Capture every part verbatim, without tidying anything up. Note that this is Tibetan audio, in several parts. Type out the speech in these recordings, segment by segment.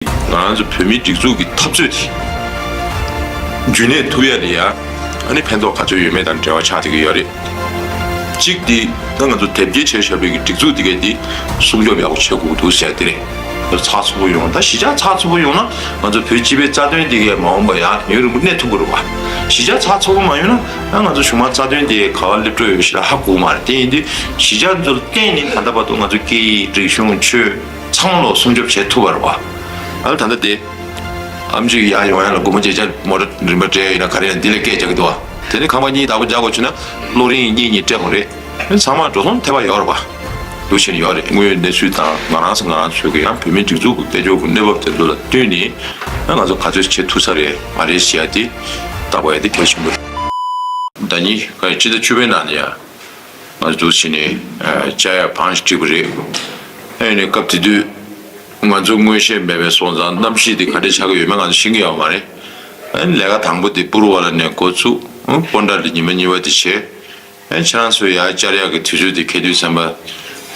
ང་རང་ཚོ་བོད་མིའི་སྒྲིག་འཛུགས་ཀྱི་འཐབ་རྩོད་དེ་རྒྱུན་གནས་ཐུབ་ཡ་ལ་ཡ། ཨ་ནི་ཕན་ཐོགས་ག་ཚོད་ཡོད་མེད་དང་འབྲེལ་བ་ཆགས་བསྡད་ཀྱི་ཡོད་རེད། གཅིག་དེ་ད་ང་ཚོ་དེབ་སྐྱེལ་བྱས་བཞག་པའི་གི་སྒྲིག་འཛུགས་དེ་གས་དེ་སྲུང་སྐྱོབ་ཡག་པོ་བྱེད་དགོས་འདུག་ཟེར་དེ་རེད། ཚགས་ཚུད་པོ་ཡོང་། ད་གཞིས་ཆགས་ཚགས་ཚུད་པོ་ཡོང་ན་ང་ཚོ་བོད་སྤྱི་པའི་རྩ་དོན་དེ་གས་མ་འོངས་པ་ཡང་ཡུན་རིང་པོ་གནས་ཐུབ་ཀྱི་རེད་བ། གཞིས་ཆགས་ཚགས་ཚུད་པོ་མ་ཡོང་ན་ང་ཚོ་གཞུང་དམངས་རྩ་དོན་དེ་ག་བ་སླེབས་འགྲོ་ཡོད་ཞེ་དྲག་ཧ་གོ་མ་རེད། དེ་ཡིན་དུས་གཞིས་ཆགས་ཚོ་ལ་བརྟེན་ནས་ད་ལྟ་བར་དུ་ང་ཚོ་སྐད་ཡིག་རིག་གཞུང་ཆོས་ཚང་མ་ལོག་སྲུང་སྐྱོབ་བྱེད་ཐུབ་པ་རེད་བ། ཨ་ལ་ད་ལྟ་དེ། ཨམ་ཆི་ཡར་ཡོང་ཡ་ལ་སྒོར་མོ་བརྒྱད་ཅུ་མོ་ཊ་རིན་པ་སྤྲད་ཡིན་ན་ག་རེ་ཡིན་ན་འདི་ལས་སྐད་རྒྱག་གི་འདུག་བ། དེ་ནི་ཁང་པ་གཉིས་བདག་པོ་རྒྱག་དགོས་བྱུང་ན་གློག་རིན་གཉིས་གཉིས་སྤྲད་དགོས་རེད། ཚང་མ་འགྲོ་སོང་ཐེབས་པ་ཡོད་རེད་བ། འདུག་བྱས་ནས་ཡོད་རེད། དངོས་ཡོད་གནས་ཚུལ་དང་ང་རང་ཚོ་ང་རང་ཚོའི་གི་ཡང་བོད་མིའི་སྒྲིག་འཛུགས་ཀྱི་དཔལ་འབྱོར་གྱི་གནས་བབ་དེ་ཚོ་ལ་བསྟུན་ནས་ང་ཚོ་ག་ཚོད་བྱེད་ཐུབ་ས་རེད་མ་རེད་ཟེར་ཡ་དེ་བལྟ་དགོས་ཡ་དེ་གལ་ཆེན་པོ་རེད། ཟླ་ཉིན་ག་ཕྱི་ཟླ་བཅུ་པའི་ནང་ནས་ཡང་། ང་ཚོ་འདུག་བྱས་ནས་ཨ་བཅའ་ཡག་བང་ཞིག་བསྒྲིགས་པ་རེད། ཨ་ནི་སྐབས་དེ་དུས་ང་ཚོ་མངོན་ཤེས་མེད་པའི་སོང་ཙང་གནམ་གཤིས་དེ་ག་འདྲ་ཆགས་ཀྱི་ཡོད་མེད་ང་ཚོ་ཤེས་ཀྱི་ཡོད་མ་རེད། ཨ་ནི་ལས་ཀ་དང་པོ་དེ་པུ་རུ་ཝ་ལ་ནས་འགོ་བཙུགས། ཨ་སྤོན་ཊ་ལ་ཉི་མ་གཉིས་པ་དེ་བྱས། ཨ་ཁྱེད་རང་ཚོ་ཡར་བཅར་ཡག་གི་དུས་ཚོད་དེ་འཁེལ་དུས་ཙམ་པ།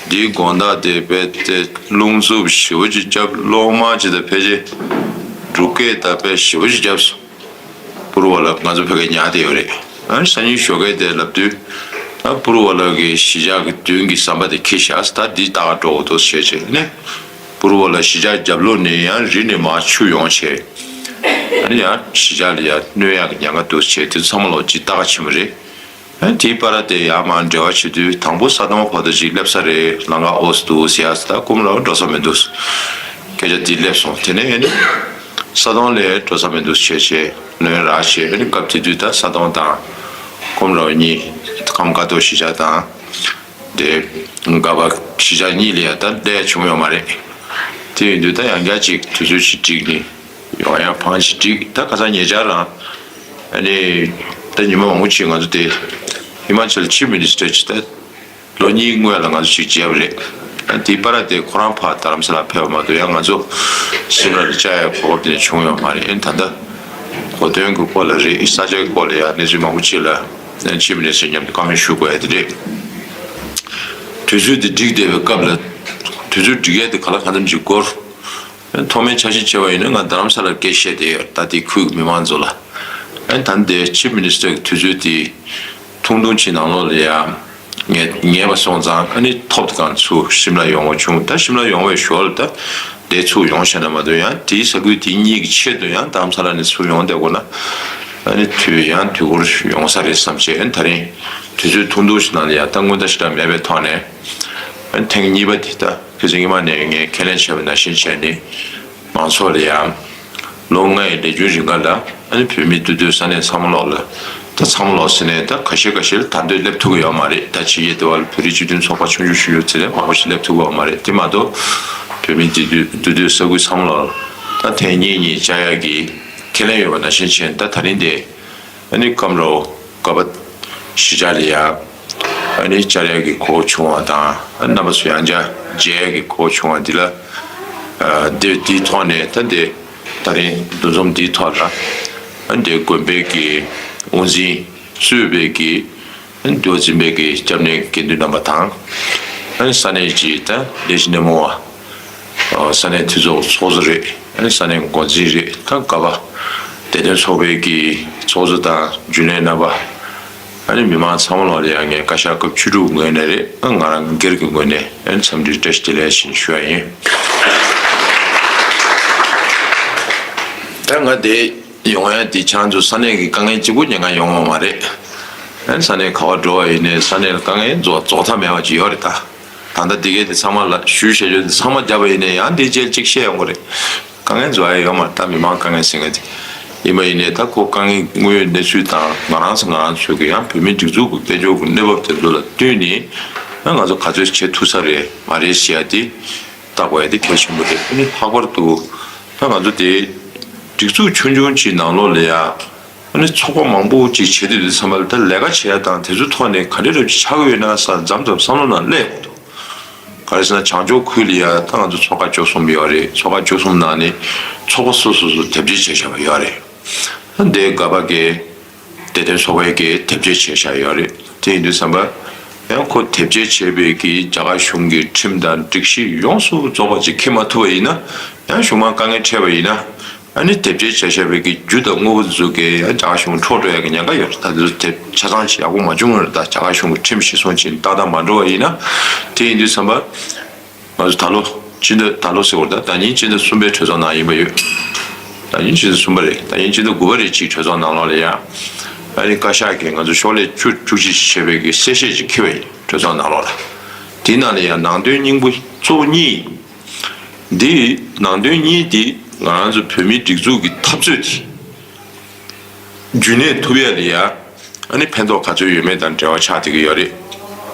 འདིའི་དགོང་དག་དེ་རྦད་དེ་རླུང་འཚུབ་ཞེ་པོ་ཅིག་བརྒྱབ། གློག་དམར་ཅིག་དང་ཕལ་ཆེར་འབྲུག་སྐད་དང་དཔེ་ཞེ་པོ་ཅིག་བརྒྱབ་སོང་། པུ་རུ་ཝ་ལ་ང་ཚོ་ཕ་གིར་ཉར་བསྡད་ཡོད་རེད། ཨ་སང་ཉིན་ཞོགས་ཀས་དེ་ལབ་དུས། ཨ་པུ་རུ་ཝ་ལ་གི་གཞིས་ཆགས་ཀྱི་མདུན་གྱི་ཟམ་པ་དེ་འཁེལ་བཞག་ད་འདི་ལྟ་ག་འགྲོ་དགོས་འདུག་ཟེར་བྱས་ནས། པུ་རུ་ཝ་ལ་གཞིས་ཆགས་རྒྱབ་ལོགས་ནས་ཡང་རི་ནས་མར་ཆུ་ཡོང་བྱས། ཨ་ནི་ཡང་གཞིས་ཆགས་ལ་ཡང་གནོད་ཡག་གི་ཉེན་ཁ་འདུག་ཟེར་བྱས་དེ་ཚོ་ཚང་མ་ལོག་ཅིག་ལྟ་ག་ཕྱིན་པ་རེད། ཨ་དེའི་བར་དེ་ཡར་མར་འབྲེལ་བ་བྱེད་དུས་དང་པོ་ས་དོང་བར་དུ་ཅིག་སླེབས་ས་རེད། ལམ་ཁ་ཨོ་ཙི་འདུག་ཟེར་ཡ་ཟེར། ད་ཀུམ་ལའོ་འགྲོ་ས་མི་འདུག་སྐད་ཆ་དེ་སླེབས་སོང་། དེ་ནས་ཨ་ནི་ས་དོང་ལ་འགྲོ་ས་མི་འདུག་བྱས་བྱས་ལོན་རག་བྱས། ཨ་ནི་སྐབས་དེ་དུས་ད་ས་དོང་དང་ཀུམ་ལའོ་གཉིས། ཀམ་ཀ་ཏོ་གཞིས་ཆགས་དང་དེ་ག་བ་གཞིས་ཆགས་གཉིས་ལ་ཡ་ད་སླེབས་བྱུང་ཡོད་མ་རེད། དེ་ཡིན་དུས་ད་ཡང་བསྐྱར་ཅིག་དུས་ཚོད་ཞིག་བསྒྲིགས་ནས་ཡོང་ཡ་བང་ཞིག་བསྒྲིགས། ད་ཁ་སང་ཉེ་ཆར་རང་ཨ་ནི་ད་ཉི་མ་མང་པོ་ཅིག་ང་ཚོ་དེ་ཧི་མ་ཅལ་ཆིབ་མི་ནི་སི་ཊར་ཅིག་ད་ལོ་གཉིས་སྔོན་ལ་ང་ཚོ་ཅིག་མཇལ་བ་རེད། ཨ་དེའི་བར་དེ་ཁོ་རང་ཕར་རྡ་རམ་ས་ལ་ཕེབས་པ་མ་གཏོགས་ཡང་ང་ཚོ་སིམ་ལ་ལ་བཅར་ཡ་གོ་སྐབས་དེ་འདྲ་བྱུང་ཡོད་མ་རེད། ཨ་ནི་ད་ལྟ་གོ་སྟོན་གྱི་སྐོར་ལ་རེད། ས་ཆ་གི་སྐོར་ལ་ཡང་གནས་ཚུལ་མང་པོ་ཅིག་ལ་ཨ་ཆིབ་མི་ནི་སི་ཊར་མཉམ་དུ་བཀའ་མོལ་ཞུ་དགོས་ཡ་དེ་རེད། དུས་ཚོད་དེ་བསྒྲིགས་བསྡད་པའི་སྐབས་ལ་དུས་ཚོད་བསྒྲིགས་ཡ་དེ་ག་ལ་གང་འཚམ་ཅིག་འགོར། ཐོག་མའི་འཆར་གཞི་བྱས་པ་ཡིན་ན་ང་རྡ་རམ་ས་ལར་སྐད་བཤད་བསྡད་ཡོད། ད་ལྟའི་ཁུལ་གྱི་མི་མང་ཚོ་ལ། ཨ་ནི་ད་ལྟའི་ཆིབ་མི་ནི་སི་ཊར་གྱི་དུས་ཚོད་དེ་ཐུང་ཐུང་ཅིག་ནང་ལོགས་ལ་ཡང་ངེས་ངེས་པ་སོང་ཙང་ཨ་ནི་ཐོབ་དེ་གང་ཚུར་ཤིམ་ལ་ཡོང་བ་བྱུང་། ད་ཤིམ་ལ་ཡོང་བའི་ཞོར་ལ་ད་དེ་ཚུར་ཡོང་ཤེས་ན་མ་གཏོགས་ཡང་དེའི་ས་ཁུལ་དེ་གཉིས་ཀྱི་ཆེད་དུ་ཡང་རྡ་རམ་ས་ལ་ནས་ཚུར་ཡོང་བསྡད་དགོས་ན་ཨ་ནི་དུས་ཡང་དུས་འགོར་ཡོང་ས་རེད་བསམ་བྱས། ཨ་ནི་ད་རིང་དུས་ཚོད་ཐུང་ཐུང་ཞིག་ནང་ལ་ཡང་ད་སྔོན་བརྡ་ཞེ་དྲག་མེད་པའི་ཐོག་ནས་ཨ་ནི་ཐེངས་གཉིས་པ་དེ་ད། ཁ་སང་ཉི་མ་ནས་ངས་ཁས་ལེན་བྱས་པ་ནང་བཞིན་བྱས་ནས་མང་ཚོགས་ལ་ཡང་ལོ་ལྔ་ཡི་ལས་རྒྱུན་རིང་ག་ལ་ཨ་ནི་བོད་མི་འདུས་སྡོད་ས་གནས་ཚང་མ་ལོག་ལ་ད་ཚང་མ་ལོག་ཟེར་ནས་ད་ཁ་ཤས་ཁ་ཤས་ལ་ད་འདོད་སླེབས་ཐུབ་ཀྱི་ཡོད་མ་རེད། ད་ཕྱི་རྒྱལ་དེ་བ་ལ་བོད་རིགས་སྤྱི་མཐུན་ཚོགས་པ་ཆུང་ཆུང་ཞིག་ཡོད་ཚེ་ལས་མང་པོ་ཞིག་སླེབས་ཐུབ་ཀྱི་ཡོད་མ་རེད། དེ་མ་གཏོགས་བོད་མི་འདུས་སྡོད་འདུས་སྡོད་ས་ཁུལ་ཚང་མ་ལོག་ལ་ད་ཐེངས་གཉིས་གཉིས་བཅར་ཡག་གི་ཁས་ལེན་ཡོད་པ་ནང་བཞིན་བྱས་ནས་ད་ད་རིང་དེ། ཨ་ནི་ཀམ་རོ་ག་པ་གཞིས་ཆགས་ལ་ཡ་ཨ་ནི་བཅར་ཡག་གི་གོ་སྐབས་བྱུང་བ་དང་། ཨ་རྣམ་པ་ཚོ་ཡང་བསྐྱར་མཇལ་ཡག་གི་གོ་སྐབས་བྱུང་བ་འདི་ལ་ཨ་འདི་འདིའི་ཐོག་ནས་ད་འདི་ད་རིང་འདུ་འཛོམས་འདིའི་ཐོག་ལ་ཨ་འདི་དགོན་པའི་གི་དབུ་འཛིན་གཙོས་པའི་གི་ཨ་འདུལ་བ་འཛིན་པའི་གི་སྐྱབས་གནས་དགེ་འདུན་རྣམ་པ་དང་། ཨ་ནི་ས་གནས་ཀྱི་ད་ལས་བྱེད་སྣེ་མོ་བ། ཨ་ས་གནས་འཐུས་ཚོགས་ཚོགས་གཙོ་རེད། ཨ་ནི་ས་གནས་འགོ་འཛིན་རེད། ད་ག་པ་བདེ་དོན་ཚོགས་པའི་གི་ཚོགས་གཙོ་དང་རྒྱུན་ལས་རྣམ་པ། ཨ་ནི་མི་མང་ཚང་མ་ལོག་ལ་ཡང་ངས་བཀའ་ཤག་སྐབས་བཅུ་དྲུག་ངོས་ནས་རེད། ཨ་ང་རང་སྒེར་གྱི་ངོས་ནས་ཨ་ནི་འཚམས་འདྲི་བཀྲ་ཤིས་བདེ་ལེགས་ཞེས་ཞུ་ཡ་ཡིན། ད་ང་དེ་ཡོང་ཡ་དེ་ཁྱེད་རང་ཚོ་ས་གནས་ཀྱི་དཀའ་ངལ་གཅིག་པུ་ཉན་ག་ཡོང་བ་མ་རེད། ཨ་ནི་ས་གནས་ག་པར་འགྲོ་བ་ཡིན་ནའི་ས་གནས་ལ་དཀའ་ངལ་རྫོགས་རྫོགས་མཐའ་མེད་པ་ཅིག་ཡོད་རེད་ད། ད་ལྟ་འདི་གའི་དེ་ཚང་མ་ལ་ཞུས་བྱས་ཆོག་དེ་ཚང་མ་བརྒྱབ་པ་ཡིན་ནའི་ཡང་འདི་རྗེས་གཅིག་བཤད་ཡོང་གི་རེད། དཀའ་ངལ་རྫོགས་ཡ་ཡོད་མ་རེད། ད་མི་མང་དཀའ་ངལ་ཟེར་མཁན་དེ་ཡིན་པ་ཡིན་ནའི་ད་ཁོ་དཀའ་ངལ་དངོས་ཡོད་གནས་ཚུལ་དང་ང་རང་ཚོ་ང་རང་ཚོའི་གི་ཡང་བོད་མིའི་སྒྲིག་འཛུགས་ཀྱི་དཔལ་འབྱོར་གྱི་གནས་བབ་དེ་ཚོ་ལ་བསྟུན་ནས་ང་ཚོ་ག་ཚོད་བྱེད་ཐུབ་ས་རེད་མ་རེད་ཟེར་ཡ་དེ་བལྟ་དགོས་ཡ་དེ་གལ་ཆེན་པོ་རེད། ཨ་ནི་ལྷག་པར་དུ་ད་ང་ཚོ་དེ་སྒྲིག་འཛུགས་ཆུང་ཆུང་ཅིག་ནང་ལོགས་ལ་ཡ། ཨ་ནི་ཚོགས་པ་མང་པོ་ཅིག་བྱེད་དུས་དུས་ཚང་མ་ལ་ད་ལས་ཀ་བྱེད་ཡ་དང་དེ་ཚོའི་ཐོག་ནས་ག་འདྲ་འདྲ་ཅིག་ཆགས་ཀྱི་ཡོད་ན་ས་མཚམས་མཚམས་བསམ་བློ་ནང་སླེབས་དགོས་འདུག་ག་རེ་ཟེར་ན་བྱང་ཕྱོགས་ཁུལ་ལ་ཡ་ད་ང་ཚོ་ཚོགས་ཁག་བཅུ་གསུམ་ཡོད་རེད། ཚོགས་ཁག་བཅུ་གསུམ་ནང་ནས་ཚོགས་པ་སོ་སོ་སོ་དེབ་སྐྱེལ་བྱས་བཞག་པ་ཡོད་རེད། ད་འདི་ག་པ་གི་བདེ་དོན་ཚོགས་པའི་གི་དེབ་སྐྱེལ་བྱས་བཞག་ཡོད་རེད། དེ་ཡིན་དུས་ཙམ་པ་ ཡང་ཁོ་དེབ་སྐྱེལ་བྱས་པའི་གི་རྒྱ་གར་གཞུང་གི་ཁྲིམས་དང་སྒྲིག་གཞི་ཡོངས་སུ་རྫོགས་པ་ཅིག་འཁྱེར་མ་ཐུབ་པ་ཡིན་ན། ཡང་གཞུང་མང་དཀའ་ངལ་འཕྲད་པ་ཡིན་ན། ཨ་ནི་དེབ་སྐྱེལ་བྱས་བཞག་པའི་གི་རྒྱུ་དང་དངོས་པོ་དེ་ཚོ་གི་ཡང་རྒྱ་གར་གཞུང་འཕྲོག་འགྲོ་ཡ་གི་ཉེན་ཁ་ཡོད་རེད། ད་དེ་ཚོ་དེབ་ཆ་ཚང་ཅིག་ཡག་པོ་མ་བྱུང་བ་རེད། ད་རྒྱ་གར་གཞུང་གི་ཁྲིམས་གཞིར་བཟུང་བྱས་ཏག་ཏག་མ་འགྲོ་བ་ཡིན་ན། དེ་ཡིན་དུས་ཙམ་པ། ང་ཚོ་ད་ལོ་སྤྱི་ཟླ་ད་ལོ་ཟེར་བ་རེད། ད་ད་ཉིན་སྤྱི་ཟླ་གསུམ་པའི་གྲོས་ཚོགས་ནང་ཡིན་པ་ཡོད། ད་ཉིན་སྤྱི་ཟླ་གསུམ་པ་རེད། ད་ཉིན་སྤྱི་ཟླ་དགུ་པ་རེད། གཅིག་གྲོས་ཚོགས་ནང་ལོགས་ལ་ཡ། ཨ་ནི་བཀའ་ཤག་གིས་ང་ཚོ་ཤོག་ལྷེ་བཅུ་བཅུ་གཅིག་བྱས་པའི་གི་གསལ་བཤད་ཅིག་འཁྱེར་བ་ཡིན། གྲོས་ཚོགས་ནང་ལོགས་ལ། དེའི་ནང་ལ་ཡ་ནང་དོན་སྙིང་པོ་གཙོ་བོ་གཉིས་ཡིན། འདི་ནང་དོན་གཉིས་འདི་ང་རང་ཚོ་བོད་མིའི་སྒྲིག་འཛུགས་ཀྱི་འཐབ་རྩོད་དེ། རྒྱུན་གནས་ཐུབ་ཡ་ལ་ཡ། ཨ་ནི་ཕན་ཐོགས་ག་ཚོད་ཡོད་མེད་དང་འབྲེལ་བ་ཆགས་བསྡད་ཀྱི་ཡོད་རེད།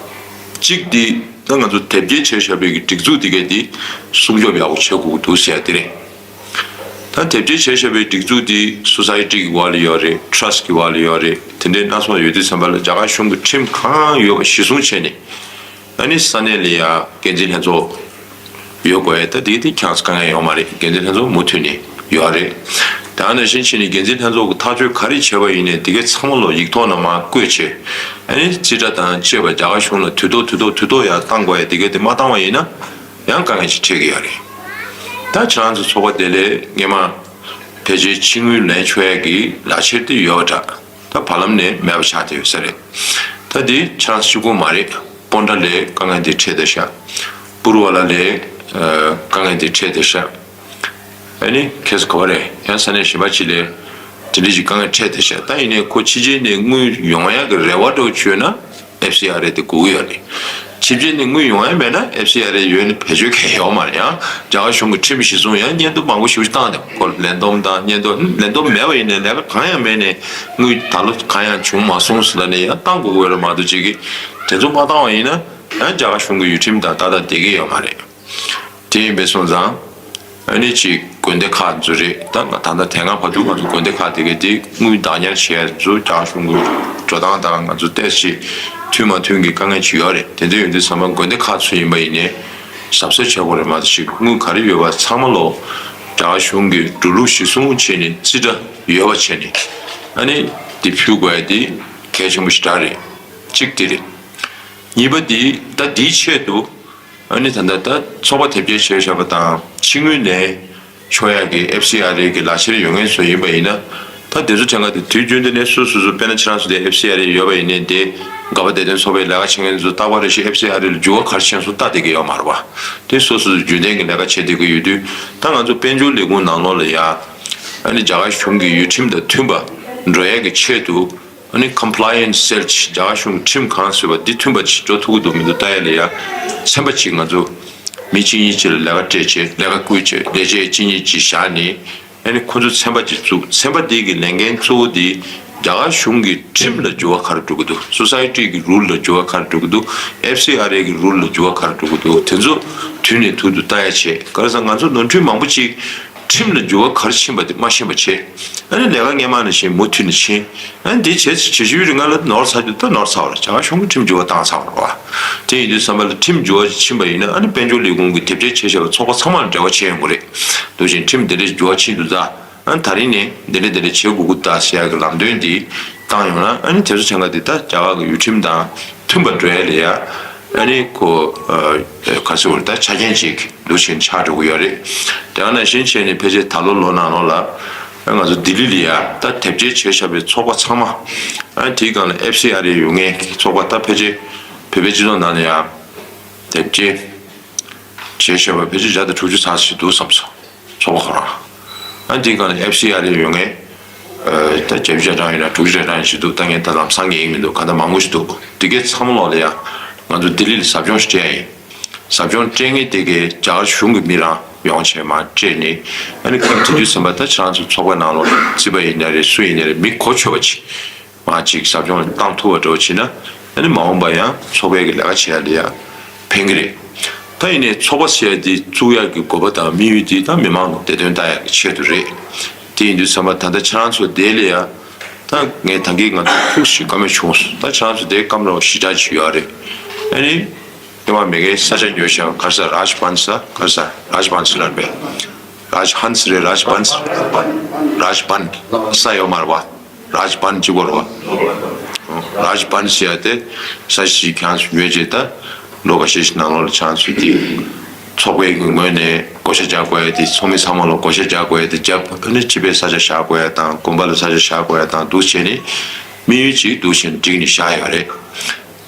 གཅིག་འདི་ད་ང་ཚོ་དེབ་སྐྱེལ་བྱས་བཞག་པའི་གི་སྒྲིག་འཛུགས་འདི་གས་འདི་སྲུང་སྐྱོབ་ཡག་པོ་བྱེད་དགོས་ཀྱི་འདུག་ཟེར་ཡ་དེ་རེད། ད་དེབ་སྐྱེལ་བྱས་བཞག་པའི་སྒྲིག་འཛུགས་འདི་སོ་སའི་ཊི་གི་འོག་ལ་ཡོད་རེད། ཊ་ར་སི་ཊི་གི་འོག་ལ་ཡོད་རེད། དེ་འདྲའི་སྣ་ཚོགས་ཡོད་དུས་ཙམ་པ་ལ་རྒྱ་གར་གཞུང་གི་ཁྲིམས་གང་ཡོད་པ་གཞིར་བཟུང་བྱས་ནས། ཨ་ནི་ས་གནས་ལ་ཡ་འགན་འཛིན་ལྷན་ཚོགས་ཡོད་དགོས་ཡ། ད་དེ་དེ་ཁྱོན་ནས་དཀའ་ངལ་ཡོད་མ་རེད། འགན་འཛིན་ལྷན་ཚོགས་མུ་མཐུད་ནས་ཡོད་རེད། ད་ནང་བཞིན་བྱས་ནས་འགན་འཛིན་ལྷན་ཚོགས་ཀྱིས་ཐག་གཅོད་ག་རེ་བྱས་པ་ཡིན་ནའི་དེ་གའི་ཚང་མ་ལོ་ཡིག་ཐོག་ནང་མར་བཀོད་བྱས། ཨ་ནི་རྩིས་ཁྲ་དང་བཅས་པ་རྒྱ་གར་གཞུང་ལ་དུས་ཐོག་དུས་ཐོག་དུས་ཐོག་ཡར་བཏང་དགོས་ཡ། དེ་གའི་དེ་མ་བཏང་བ་ཡིན་ན་ཡང་དཀའ་ངལ་ཞིག་འཕྲད་ཀྱི་ཡོད་རེད། ད་ཁྱེད་རང་ཚོ་ཚོགས་པ་དེ་ལས་སྔོན་མ་ཕལ་ཆེར་ཕྱི་དངུལ་ལེན་ཆོག་ཡ་གི་ལག་ཁྱེར་དེ་ཡོད་པ་འདྲ། ད་བར་ལམ་ནས་མེད་པ་ཆགས་བསྡད་ཡོད་ས་རེད། ད་འདི་ཁྱེད་རང་གཅིག་པོ་མ་རེད། སྤོན་ཊ་ལ་དཀའ་ངལ་འདི་འཕྲད་བསྡད་ཤག་པུར་བ་ལ་ལ་ཨ་དཀའ་ངལ་འདི་འཕྲད་བསྡད་ཤག་ཨ་ནི་ཁེ་ས་ག་བ་རེད། ཡང་ས་གནས་གཞན་པ་ཅིག་ལ་དེ་འདྲ་ཞིག་དཀའ་ངལ་འཕྲད་བསྡད་ཤག་ད་ཡིན་ནའི་ཁོ་ཕྱི་རྒྱལ་ནས་དངུལ་ཡོང་ཡག་གི་རེ་བ་འདྲ་བོ་བྱུང་ན་ཨེཕ་སི་ཨར་ཨེ་དེ་དགོས་ཀྱི་ཡོད་རེད། ཕྱི་རྒྱལ་ནས་དངུལ་ཡོང་ཡ་མེད་ན་ཨེཕ་སི་ཨར་ཨེ་ཡོད་ནི་བེད་སྤྱོད་གང་ཡང་ཡོད་མ་རེད། ཡང་རྒྱ་གར་གཞུང་གི་ཁྲིམས་གཞིར་བཟུང་ཡང་སྙན་ཐོ་མང་པོ་ཞེ་པོ་ཞིག་བཏང་འདུག་ཁོ་ལ་ལས་བསྡོམས་དང་སྙན་ཐོ། ལས་བསྡོམས་མེད་པ་ཡིན་ནའི་ལས་ཀ་གང་ཡང་མེད་ནས་དངུལ་ད་ལོ་གང་ཡང་བྱུང་མ་སོང་ཟེར་ལབ་ནས་ཡང་བཏང་དགོས་ཀྱི་ཡོད་རེད་མ་གཏོགས་ཅིག་གིས་དེ་ཚོ་མ་བཏང་བ་ཡིན་ན་ཡང་རྒྱ་གར་གཞུང་གི་ཡུལ་ཁྲིམས་དང་ཏག་ཏག་བསྡད་ཀྱི་ཡོད་མ་རེད། དེ་ཡིན་པས་སོང་ཙང་། ཨ་ནི་ཅིག་དགོན་སྡེ་ཁག་ཚོ་རེད། ད་ང་ད་ལྟ་དེ་སྔ་བར་དུ་ང་ཚོ་དགོན་སྡེ་ཁག་དེ་གའི་དེ་དངུལ་བདག་ཉར་བྱེད་ཡ་ཚོ་རྒྱ་གཞུང་གི་འགྲོ་སྟངས་དང་ང་ཚོ་ཏོག་ཙམ་མཐུན་མ་མཐུན་གྱི་དཀའ་ངལ་ཅིག་ཡོད་རེད། དེ་འདྲ་ཡོད་དུས་ཙམ་པ་དགོན་སྡེ་ཁག་ཚོ་ཡིན་པ་ཡིན་ནའི་གཟབ་གཟབ་བྱེད་དགོས་རེད་མ་གཏོགས་ཅིག་དངུལ་ག་རེ་ཡོད་པ་ཚང་མ་ལོ་རྒྱ་གཞུང་གི་འགྲོ་ལུགས་གཞིར་བཟུང་བྱས་ནས་རྩིས་ཁྲ་ཡོད་པ་བྱས་ནས་ཨ་ནི་དེ་ཕུལ་དགོས་ཡ་དེ་གལ་ཆེན་པོ་ཞེ་དྲག་རེད། གཅིག་དེ་རེད། གཉིས་པ་དེ་ད་དེའི་ཆེད་དུ། ཨ་ནི་ད་ལྟ་ད་ཚོགས་པ་དེབ་སྐྱེལ་བྱས་བཞག་པ་དང་ཕྱི་དངུལ་ལེན་ཆོག་ཡག་གི་ཨེཕ་སི་ཨར་ཨེ་གི་ལག་ཁྱེར་ཡོད་མཁན་ཚོ་ཡིན་པ་ཡིན་ན། ད་དེ་ཚོ་ཐད་ཀ་དེ་དུས་རྒྱུན་དུ་ནས་སོ་སོ་སོ་དཔེར་ན་ཁྱེད་རང་ཚོ་དེ་ཨེཕ་སི་ཨར་ཨེ་ཡོད་པ་ཡིན་ནའི་དེ་ག་པ་བདེ་དོན་ཚོགས་པའི་ལས་ཀ་བྱེད་མཁན་ཚོ་རྟག་པ་རེ་བཞིན་ཨེཕ་སི་ཨར་ཨེ་ལ་འགྱུར་བ་ག་རེ་བྱས་སོང་ལྟ་བསྡད་ཀྱི་ཡོད་མ་རེད་པ། དེ་སོ་སོ་སོ་རྒྱུན་ལྡན་གྱི་ལས་ཀ་བྱེད་བསྡད་ཀྱི་ཡོད་དུས་ད་ང་ཚོ་དཔལ་འབྱོར་ལས་ཁུངས་ནང་ལོགས་ལ་ཡ། ཨ་ནི་རྒྱ་གར་གཞུང་གི་ཡུལ་ཁྲིམས་དང་མཐུན་པ་འགྲོ་ཡག་གི་ཆེད་དུ། ཨ་ནི་compliance cell་ཅིག་རྒྱ་གར་གཞུང་གི་ཁྲིམས་གང་ཟེར་བ་འདི་མཐུན་པ་ཅིག་འགྲོ་ཐུབ་ཀྱི་འདུག་མི་འདུག་ལྟ་ཡ་ལ་ཡ། ཚན་པ་ཅིག་ང་ཚོ་མི་གཅིག་གཉིས་ཅིག་ལ་ལས་ཀ་སྤྲད་བྱས་ལས་ཀ་བསྐུལ་བྱས་ལས་བྱེད་གཅིག་གཉིས་ཅིག་བཞག་ནས་ཨ་ནི་ཁོ་ཚོ་ཚན་པ་ཅིག་བཙུགས། ཚན་པ་འདི་གི་ལས་འགན་གཙོ་བོ་འདི་རྒྱ་གར་གཞུང་གི་ཁྲིམས་ལ་འགྱུར་བ་ག་རེ་འགྲོ་གི་འདུག་སོ་སའི་ཊི་གི་རུལ་ལ་འགྱུར་བ་ག་རེ་འགྲོ་གི་འདུག་ཨེཕ་སི་ཨར་ཨེ་གི་རུལ་ལ་འགྱུར་བ་ག་རེ་འགྲོ་གི་འདུག་དེ་ཚོ་དུས་ནས་དུས་སུ་ལྟ་ཡ་བྱས། ག་རེ་ཟེར་ན་ང་ཚོ་ནོར་འཁྲུལ་མང་པོ་ཅིག་ཁྲིམས་ལ་འགྱུར་བ་ག་རེ་ཕྱིན་པ་དེ་མ་ཤེས་པ་བྱས། ཨ་ནི་ལས་ཀ་སྔོན་མ་ནང་བཞིན་མུ་མཐུད་ནས་ཕྱིན། ཨ་ནི་དེ་བྱས་བྱེད་ཤུལ་རིང་ལ་ནོར་ཚར་རྒྱུ་ད་ནོར་ཚར་བ་རེད། རྒྱ་གར་གཞུང་གི་ཁྲིམས་འགྱུར་བ་བཏང་ཚར་བ་རེད་བ། དེ་ཡིན་དུས་ཙམ་པ་ལ་ཁྲིམས་འགྱུར་བ་ཕྱིན་པ་ཡིན་ན་ཨ་ནི་དཔལ་འབྱོར་ལས་ཁུངས་ཀྱི་དེབ་སྐྱེལ་བྱས་བཞག་པ་ཚོགས་པ་ཚང་མ་ལ་འབྲེལ་བ་བྱས་ཡོང་གི་རེད། འདུག་ཅིང་ཁྲིམས་དེ་འདྲ་འགྱུར་བ་ཕྱིན་འདུག་ད། ཨ་ནི་ད་རིང་ནས་འདི་འདྲ་འདི་འདྲ་བྱེད་དགོས་ཀྱི་ད་ཟེར་ཡག་གི་ལམ་སྟོན་འདི་བཏང་ཡོང་ན་ཨ་ནི་དེ་ཚོ་ཚན་ཁག་འདི་ད་རྒྱ་གར་གྱི་ཡུལ་ཁྲིམས་དང་མཐུན་པ་འགྲོ་ཡ་ལ་ཡ། ཨ་ནི་ཁོ་ཨ་ག་ཟེར་བ་རེད། ད་ཆ་རྐྱེན་ཅིག་འདུག་ཅིང་ཆགས་འགྲོ་གི་ཡོད་རེད། དེ་ག་ནང་བཞིན་བྱས་ནས་ཕལ་ཆེར་ད་ལོ་ལོ་ནང་ལོགས་ལ་ཨ་ང་ཚོ་ལྡི་ལི་ལ་ཡ་ད་དེབ་སྐྱེལ་བྱས་བཞག་པའི་ཚོགས་པ་ཚང་མ་ཨ་དེའི་སྒང་ལ་ཨེཕ་སི་ཨར་ཨེ་ཡོད་མཁན་གྱི་ཚོགས་པ་ད་ཕལ་ཆེར་བོད་པའི་སྤྱི་ཚོགས་ནང་ལ་ཡ་དེབ་སྐྱེལ་བྱས་བཞག་པ་ཕལ་ཆེར་བརྒྱ་དང་དྲུག་ཅུ་ཙམ་ཞིག་འདུག་བསམ་སོང་། ཚོགས་པ་ཁོ་རང་། ཨ་འདི་ག་ནས་ཨེཕ་སི་ཨར་ཨེ་ཡོད་ངེས། ད་བརྒྱད་ཅུ་གྲངས་ཡོད་ན་དྲུག་ཅུ་གྲངས་ཞིག་འདུག་ད་ངས་ད་ལམ་སང་ངས་ཡིན་མི་འདུག་ག་ད་མང་པོ་ཞིག་འདུག་དེ་གའི་ཚང་མ་ལོག་ལ་ཡ། ང་ཚོ་ལྡི་ལི་ལ་ཟབ་སྦྱོང་ཞིག་སྤྲད་ཡ་ཡིན། ཟབ་སྦྱོང་སྤྲད་ངེས་དེ་གའི་རྒྱ་གར་གཞུང་གི་མི་རང་ཡོང་བྱས་མར་སྤྲད་ནས། ཨ་ནི་ཁོང་དེ་དུས་ཙམ་པ་ད་ཁྱེད་རང་ཚོ་ཚོགས་པའི་ནང་ལོགས་རྩིས་པ་ཡིན་ན་རེད་སུ་ཡིན་ན་རེད་མི་གོ་ཆོད་པ་ཅིག་མ་ཅིག་ཟབ་སྦྱོང་བཏང་ཐུབ་པ་འདྲ་བོ་བྱས་ན་ཨ་ནི་མ་འོངས་པ་ཡང་ཚོགས་པའི་གི་ལས་ཀ་བྱེད་ཡ་ལ་ཡ་ཕན་གི་རེད། ད་ཡིན་ནའི་ཚོགས་པ་ཟེར་ཡ་འདི་བཙུགས་ཡ་གི་དགོས་པ་དང་དམིགས་ཡུལ་འདི་ད་མི་མང་ལ་བདེ་དོན་ལྟ་ཡ་གི་ཆེད་དུ་རེད། དེ་ཡིན་དུས་ཙམ་པ་ད་ལྟ་ཁྱེད་རང་ཚོ་དེ་ལ་ཡ་ད་ངས་ད་གིན་ང་ཚོ་ཐུགས་ཞིག་བཀའ་མོལ་བྱུང་སོང་། ད་ཁྱེད་རང་ཚོ་དེ་སྐམ་རོགས་ཞི་དྲག་ཅིག་ཡོད་རེད། ཨ་ནི་ཉི་མ་མེ་གའི་ས་ཆ་ཉོས་ཤག་ག་རེ་ཟ་རཱཇ་བན་ས་ག་རེ་ཟ་རཱཇ་བན་ས་ལབ་པས། རཱཇ་ཧན་ས་རེད་རཱཇ་བན་ས་རཱཇ་བན་ས་ཡོད་མ་རེད་བ། རཱཇ་བན་གཅིག་པོ་རེད་བ། རཱཇ་བྷན་ཟེར་ཡ་དེ་ས་གཞི་ཁྱེད་རང་ཚོ་ཉོས་རྗེས་ད་ལོ་འགའ་ཤས་ཤིག་ནང་ལོགས་ལ་ཁྱེད་རང་ཚོས་དེ་ཚོགས་པའི་གི་ངོས་ནས་བགོ་བཤའ་རྒྱག་དགོས་ཡ་དེ། ཚོགས་མི་ཚང་མ་ལ་བགོ་བཤའ་རྒྱག་དགོས་ཡ་དེ་རྒྱབ། ཨ་ནི་སྤྱི་པའི་ས་ཆ་བཞག་དགོས་ཡ་དང་དགོན་པ་ལ་ས་ཆ་བཞག་དགོས་ཡ་དང་འདུག་བྱས་ནས་དམིགས་ཡུལ་གཅིག་འདུག་བྱས་ནས་བསྒྲིགས་ནས་བཞག་ཡོད་རེད།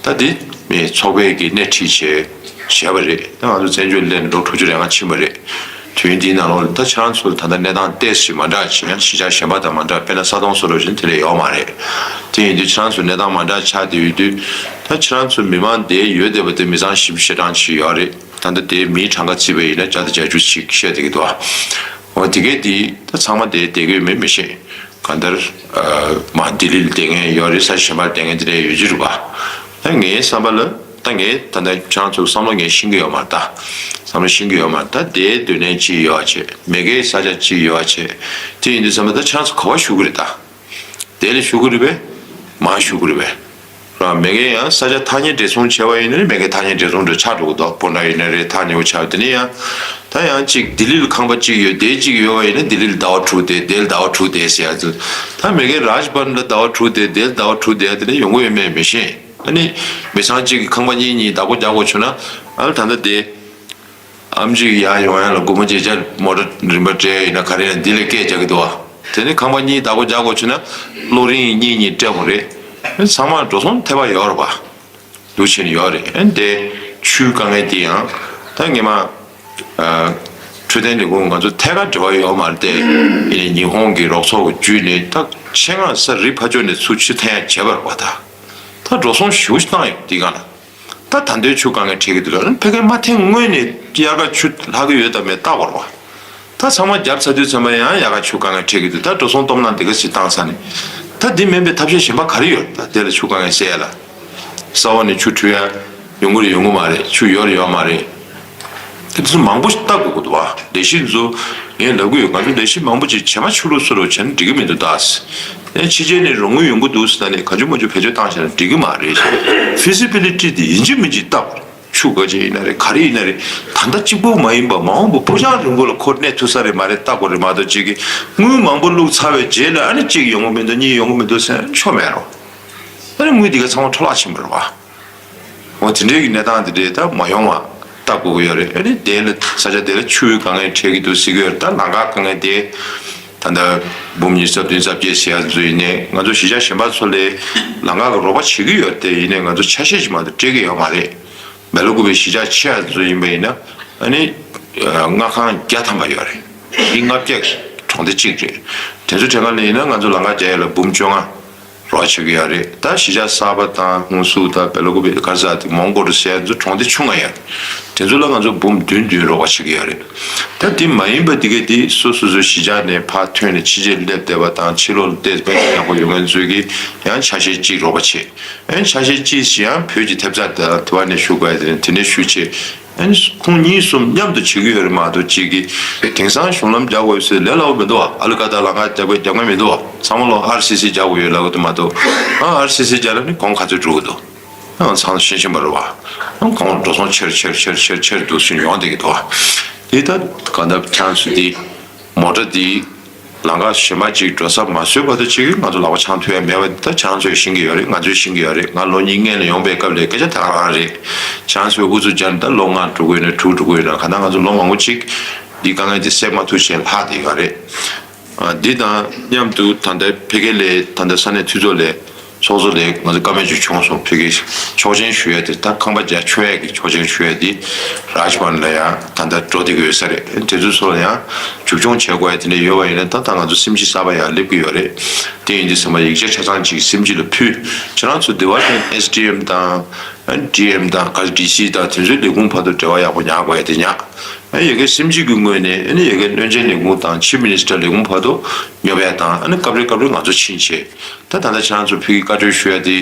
ད་དེ་མི་ཚོགས་པའི་གི་སྣེ་ཁྲིད་བྱས་བྱས་པ་རེད། ད་ང་ཚོ་བཙན་བྱོལ་སླེབས་ནས་ལོ་དྲུག་ཅུ་རེ་ལྔ་ཕྱིན་པ་རེད། དུས་ཡུན་འདིའི་ནང་ལོགས་ལ་ད་ཁྱེད་རང་ཚོ་ད་ལྟ་གནས་སྟངས་ཏོག་ཙམ་མ་འདྲ་ཅིག་ཡང་གཞིས་ཆགས་གཞན་པ་དང་མ་འདྲ། དཔེར་ན་ས་དོང་སོགས་ལ་བཞིན་དེ་འདྲ་ཡོད་མ་རེད། དེ་ཡིན་དུས་ཁྱེད་རང་ཚོ་གནས་སྟངས་མ་འདྲ་ཆགས་བསྡད་ཡོད་དུས། ད་ཁྱེད་རང་ཚོ་མི་མང་དེ་ཡོད་བསྡད་པ་དེ་མི་ཚང་བཞི་བཅུ་ཞེ་གྲངས་ཅིག་ཡོད་རེད། ད་ལྟ་དེ་མིའི་གྲངས་ཀ་བརྩིས་པ་ཡིན་ན་བརྒྱ་དང་བརྒྱད་ཅུ་ཅིག་བཤད་བསྡད་ཀྱི་འདུག་འོ་དེ་གས་དེ་ད་ཚང་མ་དེ་བསྡད་ཀྱི་ཡོད་མེད་མི་ཤེས། གང་ལྟར་ཨ་མ་ལྡི་ལི་ལ་བསྡད་མཁན་ཡོད་རེད། ས་གཞན་པར་བསྡད་མཁན་དེ་འདྲ་ཡོད་ཀྱི་རེད་པ། ད་ངའི་བསམ་པ་ལ་ད་ངས་ད་ལྟ་ཁྱེད་རང་ཚོའི་བསམ་བློ་ངས་ཤེས་ཀྱི་ཡོད་མ་རེད། ད་བསམ་བློ་ཤེས་ཀྱི་ཡོད་མ་རེད། ད་དེའི་སྡོད་གནས་གཅིག་ཡོད་བྱས། མ་གིའི་ས་ཆ་གཅིག་ཡོད་བྱས། དེ་ཡིན་དུས་ཙམ་པ་ད་ཁྱེད་རང་ཚོ་ག་པར་བཞུགས་ཀྱི་རེད། ད་དེ་ལ་བཞུགས་ཀྱི་རེད་པས། མར་བཞུགས་ཀྱི་རེད་པས། ར་མ་གིའི་ཡང་ས་ཆ་ཐ་སྙད་འབྲེལ་མཚུངས་བྱས་པ་ཡིན་ན་མ་གིའི་ཐ་སྙད་འབྲེལ་མཚུངས་འདྲ་ཆགས་འགྲོ་གི་འདུག་སྤོན་ཊ་ཡིན་ན་རེད། ཐག་ཉེ་པོ་ཆགས། དེ་ནས་ཡང་ད་ཡང་གཅིག་ལྡི་ལི་ལ་ཁང་པ་གཅིག་ཡོད། དེ་གཅིག་ཡོད་པ་ཡིན་ན་ལྡི་ལི་ལ་ཟླ་བ་དྲུག་བསྡད། དེ་ལ་ཟླ་བ་དྲུག་བསྡད་ཟེར་ཡ་ཚོ། ད་མ་གིའི་རཱཇ་བྷན་ལ་ཟླ་བ་དྲུག་བསྡད། དེ་ལ་ཟླ་བ་དྲུག་བསྡད་ཡ་དེ་འདྲ་ཡོང་གི་ཡོད་མེད་མི་ཤེས། ཨ་ནི་མི་ཚང་གཅིག་གི་ཁང་པ་གཉིས་གཉིས་བདག་པོ་རྒྱག་དགོས་བྱུང་ན། ཨ་ནི་ད་ལྟ་དེ་ཨམ་ཆི་ཡར་ཡོང་ཡ་ལ་སྒོར་མོ་བརྒྱད་ཅུ་མོ་ཊ་རིན་པ་སྤྲད་ཡིན་ན་ག་རེ་ཡིན་ན་འདི་ལས་སྐད་རྒྱག་གི་འདུག་བ། དེ་ནི་ཁང་པ་གཉིས་བདག་པོ་རྒྱག་དགོས་བྱུང་ན་གློག་རིན་གཉིས་གཉིས་སྤྲད་དགོས་རེད། ཨ་ནི་ཚང་མ་འགྲོ་སོང་ཐེབས་པ་ཡོད་རེད་པ། འདུག་བྱས་ནས་ཡོད་རེད། ཨ་ནི་དེ་ཆུའི་དཀའ་ངལ་དེ་ཡང་ད་ངས་མ་ཨ་འཕྲོད་བསྟེན་ལས་ཁུངས་ང་ཚོ་ཐད་ཀར་འབྲེལ་བ་ཡོད་མ་རེད་དེ། ཡིན་ནའི་ཉི་ཧོང་གི་རོགས་ཚོགས་ཀྱི་བརྒྱུད་ནས་ད་ཆེད་མངགས་ས་རི་ཕར་ཕྱོགས་ནས་ཚུར་ཆུ་འཐེན་ཡ་བྱས་པ་རེད་པ། ད་ད་འགྲོ་སོང་ཞེ་པོ་ཞིག་བཏང་ཡོད་འདི་ག་ལ། ད་ད་ལྟའི་ཆུ་དཀའ་ངལ་འཕྲད་ཀྱི་འདུག་ལ། ཨ་ནི་ཕ་གིར་མ་འཐེན་སྔོན་ནས་དབྱར་ཁ་ཆུ་ལྷག་གི་ཡོད་དམ་མེད་བལྟ་དགོས་རེད་པ། ད་ཚང་མ་བརྒྱབ་ཚར་དུས་ཙམ་པ་ཡང་དབྱར་ཁ་ཆུ་དཀའ་ངལ་འཕྲད་ཀྱི་འདུག་ད་འགྲོ་སོང་སྟོབས་ན་འདི་ག་ཞིག་བཏང་ཚར་ནས། ད་འདི་མིན་པའི་ཐབས་ཤེས་གཞན་པ་ག་རེ་ཡོད། ད་དེ་ལ་ཆུ་དཀའ་ངལ་སེལ་ཡ་ལ། ས་འོག་ནས་ཆུ་འཁྲུ་ཡ་ཡོང་གི་རེད་ཡོང་གི་མ་རེད། ཆུ་ཡོད་རེད་ཡོད་མ་རེད། དེ་ཚོ་མང་པོ་ཞིག་བལྟ་དགོས་ཀྱི་འདུག་བ། ལས་གཞི་ཚོ་ངས་ལབ་ཀྱི་ཡོད། ང་ཚོ་ལས་གཞི་མང་པོ་ཅིག་བྱེ་མ་ཆུ་ལོག་སོགས་ལ་བྱས་ན་འགྲིག་གི་མི་འདུག་ད་ཨེ་ཕྱི་རྒྱལ་ནས་རོགས་དངུལ་ཡོང་གི་འདུག་ཟེར་ནས་གང་བྱུང་མང་བྱུང་བེད་སྤྱོད་བཏང་བྱས་ན་འགྲིག་གི་མ་རེད། ཕི་ཛི་བི་ལི་ཊི་དེ་ཡིན་གཅིག་མིན་གཅིག་བལྟ་དགོས་རེད། ཆུ་ག་ཅིག་ཡིན་ན་རེད། ག་རེ་ཡིན་ན་རེད། ད་ལྟ་གཅིག་པོ་མ་ཡིན་པ་མ་འོངས་པ་ཕུགས་རྒྱང་རིང་པོ་ལ་ཁོ་གནས་ཐུབ་ས་རེད་མ་རེད་བལྟ་དགོས་རེད་མ་གཏོགས། གཅིག་གིས་དངུལ་མང་པོ་བླུགས་ཚར་བའི་རྗེས་ལ་ཨ་ནི་གཅིག་ཡོང་གི་མི་འདུག་གཉིས་ཡོང་གི་མི་འདུག་ཟེར་ན་ཆོ་མེད་རོ། ཨ་ནི་དངུལ་འདི་ག་ཚང་མ་འཕྲོ་བརླག་ཕྱིན་པ་རེད་བ། འོ་དེ་འདྲའི་གི་གནས་སྟངས་དེ་འདྲའི་ད་མ་ཡོང་བ་བལྟ་དགོས་ཀྱི་ཡོད་རེད། ཨ་ནི་དེ་ལ་ས་ཆ་དེ་ལ་ཆུའི་དཀའ་ངལ་འཕྲད་ཀྱི་འདུག་ཟེར་གྱི་ཡོད་རེད། ད་ལམ་ཁ་དཀའ་ངལ་དེ་ད་ལྟ་འབུམ་ཉི་ཤུ་རྩ་བདུན་རྩ་བརྒྱད་ཟེར་ཡ་ཚོ་ཡིན་ནའི་ང་ཚོ་གཞིས་ཆགས་གཞན་པ་ཚོ་ལས་ལམ་ཁ་གི་རོགས་པ་བྱེད་ཀྱི་ཡོད་རེད་དེ། ཡིན་ནའི་ང་ཚོ་ཆ་ཤས་ཅིག་མ་གཏོགས་སྤྲད་ཀྱི་ཡོད་མ་རེད། སྦེལ་ཀོབ་པའི་གཞིས་ཆགས་ཆེ་བ་ཚོ་ཡིན་པ་ཡིན་ན་ཨ་ནི་ཨ་མངའ་ཁང་བརྒྱ་ཐམ་པ་ཡོད་རེད། མི་ལྔ་བརྒྱ་གྲོང་སྡེ་གཅིག་རེད། དེ་ཚོ་གྲས་ཁ་ནས་ཡིན་ན་ང་ཚོ་ལམ་ཁ་རྒྱག་ཡ་ལ་འབུམ་བཅོ་ལྔ་རོགས་བྱེད་ཀྱི་ཡོད་རེད། ད་གཞིས་ཆགས་གསར་པ་དང་ཧུན་སུར་དང་སྦེལ་ཀོབ་པའི་ག་རེ་ཟེར་དེ་མོན་གྷོ་རུ་ཟེར་ཡ་ཚོ་གྲོང་སྡེ་ཆུང་ང་ཡོད་རེད། དེ་ཚོ་ལ་ང་ཚོ་འབུམ་བདུན་བདུན་རོགས་བྱེད་ཀྱི་ཡོད་རེད། ད་དེ་མ་ཡིན་པ་དེ་གས་དེ་སོ་སོ་སོའི་གཞིས་ཆགས་ནས་ཕར་ཐོན་ནས་ཕྱི་རྒྱལ་སླེབས་བསྡད་པ་དང་ཕྱི་ལོགས་ལ་བསྡད་པའི་ཡག་པོ་ཡོད་མཁན་ཚོས་ཀྱིས་ཡང་ཆ་ཤས་གཅིག་རོགས་པ་བྱེད། ཨ་ནི་ཆ་ཤས་གཅིག་ཞིག་ཡང་བོད་ཀྱི་ཐེབས་རྩ་དང་དེ་བ་ནས་ཞུ་དགོས་ཡ་དེ་ནས་དེ་ནས་ཞུ་བྱེད། ཨ་ནི་ཁོང་གཉིས་གསུམ་མཉམ་དུ་བྱེད་ཀྱི་ཡོད་རེད་མ་གཏོགས་གཅིག་གིས་དེང་སང་གཞུང་ལམ་རྒྱག་དགོས་ཟེར་ལས་སླ་པོ་མི་འདུག་བ། ཨ་ལི་ཀ་དང་ལམ་ཁ་རྒྱག་དགོས་རྒྱག་མཁན་མི་འདུག་བ། ཚང་མ་ལོ་ཨར་སི་སི་རྒྱག་དགོས་ཡོད་ལབ་གི་འདུག་མ་གཏོགས། ཨ་ཨར་སི་སི་རྒྱག་ལ་ནི་གོང་ག་ཚོད་འགྲོ་གི་འདུག་ཨ་ཚང་ཤེས་བཞིན་པ་རེད་བ། ཨ་གོང་འགྲོ་སོང་ཆེར་ཆེར་ཆེར་ཆེར་ཆེར་འདུག་སུན་ཡོང་བསྡད་ཀྱི་འདུག་བ། དེ་ད་ག་འདབ་ཁྱང་སུ་དེ་མོ་ཊ་དེ། ལམ་ཁ་གཞན་པ་ཅིག་འགྲོ་ས་མ་བཟོས་བར་དུ་ཅིག་ང་ཚོ་ལག་པ་འཆང་ཐུབ་ཡ་མེད་པ་འདི་ད་ཁྱེད་རང་ཚོས་ཤེས་ཀྱི་ཡོད་རེད། ང་ཚོས་ཤེས་ཀྱི་ཡོད་རེད། ང་ལོ་གཉིས་སྔོན་ལ་ཡོང་པའི་སྐབས་ལ་སྐད་ཆ་ད་ག་རང་རེད། ཁྱེད་རང་ཚོས་ཨུ་ཚུགས་རྒྱག་ནས་ད་ལོ་ལྔ་འགྲོ་གི་ཡོད་ན་དྲུག་འགྲོ་གི་ཡོད་ན་གང་ལྟར་ང་ཚོ་ལོ་མང་པོ་ཅིག་འདི་དཀའ་ངལ་འདི་སེལ་མ་ཐུབ་བྱས་ལྷག་བསྡད་ཡོད་རེད། ཨ་འདི་དང་མཉམ་དུ་ད་ལྟ་ཕ་གི་ལ་ད་ལྟ་ས་གནས་འཐུས་ཚོགས་ལ། ཚོགས་གཙོ་ལས་ང་ཚོ་བཀའ་མོལ་ཅིག་བྱུང་སོང་། ཕ་གིའི་ཆོག་མཆན་ཞུ་ཡ་དེ་ད་ཁང་པ་རྒྱ་ཆོག་ཡ་གི་ཆོག་མཆན་ཞུ་ཡ་དེ་རཱཇ་བྷན་ལ་ཡང་ད་ལྟ་འགྲོ་བསྡད་ཀྱི་ཡོད་ས་རེད། དེ་ཚོ་ཚོ་ལ་ཡང་མཇུག་སྐྱོང་བྱེད་དགོས་ཡ་དེ་འདྲ་ཡོད་པ་ཡིན་ན་ད་ད་ང་ཚོ་སེམས་ཤུགས་གསར་པ་ཡང་སླེབས་ཀྱི་ཡོད་རེད། དེ་ཡིན་དུས་ཙམ་པ་ཡིག་ཆ་ཆ་ཚང་ཅིག་སེམས་སྐྱིད་ལ་ཕུལ། ཁྱེད་རང་ཚོ་དེ་བར་དེ་ཨེས་ཌི་ཨེམ་དང་ཨ་ཌི་ཨེམ་དང་ག་ཌི་སི་དང་དེ་ཚོའི་ལས་ཁུངས་བར་དུ་འབྲེལ་བ་ཡག་པོ་ཉར་དགོས་ཡ་དེ་ཉར། ཨ་ཡ་གི་སེམས་སྐྱིད་ཀྱི་ངོས་ནས་ཨ་ནི་ཡ་གི་བློན་ཆེན་ལས་ཁུངས་དང་ཆིབ་མི་ནི་སི་ཊར་ལས་ཁུངས་བར་དུ་སྙོབ་ཡ་དང་ཨ་ནི་སྐབས་རེ་སྐབས་རེ་ང་ཚོ་ཕྱིན་བྱས། ད་ད་ལྟ་ཁྱེད་རང་ཚོ་ཕ་གིར་བཀའ་འཁྲོལ་ཞུ་ཡ་དེ་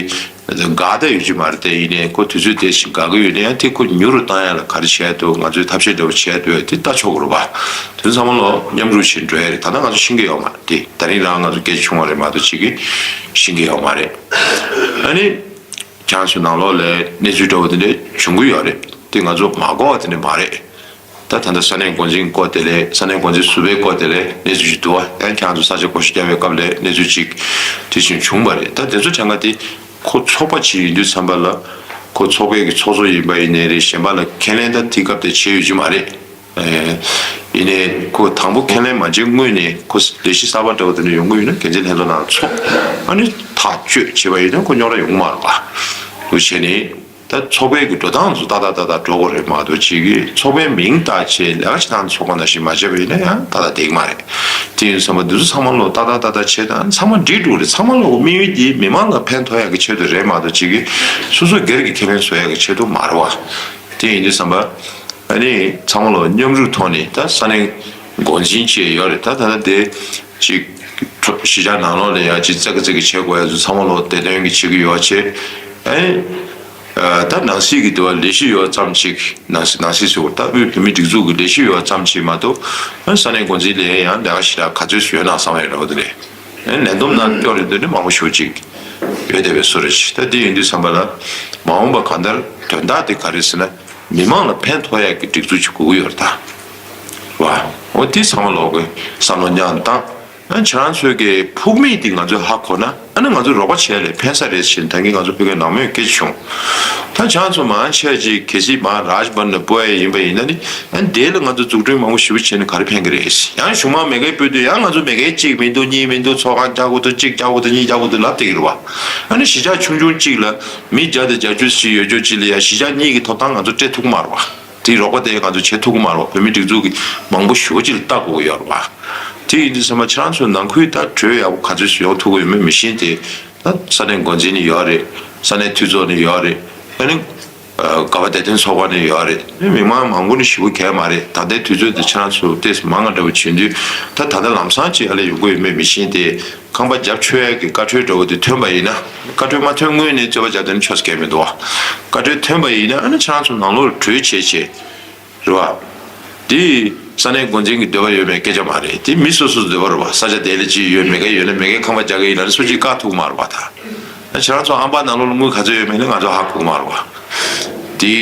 དགའ་ད་ཡོད་ཀྱི་མ་རེད། དེ་ཡིན་ནའི་ཁོ་དུས་ཚོད་དེ་བཞིན་དགའ་གི་ཡོད་ན་ཡང་དེ་ཁོ་མྱུར་རུ་བཏང་ཡ་ལ་ག་རེ་བྱས་འདུག་ང་ཚོས་ཐབས་ཤེས་འདྲ་བོ་བྱས་འདུག་དེ་ལྟ་ཆོག་གི་རེད་པ། དེ་ཚང་མ་ལོ་མཉམ་རུབ་བྱས་འགྲོ་ཡ་རེད། ད་ལྟ་ང་ཚོ་ཤེས་ཀྱི་ཡོད་མ་རེད། དེ་ད་རིང་རང་ང་ཚོ་སྐད་ཆ་བྱུང་བ་རེད་མ་གཏོགས་གཅིག་གིས་ཤེས་ཀྱི་ཡོད་མ་རེད། ཨ་ནི་ཁྱེད་རང་ཚོའི་ནང་ལོགས་ལ་གནས་ཚུལ་འདྲ་བོ་དེ་འདྲ་བྱུང་གི་ཡོད་རེད། དེ་ང་ཚོ་མ་གོ་བ་དེ་འདྲ་མ་རེད། ད་ད་ལྟ་ས་གནས་འགོ་འཛིན་སྐོར་དེ་ལས་ས་གནས་འགོ་འཛིན་ཟུར་པའི་སྐོར་དེ་ལས་གནས་ཚུལ་ཞིག་འདུག་བ། ཡང་ཁྱེད་རང་ཚོ་ས་ཆ་བགོ་བཤའ་བརྒྱབ་པའི་སྐབས་ལ་གནས་ཚུལ་ཅིག་དེ་བཞིན་བྱུང་བ་རེད། ད་དེ་ཚོ་གྲངས་ཀ་དེ་ ཁོ་ཚོགས་པ་ཅིག་ཡིན་དུས་ཙམ་པ་ལ་ཁོ་ཚོགས་པའི་གི་ཚོགས་གཙོ་ཡིན་པ་ཡིན་ནའི་རེད། གཞན་པ་ལ་ཁས་ལེན་ད་དེ་སྐབས་དེ་བྱས་ཡོད་ཀྱི་མ་རེད། ཨེ། ཡིན་ནའི་ཁོ་དང་པོ་ཁས་ལེན་མ་བྱས་སྔོན་ནས་ཁོ་ལས་གཞི་གསར་པ་འདྲ་བོ་དེ་འདྲ་ཡོང་གི་ཡོད་ན་འགན་འཛིན་ལྷན་ཚོགས་ནང་ཚོགས། ཨ་ནི་ཐག་གཅོད་བྱས་པ་ཡིན་ན་ཁོ་རྙོག་དྲ་ཡོང་གི་མ་རེད་པ། འདུག་བྱས་ནས་ད་ཚོགས་པའི་གི་འགྲོ་སྟངས་ཚོ་ཏག་ཏག་ཏག་ཏག་འགྲོ་དགོས་རེད་མ་གཏོགས་ཅིག་གི་ཚོགས་པའི་མིང་བཏགས་བྱས་ལས་ཀ་བྱེད་སྟངས་ཚོགས་པ་ནང་བཞིན་མ་བྱས་པ་ཡིན་ན་ཡང་ཏག་ཏག་བསྡད་ཀྱི་མ་རེད། དེ་ཡིན་ཙམ་པ་འདི་ཚོ་ཚང་མ་ལོ་ཏག་ཏག་ཏག་ཏག་བྱས་དང་ཚང་མ་འགྲིག་འགྲོ་རེད། ཚང་མ་ལོ་དམིགས་ཡུལ་དེ་མི་མང་ལ་ཕན་ཐོགས་ཡག་གི་ཆེད་དུ་རེད་མ་གཏོགས་ཅིག་གི་སོ་སོ་སྒེར་གྱི་ཁེ་ཕན་བཟོ་ཡག་གི་ཆེད་དུ་མ་རེད་བ། དེ་ཡིན་དུས་ཙམ་པ། ཨ་ནི་ཚང་མ་ལོ་མཉམ་རུབ་ཐོག་ནས་ད་ས་གནས་འགོ་འཛིན་བཅས་ཡོད་རེད། ད་ད་ལྟ་དེ་ཅིག་གཞིས་ཆགས་ནང་ལོགས་ལ་ཡ་ཅིག་ཙག་གི་ཙག་གི་བྱེད་དགོས་ཡ་ཚོ་ཚང་མ་ལོ་བདེ་དོན་གྱི་བྱེད་ཀྱི་ཡོད་བྱས། ཨ་ནི་ད་ནང་སྲིད་ཀྱི་དེ་བ་ལས་གཞི་ཡོད་ཙམ་ཅིག་ནང་སྲིད་ནང་སྲིད་ཟེར་བ་ད་དབུས་བོད་མིའི་སྒྲིག་འཛུགས་ཀྱི་ལས་གཞི་ཡོད་ཙམ་ཅིག་མ་གཏོགས་ཨ་ནི་ས་གནས་འགོ་འཛིན་ལ་ཡང་ལས་ཀ་ཞེ་དྲག་ག་ཚོད་ཡོད་ན་བསམ་ཡ་འདྲ་བོ་དེ་རེད། ཨ་ནི་ལས་བསྡོམས་ནང་སྐྱོར་རེ་འདོད་ནི་མང་པོ་ཞེ་པོ་ཅིག་ཡོད་བསྡད་པའི་བཟོ་འདྲ་ཅིག་ད་དེ་ཡིན་དུས་ཙམ་པ་ལ་མ་འོངས་པ་གང་ལྟར་དོན་དག་དེ་ག་རེ་ཟེར་ན། མི་མང་ལ་ཕན་ཐོགས་ཡག་གི་སྒྲིག་འཛུགས་ཅིག་དགོས་ཀྱི་ཡོད་རེད་ད། བ། འོ་དེ་ཚང་མ་ལོག་གི་བསམ་བློ་ཉག་བཏང་། ཨ་ཁྱེད་རང་ཚོའི་གི་ཕུགས་དམིགས་དེ་ང་ཚོས་ཧ་གོ་ན་ཨ་ནི་ང་ཚོ་རོགས་པ་བྱས་ལས་ཕན་ས་རེད་ཞེས་ད་གིན་ང་ཚོ་ཕ་གིར་ནང་མོས་སྐད་ཆ་བྱུང་། ད་ཁྱེད་རང་ཚོ་མང་ཆེ་ཅིག་གལ་སྲིད་མ་རཱཇ་བྷན་ནས་སྤོ་ཡ་ཡིན་པ་ཡིན་ན་ནི་ཨ་ནི་དེ་ལ་ང་ཚོ་འཛུགས་སྐྲུན་མང་པོ་ཞེ་པོ་བྱས་ནས་ག་རེ་ཕན་གི་རེད། ཡང་གཞུང་མང་མེ་ཀལ་སྤོ་དུས་ཡང་ང་ཚོ་མེ་ཀལ་གཅིག་མི་འདུག་གཉིས་མི་འདུག་ཚོགས་ཁང་རྒྱག་དགོས་འདུག་གཅིག་རྒྱག་དགོས་འདུག་གཉིས་རྒྱག་དགོས་འདུག་ལབ་བསྡད་ཀྱི་རེད་བ། ཨ་ནི་གཞིས་ཆགས་ཆུང་ཆུང་གཅིག་ལ་མི་བརྒྱ་དང་བརྒྱད་ཅུ་ཞིག་ཡོད་ཆོག་ཅིག་ལ་ཡང་གཞིས་ཆགས་གཉིས་ཀྱི་ཐོབ་ཐང་ང་ཚོ་སྤྲད་ཐུབ་ཀྱི་མ་རེད་བ། དེའི་རོགས་པ་དེ་ང་ཚོ་བྱེད་ཐུབ་ཀྱི་མ་རེད་བ། བོད་མིའི་སྒྲིག་འཛུགས་ཀྱི་མང་པོ་ཞེ་པོ་ཅིག་ལ་ལྟ་དགོས་ཀྱི་ཡོད་རེད་བ། དེ་ཡིན་དུས་ཙམ་པ་ཁྱེད་རང་ཚོ་ནང་ཁུལ་ད་གྲོས་ཡག་པོ་ག་ཚོད་ཞིག་ཡོང་ཐུབ་ཀྱི་ཡོད་མེད་མི་ཤེས་ཏེ། ད་ས་གནས་འགོ་འཛིན་ནས་ཡོད་རེད། ས་གནས་འཐུས་ཚོགས་ནས་ཡོད་རེད། ཨ་ནི། ཨ་ག་བ་བདེ་དོན་ཚོགས་པ་ནས་ཡོད་རེད། མི་མང་མང་པོ་ནི་ཞེ་པོ་གལ་མ་རེད། ད་ལྟའི་དུས་ཚོད་དུ་ཁྱེད་རང་ཚོ་ཏོག་ཙམ་མང་ང་འདྲ་བོ་བྱེད་དུས་ད་ད་ལྟ་ལམ་སང་ཅིག་ཨ་ལས་ཡོང་གི་ཡོད་མེད་མི་ཤེས་ཏེ། ཁང་པ་རྒྱབ་ཆོག་ཡ་གི་བཀའ་འཁྲོལ་འདྲ་བོ་དེ་ཐོན་པ་ཡིན་ན། བཀའ་འཁྲོལ་མ་ཐོན་སྔོན་ནས་རྩོད་པ་རྒྱབ་དེ་ནི་ཆོག་ས་གལ་མི་འདུག་བ། བཀའ་འཁྲོལ་ཐོན་པ་ཡིན་ན་ཨ་ནི་ཁྱེད་རང་ཚོ་ནང་ལོགས་ལ་གྲོས་བྱས་བྱས། རེད་བ། དེ་ས་གནས་འགོ་འཛིན་གྱི་འདོད་པ་ཡོད་མེད་སྐད་ཆ་མ་རེད། དེ་མི་སོ་སོའི་འདོད་པ་རེད་བ། ས་ཆ་དེ་ལ་ཅི་ཡོད་མེད་ག་ཡོད་ན་མེད་གའི་ཁང་པ་རྒྱག་གི་ཡིན་ལ་ནི་སུ་གཅིག་བཀག་ཐུབ་ཀྱི་མ་རེད་བ་ད། ཁྱེད་རང་ཚོ་ཨམ་པ་ནང་ལོགས་ལ་དངུལ་ག་ཚོད་ཡོད་མེད་ནི་ང་ཚོ་ཧ་གོ་གི་མ་རེད་བ། དེ་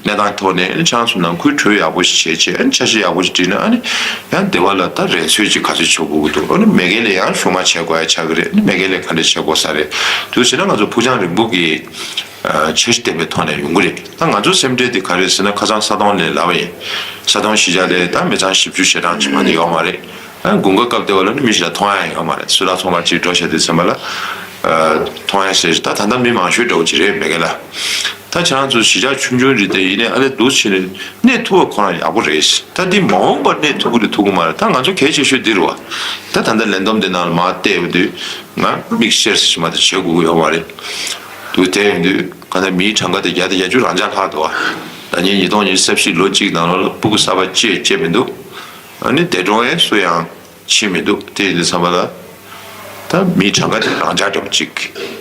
གནས་སྟངས་ཐོག་ནས་ནི་ཁྱེད་རང་ཚོ་ནང་ཁུལ་གྲོས་ཡག་པོ་ཞིག་བྱས་བྱས་ཨ་ནི་འཆར་གཞི་ཡག་པོ་ཞིག་བྲིས་ན་ཨ་ནི་ཡང་སྡེ་བ་ལ་ད་རན་ཚོད་ཅིག་ག་ཚོད་ཆོག་དགོས་ཀྱི་འདུག་ཨ་ནི་མེད་མཁན་ལ་ཡང་གཞུང་མང་བྱེད་དགོས་ཡ་ཆགས་ཀྱི་རེད། ཨ་ནི་མེད་མཁན་ལ་ག་འདྲ་བྱེད་དགོས་ས་རེད། དུས་ཟེར་ན་ང་ཚོ་ཕུགས་རྒྱང་རིང་པོ་གི་འཆར་གཞི་ལྡན་པའི་ཐོག་ནས་ཡོང་གི་རེད། ད་ང་ཚོ་སེམས་ཁྲལ་དེ་ག་རེ་ཟེར་ན་ཁ་སང་ས་སྟོང་ལས་ལབ་པ་ཡིན། ས་སྟོང་གཞིས་ཆགས་ལས་ད་མི་ཚང་བཞི་བཅུ་ཞེ་གྲངས་ཅིག་མ་ནི་ཡོད་མ་རེད། ཨ་དགུན་ཁ་སྐབས་དེ་བ་ལ་ནི་མི་ཞིག་ལ་མཐོང་ཡ་ཡོད་མ་རེད། སུ་ལ་ཚོང་ཁང་ཅིག་འགྲོ་བྱས་དུས་ཙམ་པ་ལ། ཨ་མཐོང་ཡ་ཟེར་ད་ད་ལྟ་མི་མང་ཤོས་འདྲ་བོ་ཅིག་རེད་མེད་མཁན་ལ། ད་ཁྱེད་རང་ཚོ་གཞིས་ཆགས་ཆུང་ཆུང་རེད་དེ་ཡིན་ནའི་ཨ་ལས་འདུག་བྱས་ནས་གནས་ཐུབ་པ་ཁོ་རང་ཡག་པོ་རེད། ད་འདི་མ་འོངས་པར་གནས་ཐུབ་ཀྱི་རེད་ཐུབ་ཀྱི་མ་རེད། ད་ང་ཚོ་གལ་ཆེ་ཤོས་འདི་རེད་བ། ད་ད་ལྟ་ལས་བསྡོམས་འདི་ནང་ལ་མར་བལྟས་པ་དུས་ང་མིག་ཤེར་ཟེར་མ་ད་བྱེད་དགོས་ཀྱི་ཡོད་མ་རེད། འདུག་དེ་ཡིན་དུས་ག་ད་མིའི་གྲངས་ཀ་དེ་བརྒྱ་དང་བརྒྱད་ཅུ་རང་འཇགས་ལྷག་འདུག་བ། ད་ཉིན་ཉིས་སྟོང་ཉི་ཤུ་རྩ་བཞི་ལོ་གཅིག་ནང་ལོགས་ལ་སྤུ་གུ་གསར་པ་སྐྱེས་སྐྱེས་མི་འདུག་ཨ་ནི་འདས་གྲོངས་ཡས་སུ་ཡང་ཕྱིན་མི་འདུག་དེ་ཡིན་དུས་ཙམ་པ་ལ། ད་མིའི་གྲངས་ཀ་དེ་རང་འཇགས་འདྲ་པོ་ཅིག་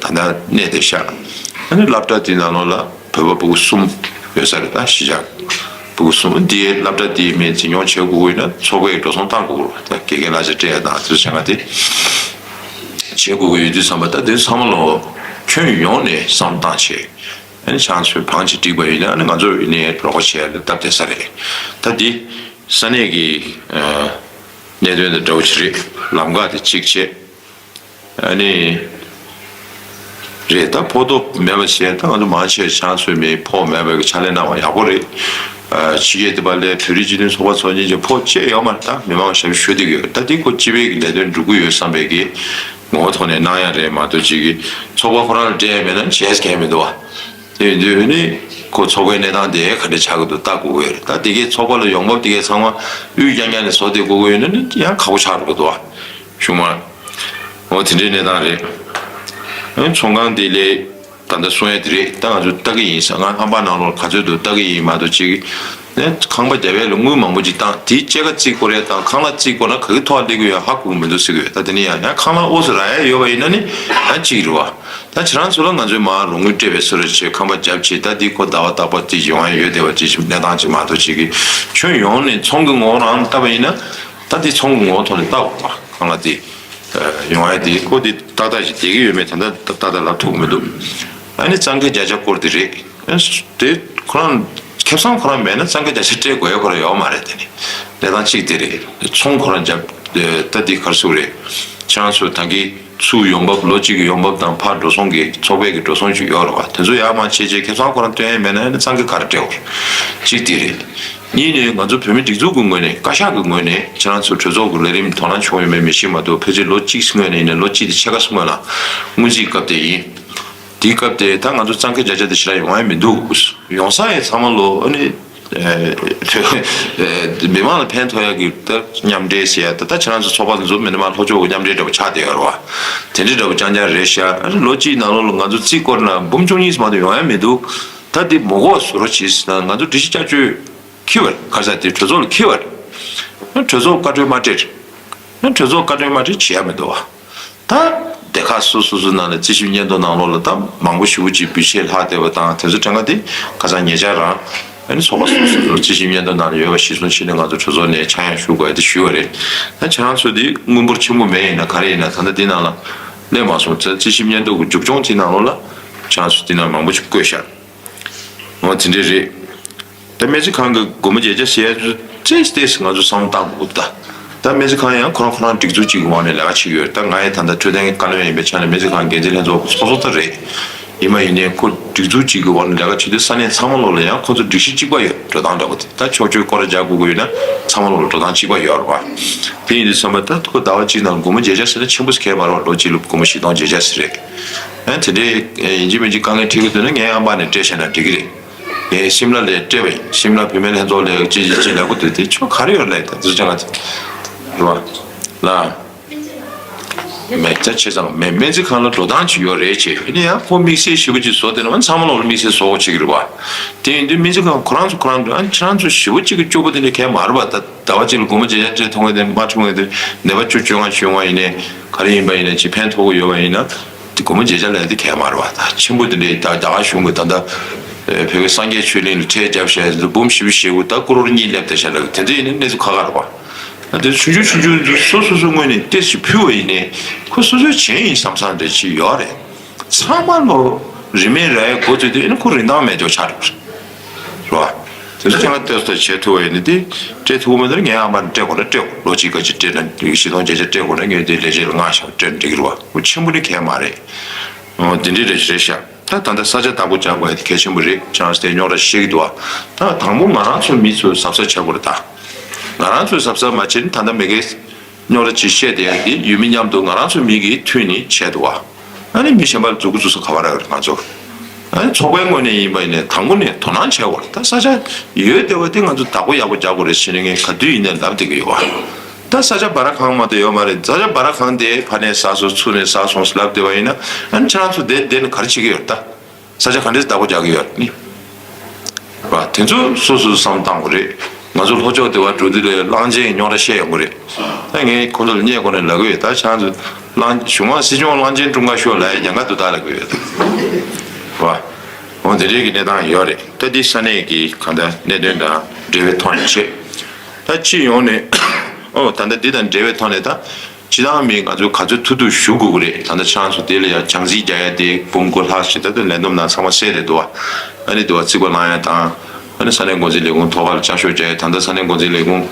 ད་ལྟ་གནས་བསྡད་ཤག་ཨ་ནི་སློབ་གྲྭ་དེའི་ནང་ལོགས་ལ་བོད་པ་སྤུ་གུ་གསུམ་ཡོད་ས་རེད། ད་གཞིས་ཆགས་སྤུ་གུ་གསུམ་འདིའི་སློབ་གྲྭ་དེའི་མི་འཛིན་སྐྱོང་བྱེད་དགོས་ཀྱི་ཡོད་ན་ཚོགས་པས་འགྲོ་སོང་བཏང་དགོས་ཀྱི་རེད་བ། ད་དགེ་རྒན་གླ་ཆ་སྤྲད་ཡ་དང་དེ་ཚོ་བྱེད་ང་དེ་བྱེད་དགོས་ཀྱི་ཡོད་དུས་ཙམ་པ་ད་དེ་ཚང་མ་ལོ་ཁྱོན་ཡོངས་ནས་བསམ་བཏང་བྱས་ཨ་ནི་ཆང་ཚོས་བང་ཆེ་འགྲིག་པ་ཡིན་ན་ཨ་ནི་ང་ཚོ་ཡིན་ནའི་རོགས་པ་བྱས་ཡ་ལ་སྟབས་བདེ་ས་རེད། ད་འདི་ས་གནས་ཀྱི་གནད་དོན་དང་འདྲ་བོ་ཅིག་རེད། ལམ་ཁ་དེ་གཅིག་བྱས། ཨ་ནི། རེད་ད་ཕོགས་ཐོབ་མེད་པ་བྱས་ད་ང་ཚོ་མང་ཆེ་ཆང་ཚོས་མི་ཕོགས་མེད་པའི་ཕྱག་ལས་གནང་བ་ཡག་པོ་རེད། ཨ་ཕྱི་རྒྱལ་དེ་པ་ལས་བོད་རིགས་སྤྱི་མཐུན་ཚོགས་པ་ཚོགས་ཆེན་གྱི་ཕོགས་བཅད་ཡོད་མ་རེད། ད་མི་མང་ཞབས་ཞུ་བསྡད་ཀྱི་ཡོད་ད་འདི་ཁོ་སྤྱི་པའི་གི་ལས་དོན་འགྲུབ་ཀྱི་ཡོད་བསམ་པའི་གི་ངོ་བོ་ཐོག་ནས་གནང་ཡ་རེད་མ་གཏོགས་ཅིག་གི་ཚོགས་པ་ཁོ་རང་ལ་སྤྲད་ཡ་མེད་ན་བྱས་ཀྱི་མི་འདུག་བ། དེ་ཡིན་དུས་ནི་ཁོ་ཚོགས་པའི་གནས་སྟངས་དེ་ག་འདྲ་ཆགས་ཀྱི་འདུག་ལྟ་དགོས་ཀྱི་ཡོད་རེད། ད་དེ་གའི་ཚོགས་པ་ལ་ཡོང་འབབ་དེ་གའི་ཚང་མ་དབུས་རྐྱང་རྐྱང་ནས་བཟོ་བསྡད་དགོས་ཀྱི་ཡོད་ན་ནི་ཡང་ཁག་པོ་ཆགས་འགྲོ་གི་འདུག་བ། གཞུང་མང་། འོ་དེ་འདྲའི་གནས་སྟངས་རེད། ཨ་ཚོང་ཁང་དེ་ལས་ད་ལྟ་གསུང་ཡ་དེ་རེད། ད་ང་ཚོ་ལྟ་གི་ཡིན་ས་ང་ཧམ་པ་ནང་ལོགས་ག་ཚོད་འདུག་ལྟ་གི་ཡིན་མ་གཏོགས་ཅིག་ནས་ཁང་པ་རྒྱབ་ཡ་ལ་དངུལ་མང་པོ་ཅིག་བཏང་དེའི་སྐྱེད་ཀ་བརྩི་དགོས་རེད་དང་ཁང་གླ་བརྩི་དགོས་ན་ག་གི་ཐོག་སླེབས་ཀྱི་ཡོད་ཧ་གོ་གི་མི་འདུག་ཟེར་གི་ཡོད། ད་དེ་ནས་ཡང་ཡང་ཁང་གླ་ཨོ་ཙི་རག་ཡ་ཡོད་པ་ཡིན་ན་ནི་ཡང་གཅིག་རེད་བ། ད་ཁྱེད་རང་ཚོ་ལ་ང་ཚོས་མར་རོགས་དངུལ་སྤྲད་པའི་བཟོ་འདྲ་བྱས་ཁང་པ་རྒྱབ་བྱས་ད་འདི་ཁོ་ཟླ་བ་རྟག་པར་དེ་ཡོང་ཡ་ཡོད་བསྡད་པ་ཅིག་གནས་སྟངས་ཅིག་མ་གཏོགས་ཅིག་གི་ཁྱོན་ཡོངས་ནས་ཚོང་གི་ངོ་བོ་རང་ལྟ་བ་ཡིན་ན་ད་འདི་ཚོང་གི་ངོ་བོ་ཐོག་ནས་ལྟ་དགོས་པ་ཁང་གླ་དེ་ཡོང་ཡ་དེ་ཁོ་དེ་ཏག་ཏག་ཞིག་བསྡད་ཀྱི་ཡོད་མེད་ད་ལྟ་ཏག་ཏག་ལབ་ཐུབ་ཀྱི་མི་འདུག་ཨ་ནི་གཙང་ཁེ་བརྒྱ་ཆ་སྐོར་དེ་རེད། དེ་ཁོ་རང་ཁེ་བཟང་ཁོ་རང་མེད་ན་གཙང་ཁེ་བརྒྱ་ཆ་སྤྲད་དགོས་ཡ་ཁོ་རང་ཡོད་མ་རེད། དེ་ནི་གནས་སྟངས་གཅིག་དེ་རེད། ཚོང་ཁོ་རང་རྒྱབ་ད་འདི་གར་སུ་རེད། ཁྱེད་རང་ཚོ་ད་གི་ ཚུར་ཡོང་འབབ་ལོ་གཅིག་གི་ཡོང་འབབ་དང་ཕར་འགྲོ་སོང་གི་ཚོགས་པའི་གི་འགྲོ་སོང་ཅིག་ཡོད་རེད་བ། དེ་ཚོ་ཡར་མར་བྱས་བྱས་ཁེ་བཟང་ཁོ་རང་སྟོན་ཡས་མེད་ན་ཨ་ནི་གཙང་ཁེ་ག་རེ་སྤྲད་དགོས་རེད། གཅིག་དེ་རེད། གཉིས་ནི་ང་ཚོ་བོད་མི་སྒྲིག་འཛུགས་ཀྱི་ངོས་ནས་བཀའ་ཤག་གི་ངོས་ནས་ཁྱེད་རང་ཚོ་གྲོས་ཚོགས་ཀྱི་ལས་རིམ་དོ་སྣང་བྱུང་ཡོད་མེད་མི་ཤེས་མ་གཏོགས་ཕལ་ཆེར་ལོ་གཅིག་སྔོན་ནས་ཡིན་ནའི་ལོ་གཅིག་དང་ཕྱེད་ཀ་སྔོན་ལ་སྔོན་རྩིས་སྐབས་དེ་ཡིན། དེའི་སྐབས་དེ་ད་ང་ཚོ་གཙང་ཁེ་བརྒྱ་ཆ་དེ་ཞེ་དྲག་ཡོང་ཡ་མི་འདུག་ཡོང་ས་ཡི་ཚང་མ་ལོ་ཨ་ནི། མི་མང་ལ་ཕན་ཐོགས་ཡ་གི་ད་མཉམ་འབྲེལ་ཟེར་ཡ་ད་ད་ཁྱེད་རང་ཚོ་ཚོགས་པ་འཛུགས་མི་འདི་མ་ལྷོ་ཕྱོགས་ཀྱི་མཉམ་འབྲེལ་འདྲ་པོ་ཆགས་བསྡད་ཡོད་རེད་བ། དེ་འདྲ་འདྲ་པོ་རྐྱང་རྐྱང་རེད་ཤག་ཨ་ནི་ལོ་གཅིག་ནང་ལོགས་ལ་ང་ཚོ་རྩིས་སྐོར་ན་འབུམ་བཅུ་གཉིས་མ་གཏོགས་ཡོང་ཡ་མི་འདུག་ད་འདི་མ་འགོར་བཟོ་རོགས་གྱིས་ཟེར་ན་ང་ཚོ་སྒྲིག་གཞི་བསྐྱར་བཅོས་འཁྱེར་བ་རེད། ག་རེ་ཟེར་དེ་གྲོས་ཚོགས་ལ་འཁྱེར་བ་རེད། གྲོས་ཚོགས་བཀའ་འཁྲོལ་མ་སྤྲད། གྲོས་ཚོགས་བཀའ་འཁྲོལ་མ་སྤྲད་བྱེད་ཡ་མི་འདུག་བ། ད་སྡེ་ཁག་སོ་སོ་སོ་ནང་ལ་རྩིས་ཞིབ་སྙན་ཐོ་ནང་ལོགས་ལ་ད་མང་པོ་ཞེ་པོ་ཅིག་བེད་སྤྱོད་ལྷག་བསྡད་པ་དང་དེ་ཚོ་དྲན་ག་དེ་ཁ་སང་ཉེ་ཆར་རང་ཨ་ནི་ཚོགས་པ་སོ་སོ་སོ་རྩིས་ཞིབ་སྙན་ཐོ་ནང་ལ་ཡོད་པ་གཞིར་བཟུང་བྱས་ནས་ང་ཚོ་གྲོས་ཚོགས་ནས་ཆག་ཡང་ཞུ་དགོས་ཡ་དེ་ཞུས་པ་རེད། ད་ཁྱེད་རང་ཚོ་དེ་དངུལ་འབོར་ཆེན་པོ་མེད་ཡིན་ན་ག་རེ་ཡིན་ན་ད་ལྟ་འདི་ནང་ལ་སླེབས་མ་སོང་ཚེ་རྩིས་ཞིབ་སྙན་ཐོ་གི་མཇུག་སྐྱོང་དེ་ནང་ལོགས་ལ་ཁྱེད་རང་ཚོ་འདི་ནང་མང་པོ་ཅིག་བཀོད་ཤག་འོ་དེ་འདྲས་རེད། ད་སྨན་རྩིས་ཁང་གི་སྒོར་མོ་བརྒྱད་བརྒྱ་ཟེར་ཡ་ཙེས་ཏེས་ང་ཚོ་བསམ་བློ་བཏང་དགོས་ད། ད་སྨན་རྩིས་ཁང་ཡང་ཁོ་རང་ཁོ་རང་སྒྲིག་འཛུགས་གཅིག་གི་འོག་ནས་ལས་ཀ་བྱེད་ཀྱི་ཡོད་རེད། ད་ང་ཡི་ད་ལྟ་འཕྲོད་བསྟེན་བཀའ་བློན་ཡིན་པའི་ཆ་ནས་སྨན་རྩིས་ཁང་འགན་འཛིན་ལྷན་ཚོགས་ཚོགས་གཙོ་ད་རེད། ཡིན་མ་ཡིན་ནའི་ཁོ་སྒྲིག་འཛུགས་གཅིག་གི་འོག་ནས་ལས་ཀ་བྱེད་དུས་ས་གནས་ཚང་མ་ལོག་ལ་ཡང་ཁོ་ཚོ་སྒྲིག་གཞི་གཅིག་པ་ཡོད་འགྲོ་སྟངས་འདྲ་པོ་དེ་ད་ཕྱོགས་བཅུའི་སྐོར་ར་རྒྱག་དགོས་ཀྱི་ཡོད་ན་ཚང་མ་ལོག་ལ་འགྲོ་སྟངས་གཅིག་པ་ཡོད་རེད་བ། དེ་ཡིན་དུས་ཚང་མ་ད་ཁོ་ཟླ་བ་གཅིག་ནང་སྒོར་མོ་བརྒྱད་བརྒྱ་ཟེར་ན་ཆེན་པོ་ཟེར་གས་མ་རེད་བ། ལོ་གཅིག་ལ་སྒོར་མོ་བཞི་སྟོང་བརྒྱད་བརྒྱ་ཟེར་རེད། ཨ་དེ་འདྲའི་ཡིན་གཅིག་མིན་གཅིག་དཀའ་ངལ་འཕྲད་ཀྱི་འདུག་ན་ངའི་ཨ་མ་ནས་སྤྲད་བྱས་ན་འགྲིག་གི་རེད། ངས་ཤིམ་ལ་ལ་སྤྲད་པ་ཡིན། ཤིམ་ལ་བུད་མེད་ལྷན་ཚོགས་ལ་ཅི་ཅི་ཅི་ལབ་གི་འདུག་དེ་ཆོ་ག་རེ་ཡོད་ལབ་ད་ཟུར་ཅང་ལ་རེད་བ། ལ། མེད་ད་བྱས་ཙང་མེད་སྨན་རྩིས་ཁང་ལ་འགྲོ་སྟངས་ཅིག་ཡོད་རེད་ཅེས་ཨ་ནི་ཡང་ཁོ་དམིགས་བསལ་ཞེ་པོ་ཅིག་བཟོ་དེ་ན་མ་ཚང་མ་ལོག་ལ་དམིགས་བསལ་བཟོ་དགོས་བྱེད་ཀྱི་རེད་བ། དེ་ཡིན་དུས་སྨན་རྩིས་ཁང་ཁོ་རང་ཚོ་ཁོ་རང་ཚོ་ཨ་ནི་ཁྱེད་རང་ཚོ་ཞེ་པོ་ཅིག་གི་སྐྱོ་པོ་དེ་འདྲ་གས་མ་རེད་བ། ད་ཟླ་བ་གཅིག་ལ་སྒོར་མོ་བརྒྱད་བརྒྱ་སྤྲད་ཐུབ་མཁན་དེ་མ་ཐུབ་མཁན་དེ་ནད་པ་བཅུ་བཅོ་ལྔ་བཅོ་ལྔ་ཡིན་ནའི་ག་རེ་ཡིན་པ་ཡིན་ནའི་ཅིག་ཕན་ཐོགས་ཀྱི་ཡོད་པ་ཡིན་ན། དེ་སྒོར་མོ་བརྒྱད་བརྒྱ་ལས་དེ་གས་མ་རེད་བ། ད་ཆེན་པོ་དེ་འདྲའི་ད་རྒྱ་གར་གཞུང་གི་ད་ལྟ་བོད་པའི་སངས་རྒྱས་ཆོས་གླིང་ལ་ཁྲལ་བརྒྱབ་བཞག་ཡ་དེ་ཚོ་འབུམ་བཞི་བཅུ་ཞེ་དགུ་ད་ཀོ་རོར་གཉིས་སླེབས་བསྡད་བཞག་ལབ་དེ་ཚོ་ཡིན་ན་གནས་ཚུལ་ཁག་ཁག་རེད་བ། ད་དེ་ཆུང་ཆུང་ཆུང་ཆུང་ཚོ་སོ་སོ་སོ་ངོས་ནས་ཏོག་ཙམ་ཕུལ་བ་ཡིན་ནའི་ཁོ་སོ་སོའི་བྱས་ཡིན་བསམ་བསམ་འདྲ་ཅིག་ཡོད་རེད། ཚང་མ་ལོ་རིན་མེད་རག་ཡ་འགོ་བཙུགས་དུས་ཨེ་ནི་ཁོ་རིན་ཐང་མེད་འཇོག་ཆགས་འགྲོ་གི་རེད། རེད་བ། དེ་ཚོ་ཀྱང་ལྟོས་ལྟོས་བྱེད་ཐུབ་པ་ཡིན་ན་དེ་སྤྲད་ཐུབ་ཀྱི་མེད་ན་ངའི་ཨ་མ་ནས་སྤྲད་དགོས་ན་སྤྲད་དགོས། ལོ་གཅིག་ག་ཅིག་སྤྲད་ན་བཞི་སྟོང་བརྒྱད་བརྒྱ་སྤྲད་དགོས་ན་ངས་དེ་ལས་བྱེད་ལ་མངགས་བཞག་སྤྲད་ན་འགྲིག་གི་རེད་བ། ཁོ་ཆེན་པོ་ནི་གས་མ་རེད། འོ་དེ་འདྲའི་རེད་རེད་ཤག་ད་ད་ལྟ་ས་ཆ་བདག་པོ་རྒྱག་དགོས་ཡ་དེ་གལ་ཆེན་པོ་རེད། ཅང་སྟེ་རྙོག་དྲ་བཤད་ཀྱི་འདུག་བ། ད་དང་པོ་ང་རང་ཚོ་མི་ཚོས་གཟབ་གཟབ་བྱ་དགོས་རེད་ད། ང་རང་ཚོས་གཟབ་གཟབ་མ་བྱས་ན་ད་ལྟ་མི་སྒེར་རྙོག་དྲ་ཅིག་བཤད་བསྡད་ཡ་དེ་ཡུལ་མི་མཉམ་དུ་ང་རང་ཚོ་མི་གིས་མཐུད་ནས་བྱས་འདུག་བ། ཨ་ནི་མི་གཞན་པ་ལ་མཛུབ་གུ་བཙུགས་ས་ག་པར་ཡོད་རེད་ང་ཚོ། ཨ་ནི་ཚོགས་པའི་ངོས་ནས་ཡིན་པ་ཡིན་ནའི་དང་པོ་ནས་དོ་སྣང་བྱས་པ་རེད། ད་ས་ཆ་ཡོད་བསྡད་པ་དེ་ང་ཚོ་བདག་པོ་ཡག་པོ་རྒྱག་དགོས་རེད་ཟེར་ནས་ངས་ག་དུས་ཡིན་ནའི་ལབ་བསྡད་ཀྱི་ཡོད་བ། ད་ས་ཆ་སྦ་ར་གང་མ་གཏོགས་ཡོད་མ་རེད། ས་ཆ་སྦ་ར་གང་དེ་ཕར་ནས་ཟ་སོང་ཚུར་ནས་ཟ་སོང་ལབ་བསྡད་པ་ཡིན་ན་ཨ་ནི་ཁྱེད་རང་ཚོ་དེ་དེ་ནས་ག་རེ་བྱེད་ཀྱི་ཡོད་རེད་ད། ས་ཆ་ག་འདྲས་བདག་པོ་རྒྱག་གི་ཡོད་ནི། བ་དེ་ཚོ་སོ་སོས་བསམ་བཏང་དགོས་རེད། ང་ཚོ་ལྷོ་ཕྱོགས་དེ་བ་འགྲོ་དུས་ལ་གླང་ཆེན་གྱི་རྙོག་དྲ་བཤད་ཡོང་གི་རེད། ད་ངས་ཁོང་ཚོ་ལ་བརྙས་གོང་ནས་ལབ་གི་ཡོད། ད་ཆང་ཚོ་གླང་གཞུང་མང་སྲིད་སྐྱོང་གླང་ཆེན་ཀྲུང་ག་ཤོག་ལ་ཡ་ཉན་ག་འདུག་ད་ལབ་གི་ཡོད་ད། བ། འོ་དེ་འདྲས་ཀྱི་གནས་སྟངས་ཡོད་རེད། ད་འདི་ས་གནས་ཀྱི་གང་ལྟར་གནད་དོན་དང་འབྲེལ་བའི་ཐོག་ནས་བྱེད། ད་སྤྱི་ཡོངས་ནས་ཨོ་ད་ལྟ་འདི་དང་འབྲེལ་བའི་ཐོག་ནས་ད། སྤྱི་བཏང་མི་ང་ཚོས་ག་ཚོད་ཐུབ་ཐུབ་ཞུ་དགོས་ཀྱི་རེད། ད་ལྟ་ཁྱེད་རང་ཚོ་དེ་ལ་ཡང་བྱང་རྩིས་རྒྱག་ཡ་དེ་འབུམ་དགུ་ལྷག་ཞིག་ད་ལྟ་ལས་བསྡོམས་ནང་ཚང་མ་གསལ་རེད་འདུག་བ། ཨ་ནི་འདུག་བ་རྩིས་པ་གནང་ཡ་དང་། ཨ་ནི་ས་གནས་འགོ་འཛིན་ལས་ཁུངས་ཐོག་ཁར་བསྐྱར་ཞིབ་རྒྱག་ཡ། ད་ལྟ་ས་གནས་འགོ་འཛིན་ལས་ཁུངས་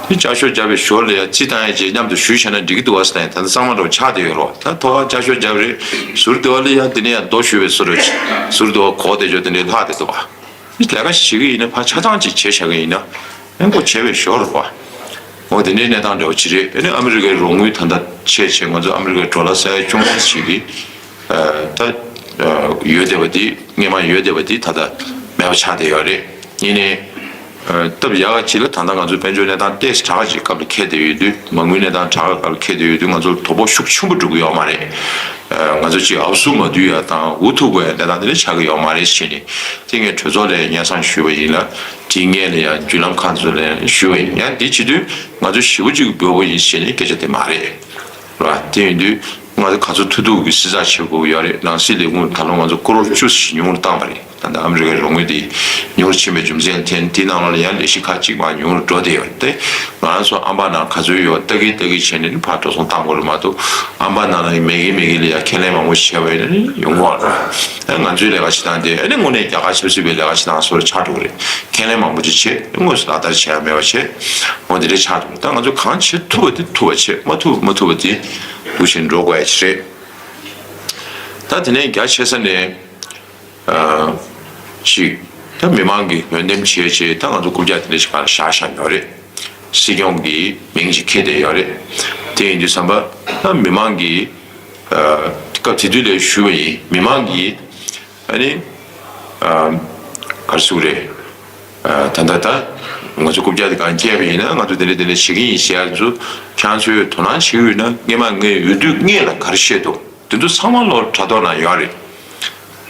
དེ་བསྐྱར་ཞིབ་རྒྱག་པའི་ཞོར་ལ་ཡང་རྩིས་བཏང་ཡ་ཅིག་མཉམ་དུ་ཞུས་བྱས་ན་འགྲིག་གི་འདུག་བ་ཟེར་ནས་ད་ལྟ་གཙང་མ་འདྲ་བོ་ཆགས་བསྡད་ཡོད་རེད་བ། ད་ཐོག་ཁར་བསྐྱར་ཞིབ་རྒྱག་པ་རེད། ཟུར་དེ་བ་ལ་ཡང་དེ་ནས་ཡང་རྡོ་གཞུས་པའི་བཟོ་འདྲ་ཅིག་ཟུར་དེ་བ་གོག་དེ་ཅོ་དེ་འདྲས་ལྷག་བསྡད་འདུག་བ། ལས་ཀ་ཞིག་བྱེད་ཀྱི་ཡིན་ན་ཕར་ཆ་ཚང་ཅིག་བྱས་བཞག་གི་ཡིན་ན་ཨེ་ཁོ་བྱས་པའི་ཞོར་རེད་བ། འོ་དེ་འདྲའི་གནས་སྟངས་འདྲ་བོ་ཅིག་རེད། ཨ་ནི་ཨ་མི་རི་ཀའི་རོགས་དངུལ་ད་ལྟ་ཆད་བྱས་ང་ཚོ་ཨ་མི་རི་ཀའི་ཌོ་ལར་ས་ཡ་བཅོ་ལྔ་ཞིག་གི་ད་ཡོད་བསྡད་པ་དེ་སྔོན་མ་ཡོད་བསྡད་པ་དེ་ད་ལྟ་མེད་པ་ཆགས་བསྡད་ཡོད་རེད། ཡིན་ནའི་སྟབས་ཡག་ག་ཅིག་ལ་ད་ལྟ་ང་ཚོའི་དཔལ་འབྱོར་གནས་སྟངས་ཏོག་ཙམ་དྲག་ཅིག་སྐབས་ལ་འཁེལ་བསྡད་ཡོད་དུས་མ་དངུལ་གནས་སྟངས་དྲག་སྐབས་ལ་འཁེལ་བསྡད་ཡོད་དུས་ང་ཚོར་དོ་ཕོག་ཤུགས་ཆེན་པོ་འགྲོ་གི་ཡོད་མ་རེད། ང་ཚོ་ཅིག་ཨབ་སུ་མ་བསྡུས་ཡ་དང་འུ་ཐུག་པའི་གནས་སྟངས་དེ་འདྲ་ཆགས་ཀྱི་ཡོད་མ་རེད་ཟེར་ནས་དེ་ངས་གྲོས་ཚོགས་ལ་སྙན་སེང་ཞུས་པ་ཡིན་ལ་དེའི་སྔོན་ལ་ཡང་བརྒྱུད་ལམ་ཁག་ཚོ་ལ་ཞུས་པ་ཡིན། ཡང་འདི་བྱེད་དུས་ང་ཚོ་ཞེ་པོ་ཅིག་འབོད་པ་ཡིན་ཟེར་ནས་སྐད་ཆ་དེ་མ་རེད། ར་དེ་ཡིན་དུས་ང་ཚོ་ག་ཚོད་ཐུབ་ཐུབ་ཀྱི་བསྲི་ཚགས་བྱེད་དགོས་ཀྱི་ཡོད་རེད། ནང་སྲིད་ལས་ཁུངས་ད་ལོ་ང་ཚོ་ཀོ་རོར་བཅུ་ཞིག་ཉུང་རུ་བཏང་བ་རེད། ད་ལྟ་ཨ་མི་རི་ཀའི་རོགས་དངུལ་དེ་ཉུང་རུ་ཕྱིན་པའི་རྒྱུ་མཚན་དེ་དེའི་ནང་ལོགས་ལ་ཡང་ལས་གཞི་ཁག་ཅིག་མར་ཉུང་རུ་འགྲོ་བསྡད་ཡོད་རེད། དེ་ང་རང་ཚོ་ཨམ་བན་ནང་ག་ཚོད་ཡོད་ལྟ་གི་ལྟ་གི་བྱས་ནས་ནི་ཕར་འགྲོ་སོང་བཏང་དགོས་རེད་མ་གཏོགས་ཨམ་བན་ནང་ལ་མེད་གི་མེད་གི་ལ་ཡང་ཁས་ལེན་མང་པོ་བྱས་པ་ཡིན་ན་ནི་ཡོང་གི་མ་རེད། ཨ་ང་ཚོའི་ལས་ཀ་བྱེད་སྟངས་དེ་ཨ་ནི་དངོས་གནས་རྒྱལ་ཁ་ཆབ་སྲིད་པའི་ལས་ཀ་བྱེད་སྟངས་བཟོ་འདྲ་ཆགས་འགྲོ་གི་རེད། ཁས་ལེན་མང་པོ་ཅིག་བྱས་དངོས་སུ་ལག་བསྟར་བྱས་ཡ་མེད་པ་བྱས་འོ་དེ་འདྲ་ཆགས་འགྲོ་གི་རེད། ད་ང་ཚོ་གང་བྱེད་ཐུབ་པ་དེ་ཐུབ་པ་བྱས། མ་ཐུབ་མ་ཐུབ་པ་དེ་འདུག་བྱས་ནས་འགྲོ་དགོས་ཡ་ཅིག་རེད། ད་དེ་ནས་རྒྱ་ཆེ་ས་ནས་ཨ་ཅིག་ད་མི་མང་གིས་འོས་འདེམས་བྱས་བྱས་ད་ང་ཚོ་རྐུབ་བཀྱག་དེ་འདྲ་ཞིག་ག་ལ་བཞག་བཞག་ཡོད་རེད། སྲིད་སྐྱོང་གི་མིང་ཅིག་འཁྱེར་བསྡད་ཡོད་རེད། དེ་ཡིན་དུས་ཙམ་པ་ད་མི་མང་གིས་ཨ་སྐབས་དེ་དུས་ལ་ཞུས་པ་ཡིན། མི་མང་གིས་ཨ་ནི་ཨ་ག་རེ་ཟེར་དགོས་རེད། ཨ་ད་ལྟ་ད་ང་ཚོ་རྐུབ་བཀྱག་དེ་གང་བསྐྱལ་བ་ཡིན་ན་ང་ཚོ་དེ་འདྲ་དེ་འདྲ་བྱེད་ཀྱི་ཡིན་ཟེར་ཡ་ཚོ་ཁྱེད་རང་ཚོས་དོ་སྣང་བྱེད་ཀྱི་ཡོད་ན་སྔས་མ་ངས་འོས་བསྡུ་སྔས་ལ་ག་རེ་བཤད་འདུག་དེ་ཚོ་ཚང་མ་ལོ་དྲ་ཐོག་ན་ཡོད་རེད། རེད་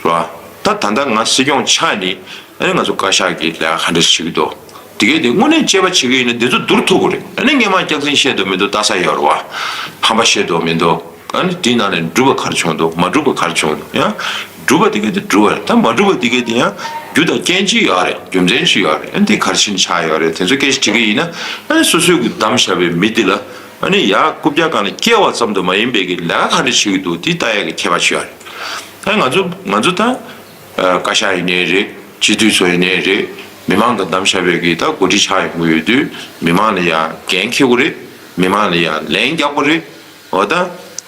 བ། ད་ད་ལྟ་ང་སྲིད་སྐྱོང་ཆགས་ནི་ཨ་ནི་ང་ཚོ་བཀའ་ཤག་གི་ལས་ཀ་ག་འདྲ་བྱེད་ཀྱི་འདུག་དེ་གས་དེ་དངོས་གནས་དཔྱད་པ་བྱེད་ཀྱི་ཡིན་ན་འདི་ཚོ་བསྡུར་ཐུབ་ཀྱི་རེད། ཨ་ནི་སྔས་མ་སྐྱག་རྫུན་བཤད་འདུག་མི་འདུག་ལྟ་ས་ཡོད་རེད་བ། ཕམ་པ་བཤད་འདུག་མི་འདུག་ཨ་ནི་དེའི་ནང་ནས་འགྲུབ་པ་ག་རེ་བྱུང་འདུག་མ་འགྲུབ་པ་ག་རེ་བྱུང་འདུག་ཡང་འགྲུབ་པ་དེ་གས་དེ་འགྲུབ་པ་རེད། ད་མ་འགྲུབ་པ་དེ་གས་དེ་ཡང་རྒྱུ་དང་རྐྱེན་གཅིག་ཡོད་རེད། རྒྱུ་མཚན་གཅིག་ཡོད་རེད། ཨ་ནི་དེ་ག་རེ་བྱས་ནས་ཆགས་ཡོད་རེད། དེ་ཚོ་སྐད་ཆ་དྲི་གི་ཡིན་ན་ཨ་ནི་སོ་སོས་གི་བདམས་བཞག་པའི་མི་དེ་ལ་ཨ་ནི་ཡར་རྐུབ་བཀྱག་སྒང་ལ་བསྐྱལ་བ་ཙམ་དུ་མ་ཡིན་པའི་གི་ལས་ཀ་ག་འདྲ་བྱེད་ཀྱི་འདུག་དེ་ལྟ་ཡག་གི་ཁྱད་པར་ཅིག་ཡོད་རེད། ཨ་ནི་ང་ཚོ་ང་ཚོ་ད་ཨ་བཀའ་ཤག་ཡིན་ནའི་རེད། སྤྱི་འཐུས་ཚོ་ཡིན་ནའི་རེད། མི་མང་གི་བདམས་བཞག་པའི་གི་ད་འགོ་ཁྲིད་ཆགས་ཡོང་གི་ཡོད་དུས་མི་མང་ལ་ཡང་འགན་འཁྱེར་དགོས་རེད། མི་མང་ལ་ཡང་ལན་རྒྱག་དགོས་རེད། འོ་ད་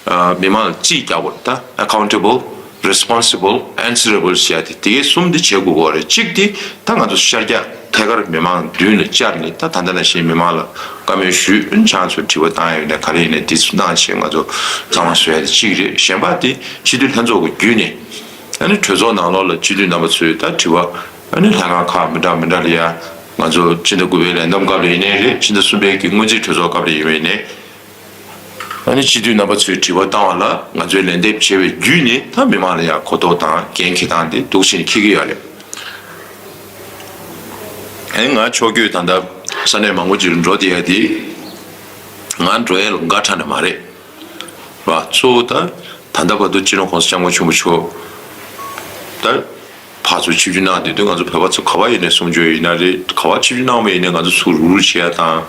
ཨ་མི་མང་ལ་རྩིས་རྒྱག་དགོས་རེད། ད་accountable, responsible, answerable ཟེར་ཡ་དེ་དེ་གསུམ་དེ་བྱེད་དགོས་ཀྱི་ཡོད་རེད། གཅིག་དེ་ད་ང་ཚོ་ཤར་རྒྱག་ཐད་ཀར་མི་མང་མདུན་ལ་བཅར་ནས་ད་ད་ལྟ་ནང་བཞིན་མི་མང་ལ་བཀའ་མོལ་ཞུས། ཨ་ནི་ཁྱེད་རང་ཚོ་དྲི་བ་བཏང་ཡ་ཡོད་ན་ག་རེ་ཡིན་ནའི་དེ་ཚོ་གནང་བྱས་ང་ཚོ་གཙང་མ་བཟོ་ཡ་དེ་གཅིག་རེད། གཞན་པ་དེ་སྤྱི་འཐུས་ལྷན་ཚོགས་ཀྱི་བརྒྱུད་ནས་ཨ་ནི་གྲོས་ཚོགས་ནང་ལོགས་ལ་སྤྱི་འཐུས་རྣམ་པ་ཚོས་ད་དྲི་བ་ཨ་ནི་ལྷན་ཁང་ཁག་མི་འདྲ་མི་འདྲ་ལ་ཡ་ང་ཚོ་ཕྱི་ཟླ་དགུ་པའི་ལས་བསྡོམས་སྐབས་ལ་ཡིན་ནའི་རེད། ཕྱི་ཟླ་གསུམ་པའི་གི་སྔོན་རྩིས་གྲོས་ཚོགས་སྐབས་ལ་ཡིན་པ་ཡིན་ནའི། ཨ་ནི་སྤྱི་འཐུས་རྣམ་པ་ཚོས་དྲི་བ་བཏང་བ་ལ་ང་ཚོས་ལན་འདེབས་བྱས་པའི་བརྒྱུད་ནས་ད་མི་མང་ལ་ཡང་གོ་རྟོགས་དང་འགན་འཁྱེར་སྟངས་དེ་འདུག་སེ་ནས་འཁྱེར་གྱི་ཡོད་རེད། ཨ་ནི་ང་ཕྱོགས་བསྐྱོད་ད་ལྟ་ས་གནས་མང་པོ་ཅིག་ལ་འགྲོ་བསྡད་ཡ་དེ་ང་འགྲོ་ཡ་ལ་འགའ་ཁྲ་ནས་མ་རེད་བ། གཙོ་བོ་ད་ད་ལྟ་བར་དུ་སྤྱི་ནོར་༸གོང་ས་༸སྐྱབས་མགོན་ཆེན་པོ་མཆོག་ད་ཕར་ཚུར་ཆིབས་བསྒྱུར་གནང་བསྡད་དུས་ང་ཚོ་བོད་པ་ཚོ་ག་པར་ཡིན་ནའི་གསུང་ཆོས་ཡིན་ན་རེད། ག་པར་ཆིབས་བསྒྱུར་གནང་བ་ཡིན་ནའི་ང་ཚོ་ཚུར་རུག་རུག་བྱེད་ཡ་དང་།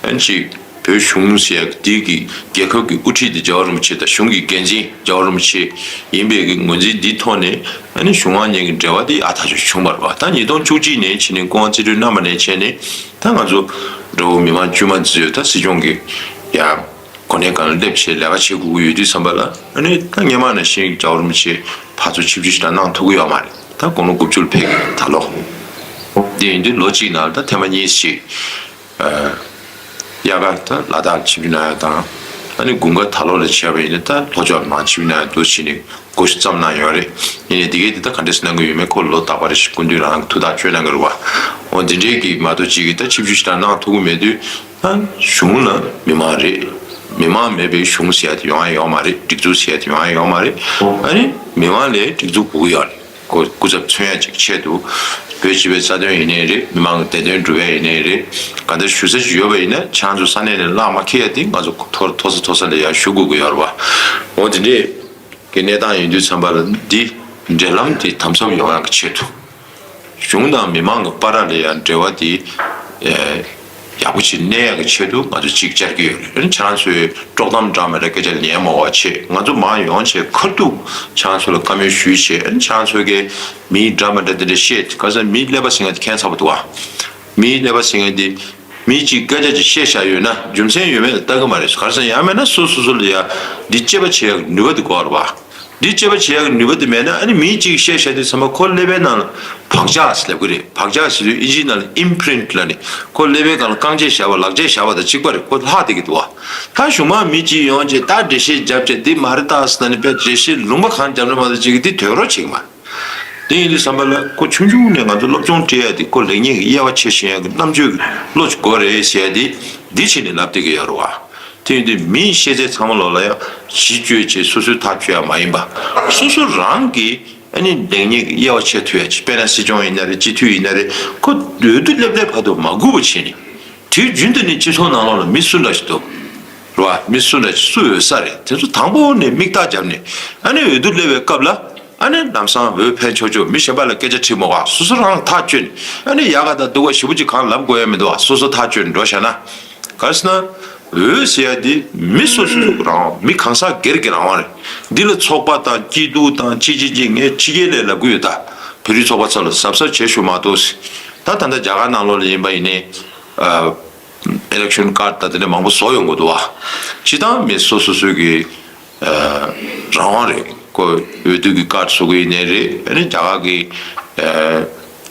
ཨ་ནི་གཅིག་བོད་གཞུང་ཟེར་ཡ་འདི་གི་རྒྱལ་ཁབ་ཀྱི་དབུ་ཁྲིད་དེ་རྒྱལ་བ་རིན་པོ་ཆེ་དང་གཞུང་གི་འགན་འཛིན་རྒྱལ་བ་རིན་པོ་ཆེ་ཡིན་པའི་གི་ངོས་འཛིན་འདིའི་ཐོག་ནས་ཨ་ནི་གཞུང་མང་གཉིས་ཀྱི་འབྲེལ་བ་དེ་ཡག་ཐག་ཆོད་བྱུང་བ་རེད་བ། ད་ཉིས་སྟོང་བཅུ་གཅིག་ནས་ཕྱི་ནས་སྐུ་དབང་རྩིས་སྤྲོད་གནང་བ་ནས་བྱས་ནས་ད་ང་ཚོ་འདྲ་བོ་མི་མང་དཀྱུས་མ་ཚོས་ད་སྲིད་སྐྱོང་གི་ཡ་གོ་གནས་སྒང་ལ་སླེབས་བྱས་ལས་ཀ་བྱེད་དགོས་ཀྱི་ཡོད་དུས་ཙམ་པ་ལ་ཨ་ནི་ད་སྔས་མ་ནང་བཞིན་རྒྱལ་བ་རིན་པོ་ཆེ་ཕར་ཚུར་ཆིབས་བསྒྱུར་ཞིག་ལ་གནང་ཐུབ་ཀྱི་ཡོད་མ་རེད། ད་དགུང་ལོ་དགུ་བཅུ་ལ་ཕེབས་ཀྱི་ད་ལོ། དེ་ཡིན་དུས་ལོ་གཅིག་ནང་ད་ཐེངས་མ་གཉིས་ཤིག་ཨ་དབྱར་ཁ་ད་ལ་དྭགས་ལ་ཆིབས་བསྒྱུར་གནང་ཡ་དང་། ཨ་ནི་དགུན་ཁ་ད་ལོ་ལ་བྱས་པ་ཡིན་ན་ད་ལྷོ་ཕྱོགས་ལ་མར་ཆིབས་བསྒྱུར་གནང་ཡ་འདུག་བྱས་ནས་འགོ་ཞིག་བརྩམས་གནང་ཡོད་རེད། ཡིན་ནའི་དེ་གས་དེ་ད་ག་འདྲས་སེ་གནང་གི་ཡོད་མེད་ཁོ་ལོ་རྟག་པར་རེ་བཞིན་སྐུ་མདུན་རང་གི་ཐུགས་ཐག་གཅོད་གནང་གི་རེད་བ། འོ་དེ་འདྲས་ཀྱི་མ་གཏོགས་གཅིག་གིས་ད་ཆིབས་བསྒྱུར་ཞིག་ད་གནང་ཐུབ་ཀྱི་མེད་དུས། ད་གཞུང་ལ་མི་མང་རེད། མི་མང་མེད་པའི་གཞུང་ཟེར་ཡ་དེ་ཡོང་ཡ་ཡོད་མ་རེད། སྒྲིག་འཛུགས་ཟེར་ཡ་དེ་ཡོང་ཡ་ཡོད་མ་རེད། ཨ་ནི་མི་མང་ལ་སྒྲིག་འཛུགས་དགོས་ཀྱི་ཡོད་རེད། ཁོ་སྐུ་ཚབ་མཚོན་ཡ་ཅིག་ཆེད་དུ་བོད་སྤྱི་པའི་རྩ་དོན་ཡིན་ནའི་རེད། མི་མང་གི་བདེ་དོན་སྒྲུབ་ཡ་ཡིན་ནའི་རེད། ག་འདྲ་ཞུ་ས་ཅིག་ཡོད་པ་ཡིན་ན་ཁྱེད་རང་ཚོ་ས་གནས་ནས་གླགས་མ་འཁེལ་ཡ་དེ་ང་ཚོ་མཐོ་མཐོ་ས་མཐོ་ས་ལ་ཡར་ཞུ་དགོས་ཀྱི་ཡོད་རེད་བ། འོ་དེ་འདྲས་ཀྱི་གནས་སྟངས་ཡིན་དུས་ཙམ་པ་ལ་འདི་འབྲེལ་ལམ་དེ་དམ་ཟབ་ཡོང་ཡག་གི་ཆེད་དུ། གཞུང་དང་མི་མང་གི་བར་ལ་ཡང་འབྲེལ་བ་དེ་ཨེ་ཡག་པོ་ཞིག་གནས་ཡག་གི་ཆེད་དུ་ང་ཚོ་ཅིག་བཅར་གྱི་ཡོད་རེད། ཁྱེད་རང་ཚོས་དཀྲོག་གཏམ་འདྲ་མི་འདྲ་སྐད་ཆ་ཉན་མ་དགོས་པ་བྱས། ང་ཚོ་མར་ཡོང་བྱས་ཁ་ཐུག་ཁྱེད་རང་ཚོ་ལ་བཀའ་མོལ་ཞུས་བྱས། ཁྱེད་རང་ཚོ་གིས་མིའི་འདྲ་མི་འདྲ་དེ་འདྲ་བཤད། ག་ས་མིའི་ཀླད་པ་ཟེར་མཁན་དེ་མཁྱེན་ཚར་བ་འདུག་བ། མིའི་ཀླད་པ་ཟེར་མཁན་དེ་མིའི་གཅིག་སྐད་ཆ་ཅིག་བཤད་བཞག་ཡོད་ན་རྒྱུ་མཚན་ཡོད་མེད་ལ་ལྟ་གི་མ་རེད། ག་རེ་ཟེར་ན་ཡང་མེད་ན་སོ་སོ་སོ་ལ་ཡ་འདི་དཔྱད་པ་བྱེད་ཡག་གི་ནུས་པ་དེ་དགོས་རེད་བ། འདི་དཔྱད་པ་བྱེད་ཡག་གི་ནུས་པ་དེ་མེད་ན་ཨ་ནི་མིའི་གཅིག་བཤད་བཞག་དུས་ཙམ་པ་ཁོ་ཀླད་པའི་ནང་ལ་བག་ཆགས་ཟེར་ལབ་གི་རེད། བག་ཆགས་ཟེར་དུས་ཨིན་ཇིའི་ནང་ལ་ཨིམ་པི་རིན་ཊི་ལབ་ནས་ཁོ་ཀླད་པའི་སྒང་ལ་རྐང་རྗེས་བཞག་པ་ལག་རྗེས་བཞག་པ་དང་གཅིག་པ་རེད། ཁོ་ལྷག་བསྡད་ཀྱི་འདུག་བ། ད་གཞུང་མང་མི་གཅིག་ཡོང་རྗེས་ད་འགྲེལ་བཤད་བརྒྱབ་བྱས་འདི་མ་རེད་ད་ཟེར་ནས་དཔེ་འགྲེལ་བཤད་ལུང་པ་གང་བརྒྱབ་ན་མ་གཏོགས་གཅིག་གིས་འདི་དོན་རོགས་བྱེད་ཀྱི་མ་རེད། དེ་ཡིན་དུས་ཙམ་པ་ལ་ཁོ་ཆུང་ཆུང་ནས་ང་ཚོ་སློབ་སྦྱོང་སྤྲད་ཡ་དེ་ཁོ་ལེགས་ཉེས་ཀྱི་དབྱེ་བ་ཕྱེ་ཤེས་ཡ་གི་རྣམ་དཔྱོད་ཀྱི་བློ་ཅིག་དགོས་རེད་ཟེར་ཡ་དེ་འདི་བྱས་ནས་ལབ་བསྡད་ཀྱི་ཡོད་རེད་བ། དེ་ཡིན་དུས་མིའི་ཤེས་ཚད་ཚང་མ་ལོག་ལ་ཡང་གཞི་བཅོལ་བྱས་སོ་སོའི་ཐག་གཅོད་ཡ་མ་ཡིན་པ། སོ་སོ་རང་གིས་ཨ་ནི་ལེགས་ཉེས་ཀྱི་དབྱེ་བ་ཕྱེ་ཐུབ་ཡ་ཅིག་དཔེར་ན་སྲིད་སྐྱོང་ཡིན་ན་རེད། སྤྱི་འཐུས་ཡིན་ན་རེད། ཁོ་འོས་བསྡུ་སླེབས་སླེབས་བར་དུ་མ་སྒུག་པ་བྱས་ནས་དུས་རྒྱུན་དུ་ནི་སྤྱི་ཚོགས་ནང་ལོགས་ལ་མི་སུ་འདྲ་ཞིག་འདུག་རེད་བ། མི་སུ་འདྲ་ཞིག་སུ་འོས་ས་རེད། དེ་ཚོ་དང་པོ་ནས་མིག་ལྟ་བརྒྱབ་ནས་ཨ་ནི་འོས་བསྡུ་སླེབས་པའི་སྐབས་ལ། ཨ་ནི་ལམ་སང་འོས་འཕེན་ཆོག་ཆོག་མི་གཞན་པ་ལ་སྐད་ཆ་དྲིས་མ་དགོས། སོ་སོ་རང་ལ་ཐག་གཅོད་ནས་ཨ་ནི་ཡག་ག་དང་སྡུག་ག་ཞེ་པོ་ཅིག་གང་ལབ་དགོས་ཡ་མི་འདུག་བ། སོ་སོ་ཐག་གཅོད་ནས་འགྲོ་བཞག་ན། ག་རེ་ཟེར་ན། འོས་ཟེར་ཡ་འདི་མི་སོ་སོ་སོ་གི་རང་དབང་། མི་གང་ཟག་སྒེར་གྱི་རང་དབང་རེད། འདི་ལ་ཚོགས་པ་དང་སྐྱིད་སྡུག་དང་ཅི་ཅི་ཅི་ངས་ཕྱི་རྒྱལ་ལ་ལབ་གི་ཡོད་ད། བོད་རིགས་ཚོགས་པ་ཚོ་ལ་གཟབ་གཟབ་བྱེད་ཤོག་མ་གཏོགས། ད་ད་ལྟ་རྒྱ་གར་ནང་ལོགས་ལ་ཡིན་པ་ཡིན་ནའི། ཨ་ཨི་ལེག་ཤོན་ཀར་ཌི་དང་དེ་འདྲ་མང་པོ་བཟོ་ཡོང་གི་འདུག་བ། སྤྱིར་བཏང་མི་སོ་སོ་སོ་གི་ཨ་རང་དབང་རེད། ཁོ་འོས་བསྡུ་གི་ཀར་བཟོ་གི་ཡིན་ནའི་རེད། ཨ་ནི་རྒྱ་གར་གི་ཨ་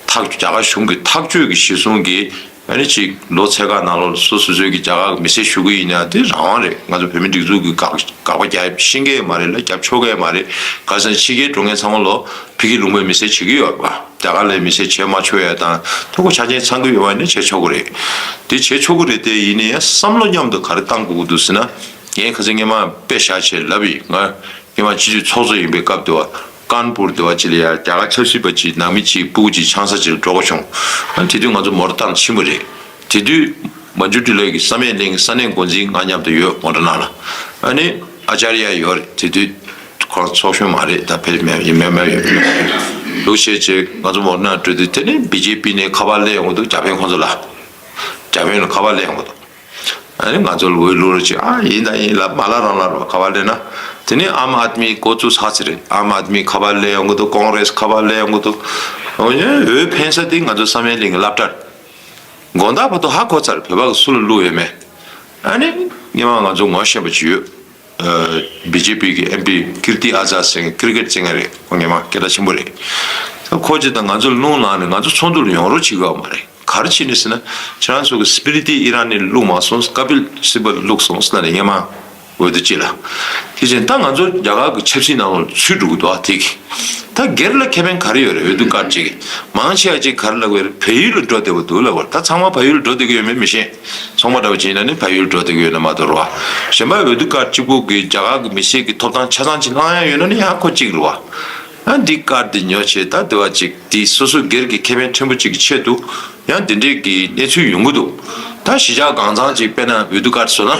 ཐག་རྒྱ་གར་གཞུང་གི་ཐག་གཅོད་ཀྱི་གཞི་བཟུང་གིས་ཨ་ནི་ཅིག་ལོ་ཚད་ཀ་ནང་ལོགས་སོ་སོ་སོའི་གི་རྒྱ་གར་གི་མི་སེར་ཞུ་གི་ཡིན་ན་དེ་རང་དབང་རེད། ང་ཚོ་བོད་མི་སྒྲིག་འཛུགས་ཀྱི་དགག་དགག་པ་རྒྱབ་ཤེས་ཀྱི་མ་རེད་ལ། རྒྱབ་ཆོག་གི་མ་རེད། ག་ཟེར་ན་ཕྱི་རྒྱལ་འགྲོ་མཁན་ཚང་མ་ལོ་ཕ་གི་ལུང་པའི་མི་སེར་བྱེད་ཀྱི་ཡོད་རེད་པ། རྒྱ་གར་ལ་མི་སེར་བྱེད་མ་ཆོག་ཡ་དང་ཐོ་གོ་ཆ་རྐྱེན་ཚང་གི་ཡོད་པ་ཡིན་ན་བྱེད་ཆོག་གི་རེད། དེ་བྱེད་ཆོག་གི་རེད། དེ་ཡིན་ན་ཡང་བསམ་བློ་མཉམ་དུ་ག་རེ་བཏང་དགོས་ཀྱི་འདུག་ཟེར་ན། ངས་ཁ་སང་སྔོན་མ་དཔེ་བཞག་བྱས་ལབ་ཡིན། ང་སྔོན་མ་སྤྱི་འཐུས་ཚོགས་གཙོ་ཡིན་པའི་སྐབས་དུ་བ་ཀན་པུར་དུ་བ་ཅི་ལ་ཡ་རྒྱ་གར་ཆབ་སྲིད་པ་ཅིག་ནང་མི་ཅིག་སྤུ་གུ་ཅིག་ཆང་ས་ཅིག་ལ་འགྲོ་དགོས་བྱུང་། ཨ་དེ་དུས་ང་ཚོ་མོ་ཊ་བཏང་ཕྱིན་པ་རེད། དེ་དུས་མན་ཇུ་ཊི་ལའི་གི་ས་གནས་གླིང་ས་གནས་འགོ་འཛིན་ང་མཉམ་དུ་ཡོད། མོ་ཊ་ནང་ལ། ཨ་ནི་ཨ་ཅར་ཡ་ཡོད་རེད། དེ་དུས་ཁོ་རང་ཚོགས་གཞོན་མ་རེད། ད་ཕེབས་མེད་ཡིན། མེད་མེད་ཡོད་ལུགས་བཤད་བྱས་ང་ཚོ་མོ་ཊ་ནང་འགྲོ་དུས་དེ་ནི་བི་ཇེ་པི་ནས་ཁ་པར་སླེབས་ཡོང་གི་འདུག་རྒྱ་བོད་ཁོང་ཚོ་ལ། རྒྱ་བོད་ལ་ཁ་པར་སླེབས་ཡོང་གི་འདུག་ཨ་ནི་ང་ཚོ་ལ་འོས་བླུག་རོགས་བྱེད། ཨ་ཡིན་ད་ཡིན་ལབ། མ་ལབ་རང་ལབ་རོགས། ཁ་པར་སླེབས་ན་དེ་ནི་ཨམ་ཨད་མི་འགོ་བཙུགས་ཚར་ཚེ་རེད། ཨམ་ཨད་མི་ཁ་པར་སླེབས་ཡོང་གི་འདུག་ཀོང་རེས་ཁ་པར་སླེབས་ཡོང་གི་འདུག་འོ་ཡ་འོས་འཕེན་ས་དེ་ང་ཚོ་བསམ་ཡས་གླིང་གི་སློབ་གྲྭ་རེད། དགོང་དག་བར་དུ་ཧ་གོ་ཚར། བོད་པ་གི་སུ་ལ་བླུག་ཡོད་མེད། ཨ་ནི་སྔོན་མ་ང་ཚོ་ངོ་ཤེས་པ་ཅིག་ཡོད། བི་ཇེ་པི་གི་ཨེམ་པི་ཀིརྟི་ཨ་ཛཱ་ཟེར་མཁན་ཀིར་ཀེཊ་རྩེད་མཁན་རེད། ཁོ་སྔོན་མ་སྐད་གྲགས་ཆེན་པོ་རེད། ཁོ་ཅིག་དང་ང་ཚོ་ལ་རླུང་ལངས་ནས་ང་ཚོ་ཚོགས་འདུ་ལ་ཡོང་རོགས་བྱེད་དགོས་པ་མ་རེད། ག་རེ་བྱས་ནས་ཟེར་ན། ཁྱེད་རང་ཚོ་གི་སི་པི་རི་ཏི་ཨི་རན་ནས་བླུགས་མ་སོང་། ཀ་པིལ་སིབ་བལ་བླུགས་སོང་ཟེར་ནས་སྔོན་མ་འོས་བསྡུ་སྤྱི་ལ། དེ་བཞིན་ད་ང་ཚོ་རྒྱ་གར་གྱི་ཆབ་སྲིད་ནང་ལ་ཚུད་འགྲོ་གི་འདུག་ཨ་དེ་གི་ད་སྒེར་ལ་ཁེ་ཕན་ག་རེ་ཡོད་རེད། འོས་བསྡུ་སྐབས་ཅིག་གི་མང་ཆེ་བ་ཅིག་ག་རེ་ལབ་ཀྱི་ཡོད་རེད། བལ་ཡུལ་ལ་འགྲོ་བསྡད་པ་འདུག་ལབ་པ་རེད། ད་ཚང་མ་བལ་ཡུལ་ལ་འགྲོ་བསྡད་ཀྱི་ཡོད་མེད་མི་ཤེས། ཚོང་པ་འདྲ་བོ་ཅིག་ཡིན་ན་ནི་བལ་ཡུལ་ལ་འགྲོ་བསྡད་ཀྱི་ཡོད་ན་མ་གཏོགས་རེད་བ། གཞན་པ་འོས་བསྡུ་སྐབས་གཅིག་པོ་གི་རྒྱ་གར་གྱི་མི་སེར་གྱི་ཐོབ་ཐང་ཆ་ཚང་ཅིག་བླང་ཡ་ཡོད་ན་ནི་ཡང་ཁོ་གཅིག་རེད་བ། ཨ་འདི་སྐབས་འདི་ཉོ་བྱས་ད་དེ་བ་ཅིག་འདི་སོ་སོ་སྒེར་གྱི་ཁེ་ཕན་ཕྲན་བུ་ཅིག་གི་ཆེད་དུ་ཡང་འདི་འདྲས་ཀྱི་གནས་ཚུལ་ཡོང་གི་འདུག་ད་གཞིས་ཆགས་གང་ཚང་ཅིག་དཔེར་ན་འོས་བསྡུ་སྐབས་བཟོ་ན།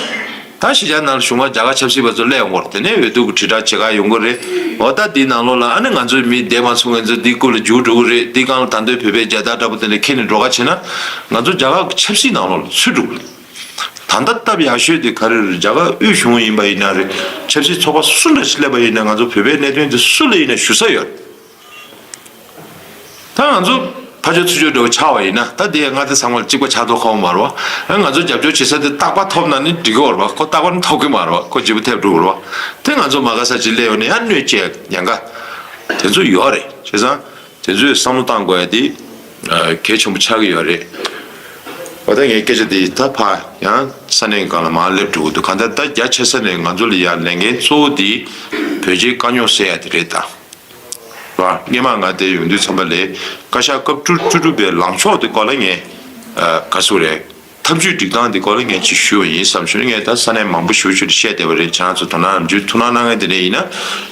ད་གཞིས་ཆགས་ནང་ལ་གཞུང་ལ་རྒྱ་གར་ཆབ་སྲིད་པ་ཚོ་སླེབས་ཡོང་གི་རེད། དེ་ནས་འོས་བསྡུ་གི་དྲིལ་བསྒྲགས་བྱེད་ག་ཡོང་གི་རེད། འོ་ད་འདི་ནང་ལོགས་ལ་ཨ་ནི་ང་ཚོའི་མི་བསྡད་མ་སོང་། ང་ཚོ་འདི་སྐོར་ལ་འཇུག་འགྲོ་གི་རེད། འདི་སྒང་ལ་ད་འདོད་བོད་པའི་རྒྱལ་དར་འདྲ་པོ་དེ་འདྲ་འཁྱེར་ནས་འགྲོ་ག་བྱེད་ན། ང་ཚོ་རྒྱ་གར་གྱི་ཆབ་སྲིད་ནང་ལོགས་ལ་ཚུད་འགྲོ་གི་རེད། ད་ལྟ་སྟབས་ཡག་ཤོས་དེ་ག་རེ་རེད། རྒྱ་གར་དབུས་གཞུང་ཡིན་པ་ཡིན་ན་རེད། ཆབ་སྲིད་ཚོགས་པ་སུ་འདྲ་ཞིག་སླེབས་པ་ཡིན་ན་ང་ཚོ་བོད་པའི་གནད་དོན་དེ་སུ་ལ་ཡིན་ན་ཞུ་ས་ཡོད་རེད། ད་ང་ཚོ་ཕར་ཕྱོགས་ཚུར་ཕྱོགས་འདྲ་བོ་ཆགས་པ་ཡིན་ན། ད་དེ་ང་དེ་ཚང་མ་ལ་གཅིག་པ་ཆགས་མདོག་ཁ་པོ་མ་རེད་བ། ཨ་ང་ཚོ་རྒྱབ་སྐྱོར་བྱེད་ས་དེ་རྟག་པར་ཐོབ་ན་ནི་འགྲིག་གི་ཡོད་རེད་བ། ཁོ་རྟག་པར་ནི་ཐོབ་གི་མ་རེད་བ། ཁོ་བརྗེ་པོ་ཐེབས་འགྲོ་གི་རེད་བ། དེ་ང་ཚོ་མ་དགའ་ས་ཅིག་སླེབས་ཡོང་ནས་ཡང་གནོད་སྐྱེལ་ཉེན་ཁ་དེ་ཚོ་ཡོད་རེད། བྱས་ཙང་དེ་ཚོས་བསམ་བློ་བཏང་དགོས་ཡ་དེ་གལ་ཆེན་པོ་ཆགས་ཀྱི་ཡོད་རེད། འོ་ད་ངའི་སྐད་ཆ་དེ་ད་ཕར་ཡང་ས་གནས་སྒང་ལ་མར་སླེབས་འགྲོ་གི་འདུག་གང་ལྟར་ད་རྒྱ་ཆེ་ས་ནས་ང་ཚོ་ལ་ཡ་ལས་འགན་གཙོ་བོ་དེ་བོད་རྒྱའི་དཀའ་རྙོག་སེལ་ཡ་དེ་རེད་ད། ར། སྔོན་མ་ང་དེ་ཡོང་དུས་ཙམ་པ་ལས་བཀའ་ཤག་སྐབས་བཅུ་བཅུ་དྲུག་པའི་ལངས་ཕྱོགས་དེ་སྐོར་ལ་ངས་ཨ་ག་ཟེར་རེད། ཐབས་ཇུས་སྒྲིག་སྟངས་དེ་སྐོར་ལ་ངས་ཅིག་ཞུས་པ་ཡིན་བསམ་བྱུང་། ངས་ད་ས་གནས་མང་པོ་ཞེ་པོ་ཅིག་ལ་བཤད་བསྡད་པ་རེད། ཁྱེད་རང་ཚོ་དོ་སྣང་ནམ་རྒྱུན་ཐུགས་སྣང་གནང་མཁན་དེ་འདྲ་ཡིན་ན་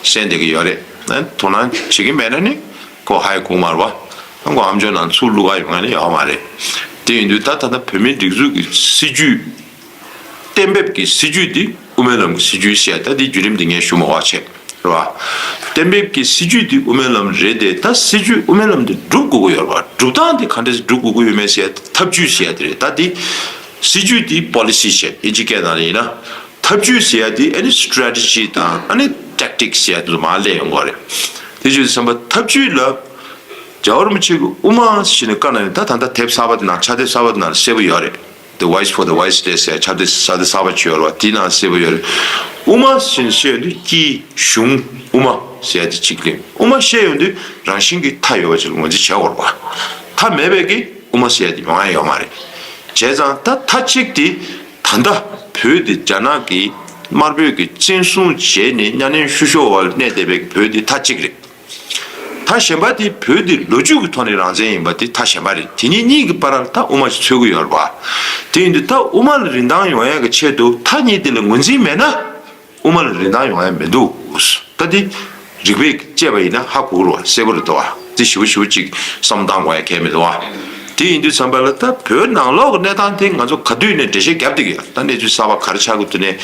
གསན་བསྡད་ཀྱི་ཡོད་རེད། ཨ་དོ་སྣང་བྱེད་ཀྱི་མེད་ན་ནི་ཁོ་ཧ་ཡ་གོ་མ་རེད་བ། ཨ་ཁོ་ཨམ་ཅོག་ནང་ཚུར་བླུག་ག་ཡོང་མཁན་ནི་ཡོད་མ་རེད། དེ་ཡིན་དུས་ད་ད་ལྟ་བོད་མིའི་སྒྲིག་འཛུགས་ཀྱི་སྲིད་ཇུས། གཏན་འབེབས་ཀྱི་སྲིད་ཇུས་འདི་དབུ་མའི་ལམ་གྱི་སྲིད་ཇུས་ཟེར། ད་འདི་བརྒྱུད་རིམ་འདི་ངས་ཞུ་མ་དགོས་བྱས་རེད་བ། གཏན་འབེབས་ཀྱི་སྲིད་ཇུས་འདི་དབུ་མའི་ལམ་རེད་དེ། ད་སྲིད་ཇུས་དབུ་མའི་ལམ་འདི་སྒྲུབ་དགོས་ཀྱི་ཡོད་རེད་བ། སྒྲུབ་སྟངས་འདི་ག་འདྲ་སྒྲུབ་དགོས་ཀྱི་ཡོད་མེད་ཟེར། ཐབས་ཇུས་ཟེར་དེ་རེད། ད་འདི་སྲིད་ཇུས་འདི་པོ་ལི་སི་ཟེར། དབྱིན་ཇི་སྐད་ནང་ལ་ཡིན་ན། ཐབས་ཇུས་ཟེར་ཡ་འདི་ཨ་ནི་སི་ཊེ་རེ་ཊེ་ཇི་དང་ཨ་ནི་ཊེག་ཊིག་སི་ཟེར་ཡ་འདི་ཚོ་མར་སླེབས་ཡོང་གི་རེད། དེ་བྱས་ཙང་ཐབས་ཇུས་ལ་རྒྱལ་བ་རིན་པོ་ཆེ་གི་དབུ་མ་ཟེར་ནས་བཀའ་གནང་ནས། ད་ད་ལྟ་དེབ་གསར་པ་དེ་ནང་། ཕྱག་དེབ་གསར་པ་དེ་ནང་གསལ་པོ་ཡོད་རེད། The Voice for the Voiceless ཟེར་ཕྱག་དེབ་གསར་དེབ་གསར་པ་ཅིག་ཡོད་རེད་བ། དེའི་ནང་གསལ་པོ་ཡོད་རེད། དབུ་མ་ཟེར་ནས་བཤད་ཡོང་དུས་སྐྱིད་གཞུང་དབུ་མ་ཟེར་ཡ་དེ་གཅིག་ལེན། དབུ་མ་བཤད་ཡོང་དུས་རང་བཞིན་གྱི་མཐའ་ཡོད་པ་ཅིག་ལ་ངོས་འཛིན་བྱེད་དགོས་རེད་བ། མཐའ་མེད་པའི་གི་དབུ་མ་ཟེར་ཡ་དེ་ཡོང་ཡ་ཡོད་མ་རེད། བྱས་ཙང་ད་མཐའ་གཅིག་དེ་ད་ལྟ་བོད་དེ་རྒྱ་ནག་གིས་དམར་པོས་ཀྱི་བཙན་བཟུང་བྱས་ནས་གཉའ་གནོན་བཤུ་གཞོག་འོག་ལ་གནས་བསྡད་པའི་བོད་དེ་མཐའ་གཅིག་རེད། མཐའ་གཞན་པ་དེ་བོད་དེ་ལོ་རྒྱུས་ཀྱི་ཐོག་ནས་རང་བཙན་ཡིན་པ་དེ་མཐའ་གཞན་པ་རེད། དེ་གཉིས་གཉིས་ཀྱི་བར་ལ་ད་དབུ་མ་ཞིག་འཚོལ་གྱི་ཡོད་རེད་བ། དེ་ཡིན་དུས་ད་དབུ་མ་ལ་རིན་ཐང་ཡོང་ཡ་གི་ཆེད་དུ་མཐའ་གཉིས་དེ་ལ་ངོས་འཛིན་མེད་ན། དབུ་མ་ལ་རིན་ཐང་ཡོང་ཡ་མི་འདུག་ད་དེ་རིགས་པས་དཔྱད་པ་ཡིན་ན་ཧ་གོ་གི་རེད་བ། གསལ་པོ་རེད་དོ་བ། དེ་ཞིབ་པོ་ཞིབ་པོ་ཅིག་བསམ་བློ་བཏང་དགོས་ཡ་གལ་མི་འདུག་བ། དེ་ཡིན་དུས་ཙམ་པ་ལ་ད་བོད་ནང་ལོགས་ཀྱི་གནས་སྟངས་དེ་ང་ཚོ་ག་དུས་ནས་འགྲེལ་བཤད་རྒྱབ་བསྡད་ཀྱི་ཡོད། ད་གནས་ཚུལ་གསར་པ་ག་རེ་ཆགས་ཀྱི་འདུག་ནས།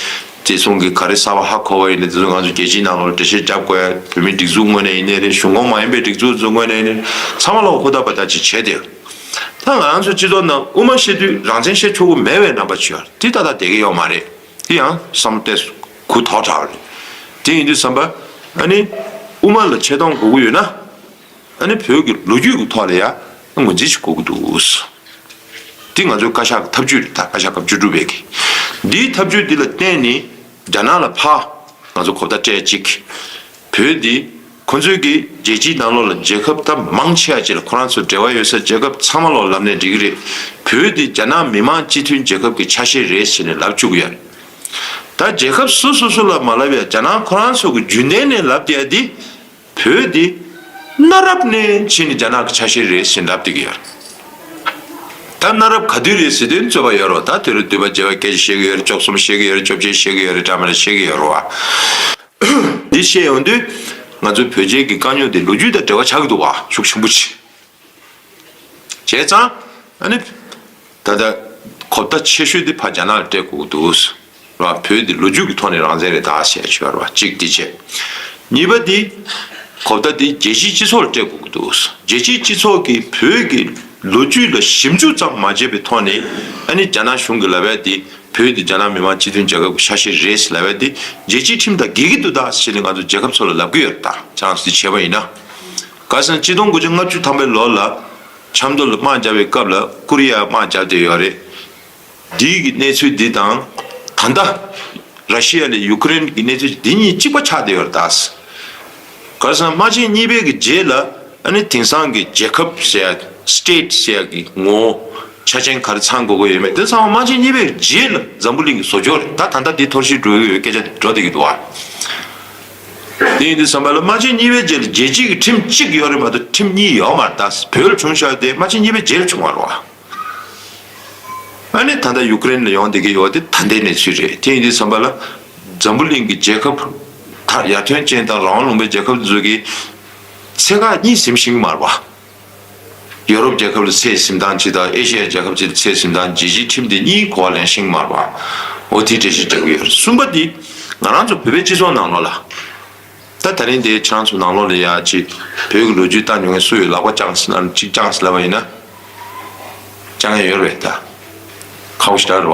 བཙན་བཟུང་གི་ག་རེ་གསར་པ་ཧ་གོ་བ་ཡིན་ན་དེ་ཚོ་ང་ཚོ་རྒྱལ་སྤྱིའི་ནང་ལོགས་འགྲེལ་བཤད་རྒྱབ་དགོས་ཡ། བོད་མིའི་སྒྲིག་འཛུགས་ངོས་ནས་ཡིན་ནའི་རེད། གཞུང་ཁོངས་མ་ཡིན་པའི་སྒྲིག་འཛུགས་ཚོ་ངོས་ནས་ཡིན་ནའི་རེད། ཚང་མ་ལ་ཧུར་ཐག་འབད་ཐག་ཅིག་བྱས་ཏེ། ད་ང་རང་ཚོ་སྤྱི་ཚོགས་ནང་དབུ་མ་བཤད་དུས་རང་བཙན་བཤད་ཆོག་གི་མེད་པའི་རྣམ་པ་ཅིག་ཡོད་རེད། དེ་ཏག་ཏག་བསྡད་ཀྱི་ཡོད་མ་རེད། དེ་ཡང་བསམ་བློ་གཏད་དགོས་དོགས་དྲགས་པ་རེད། དེ་ཡིན་དུས་ཙམ་པ་ཨ་ནི་དབུ་མ་ལ་ཆེ་མཐོང་དགོས་ཀྱི་ཡོད་ན། ཨ་ནི་བོད་ཀྱི་ལོ་རྒྱུས་ཀྱི་ཐོག་ལ་ཡང་ངོས་འཛིན་ཞིག་དགོས་ཀྱི་འདུག་འདི་ང་ཚོའི་བཀའ་ཤག་གི་ཐབས་ཇུས་རེད། ད་བཀའ་ཤག་སྐབས་བཅུ་དྲུག་པའི་གི་འདིའི་ཐབས་ཇུས་འདི་ལ་བརྟེན་ནས་རྒྱ་ནག་ལ་ཕར་ང་ཚོ་གོ་བརྡ་སྤྲད་ཅིག་བོད་འདི་ཁོ་ཚོས་ཀྱི་རྒྱལ་སྤྱིའི་ནང་ལོགས་ལ་རྒྱལ་ཁབ་ད་མང་ཆེ་བ་ཅིག་ལ་ཁོ་རང་ཚོ་འབྲེལ་བ་ཡོད་ས་རྒྱལ་ཁབ་ཚང་མ་ལོག་ལབ་ནས་འགྲིག་གི་རེད། བོད་འདི་རྒྱ་ནག་མི་དམངས་སྤྱི་མཐུན་རྒྱལ་ཁབ་ཀྱི་ཆ་ཤས་རེད་ཟེར་ནས་ལབ་བཅུག་གི་ཡོད་རེད། ད་རྒྱལ་ཁབ་སོ་སོ་སོ་ལ་མ་ལབ་ཡ་རྒྱ་ནག་ཁོ་རང་ཚོ་གི་རྒྱུན་ལྡན་ནས་ལབ་བསྡད་ཡ་འདི། བོད་འདི་གནའ་རབས་ནས་ཕྱིན་ནས་རྒྱ་ནག་གི་ཆ་ཤས་རེད་ཟེར་ལབ་བསྡད་ཀྱི་ཡོད་རེད། ད་གནའ་རབས་ག་དུས་རེད་ཟེར་དུས་རྩོད་པ་ཡོད་རེད། ད་དེ་རུ་འདུས་པ་བྱས་པ་སྐད་ཆ་བཤད་ཀྱི་ཡོད་རེད། བཅུ་གསུམ་བཤད་ཀྱི་ཡོད་རེད། བཅོ་བརྒྱད་བཤད་ཀྱི་ཡོད་རེད། འདྲ་མི་འདྲ་བཤད་ཀྱི་ཡོད་རེད་བ། འདི་བཤད་ཡོང་དུས་ང་ཚོའི་བོད་རྒྱའི་གི་དཀའ་རྙོག་དེ་ལོ་རྒྱུས་དང་འབྲེལ་བ་ཆགས་ཀྱི་འདུག་བ། ཤུགས་ཆེན་པོ་ཅིག་བྱས་ཙང་ཨ་ནི་ད་ལྟ་གོ་བརྡ་ཆེ་ཤོས་དེ་ཕར་རྒྱ་ནག་ལ་སྤྲད་དགོས་ཀྱི་འདུག་བ། བོད་འདི་ལོ་རྒྱུས་ཀྱི་ཐོག་ནས་རང་བཙན་རེད་ད་ཟེར་ཡ་ཆོས་ར་བ་གཅིག་དེ་བྱས། གཉིས་པ་དེ་གོ་བརྡ་དེ་རྒྱལ་སྤྱིའི་སྤྱི་ཚོགས་ལ་སྤྲད་དགོས་ཀྱི་འདུག་རྒྱལ་སྤྱིའི་སྤྱི་ཚོགས་ཀྱིས་བོད་ཀྱི་ལོ་རྒྱུས་ལ་ཞིབ་འཇུག་ཙམ་མ་བྱས་པའི་ཐོག་ནས་ཨ་ནི་རྒྱ་ནག་གཞུང་གིས་ལབ་ཡ་དེ་བོད་འདི་རྒྱ་ནག་མི་དམངས་སྤྱི་མཐུན་རྒྱལ་ཁབ་ཀྱི་ཆ་ཤས་རེད་ཟེར་ལབ་ཡ་དེ་རྒྱལ་སྤྱིའི་ཁྲིམས་དང་འགལ་གྱི་འདུག་ད་ཟེར་ནས་ང་ཚོ་རྒྱལ་ཁབ་ཚོ་ལ་ལབ་ཀྱི་ཡོད་རེད་ད། ཅང་སི་དེ་བྱས་པ་ཡིན་ན། ག་ཟེར་ན་ཆིག་སྟོང་དགུ་བརྒྱ་ལྔ་བཅུ་ཐམ་པའི་ལོ་ལ་ཆབ་མདོ་ལ་དམག་བརྒྱབ་པའི་སྐབས་ལ་ཀོ་རི་ཡར་དམག་བརྒྱབ་བསྡད་ཡོད་རེད། འདི་གི་གནས་ཚུལ་འདི་དང་། ད་ལྟ་ར་ཤི་ཡ་ལ་ཡུ་ཀེ་རེན་གྱི་གནས་ཚུལ་འདི་གཉིས་གཅིག་པ་ཆགས་བསྡད་ཡོད་རེད་ད། ག་རེ་ཟེར་ན་དམག་ཆེན་གཉིས་པའི་གི་རྗེས་ལ་ཨ་ནི་དེང་སང་གི་རྒྱལ་ཁབ་ཟེར་ཡ་སི་ཊེ་ཊི་ཟེར་ཡ་གི་ངོ་བོ་ཆ་ཆེན་ག་རེ་ཚང་དགོས་ཀྱི་ཡོད་མེད་དེ་ཚང་མ་དམག་ཆེན་གཉིས་པའི་རྗེས་ལ་འཛམ་བུ་གླིང་གི་བཟོ་བཅོས་རེད་ད། ད་ལྟ་འདི་འཐོར་ཞིག་འགྲོ་གི་ཡོད་སྐད་ཆ་འགྲོ་བསྡད་ཀྱི་འདུག་བ། དེ་ཡིན་དུས་ཙམ་པ་ལ་དམག་ཆེན་གཉིས་པའི་རྗེས་ལ་རྒྱལ་སྤྱི་གི་ཁྲིམས་གཅིག་ཡོད་རེད་མ་གཏོགས་ཁྲིམས་གཉིས་ཡོད་མ་རེད་ད། བོད་ལ་བྱུང་བཞག་དེ་དམག་ཆེན་གཉིས་པའི་རྗེས་ལ་བྱུང་བ་རེད་བ། ཨ་ནི་ད་ལྟ་ཡུ་ཀེ་རེན་ལ་ཡོང་བསྡད་ཀྱི་ཡོད་དེ་ད་ལྟའི་གནས་ཚུལ་རེད། དེ་ཡིན་དུས་ཙམ་པ་ལ་འཛམ་བུ་གླིང་གི་རྒྱལ་ཁབ་ད་ཡར་ཐོན་ཅན་དང་རང་དབང་ལུང་པའི་རྒྱལ་ཁབ་ཚོ་གི་ཚད་བཀག་གཉིས་ཟིན་ཤེས་ཀྱི་མ་རེད་བ། ཡོ་རོབ་རྒྱལ་ཁབ་ལ་ཚད་ཟིན་སྟངས་གཅིག་དང་ཨེ་ཤེ་ཡ་རྒྱལ་ཁབ་ཅིག་ལ་ཚད་ཟིན་སྟངས་རྒྱལ་སྤྱིའི་ཁྲིམས་དེ་གཉིས་གོ་བ་ལེན་ཤེས་ཀྱི་མ་རེད་བ། འོ་དེ་འགྲེལ་བཤད་རྒྱག་གི་ཡོད་རེད། གསུམ་པ་དེ་ང་རང་ཚོ་བོད་པའི་སྤྱི་ཚོགས་ནང་ལོགས་ལ། ད་ད་རིང་འདིར་ཁྱེད་རང་ཚོ་ནང་ལོགས་ལ་ཡ་ཅིག་བོད་ཀྱི་ལོ་རྒྱུས་ལྟ་མྱོང་མཁན་སུ་ཡོད་ལག་པ་བརྐྱངས་ཟེར་ན་གཅིག་བརྐྱངས་ཟེར་ལབ་པ་ཡིན་ན། བརྐྱང་ཡ་ཡོད་རེད་ད། ཁག་པོ་ཞེ་དྲག་རེད་བ།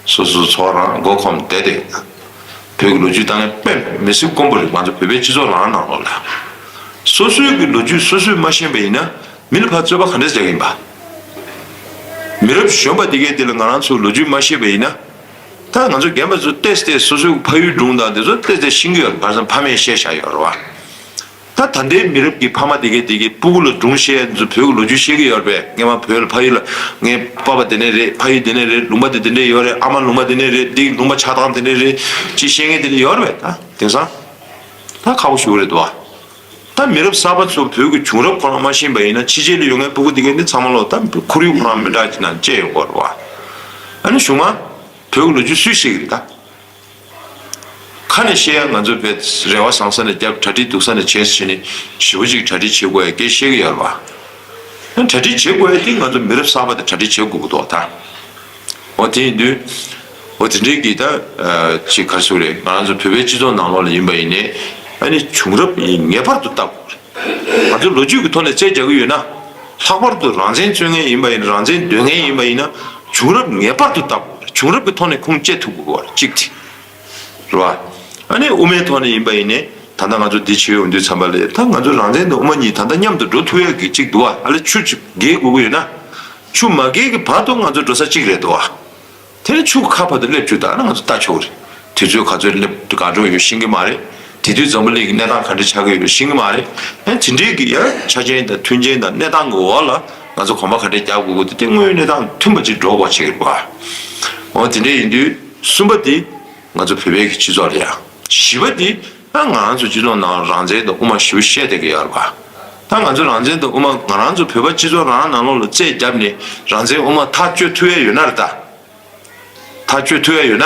སོ་སོའི་འཚོ་བ་རང་མགོ་འཁོམས་བསྡད་དེ། བོད་ཀྱི་ལོ་རྒྱུས་ལྟ་མཁན་དཔེ་མི་སྲིད་དཀོན་པོ་རེད་ང་ཚོ་བོད་པའི་སྤྱི་ཚོགས་རང་ནང་ལོགས་ལ། སོ་སོའི་གི་ལོ་རྒྱུས་སོ་སོས་མ་ཤེས་པ་ཡིན་ན་མི་ལ་ཕར་རྩོད་པ་ག་འདྲས་རྒྱག་གི་ཡིན་པ། མི་རབས་གཞོན་པ་དེ་གས་དེ་ལ་ང་རང་ཚོ་ལོ་རྒྱུས་མ་ཤེས་པ་ཡིན་ན། ད་ང་ཚོ་རྒན་པ་ཚོ་ཏོག་ཙམ་སོ་སོའི་ཕ་ཡུལ་སྒྲུང་དང་དེ་ཚོ་ཏོག་ཙམ་ཤེས་ཀྱི་ཡོད་རེད། བར་སང་ཕ་མས་བཤད་བཞག་ཡོད་རེད་བ། ད་ད་ལྟའི་མི་རབས་ཀྱི་ཕ་མ་དེ་གས་དེ་གས་སྤུ་གུ་ལ་སྒྲུང་བཤད་ཡ་ཚོ་བོད་ཀྱི་ལོ་རྒྱུས་ཤེས་ཀྱི་ཡོད་རེད་པས། སྔས་མ་བོད་ལ་ཕ་ཡུལ་ལ་ངའི་པ་ཕ་དེ་ནས་རེད། ཕ་ཡུལ་དེ་ནས་རེད། ལུང་པ་དེ་དེ་འདྲས་ཡོད་རེད། ཨ་མ་ལུང་པ་དེ་ནས་རེད། འདི་ལུང་པ་ཆགས་སྟངས་དེ་འདྲས་རེད་ཅེས་བཤད་མཁན་དེ་འདྲས་ཡོད་རེད་པས། ད་དེང་སང་ད་ཁག་པོ་ཞེ་པོ་རེད་འདུག་བ། ད་མི་རབས་གསར་པ་ཚོ་བོད་ཀྱི་བྱུང་རབས་ཁོ་རང་མ་ཤེས་པ་ཡིན་ན་ཕྱི་རྒྱལ་ལ་ཡོད་མཁན་སྤུ་གུ་དེ་གས་འདི་ཚང་མ་ལོ་ད་ཁོར་ཡུག་ཁོ་རང་མི་འདྲ་ཅིག་ནང་བཅད་ཡོང་གི་རེད་བ། ཨ་ནི་གཞུག་མ་བོད་ཀྱི་ལོ་རྒྱུས་སུས་ཤེས་ཀྱི་རེད་ད། ཁ་ནས་བཤད་ཡ་ང་ཚོ་བས་རེ་བ་བཟང་ས་ནས་བརྒྱབ་གྲ་སྒྲིག་སྡུག་ས་ནས་བྱས་ཟེར་ནས་ཞེ་པོ་ཅིག་གྲ་སྒྲིག་བྱེད་དགོས་ཡ་སྐད་བཤད་ཀྱི་ཡོད་རེད་བ། ཨ་གྲ་སྒྲིག་བྱེད་དགོས་ཡ་དེ་ང་ཚོ་མི་རབས་གསར་པ་དེ་གྲ་སྒྲིག་བྱེད་དགོས་ཀྱི་འདུག་ད། འོ་དེ་ཡིན་དུས། འོ་དེ་འདྲའི་གི་ད་ཅིག་ག་རེ་ཟེར་དགོས་རེད། ང་རང་ཚོ་བོད་པའི་སྤྱི་ཚོགས་ནང་ལོགས་ལ་ཡིན་པ་ཡིན་ནའི་ཨ་ནི་བྱུང་རབས་ཡིན་ངེས་པར་དུ་བལྟ་དགོས་རེད། ང་ཚོ་ལོ་རྒྱུས་ཀྱི་ཐོག་ནས་རྩད་རྒྱག་གི་ཡོད་ན། ལྷག་པར་དུ་རང་བཙན་རྩོད་མཁན་ཡིན་པ་ཡིན་ན་རང་བཙན་འདོད་མཁན་ཡིན་པ་ཡིན་ན་བྱུང་རབས་ངེས་པར་དུ་བལྟ་དགོས་རེད། བྱུང་རབས་ཀྱི་ཐོག་ནས་ཁུངས་སྐྱེལ་ཐུབ་དགོས་པ་རེད་གཅིག་དེ། རེད་བ། ཨ་ནི་དབུ་མའི་ཐོག་ནས་ཡིན་པ་ཡིན་ནའི་ད་ལྟ་ང་ཚོ་འདི་བྱེད་ཡོང་དུས་ཙམ་པ་ལས་ད་ང་ཚོ་རང་བཙན་དང་དབུ་མ་གཉིས་ད་ལྟ་མཉམ་དུ་འགྲོ་ཐུབ་ཡག་གི་གཅིག་འདུག་བ། ཨ་ལས་ཆུ་ཅིག་བརྒལ་དགོས་ཀྱི་ཡོད་ན། ཆུ་མ་བརྒལ་གྱི་བར་དུ་ང་ཚོ་འགྲོ་ས་གཅིག་རེད་འདུག་བ། དེ་ནི་ཆུ་ཁ་བར་དུ་སླེབས་བཅུག་ད་ན་ང་ཚོ་ལྟ་ཆོག་གི་རེད། དུས་ཚོད་ག་ཚོད་སླེབས་ག་འགྲོ་ཡོད་ཤེས་ཀྱི་མ་རེད། དེ་དུས་འཛམ་བུ་གླིང་གི་གནས་སྟངས་ག་འདྲ་ཆགས་ཀྱི་ཡོད་ཤེས་ཀྱི་མ་རེད། ཨ་དེ་འདྲའི་གི་ཡ་ཆ་རྐྱེན་དང་མཐུན་རྐྱེན་དང་གནས་སྟངས་ཀྱི་འོག་ལ་ང་ཚོ་གོམ་པ་ག་འདྲ་རྒྱག་དགོས་ཀྱི་འདུག་དེ་དངོས་ཡོད་གནས་སྟངས་མཐུན་པ་ཅིག་འགྲོ་དགོས་ཆེ་གི་རེད་བ། འོ་དེ་འདྲ་ཡིན་དུས་གསུམ་པ་དེ་ང་ཚོ་བོད་པའི་གི་སྤྱི་ཚོགས་ལ་ཡ། བཞི་པ་དེ་ད་ང་རང་ཚོ་སྤྱི་ཚོགས་ནང་རང་བཙན་དང་དབུ་མ་ཞེ་པོ་བཤད་བསྡད་ཀྱི་ཡོད་རེད་བ། ད་ང་ཚོ་རང་བཙན་དང་དབུ་མ་ང་རང་ཚོ་བོད་པ་སྤྱི་ཚོགས་རང་ནང་ལོགས་ལ་རྩད་བརྒྱབ་ནས་རང་བཙན་དབུ་མ་ཐག་གཅོད་ཐུབ་ཡ་ཡོད་ན་རེད་ད། ཐག་གཅོད་ཐུབ་ཡ་ཡོད་ན།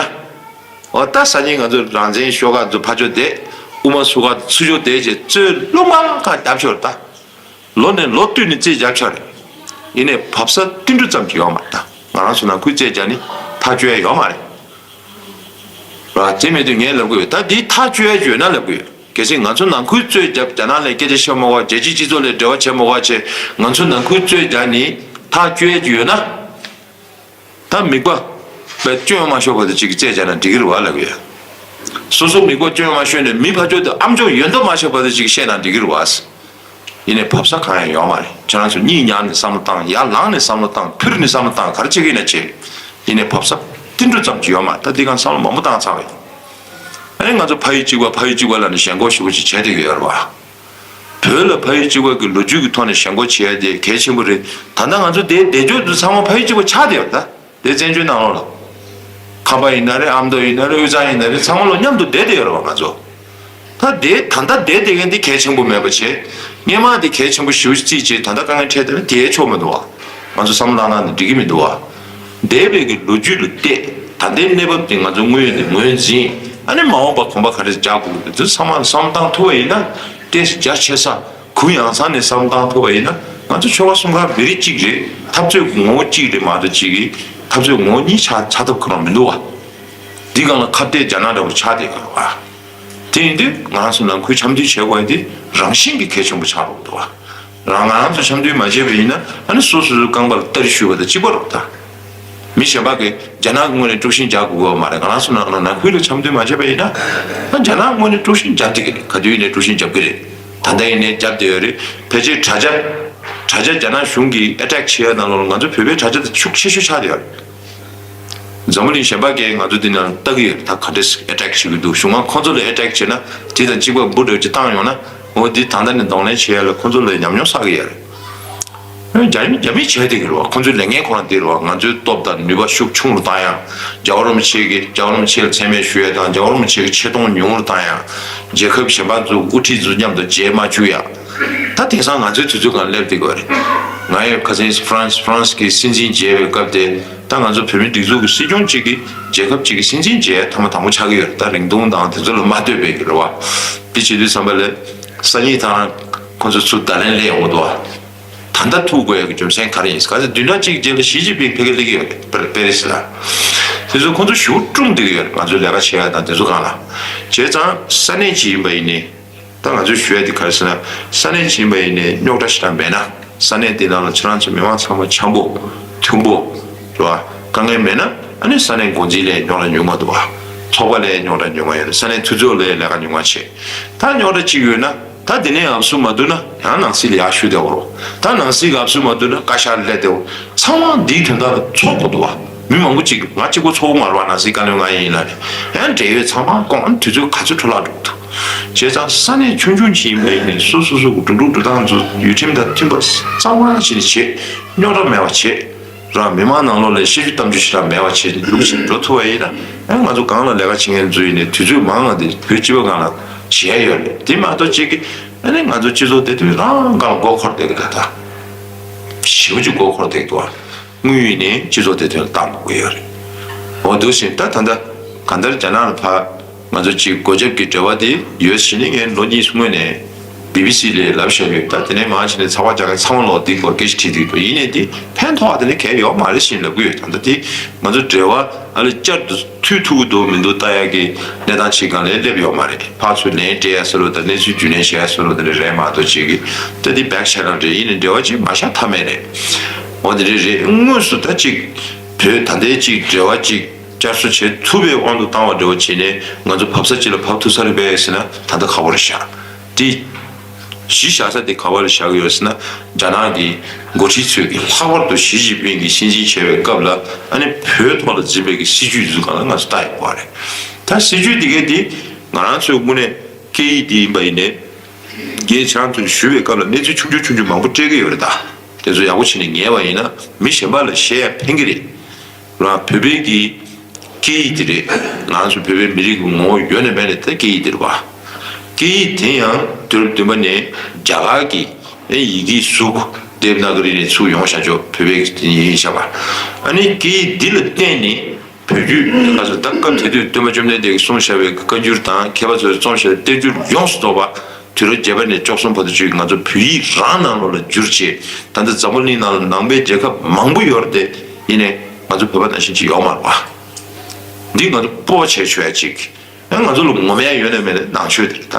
འོ་ད་སང་ཉིན་ང་ཚོ་རང་བཙན་ཤོག་ཁག་ཚོ་ཕར་ཕྱོགས་བསྡད། དབུ་མ་ཚུར་ཁག་ཚུར་ཕྱོགས་བསྡད་ཅེས་རྩོད་རླུང་མ་ཁ་བརྒྱབ་ཆོག་རེད་ད། ལོ་ནས་ལོ་བསྟུད་ནས་རྩོད་བརྒྱབ་ཆོག་རེད། ཡིན་ནའི་བབས་ས་ཏིལ་འབྲུ་ཙམ་གྱི་ཡོད་མ་རེད་ད། ང་རང་ཚོ་ནང་ཁུལ་རྩོད་བརྒྱབ་ནས་ཐག་གཅོད་ཡ་ཡོད་མ་རེད། ར་དེ་མེད་དུས་ངས་ལབ་གི་ཡོད། ད་འདི་ཐག་གཅོད་ཡ་ཡོད་ན་ལབ་གི་ཡོད། གལ་སྲིད་ང་ཚོ་ནང་ཁུལ་རྩོད་བརྒྱབ་རྒྱ་ནག་ལ་སྐད་ཆ་བཤད་མ་དགོས། རྒྱལ་སྤྱིའི་སྤྱི་ཚོགས་ལ་འབྲེལ་བ་བྱེད་མ་དགོས་བྱས་ང་ཚོ་ནང་ཁུལ་རྩོད་བརྒྱབ་ནས་ཐག་གཅོད་ཡ་ཡོད་ན། ད་མིག་པ་བས་སྐྱོན་མ་ཤོར་བ་དེ་ཅིག་རྩོད་བྱས་ན་འགྲིག་གི་རེད་བ་ལབ་ཡོད། སོ་སོ་མིག་པ་སྐྱོན་མ་ཤོར་ནས་མི་ཕར་ཕྱོགས་དེ་ཨ་མཆོག་ཡོད་མདོག་མ་ཤོར་བ་དེ་ཅིག་བཤད་ན་འགྲིག་གི་རེད་བ། ཡིན་ནའི་བབས་ས་གང་ཡང་ཡོད་མ་རེད། ཁྱེད་རང་ཚོ་གཉིད་ཉལ་ནས་བསམ་བློ་བཏང་། ཡར་ལངས་ནས་བསམ་བློ་བཏང་། ཕུར་ནས་བསམ་བློ་བཏང་། ག་རེ་བྱེད་ཀྱི་ཡིན་ན་བྱེད། ཡིན་ནའི་བབས་ས་ཏིལ་འབྲུ་ཙམ་གྱི་ཡོད་མ་རེད། ད་འདི་གང་བསམ་བློ་མང་པོ་བཏང་ཚར་བ་ཡིན། ཨ་ནི་ང་ཚོ་ཕ་ཡུལ་གཅིག་པ་ཕ་ཡུལ་གཅིག་པ་ལབ་ནས་ཞེན་ཁོག་ཞེ་པོ་ཅིག་བྱས་བསྡད་ཀྱི་ཡོད་རེད་བ། བོད་ལ་ཕ་ཡུལ་གཅིག་པ་གི་ལོ་རྒྱུས་ཀྱི་ཐོག་ནས་ཞེན་ཁོག་བྱེད་ཡ་དེ་གལ་ཆེན་པོ་རེད། ད་ལྟ་ང་ཚོ་དེ་བསྡད་རྒྱུ་དེ་ཚང་མ་ཕ་ཡུལ་གཅིག་པ་ཆགས་བསྡད་ཡོད་རེད་ད། དེ་བཙན་བྱོལ་ནང་ལོགས་ལ། ཁམས་པ་ཡིན་ན་རེད། ཨ་མདོ་ཡིན་ན་རེད། དབུས་གཙང་ཡིན་ན་རེད། ཚང་མ་ལོ་མཉམ་དུ་བསྡད་བསྡད་ཡོད་རེད་བ་ང་ཚོ། ད་དེ་ད་ལྟ་བསྡད་བསྡད་མཁན་དེ་གལ་ཆེན་པོ་མེད་པ་བྱས། སྔོན་མ་དེ་གལ་ཆེན་པོ་ཞེ་པོ་ཅིག་བརྩིས་བྱས་ད་ལྟ་དཀའ་ངལ་འཕྲད་བསྡད་ན་དེའི་ཕྱོགས་མི་འདུག་བ། ང་ཚོ་བསམ་བློ་བཏང་ན་འགྲིག་གི་མི་འདུག་བ། འདས་པའི་གི་ལོ་རྒྱུས་ལ་བལྟས། ད་ལྟའི་གནས་བབ་དེ་ང་ཚོ་དངོས་ཡོད་ནས་ངོས་འཛིན། ཨ་ནི་མ་འོངས་པ་གོམ་པ་ག་རེ་རྒྱག་དགོས་ཀྱི་འདུག་ཚང་མ་བསམ་བློ་བཏང་ཐུབ་པ་ཡིན་ན། ཏོག་ཙམ་རྒྱ་ཆེ་ས། གུ་ཡངས་ས་ནས་བསམ་བློ་བཏང་ཐུབ་པ་ཡིན་ན། ང་ཚོ་ཆོལ་ཁ་གསུམ་ཀ་མི་རིགས་གཅིག་རེད། འཐབ་རྩོད་ངོ་བོ་གཅིག་རེད་མ་གཏོགས་གཅིག་གིས་འཐབ་རྩོད་ངོ་བོ་གཉིས་ཆགས་ཆགས་ཐུབ་ཁོ་རང་མི་འདུག་བ། འདི་སྒང་ལ་ཁ་གཏད་རྒྱ་ནག་འདྲ་བོ་ཆགས་བསྡད་ཡོད་རེད་བ། དེ་ཡིན་དུས་ང་རང་ཚོ་ནང་ཁུལ་འཆམ་མཐུན་བྱེད་དགོས་ཡ་དེ་རང་བཞིན་གྱིས་གལ་ཆེན་པོ་ཆགས་རོགས་འདུག་བ། རང་ང་རང་ཚོ་འཆམ་མཐུན་མ་བྱས་པ་ཡིན་ན། ཨ་ནི་སོ་སོ་སོའི་རྐང་པ་ལ་སྟ་རེ་གཞུས་པ་དང་གཅིག་པ་རེད་ད། མི་གཞན་པ་གིས་རྒྱ་ནག་གི་ངོས་ནས་དཀྲུག་ཤིང་རྒྱག་དགོས་ཀྱི་ཡོད་མ་རེད། ང་རང་ཚོ་ནང་ནང་ཁུལ་ལ་འཆམ་མཐུན་མ་བྱས་པ་ཡིན་ན། ཨ་རྒྱ་ནག་ངོས་ནས་དཀྲུག་ཤིང་རྒྱག་བསྡད་ཀྱི་རེད། ག་དུས་ཡིན་ནའི་དཀྲུག་ཤིང་རྒྱབ་ཀྱི་རེད། ད་ལྟ་ཡིན་ནའི་རྒྱབ་བསྡད་ཡོད་རེད། ཕལ་ཆེར་དྲ་རྒྱ། དྲ་རྒྱ་རྒྱ་ནག་གཞུང་གིས་ཨེ་ཊེག་བྱེད་ཡ་ནང་ལོགས་ལ་ང་ཚོ་བོད་པའི་དྲ་རྒྱ་དེ་ཤུགས་ཆེ་ཤོས་ཆགས་བསྡད་ཡོད་རེད། འཛམ་བུ་གླིང་གཞན་པ་གས་ང་ཚོ་འདི་ནང་ལྟ་གི་ཡོད། ད་ག་འདྲས་ཨེ་ཊེག་བྱེད་ཀྱི་འདུག་གཞུང་ང་ཁོང་ཚོ་ལ་ཨེ་ཊེག་བྱེད་ན་དེ་དང་གཅིག་པ་འབུ་འདྲ་ཅིག་བཏང་ཡོང་ན། འོ་འདི་ད་ལྟ་ནས་གདོང་ལེན་བྱེད་ཡ་ལ་ཁོང་ཚོ་ལ་ཉམས་མྱོང་བསགས་ཀྱི་ཡོད་རེད། རྒྱ་མི་རྒྱ་མི་བྱས་བསྡད་ཀྱི་རེད་བ། ཁོང་ཚོའི་ལས་འགན་ཁོ་རང་འདི་རེད་བ། ང་ཚོའི་སྟོབས་དང་ནུས་པ་ཤུགས་ཆུང་རུ་བཏང་ཡ། རྒྱལ་བ་རིན་པོ་ཆེ་གི་རྒྱལ་བ་རིན་པོ་ཆེ་ལ་མཚན་སྨད་ཞུ་ཡ་དང་། རྒྱལ་བ་རིན་པོ་ཆེ་གི་ཆེ་མཐོང་ཉུང་རུ་བཏང་ཡ། རྒྱལ་ཁབ་གཞན་པ་ཚོ་དབུ་ཁྲིད་ཚོ་མཉམ་དུ་མཇལ་མ་བཅུག་ཡ། ད་དེང་སང་ང་ཚོའི་དུས་ཚོད་སྒང་སླེབས་བསྡད་ཀྱི་ཡོད་རེད། ང་ཡི་ཁ་སང་ཧྥ་རན་སི་ཧྥ་རན་སི་གི་སྲིད་འཛིན་མཇལ་བའི་སྐབས་དེ། ད་ང་ཚོ་བོད་མིའི་སྒྲིག་འཛུགས་ཀྱི་སྲིད་སྐྱོང་གཅིག་གིས་རྒྱལ་ཁབ་གཅིག་གི་སྲིད་འཛིན་མཇལ་ཐེངས་མ་དང་པོ་ཆགས་ཀྱི་ཡོད་རེད། ད་རིང་ཐུང་དང་དེ་ཚོ་ལ་མ་ལྟོས་པའི་གི་རེད་བ། དེ་བྱེད་དུས་ཙམ་པ་ལ་སང་ཉིན་དང་ཁོང་ཚོ་ཚུར་བརྡ་ལན་སླེབས་ཡོང་གི་འདུག་བ། ད་ལྟ་ཐུག་དགོས་ཡ་གི་རྒྱུ་མཚན་ག་རེ་ཡིན། ག་ཚོད་བདུན་ཕྲག་གཅིག་རྗེས་ལ་ཞི་ཅིན་ཕིང་ཕ་གིར་སླེབས་ཀྱི་ཡོད་རེད། པེ་པེ་རི་སི་ལ། དེ་ཚོ་ཁོང་ཚོ་ཞེ་པོ་སྐྲུན་བསྡད་ཀྱི་ཡོད་རེད། ང་ཚོའི་ལས་ཀ་བྱེད་ཡ་དང་དེ་ཚོ་སྒང་ལ། བྱས་ཙང་ས་གནས་ཅིག་ཡིན་པ་ཡིན་ནའི། ད་ང་ཚོས་ཞུ་ཡ་དེ་ག་རེ་ཟེར་ན། ས་གནས་ཅིག་ཡིན་པ་ཡིན་ནའི་རྙོག་དྲ་ཞེ་དྲག་མེད་ན། ས་གནས་དེ་ནང་ལ་ཁྱེད་རང་ཚོ་མི་མང་ཚང་མ་འཆམ་པོ། མཐུན་པོ། རེད་བ། དཀའ་ངལ་མེད་ན། ཨ་ནི་ས་གནས་འགོ་འཛིན་ལ་རྙོག་དྲ་ཉུང་མ་འདུག་བ། ཚོགས་པ་ལ་རྙོག་དྲ་ཉུང་མ་ཡོད་རེད། ས་གནས་འཐུས་ཚོགས་ལ་ལས་ཀ་ཉུང་མ་བྱེད། ད་རྙོག་དྲ་གཅིག་ཡོད་ན། ད་དེ་ནས་ཨབ་སུ་མ་བསྡུ་ན་ཡང་ནང་སྲིད་ལ་ཡར་ཞུ་བསྡད་འོ་རོ། ད་ནང་སྲིད་ཀྱི་ཨབ་སུ་མ་བསྡུ་ན་བཀའ་ཤག་སླེབས་བསྡད་འོ། ཚང་མ་འདིའི་དོན་དག་ལ་ཚོགས་དགོས་འདུག་བ། མི་མང་པོ་ཅིག་ང་གཅིག་པོ་ཚོགས་མ་རེད་བ། ནང་སྲིད་བཀའ་བློན་ང་ཡིན་ལ་རེད། ཡང་འབྲེལ་ཡོད་ཚང་མ་སྐོང་། ཨ་ནི་དུས་ཚོད་ག་ཚོད་འཕྲོ་བརླག་འགྲོ་གི་འདུག་བྱས་ཙང་ས་གནས་ཆུང་ཆུང་ཞིག་ཡིན་པ་ཡིན་ནའི་སོ་སོ་སོ་གི་འགྲོ་འགྲོ་འགྲོ་སྟངས་ཚོ་ཡུལ་ཁྲིམས་དང་མཐུན་པ་གཙང་མ་བྱས་ནས་བྱེད། རྙོག་དྲ་མེད་པ་བྱེད། རང་མི་མང་ནང་ལོགས་ལ་བཤད་རྒྱུ་གཏམ་རྒྱུད་ཞེ་དྲག་མེད་པ་བྱས་ནས་ལུགས་ཤིག་འགྲོ་ཐུབ་པ་ཡིན་ན། ཨ་ང་ཚོ་སྒང་ལ་ལས་ཀ་བྱེད་མཁན་ཚོ་ཡིན་ནའི་དུས་ཚོད་མང་བ་དེ་བོད་སྤྱི་པ་སྒང་ལ་བྱས་ཡོད་རེད། དེ་མ་གཏོགས་གཅིག་གིས་ཨ་ནི་ང་ཚོ་སྤྱི་ཚོགས་བདེ་དོན་རང་སྒང་ལ་མགོ་འཁོར་བསྡད་ཀྱི་འདུག་ད་ཞེ་པོ་ཅིག་མགོ་འཁོར་བསྡད་ཀྱི་འདུག་དངོས་ཡོད་ནས་སྤྱི་ཚོགས་བདེ་དོན་ལ་བཏང་དགོས་ཀྱི་ཡོད་རེད། འོ་འདུག་ཟིན། ད་ད་ལྟ་གང་ལྟར་རྒྱ་ནག་ལ་ཕར་ང་ཚོ་གཅིག་སྒོ་རྒྱབ་ཀྱི་འབྲེལ་བ་དེ་ཡོད་ཟེར་ནས་ངས་ལོ་གཉིས་སྔོན་ནས་བི་བི་སི་ལ་ལབ་བཞག་ཡོད། ད་དེ་ནས་མར་ཕྱིན་ནས་ཚགས་པར་རྒྱག་མཁན་ཚང་མ་ལོག་འདི་སྐོར་སྐད་ཆ་དྲིས་བསྡད་འདུག་ཡིན་ནའི་དེ་ཕན་ཐོགས་པ་དེ་འདྲ་གང་ཡང་ཡོད་མ་རེད་ཟེར་ལབ་ཀྱི་ཡོད། ད་ལྟ་དེ་ང་ཚོ་འབྲེལ་བ་ཨ་ལ་བསྐྱར་དུ་མཐུད་ཐུབ་ཀྱི་འདུག་མི་འདུག་ལྟ་ཡག་གི་གནས་སྟངས་ཅིག་སྒང་ལ་སླེབས་ཡོད་མ་རེད། ཕར་ཚུར་ལན་སྤྲད་ཡ་ཟེར་ལོ་དང་གནས་ཚུལ་རྒྱུས་ལོན་བྱེད་ཡ་ཟེར་ལོ་དེ་འདྲ་རེད་མ་གཏོགས་ཅིག་གི་ད་དེ་བེག་ཆེ་ནལ་རེད། ཡིན་ནའི་འབྲེལ་བ་ཅིག་མ་བཞག་ཐབས་མེད་རེད། འོ་དེ་འདྲ་རེད། དངོས་སུ་ད་ཅིག་བོད་ད་ལྟའི་ཅིག་འབྲེལ་བ་ཅིག་བསྐྱར་གསོ་བྱེད་ཐུབ་པའི་དབང་དུ་བཏང་བ་འདྲ་བོ་བྱས་ནས་ང་ཚོ་བབས་ས་ཅིག་ལ་བབས་ཐུབ་ས་རེད་པས་ཟེར་ན་ད་ལྟ་ཁག་པོ་རེད་ཤག་དེ་གཞི་བཞག་ས་དེ་ག་པར་བཞག་གི་ཡོད་ཟེར་ན། རྒྱ་ནག་གི་འགོ་ཁྲིད་ཚོས་ཀྱི་ལྷག་པར་དུ་ཞི་ཅིན་ཕིང་གིས་སྲིད་འཛིན་བྱས་པའི་སྐབས་ལ་ཨ་ནི་བོད་ཐོག་ལ་འཛིན་པའི་གི་སྲིད་ཇུས་ཚོ་སྒང་ལ་ང་ཚོ་ལྟ་ཡོང་གི་རེད། ད་སྲིད་ཇུས་དེ་གའི་དེ་ང་རང་ཚོའི་དངོས་གནས་སྐད་ཡིག་དེ་ཡིན་པ་ཡིན་ནའི། རྒན་ཁྱེད་རང་ཚོས་ཞུ་བའི་སྐབས་ལ་གནས་ཚུལ་ཆུང་ཆུང་ཆུང་ཆུང་མང་པོ་སྤྲད་ཀྱི་ཡོད་རེད། ད་དེ་ཚོ་ཡག་པོ་བྱས་ནས་ཉན་པ་ཡིན་ན་མི་གཞན་པ་ལ་བཤད་ཡ་ཕན་གྱི་རེད། རང་བོད་པའི་གི་སྐད་ཡིག་དེ་རེད། ང་ཚོ་བོད་པའི་མི་རིགས་ཀྱི་ངོ་བོ་ཡོད་ནས་མེད་ནས་ད་སྐད་ཡིག་དེ་རེད་བ། སྐད་ཡིག་དེ་ཡང་དུས་རབས་བདུན་པ་ནས་རྒྱ་གར་གྱི་ཡི་གེ་གཟུགས་དེབ་ན་ག་རི་ནས་ཚུར་ཡོང་བཞག་ཆོག་བོད་པའི་ཡི་གེ་བཞག་པ། ཨ་ནི་སྐད་ཡིག་འདི་ལ་བརྟེན་ནས་བོད་བརྒྱུད་ང་ཚོ་ད་སྐབས་དེ་དུས་སྟོན་པ་བཅོམ་ལྡན་འདས་ཀྱིས་གསུངས་བཞག་པའི་བཀའ་འགྱུར་དང་མཁས་པ་ཚོས་རྩོམ་བཞག་པའི་བསྟན་འགྱུར་ཡོངས་སུ་རྫོགས་པ། དུས་རབས་བརྒྱད་པ་ནས་བཅུ་གསུམ་བར་དུ་བརྒྱུད་ང་ཚོ་བོད་ཡིག་རང་ནང་ལོགས་ལ་བསྒྱུར་བྱས། ད་ལྟ་འཛམ་བུ་གླིང་ནང་ལ་ནང་པའི་རྒྱལ་ཁབ་མང་པོ་ཡོད་རེད་དེ། ཡིན་ནའི་ང་ཚོ་བོད་པ་ནང་བཞིན་ཅིག་ཡོད་མ་རེད་བ། འདི་ང་ཚོ་སྤོབས་པ་བྱས་ཆོག་ཡ་ཅིག་ཨ་ང་ཚོ་ལ་ངོམ་ཡ་ཡོད་ནའི་མེད་ནའི་ནང་ཆོས་དེ་རེད་ད།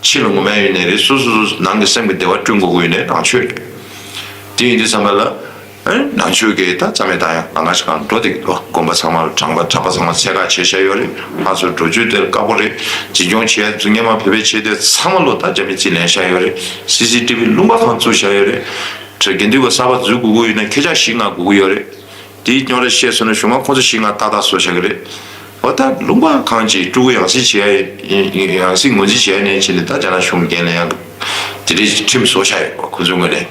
ཕྱི་ལ་ངོམ་ཡ་ཡོད་ནའི་རེད། སོ་སོ་སོ་སོ་ནང་གི་སེམས་ཀྱི་བདེ་བ་བསྐྲུན་དགོས་ཀྱི་ཡོད་ནའི་ནང་ཆོས་རེད། དེ་ཡིན་དུས་ཙམ་པ་ལ། ཨེ། ནང་ཆོས་ཀྱི་ད་རྩ་མེད་བཏང་ཡ་ང་ང་ཞིག་གང་འགྲོ་བསྡད་ཀྱི་འདུག་དགོན་པ་ཚང་མ་ལ་དྲང་པ་གྲྭ་པ་ཚང་མ་ཚད་བཀག་བྱས་བཞག་ཡོད་རེད། ང་ཚོ་འགྲོ་སྤྱོད་དེར་དཀའ་པོ་རེད། འཛིན་སྐྱོང་བྱེད་ཡ་ཚོ་སྔོན་མ་བོད་པའི་ཆེད་དུ་ཚང་མ་ལོ་ད་རྒྱ་མི་རྩིས་ལེན་བཞག་ཡོད་རེད། སི་སི་ཊི་བི་ལུང་པ་གང་བཙུགས་བཞག་ཡོད་རེད། དེ་དགེ་འདུན་པ་གསར་པ་འཛུལ་དགོས་ཀྱི་ཡོད་ན་ཁྱེད་ཅག་བཞི་ལྔ་དགོས་ཀྱི་ཡོད་རེད། དེའི་རྙོག་དྲ་བཤད་སོང་ན་གཞུག་མ་ཁོང་ཚོ་བཞི་ལྔ་ཏག་ཏག་བཟོ་བཞག་གི་རེད། འོ་ད་ལུང་པ་གང་ཅིག་སྤྲུལ་སྐུ་ཡང་སྲིད་བྱས་ཡང་སྲིད་ངོས་འཛིན་བྱས་ནས་བྱས་ནས་ད་རྒྱ་ནག་གཞུང་འགན་ལ་ཡང་དེ་འདྲའི་ཁྲིམས་བཟོ་བཞག་ཡོད་པ་ཁོ་ཚོའི་ངོས་ནས།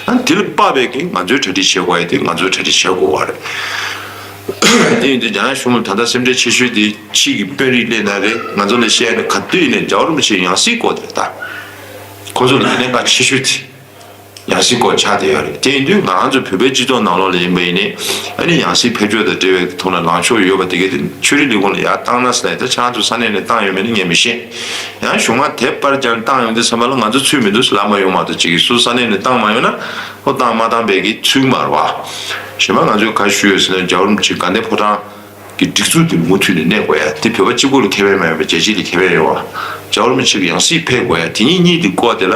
ཨ་དེ་ལ་དཔག་པའི་གི་ང་ཚོའི་གྲ་སྒྲིག་བྱེད་དགོས་ཡ་དེ་ང་ཚོའི་གྲ་སྒྲིག་བྱེད་དགོས་པ་རེད། དེ་ཡིན་དུས་རྒྱ་ནག་གཞུང་ལ་ད་ལྟ་སེམས་ཁྲལ་ཆེ་ཤོས་དེ་ཕྱིའི་གི་དཔོན་རིགས་སླེབས་ན་རེད། ང་ཚོ་ལ་བཤད་ན་ག་དུས་ཡིན་ནའི་རྒྱལ་བ་རིན་པོ་ཆེ་ཡང་སྲིད་སྐོར་དེ་ད་ཁོ་ཚོ་ལ་གནད་འགག་ཆེ་ཤོས་དེ། ཡང་སྲིད་སྐོར་ཆགས་བསྡད་ཡོད་རེད། དེ་ཡིན་དུས་ང་རང་ཚོ་བོད་པའི་སྤྱི་ཚོགས་ནང་ལོགས་ལ་ཡིན་པ་ཡིན་ནའི་ཨ་ནི་ཡང་སྲིད་ཕེབས་ཕྱོགས་དང་འབྲེལ་བའི་ཐོག་ལ་ལངས་ཕྱོགས་ཡོད་པ་དེ་གའི་དེ་ཆོས་རིག་ལས་ཁུངས་ལ་ཡར་བཏང་ན་ཟེར་ལ་ད་ཆ་ང་ཚོ་ས་གནས་ནས་བཏང་ཡོད་མེད་ནི་ངས་མི་ཤེས། ཡང་གཞུང་མ་དེབ་པར་ཀྱང་བཏང་ཡོང་དུས་ཚང་མ་ལ་ང་ཚོ་ཚུད་མི་འདུག་ཟེར་ལབ་མ་ཡོང་མ་གཏོགས་ཅིག་གིས་སུ་ས་གནས་ནས་བཏང་མ་ཡོང་ན་ཨོ་བཏང་མ་བཏང་བའི་གི་ཚུལ་མ་རེད་བ། གཞན་པ་ང་ཚོས་ག་ཞུས་ཡོད་ཟེར་ན་རྒྱལ་བ་རིན་པོ་ཆེ་དགའ་ལྡན་ཕོ་བྲང་གི་སྒྲིག་འཛུགས་དེ་མུ་མཐུད་ནས་གནས་དགོས་ཡ་དེ་བོད་པ་གཅིག་པུ་ལ་ཁེ་ཕན་མ་ཡོང་བའི་རྒྱལ་སྤྱི་ལ་ཁེ་ཕན་ཡོང་བ། རྒྱལ་བ་རིན་པོ་ཆེ་གི་ཡང་སྲིད་ཕེབས་དགོས་ཡ་དེ་གཉིས་གཉིས་དེ་སྐོར་དེ་ལ་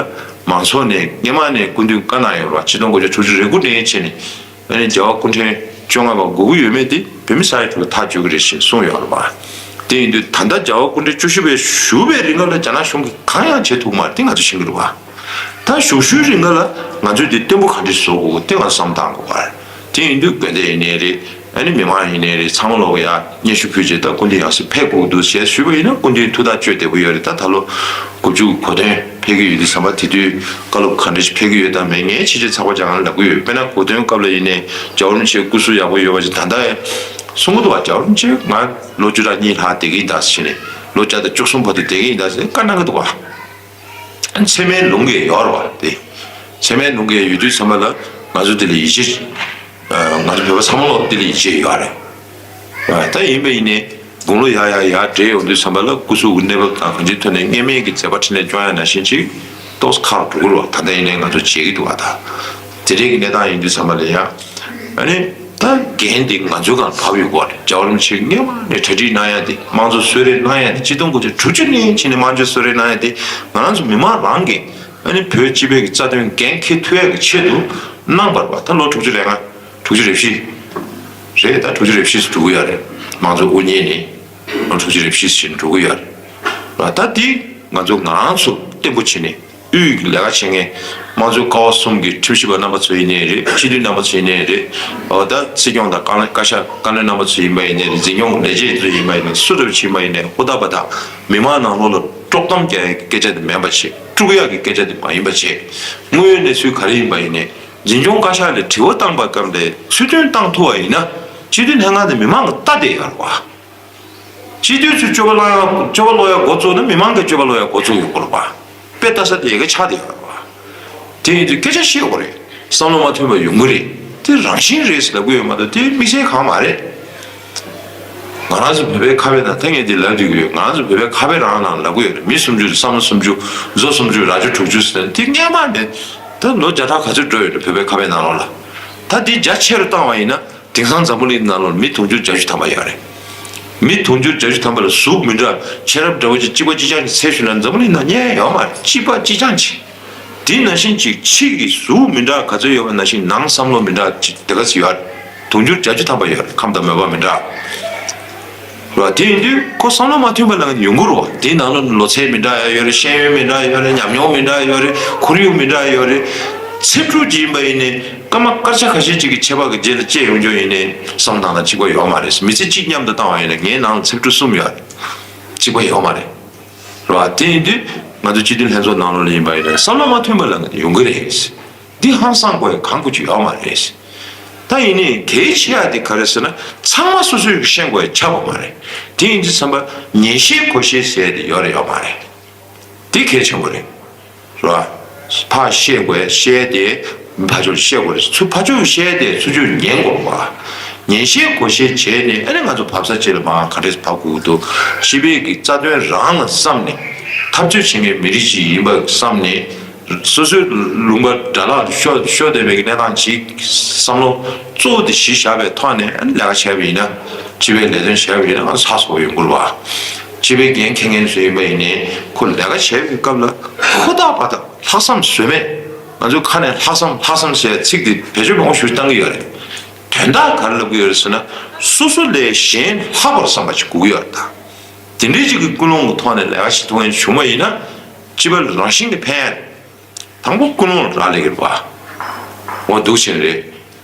མང་ཚོགས་ནས་སྔས་མ་ནས་སྐུ་མདུན་བཀའ་གནང་ཡོད་རེད་བ། ཆིག་སྟོང་དགུ་བརྒྱ་དྲུག་ཅུ་རེ་དགུ་ནས་བྱས་ནས་ཨ་ནི་རྒྱལ་བ་སྐུ་ཕྲེང་བཅོ་ལྔ་པ་དགུ་དགུ་ཡོད་མེད་དེ་བོད་མི་ས་ཡ་དྲུག་ལ་ཐག་གཅོད་ཀྱི་རེད་ཞེས་གསུངས་ཡོད་རེད་བ། དེ་ཡིན་དུས་ད་ལྟ་རྒྱལ་བ་སྐུ་ཕྲེང་བཅུ་བཞི་པའི་བཞུགས་པའི་རིང་ལ་རྒྱ་ནག་གཞུང་གིས་གང་ཡང་བྱེད་ཐུབ་མ་རེད་དེ་ང་ཚོ་ཤེས་ཀྱི་རེད་བ། ད་བཞུགས་བཞུགས་རིང་ལ་ང་ཚོས་དེ་བརྟན་པོ་ག་འདྲས་བཟོ་དགོས་དེ་ང་ཚོ་བསམ་བཏང་དགོས་པ་རེད། དེ་ཡིན་དུས་དགོན་སྡེ་ཡིན་ནའི་རེད། ཨ་ནི་མི་མང་ཡིན་ནའི་རེད། ཚང་མ་ལོག་ཡ་སྙན་ཞུ་ཕུལ་རྗེས་ད་སྐུ་མདུན་ཡང་སྲིད་ཕེབས་དགོས་འདུག་ཞེས་ཞུས་པ་ཡིན་ན་སྐུ་མདུན་ཐུགས་ཐག་གཅོད་བདེ་པོ་ཡོད་རེད། ད་ད་ལོ་དགུ་བཅུ་གོ་སྟོན་ཕེབས་ཀྱི་ཡོད་དུས་ཙམ་པ་དེ་དུས་བཀའ་སློབ་ག་འདྲ་ཞིག་ཕེབས་ཀྱི་ཡོད་དམ་མེད་ངས་ཕྱི་རྒྱལ་ཚགས་པར་སྦྱང་ལབ་ཀྱི་ཡོད། དཔེར་ན་གོ་སྟོན་སྐབས་ལ་ཡིན་ནའི་རྒྱལ་བ་རིན་པོ་ཆེའི་སྐུ་གཟུགས་ཡག་པོ་ཡོད་པ་ཞིག་ད་ལྟ་གསུང་གི་འདུག་བ། རྒྱལ་བ་རིན་པོ་ཆེ་ང་ལོ་བཅུ་ཕྲག་གཉིས་ལྷག་བསྡད་ཀྱི་ཡིན་ད་ཟེར་ནས་ལོ་བརྒྱ་དང་བཅུ་གསུམ་བར་དུ་བསྡད་ཀྱི་ཡིན་ད་ཟེར་བཀའ་གནང་གི་འདུག་བ། མཚན་མའི་ལུང་གིས་ཡོད་རེད་བ་དེ། མཚན་མའི་ལུང་གིས་ཡོད་དུས་ཙམ་པ་ལ་ང་ཚོ་དེ་ལ་ཡིད་ཆེས། ང་ཚོ་བོད་པ་ཚང་མ་ལོག་དེ་ལ་ཡིད་ཆེས་ཡོད་རེད། ད་ཡིན་པ་ཡིན་ནའི་དགུང་ལོ་ཡར་ཡར་ཡར་བགྲེས་ཡོང་དུས་ཙམ་པ་ལ་སྐུ་གཟུགས་ཀྱི་གནས་བབ་དང་གང་ཅིའི་ཐོག་ནས་སྔས་མའི་གི་མཛད་པ་འཕྲིན་ལས་སྐྱོང་ཡ་ནང་བཞིན་ཅིག་ཏོག་ཙམ་ཁག་འགྲོ་གི་རེད་བ། ད་ལྟ་ཡིན་ནའི་ང་ཚོ་བྱེད་ཀྱི་འདུག་བ། ད་དེ་འདྲའི་གི་གནས་སྟངས་ཡིན་དུས་ཙམ་པ་ལ་ཡང་ཨ་ནི། ད་འགན་འདི་ང་ཚོའི་སྒང་བབས་ཡོད་སྐོར་རེད། རྒྱལ་བ་རིན་པོ་ཆེ་སྔས་མ་ནས་གྲ་སྒྲིག་གནང་ཡ་དེ་དམངས་གཙོ་གསོལ་རས་གནང་ཡ་དེ་ཆིག་སྟོང་དགུ་བརྒྱ་དྲུག་ཅུ་ནས་བྱས་ནས་དམངས་གཙོ་གསོལ་རས་གནང་ཡ་དེ་ང་རང་ཚོ་མི་མང་རང་གིས་ཨ་ནི་བོད་སྤྱི་པའི་གི་རྩ་དོན་འགན་འཁྱེར་ཐུབ་ཡ་གི་ཆེད་དུ་གནང་བར་བ། ད་ལོ་དྲུག་ཅུ་རེ་ལྔ་དྲུག་ཅུ་རེ་བཞི་རེད། ད་དྲུག་ཅུ་རེ་བཞི་ཙམ་འགྲོ་གི་ཡོད་རེད། དམངས་གཙོ་དབུ་བརྙེས་ནས་ལོ་དྲུག་ཅུ་རེ་བཞི་ཙམ་འགྲོ་གི་ཡོད་རེད། ད་དེ་ང་ཚོ་ང་རང་ཚོ་བརྟན་པོ་བྱས་ནས། དབུས་ཀྱི་ལས་ཀ་བྱེད་མཁན་དམངས་གཙོའི་ཀ་བ་གསུམ་གྱི་ཁྲིམས་ཞིབ་པ་རྣམ་པ་ཚོ་ཡིན་ནའི་རེད། སྤྱི་འཐུས་རྣམ་པ་ཚོ་ཡིན་ནའི་རེད། འོ་ད་སྲིད་སྐྱོང་དང་བཀའ་བློན་བཀའ་ཤག་བཀའ་བློན་རྣམ་པ་ཚོ་ཡིན་པ་ཡིན་ནའི་རེད། འཛིན་སྐྱོང་ལས་བྱེད་ཚོ་ཡིན་པ་ཡིན་ནའི་སུ་འདྲ་བ་ཞིག་ཡིན་པ་ཡིན་ནའི་ཧུར་ཐག་པ་དང་མི་མང་ནང་ལོགས་ལ་དཀྲོག་གཏམ་རྒྱག་ཡག་གི་སྐད་ཆ་དེ་མིན་པ་བྱེད། དཀྲུག་ཡག་གི་སྐད་ཆ་དེ་མ་ཡིན་པ་བྱེད། དངོས་ཡོད་གནས་ཚུལ་ག་རེ་ཡིན་པ་ཡིན་ནའི་འཛིན་སྐྱོང་བཀའ་ཤག་ལ་དྲི་བ་བཏང་པ་སྐབས་ལ་ཚུལ་མཐུན་བཏང་ཐུབ་པ་ཡིན་ན་སྤྱི་འཐུས་ལྷན་ཁང་དེ་མི་མང་གི་ལྟ་བསྡད་ཡོད་རེད་བ། སྤྱི་འཐུས་ཚོས་སྤྱོད་པ་བླང་ཡ་སྤྱོད་པ་སློག་ཡ་འགོ་བཙུགས་ན་མི་མང་གིས་སྤྱོད་པ་སློག་ཡ་འགོ་བཙུགས་ཡོང་གི་རེད་པ། དཔེ་ལྟ་ས་དེ་ཡ་གི་ཆགས་བསྡད་ཡོད་རེད་པ། དེ་ཡིན་དུས་སྐད་ཆ་བཤད་དགོས་རེད། བསམ་བློ་མ་མཐུན་པ་ཡོང་གི་རེད། དེ་རང་བཞིན་རེད་ཟེར་ལབ་གི་ཡོད་མ་གཏོགས་དེ་དམིགས་བསལ་གང་མ་རེད། ང་རང་ཚོ་བོད་པའི་ཁ་དཔེ་ནང་ད་ངས་འདི་ལབ་བསྡད་ཀྱི་ཡོད། ང་རང་ཚོ་བོད་པའི་ཁ་དཔེ་རང་ནང་ལབ་གི་ཡོད་རེད། མི་སུམ་ཅུ་བསམ་བློ་སུམ་ཅུ་མཛོ་སུམ་ཅུ་རྭ་ཅོ་དྲུག་ཅུ་ཟེར་ན་དེ་སྔས་མ་ནས་ད་ལོ་བརྒྱ་ཕྲག་ག་ཚོད་འགྲོ་ཡོད་རེད། བོད་པའི་ཁ་དཔེ་ནང་ལོགས་ལ། ད་དེ་རྒྱ་ཆེ་རུ་བཏང་བ་ཡིན་ན། དེང་སང་འཛམ་བུ་གླིང་ནང་ལོགས་མི་དུང་ཕྱུར་བརྒྱད་ཅུ་ཐམ་པ་ཡོད་རེད། མི་དུང་ཕྱུར་བརྒྱད་ཅུ་ཐམ་པ་ལ་གཟུགས་མི་འདྲ་ཤེས་རབ་འདྲ་བོ་ཅིག་གཅིག་པ་གཅིག་རྐྱང་གཅིག་འཚོལ་ཞུ་ན་འཛམ་བུ་གླིང་ནང་རྙེད་ཡོད་མ་རེད། གཅིག་པ་གཅིག་རྐྱང་གཅིག་དེ་ནང་བཞིན་གཅིག་ཕྱི་གི་གཟུགས་མི་འདྲ་ག་ཚོད་ཡོད་པ་ནང་བཞིན་ནང་བསམ་བློ་མི་འདྲ་གཅིག་དེ་ག་ཚོད་ཡོད་རེད། དུང་ཕྱུར་བརྒྱད་ཅུ་ཐམ་པ་ཡོད་རེད། ཁམས་དང་མོས་པ་མི་འདྲ། རེད་བ། དེ་ཡིན་དུས་ཁོ་བསམ་བློ་མ་མཐུན་པ་ལ་ཡོང་གི་རེད་བ། དེའི་ནང་ལ་ལོ་ཚད་མི་འདྲ་ཡ་ཡོད་རེད། ཤེས་ཡོན་མི་འདྲ་ཡ་ཡོད་རེད། ཉམས་མྱོང་མི་འདྲ་ཡ་ཡོད་རེད། ཁོར་ཡུག་མི་འདྲ་ཡ་ཡོད་རེད། ཚེ་ཕྲུག་ཅིག་ཡིན་པ་ཡིན་ནའི་སྐར་མ་སྐར་ཆ་ཁ་ཤས་ཅིག་གི་ཁྱད་པར་གྱི་རྗེས་ལ་སྐྱེས་ཡོང་རྒྱུ་ཡིན་ནའི་བསམ་སྟངས་དང་གཅིག་པ་ཡོད་མ་རེད། མི་ཚེ་གཅིག་མཉམ་དུ་བཏང་བ་ཡིན་ན་ངའི་ནང་ལ་ཚེ་ཕྲུག་གསུམ་ཡོད་རེད། གཅིག་པ་ཡོད་མ་རེད། རེད་བ། དེ་ཡིན་དུས་ང་ཚོ་སྤྱི་འཐུས་ལྷན་ཚོགས་ནང་ལོགས་ལ་ཡིན་པ་ཡིན་ན་བསམ་བློ་མ་མཐུན་པ་ལ་ཡོང་གི་རེད། འདི་ཧང་སང་དགོས་ཡ་གང་དགོས་ཀྱི་ཡོད་མ་རེད། ད་ཡིན་ནའི་གལ་ཆེ་ཡ་དེ་ག་རེ་ཟེར་ན་ཚང་མ་སོ་སོས་ཤེས་དགོས་ཡ་ཆགས་པ་མ་རེད། དེ་ཡིན་དུས་ཙམ་པ་ཉན་ཤེས་གོ་ཤེས་ཟེར་ཡ་དེ་ཡོད་རེད་ཡོད་མ་རེད། དེ་གལ་ཆེན་པོ་རེད། རེད་བ། ཕར་བཤད་དགོས་བཤད་དེ་ཕར་ཕྱོགས་བཤད་དགོས་རེད། ཚུར་ཕར་ཕྱོགས་བཤད་དེ་ཚུར་ཕྱོགས་ཉན་དགོས་རེད་བ། ཉན་ཤེས་གོ་ཤེས་བྱས་ནས་ཨ་ནི་ང་ཚོ་བབས་ས་ཅིག་ལ་མར་ག་འདྲས་ཕབ་དགོས་འདུག་སྤྱི་པའི་གི་རྩ་དོན་རང་ལ་བསམ་ནས་འཐབ་རྩོད་བྱེད་མཁན་མི་རིགས་ཅིག་ཡིན་པ་བསམ་ནས་སོ་སོའི་ལུང་པ་དགྲ་ལག་ཏུ་ཤོར་ཤོར་བསྡད་པའི་གི་གནས་སྟངས་ཅིག་བསམ་བློ་གཙོ་བོ་དེ་གཞི་བཞག་པའི་ཐོག་ནས་ཨ་ནི་ལས་ཀ་བྱས་པ་ཡིན་ན་སྤྱི་པའི་ལས་དོན་བྱས་པ་ཡིན་ན་ང་ཚོ་ཚགས་ཚུད་པོ་ཡོང་གི་རེད་བ། སྤྱི་པའི་འགན་འཁྱེར་མཁན་ཚོ་ཡིན་པ་ཡིན་ནའི་ཁོ་ལས་ཀ་བྱེད་པའི་སྐབས་ལ་ཧུར་ཐག་པ་དང་ལྷག་བསམ་ཟོལ་མེད། ང་ཚོའི་ཁ་ནས་ལྷག་བསམ་ལྷག་བསམ་ཟེར་ཚིག་དེ་བེད་སྤྱོད་མང་པོ་ཞིག་བཏང་གི་ཡོད་རེད། དོན་དག་ག་རེ་ལབ་ཀྱི་ཡོད་རེད་ཟེར་ན་སོ་སོ་ལས་གཞན་ལྷག་པར་བསམ་པ་ཞིག་དགོས་ཀྱི་ཡོད་རེད་ད། དེ་འདྲའི་ཅིག་གི་ཀུན་སློང་གི་ཐོག་ནས་ལས་ཀ་ཞིག་ཐུབ་མཁན་བྱུང་བ་ཡིན་ན་སྤྱི་པ་ལ་རང་བཞིན་གྱིས་ཕན་ཡ་རེད། དང་པོ་ཀུན་སློང་ལ་རག་ལས་ཀྱི་རེད་བ། འོ་འདུག་བྱས་ནས་རེད།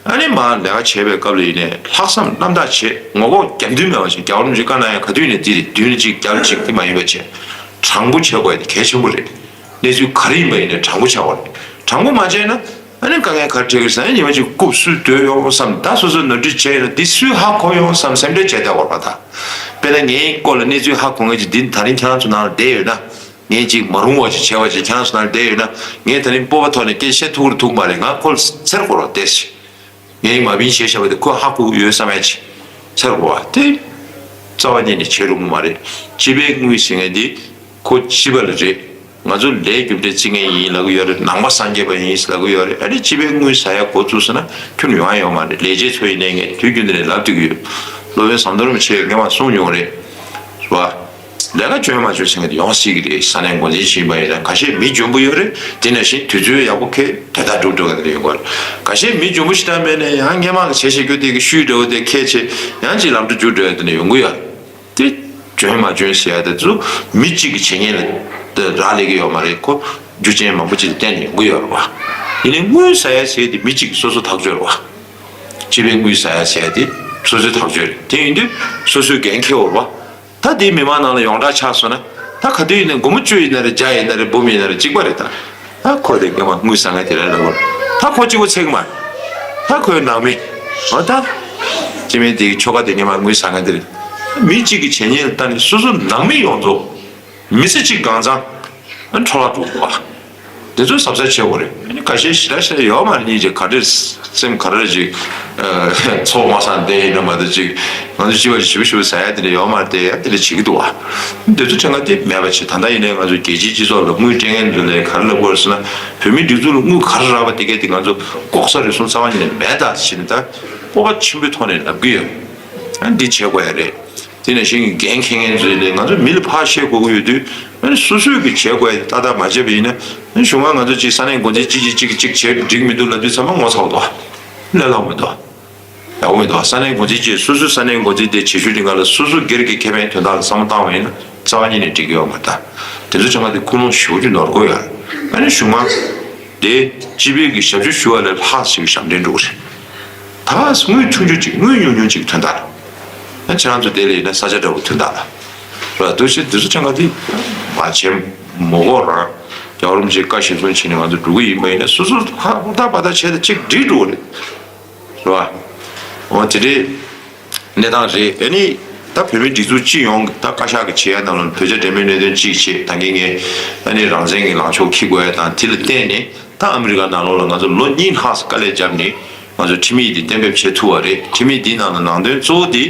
ཨ་ནི་མར་ལས་ཀ་བྱེད་པའི་སྐབས་ལ་ཡིན་ནའི་ལྷག་བསམ་རྣམ་དག་བྱེད། ངོ་ལྐོག་རྒྱབ་མདུན་མེད་པ་བྱེད། རྒྱལ་བ་རིན་པོ་ཆེ་བཀའ་གནང་ཡ་ག་དུས་ནས་འདི་རེད། མདུན་ནས་གཅིག་རྒྱབ་གཅིག་དེ་མ་ཡིན་པ་བྱེད། དྲང་པོ་བྱེད་དགོས་ཡ་དེ་གལ་ཆེན་པོ་རེད། གནས་ཚུལ་ག་རེ་ཡིན་པ་ཡིན་ནའི་དྲང་པོ་བྱ་དགོས་རེད། དྲང་པོ་མ་བྱས་ན་ཨ་ནི་དཀའ་ངལ་ག་རེ་འཕྲད་ཀྱི་རེད་ཟེར་ན། ཉི་མ་གཅིག་རྐུབ་སུས་བརྡོལ་ཡོང་བསམ། ད་སོ་སོས་ནོར་འཁྲུལ་བྱས་ཡོད་ན་འདི་སུས་ཧ་གོ་ཡོང་བསམ་སེམས་ཁྲལ་བྱས་བསྡད་དགོས་རེད་པ། ད་དཔེར་ན་ངའི་སྐོར་ལ་གནས་ཚུལ་ཧ་གོ་མཁན་ཅིག་འདི་ད་རིང་ཁྱེད་རང་ཚོ་ནང་ལ་བསྡད་ཡོད་ན། ངས་ཅིག་མ་རུང་བ་ཅིག་བྱས་པ་ཅིག་ཁྱེད་རང་ཚོ་ནང་ལ་བསྡད་ཡོད་ན། ངས་ད་རིང་སྤོབས་པ་ཐོག་ནས་སྐད་ཆ་བཤད་ཐུབ་ཀྱི་རེད་ཐུབ་མ་རེད། ང་ཁོ་ལ་འཚེར་དགོས་རེད་བསྡད་ཤིག་ངས་མ་བིན་བྱས་བཞག་པ་དེ་ཁོས་ཧ་གོ་གི་ཡོད་བསམ་ཡ་ཅིག་འཚེར་དགོས་པ་དེ་རྩ་བ་ཉིད་ནས་བྱེད་རུང་གི་མ་རེད། སྤྱི་པའི་དངུལ་ཟེར་མཁན་འདི་ཁོ་སྤྱི་པ་ལ་རེད། ང་ཚོ་ལས་རྒྱུ་འབྲས་བརྩི་མཁན་ཡིན་ལབ་ཀྱི་ཡོད་རེད། ནང་པ་སངས་རྒྱས་པ་ཡིན་ལབ་ཀྱི་ཡོད་རེད། ཨ་ནི་སྤྱི་པའི་དངུལ་ཟ་ཡ་འགོ་བཙུགས་སོང་ན་ཁྱོན་ཡོང་ཡ་ཡོད་མ་རེད། ལས་བྱེད་ཚོ་ཡིན་ནའི་ངས་དུས་རྒྱུན་དུ་ནས་ལབ་བསྡད་ཀྱི་ཡོད། སློབ་དཔོན་ཟམ་གདོང་རིན་པོ་ཆེས་སྔོན་མ་གསུངས་མྱོང་རེད། རེད་བ། ལས་ཀ་འཇོན་མ་འཇོན་ཟེར་མཁན་དེ་ཡོང་སྲིད་ཀྱི་རེད། ས་གནས་འགོ་འཛིན་ཞིག་ཡིན་པ་ཡིན་ན། ཁ་ཤས་མི་འཇོན་པོ་ཡོད་རེད། དེ་ནང་བཞིན་དུས་ཚོད་ཡག་པོ་འཁེལ་དོན་དག་འགྲུབ་འགྲོ་ག་དེ་འདྲ་ཡོང་གི་རེད། ཁ་ཤས་མི་འཇོན་པོ་ཞིག་ད་མེད་ནས་ཡང་སྔོན་མ་གི་བྱས་བྱས་རྒྱུ་དེ་གི་ཤུལ་འདྲ་བོ་དེ་འཁེལ་བྱས་ཡང་ཅིག་ལམ་འགྲོ་རྒྱུག་འགྲོ་ཡ་དེ་འདྲ་ཡོང་གི་ཡོད་རེད། དེ་འཇོན་མ་འཇོན་ཟེར་ཡ་དེ་ཚོ་མི་གཅིག་གི་བྱས་ཉེས་ལ་རག་ལས་ཀྱི་ཡོད་མ་རེད། ཁོ་རྒྱུ་རྐྱེན་མང་པོ་ཅིག་ལ་བརྟེན་ནས་ཡོང་གི་ཡོད་རེད་བ། ཡིན་ནའི་དངུལ་ཟ་ཡ་ཟེར་ཡ་དེ་མི་གཅིག་གི་སོ་སོ་ཐག་གཅོད་རེད་བ། སྤྱི་པའི་དངུལ་ཟ་ཡ་ཟེར་ཡ་དེ་སོ་སོའི་ཐག་གཅོད་རེད། དེ་ཡིན་དུས་སོ་སོའི་འགན་འཁྱེར་དགོས་རེད་བ། ད་དེ་མི་མང་ནང་ལ་ཡོངས་གྲགས་ཆགས་སོང་ན། ད་ག་དུས་ཡིན་ནའི་སྒོར་མོ་བཅུ་ཡིན་ན་རེད། བརྒྱ་ཡིན་ན་རེད། འབུམ་ཡིན་ན་རེད། གཅིག་པ་རེད་ད། ད་ཁོ་དེ་སྔོན་མ་དངུལ་ཟ་མཁན་དེ་རེད་ལབ་དགོས། ད་ཁོ་གཅིག་པོ་ཚད་ཀྱི་མ་རེད། ད་ཁོའི་ནང་མི། འོ་ད། སྤྱི་མི་དེའི་ཁྱོ་ག་དེ་སྔོན་མ་དངུལ་ཟ་མཁན་དེ་རེད། མི་གཅིག་གི་བྱས་ཉེས་ལ་ལྟ་ནས་སོ་སོ་ནང་མི་ཡོངས་རྫོགས། མི་ཚེ་གཅིག་གང་ཚང་། འཕྲོ་བརླག་འགྲོ་གི་འདུག་བ། དེ་ཚོ་གཟབ་གཟབ་བྱེད་དགོས་རེད། ཨ་ནི་ཁ་ཤས་ཞེ་དྲག་ཞེ་དྲག་ཡོད་མ་རེད། སྙིང་རྗེ་ག་འདྲས་སེམས་ག་རེ་ཅིག་ཚོགས་མ་སང་བསྡད་ཡིན་ན་མ་གཏོགས་ཅིག་ང་ཚོ་སྤྱི་པ་ཞིབ་ཞིབ་ཟ་ཡ་དེ་འདྲ་ཡོད་མ་རེད། དེ་ཡ་དེ་འདྲ་བྱེད་ཀྱི་འདུག་བ། དེ་ཚོ་ཁྲེང་ཁ་དེ་མེད་པ་བྱེད། ད་ལྟ་ཡིན་ནའི་ང་ཚོ་རྒྱལ་སྤྱིའི་སྤྱི་ཚོགས་ལ་དངུལ་སྤྲད་མཁན་ཚོ་ལ་ག་རེ་ལབ་དགོས་རེད་ཟེར་ན། བོད་མིའི་སྒྲིག་འཛུགས་ལ་དངུལ་ག་རེ་རག་པ་དེ་གས་དེ་ང་ཚོ་ལྐོག་ཟ་རུལ་སུངས་རྩ་བ་ཉིད་ནས་མེད་ད་ཟེར་ནས་ད་སྤོབས་པ་ཆེན་པོའི་ཐོག་ནས་ལབ་ཀྱི་ཡོད། ཨ་འདི་བྱེད་དགོས་ཡ་རེད། དེ་ནང་བཞིན་གྱི་འགན་འཁྱེར་མཁན་ཚོས་ནས་ང་ཚོ་མི་ལ་ཕར་བཤད་དགོས་ཀྱི་ཡོད་དུས། ཨ་ནི་སོ་སོས་ཀྱི་བྱེད་དགོས་ཡ་ཏག་ཏག་མ་བྱས་པ་ཡིན་ན། ཨ་ནི་གཞུག་མ་ང་ཚོ་གཅིག་ས་གནས་འགོ་འཛིན་གཅིག་གིས་གཅིག་གིས་གཅིག་བྱེད་འགྲིག་མི་འདུག་ལབ་དུས་ཚང་མ་ངོ་ཚ་བ་འདུག་ལས་སླ་མི་འདུག་ཡག་པོ་མི་འདུག་ས་གནས་འགོ་འཛིན་གཅིག་སོ་སོའི་ས་གནས་འགོ་འཛིན་དེ་བྱེད་ཤུགས་དེ་སྒང་ལ་སོ་སོ་སྒེར་གྱི་ཁེ་ཕན་དོན་དག་ལ་བསམ་བློ་བཏང་བ་ཡིན་ན་རྩ་བ་ཉིད་ནས་འགྲིག་གི་ཡོད་མ་རེད་ད། དེ་ཚོ་ཚང་མ་དེ་ཀུན་སློང་ཞེ་པོ་ཅིག་ནོར་གི་ཡོད་རེད། ཨ་ནི་གཞུག་མ་དེ་སྤྱི་པའི་གི་ཞབས་ཞུ་ཞུ་བ་ལས་ལྷག་ཞིག་གི་ཞབས་འདྲེན་འགྲོ་གི་རེད། ད་དངུལ་ཆུང་ཆུང་ཅིག་དངུལ་ཉུང་ཉུང་ཅིག་དོན་དག་ལ། ཁྱེད་རང་ཚོ་དེ་ལ་ཡིན་ན་ས་ཆ་འདྲ་པོ་དོན་དག་ལ། ར་འདུག་སེ་འདི་ཚོ་ཆང་ག་དེ་མ་བྱེད་མོ་གོ་རང་རྒྱལ་བ་རིན་པོ་ཆེའི་བཀའ་གཞིར་བཟུང་བྱས་ནས་ང་ཚོ་འགྲོ་གི་ཡིན་པ་ཡིན་ན་སོ་སོ་ཧ་ཧུར་ཐག་པ་ཐག་བྱས་ཏེ་གཅིག་འགྲིག་འགྲོ་གི་རེད། རེད་བ། འོ་དེ་འདྲའི་གནས་སྟངས་རེད། ཨ་ནི་ད་བོད་མིའི་སྒྲིག་འཛུགས་སྤྱི་ཡོངས་ཀྱི་ད་བཀའ་ཤག་གི་བྱེད་ཡ་ནང་ལ་བོད་རྒྱ་འབྲེལ་མོལ་གནད་དོན་གཅིག་བྱས་ད་གིན་ངས་ཨ་ནི་རང་བཙན་གྱི་ལངས་ཕྱོགས་འཁྱེར་དགོས་ཡ་དང་དེ་ལ་བརྟེན་ནས། ད་ཨ་མི་རི་ཀ་ནང་ལོགས་ལ་ང་ཚོ་ལོ་གཉིས་ལྷག་ཙམ་དཀའ་ལས་བརྒྱབ་ནས་ང་ཚོ་ཁྲིམས་ཡིག་འདི་གཏན་འབེབས་བྱེད་ཐུབ་པ་རེད། ཁྲིམས་ཡིག་འདིའི་ནང་ལ་ནང་དོན་གཙོ་བོ་དེ་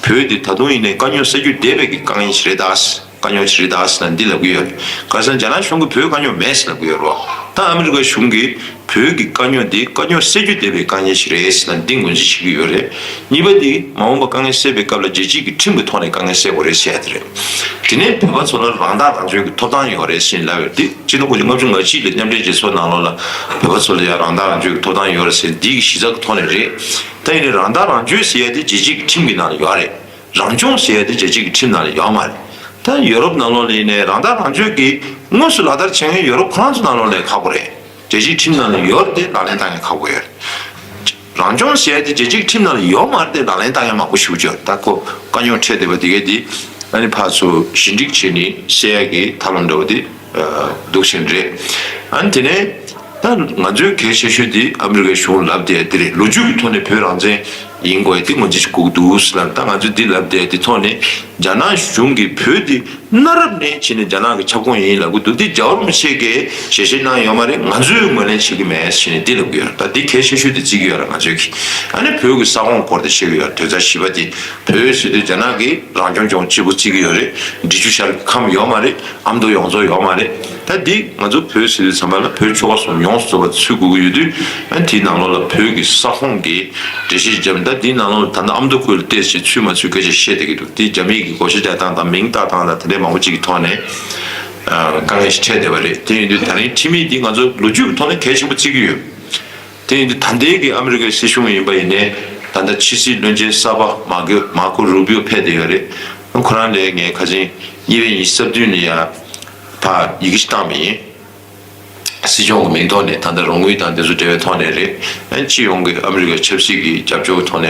བོད་འདི་ད་དུང་ཡིན་ནའི་དཀའ་རྙོག་སེལ་རྒྱུ་བསྡད་པའི་གི་དཀའ་ངལ་ཞིག་རེད་ད། དཀའ་རྙོག་ཞིག་རེད་ད་ཟེར་ན་འདི་ལབ་ཀྱི་ཡོད་རེད། ཁ་སང་རྒྱ་ནག་གཞུང་གིས་བོད་དཀའ་རྙོག་མེད་ཟེར་ལབ་ཀྱི་ཡོད་རེད་བ། ད་ཨ་མི་རི་ཀ་གཞུང་གིས་བོད་ཀྱི་དཀའ་རྙོག་འདི་དཀའ་རྙོག་སེལ་རྒྱུ་བསྡད་པའི་དཀའ་ངལ་ཞིག་རེད་ཟེར་ན་འདི་ངོས་འཛིན་བྱེད་ཀྱི་ཡོད་རེད། གཉིས་པ་དེ་མ་འོངས་པ་དཀའ་ངལ་སེལ་བའི་སྐབས་ལ་རྒྱལ་སྤྱིའི་གི་ཁྲིམས་ཀྱི་ཐོག་ནས་དཀའ་ངལ་སེལ་དགོས་རེད་ཟེར་ཡ་དེ་རེད། དེ་ནས་བོད་པ་ཚོ་ལ་རང་ཐག་རང་གཅོད་ཀྱི་ཐོབ་ཐང་ཡོད་རེད་ཟེར་ལབ་ཡོད་དེ། སྤྱི་ལོ་ཆིག་སྟོང་དགུ་བརྒྱ་ལྔ་བཅུ་ང་གཅིག་ལ་མཉམ་འབྲེལ་རྒྱལ་ཚོགས་ནང་ལོགས་ལ་བོད་པ་ཚོ་ལ་ཡང་རང་ཐག་རང་གཅོད་ཀྱི་ཐོབ་ཐང་ཡོད་རེད་ཟེར་འདི་གི་གཞི་རྩ་གི་ཐོག་ནས་རེད། ད་ཡིན་ནའི་རང་ཐག་རང་གཅོད་ཟེར་ཡ་དེ་རྒྱལ་སྤྱིའི་གི་ཁྲིམས་ཀྱི་ནང་ལ་ཡོད་རེད། རང་སྐྱོང་ཟེར་ཡ་དེ་རྒྱལ་སྤྱིའི་གི་ཁྲིམས་ནང་ལ་ཡོད་མ་རེད། ད་ཡོ་རོབ་ནང་ལོགས་ལ་ཡིན་ནའི་རང་ཐག་རང་གཅོད་ཀྱི་དངོས་སུ་ལག་བསྟར་བྱེད་མཁན་ཡོ་རོབ་ཁོ་རང་ཚོ་ནང་ལོགས་ལ་ཁག་པོ་རེད། རྒྱལ་སྤྱིའི་ཁྲིམས་ནང་ལ་ཡོད་རེད་དེ་ལག་ལེན་བསྟར་མཁན་ཁག་པོ་ཡོད་རེད། རང་སྐྱོང་ཟེར་ཡ་དེ་རྒྱལ་སྤྱིའི་ཁྲིམས་ནང་ལ་ཡོད་མ་རེད་དེ་ལག་ལེན་བསྟར་མཁན་མང་པོ་ཞེ་པོ་ཅིག་ཡོད་རེད། ད་ཁོ་དཀའ་རྙོག་འཕྲད་བསྡད་པ་དེ་གས་དེ་ཨ་ནི་ཕར་ཚུར་ཞི་འགྲིག་བྱས་ནས་སེལ་ཡ་གི་ཐབས་ལམ་འདྲ་བོ་དེ་འདུག་བཞིན་རེད། ཨ་ནི་དེ་ནས་ད་ང་ཚོའི་གལ་ཆེ་ཤོས་དེ་ཨ་མི་རི་ཀའི་གཞུང་ལབ་བསྡད་ཡ་དེ་རེད། ལོ་རྒྱུས་ཀྱི་ཐོག་ནས་བོད་རང་བཙན་ཡིན་དགོས་ཡ་དེ་ངོས་འཛིན་ཞིག་དགོས་ཀྱི་འདུག་ཟེར་ལབ། ད་ང་ཚོས་འདི་ལབ་བསྡད་ཡ་དེ་ཐོག་ནས་རྒྱ་ནག་གཞུང་གིས་བོད་དེ་གནའ་རབས་ནས་བྱས་ནས་རྒྱ་ནག་གི་ཁྱབ་ཁོངས་ཡིན་ལབ་ཀྱི་འདུག་འདི་རྒྱལ་བ་རིན་པོ་ཆེ་གིས་ཞལ་བཞེས་གནང་ཡོད་མ་རེད། ང་ཚོས་ངོས་ལེན་བྱེད་ཀྱི་མེད་ཟེར་ནས་འདི་ལབ་ཀྱི་ཡོད་རེད། ད་འདི་གལ་ཆེ་ཤོས་དེ་བརྩི་གི་ཡོད་རེད། ང་ཚོས་ཀྱིས་ཨ་ནི་བོད་ཀྱི་ས་ཁོངས་སྐོར་དེ་བཤད་ཀྱི་ཡོད་རེད། དོན་རྩ་བཞི་པ་དེ་བོད་ཟེར་དུས་རྒྱ་ནག་གིས་རང་སྐྱོང་ལྗོངས་གཅིག་པུ་བརྩི་གི་ཡོད་རེད། འབྲི་ཆུ་ཤར་གྱི་ཁམས་ཡོད་མ་རེད། ཨ་མདོ་ཡོངས་རྫོགས་ཡོད་མ་རེད། ད་འདི་ང་ཚོ་བོད་ཟེར་དུས་ཚང་མ་ལ་བོད་ཆོལ་ཁ་གསུམ་ཡོངས་སུ་རྫོགས་པ་ཚུད་དགོས་ཀྱི་ཡོད་དུས་ཨ་ནི་དེའི་ནང་ལོགས་ལ་བོད་ཀྱི་ས་ཁོངས་ཀྱི་འགྲེལ་བཤད་བརྒྱབ། ད་འདིའི་ནང་ལོགས་ལ་ད་ལྟ་ཨ་མདོ་ཁུལ་ལ་བལྟས་ཚེ་ཚུད་མ་ཚུད་སྐད་ཆ་བཤད་བསྡད་ཀྱི་འདུག་འདི་རྒྱ་མིའི་གི་བགོ་བཤའ་རྒྱག་སྟངས་དང་མིང་བཏགས་སྟངས་དང་དེ་འདྲའི་མང་པོ་ཅིག་གི་ཐོག་ནས་དཀའ་ངལ་ཞིག་འཕྲད་བསྡད་པ་རེད། དེ་ཡིན་དུས་ད་རིང་ཁྲིམས་ཡིག་འདི་ང་ཚོ་ལོ་རྒྱུས་ཀྱི་ཐོག་ནས་གལ་ཆེན་པོ་བརྩི་གི་ཡོད། དེ་ཡིན་དུས་ད་ལྟའི་གི་ཨ་མི་རི་ཀའི་སྲིད་གཞུང་ཡིན་པ་ཡིན་ནའི་ད་ལྟ་ཕྱི་སྲིད་བློན་ཆེན་གསར་པ་མཱ་ཀོ་མཱ་ཀོ་རུ་པིའོ་ཕེབས་བསྡད་ཡོད་རེད། ཁོ་རང་ལ་ངས་ཁ་སང་གཉིས་པའི་ཉི་ཤུ་རྩ་བདུན་ལ་ཡ་ཕར་ཡི་གེ་ཞིག་བཏང་བ་ཡིན། སྲིད་སྐྱོང་གི་མིང་ཐོག་ནས་ད་ལྟ་རོགས་དངུལ་དང་དེ་ཚོ་འབྲེལ་བའི་ཐོག་ནས་རེད། ཨ་ནི་སྤྱི་ཡོངས་ཀྱི་ཨ་མི་རི་ཀའི་ཆབ་སྲིད་ཀྱི་རྒྱབ་སྐྱོར་གྱི་ཐོག་ནས་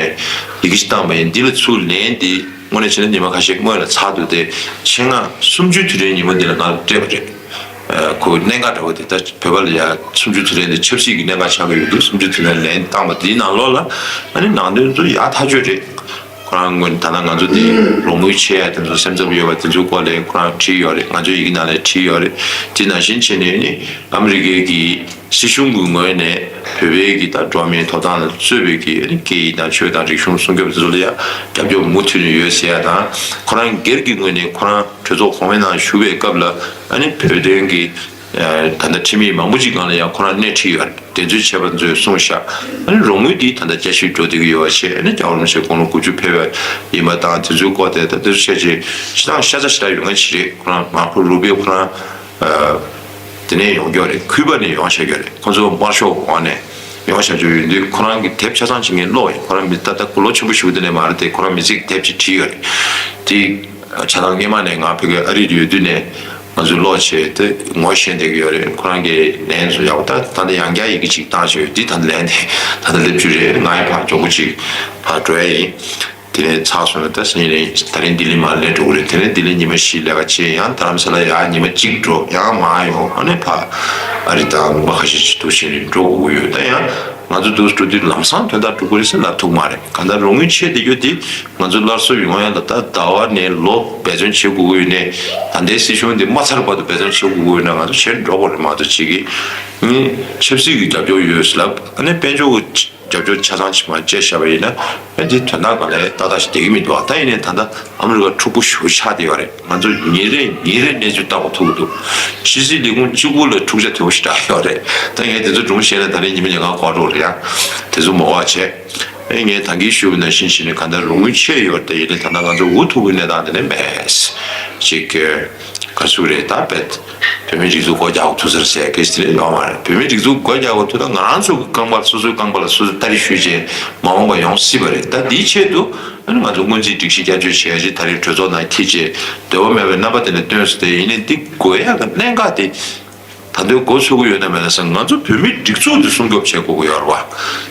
ཡི་གེ་ཞིག་བཏང་པ་ཡིན། འདི་ལ་ཚུར་ལན་འདི་དངོས་གནས་བྱས་ན་ཉི་མ་ཁ་ཤས་སྔོན་ལ་ཚར་འདུག་སྟེ། ཆེད་མངགས་གསུམ་བཅུའི་དུས་དྲན་ཉིན་མོ་འདི་ལ་ང་སྤྲད་པ་རེད། ཨ་ཁོ་གནད་འགག་འདྲ་བོ་དེ་ད་བོད་པ་ལ་ཡ་གསུམ་བཅུའི་དུས་དྲན་དེ་ཆབ་སྲིད་ཀྱི་གནད་འགག་ཆགས་ཀྱི་ཡོད་འདུག་གསུམ་བཅུའི་དུས་དྲན་ལན་བཏང་པ་དེའི་ནང་ལོགས་ལ། ཨ་ནི་ནང་དོན་ཚོ་ཡག་ཐག་ཆོད་རེད། ཁོ་རང་ངོས་ནས་ད་ལྟ་ང་ཚོ་དེ་རོགས་དངུལ་ཆེ་ཡ་དེ་ཚོ་སེམས་འཚབ་ཡོད་པ་དེ་ཚོའི་སྐོར་ལ་ཁོ་རང་བྲིས་ཡོད་རེད། ང་ཚོའི་ཡི་གེ་ནང་ལ་བྲིས་ཡོད་རེད། དེ་ནང་བཞིན་བྱས་ནས་ནི་ཨ་མི་རི་ཀའི་གི་སྲིད་གཞུང་གི་ངོས་ནས་བོད་པའི་གི་ད་འགྲོ་བ་མིའི་ཐོབ་ཐང་ལ་གཙོས་པའི་གི་ཨ་ནི་སྐད་ཡིག་དང་ཆོས་དང་རིག་གཞུང་སྲུང་སྐྱོབ་དེ་ཚོ་ལ་ཡང་རྒྱབ་སྐྱོར་མུ་མཐུད་ནས་ཡོད་ཟེར་ཡ་དང་། ཁོ་རང་སྒེར་གྱི་ངོས་ནས་ཁོ་རང་གྲོས་ཚོགས་གོང་མའི་ནང་བཞུགས་པའི་སྐབས་ལ་ཨ་ནི་བོད་དོན་གྱི་ད་ལྟ་ཁྲིམས་ཡིག་མང་པོ་ཅིག་སྒང་ལ་ཡང་ཁོ་རང་སྣེ་ཁྲིད་ཡོད་རེད། འགྲན་རྩོད་བྱས་པ་ཚོས་གསུངས་ཤག་ཨ་ནི་རོགས་དངུལ་འདི་ད་ལྟ་རྒྱ་ཤུལ་འགྲོ་བསྡད་ཀྱི་ཡོད་པ་བྱས། ཨ་ནི་རྒྱལ་བ་རིན་པོ་ཆེ་དགུང་ལོ་དགུ་བཅུ་ཕེབས་པ་ཡིན་པ་དང་དེ་ཚོའི་སྐོར་དེ་ད་དེ་ཚོ་བཤད་ཆེད་སྤྱི་བཏང་ཤ་ཚ་ཞེ་དྲག་ཡོད་མཁན་ཞིག་རེད། ཁོ་རང་མར་ཁོ་རུ་བིའོ་ཁོ་རང་དེ་ནས་ཡོང་རྒྱུ་རེད། ཁུ་པ་ནས་ཡོང་བཞག་རྒྱུ་རེད། ཁོ་ཚོ་དམར་ཤོག་འོག་ནས་ཡོང་བཞག་རྒྱུ་ཡོད་དུས་ཁོ་རང་གི་དེབ་ཆ་ཚང་ཅིག་ངས་ཀློག་ཡིན། ཁོ་རང་མི་ད་ལྟ་ལོ་ཆེན་པོ་ཞིག་དེ་ནས་མ་རེད་དེ། ཁོ་རང་མི་ཚེ་གི་དེབ་ཅིག་བྲིས་ཡོད་རེད། དེ་ཆ་ཚང་སྔས་མ་ནས་ང་ཕ་གིར་ཨ་རིར་ཡོད་དུས་ནས་ང་ཚོས་ཀློག་བྱས་ཏེ་ངོ་ཤེས་བསྡད་ཀྱི་ཡོད་རེད། ཁོ་རང་གི་ལན་ཚོ་ཡག་པོ། ད་ད་ལྟ་ཡང་བསྐྱར་ཡི་གེ་ཅིག་བཏང་བྱས་ཡོད། འདི་ད་ལྟ་ལན་དེ་ད་ལྟ་སླེབས་རྒྱུ་རེད། ང་ཡི་ཕར་མགྱོགས་པོ་ཅིག་ཕར་འགྲོ་ཡ་ཡིན། དེ་ནས་ཚར་སོང་ན་ད་སང་ཉིན་ད་རིང་ལྡི་ལི་མར་སླེབས་འགྲོ་གི་རེད། དེ་ནས་ལྡི་ལི་ཉི་མ་བཞི་ལས་ཀ་བྱས། ཡང་རྡ་རམ་ས་ལ་ཡར་ཉི་མ་གཅིག་འགྲོ། ཡང་མར་ཡོང་། ཨ་ནི་ཕར་ཨ་རི་དང་ལུང་པ་ཁ་ཤས་ཅིག་འདུག་སེ་འགྲོ་དགོས་ཀྱི་ཡོད། ད་ཡང་ང་ཚོ་འདུག་སེ་འགྲོ་དུས་ལམ་སང་དོན་དག་འགྲུབ་ཀྱི་རེད་ཟེར་ལབ་ཐུབ་མ་རེད། གང་ལྟར་རོགས་དངུལ་ཆེ་དེ་ཡོད་དེ་ང་ཚོ་སླར་གསོ་ཡོང་ཡ་ལ་ད་ཟླ་བ་ནས་ལོ་འབད་བརྩོན་བྱེད་དགོས་ཀྱི་ཡོད་ནས། ད་ལྟའི་སྲིད་གཞུང་འདི་མ་ཚར་བར་དུ་འབད་བརྩོན་བྱེད་དགོས་ཀྱི་ཡོད་ན་ང་ཚོ་བྱེད་འགྲོ་དགོས་རེད་མ་གཏོགས། གཅིག་གིས་ནི་ཆབ་སྲིད་ཀྱི་རྒྱབ་སྐྱོར་ཡོད་ཟེར་ལབ། ཨ་ནི་དཔལ་འབྱོར་གྱི་རྒྱབ་སྐྱོར་ཆ་ཚང་ཅིག་མར་བཅད་བཞག་པ་ཡིན་ན། ཨ་འདི་དོན་དག་གང་ལ་ཏག་ཏག་ཞིག་བསྡད་ཀྱི་མི་འདུག་ཨ་ད་ཡིན་ནའི་ད་ལྟ་ཨ་མི་རི་ཀ་འཁྲུག་པོ་ཞེ་པོ་ཆགས་བསྡད་ཡོད་རེད། ང་ཚོ་ཉིན་རེ་ཉིན་རེ་གནས་ཚུལ་ལྟ་དགོས་ཐུག་གི་འདུག་ཕྱི་སྲིད་ལས་ཁུངས་གཅིག་པུ་ལ་འཁྲུག་ཆ་དོད་པོ་ཞིག་རག་ཡོད་རེད། ད་ངས་དེ་ཚོ་སྒྲུང་བཤད་ན་ད་རེས་ཉི་མ་ཉལ་ཁང་ཁ་འགྲོ་རེད་ཡ། དེ་ཚོ་མ་བྱས། ཨེ་ངས་ད་གིན་ཞུས་པ་ནང་བཞིན་བྱས་ནས་གང་ལྟར་རོགས་དངུལ་ཆེ་ཡོད་རེད། ད་ཡིན་ནའི་ད་ལྟ་ང་ཚོ་འུ་ཐུག་གི་གནས་སྟངས་དེ་ནས་མེད་ཅིག་ག་ཚོད་རེད། ད་བེད་བོད་མིའི་སྒྲིག་འཛུགས་སྒོ་རྒྱག་དགོས་ཐུག་ས་རེད་ཟེར་མཁན་ཞིག་དེ་འདྲ་ཡོད་མ་རེད། བོད་མིའི་སྒྲིག་འཛུགས་སྒོ་རྒྱག་དགོས་ཐུག་ན་ང་རང་ཚོ་གི་རྐང་པ་ལ་སོ་སོའི་རྐང་པ་ལ་སོ་སོས་སྟ་རེ་གཞུས་བྱས་མ་འོངས་པ་ཡོང་སྲིད་པ་རེད། ད་འདིའི་ཆེད་དུ་ཨ་ནི་ང་ཚོ་སྔོན་རྩིས་སྒྲིག་གཞི་བསྐྱར་བཅོས་བྱས་རྗེས་ད་རེས་གྲོས་ཚོགས་ནང་འཁྱེར་བྱས་འདོད་པ་མེད་པའི་རྣམ་པ་དེ་འདྲ་སྟོན་སོང་། དེ་ཡིན་ནའི་འདི་དགོས་ཡག་གི་གནད་འགག་དེ། ད་དུང་འགོ་ཚུགས་ཀྱི་ཡོད་ན་མེད་ན་ཟེར། ང་ཚོ་བོད་མིའི་སྒྲིག་འཛུགས་འདི་སྲུང་སྐྱོབ་བྱེད་དགོས་ཀྱི་ཡོད་རེད་བ།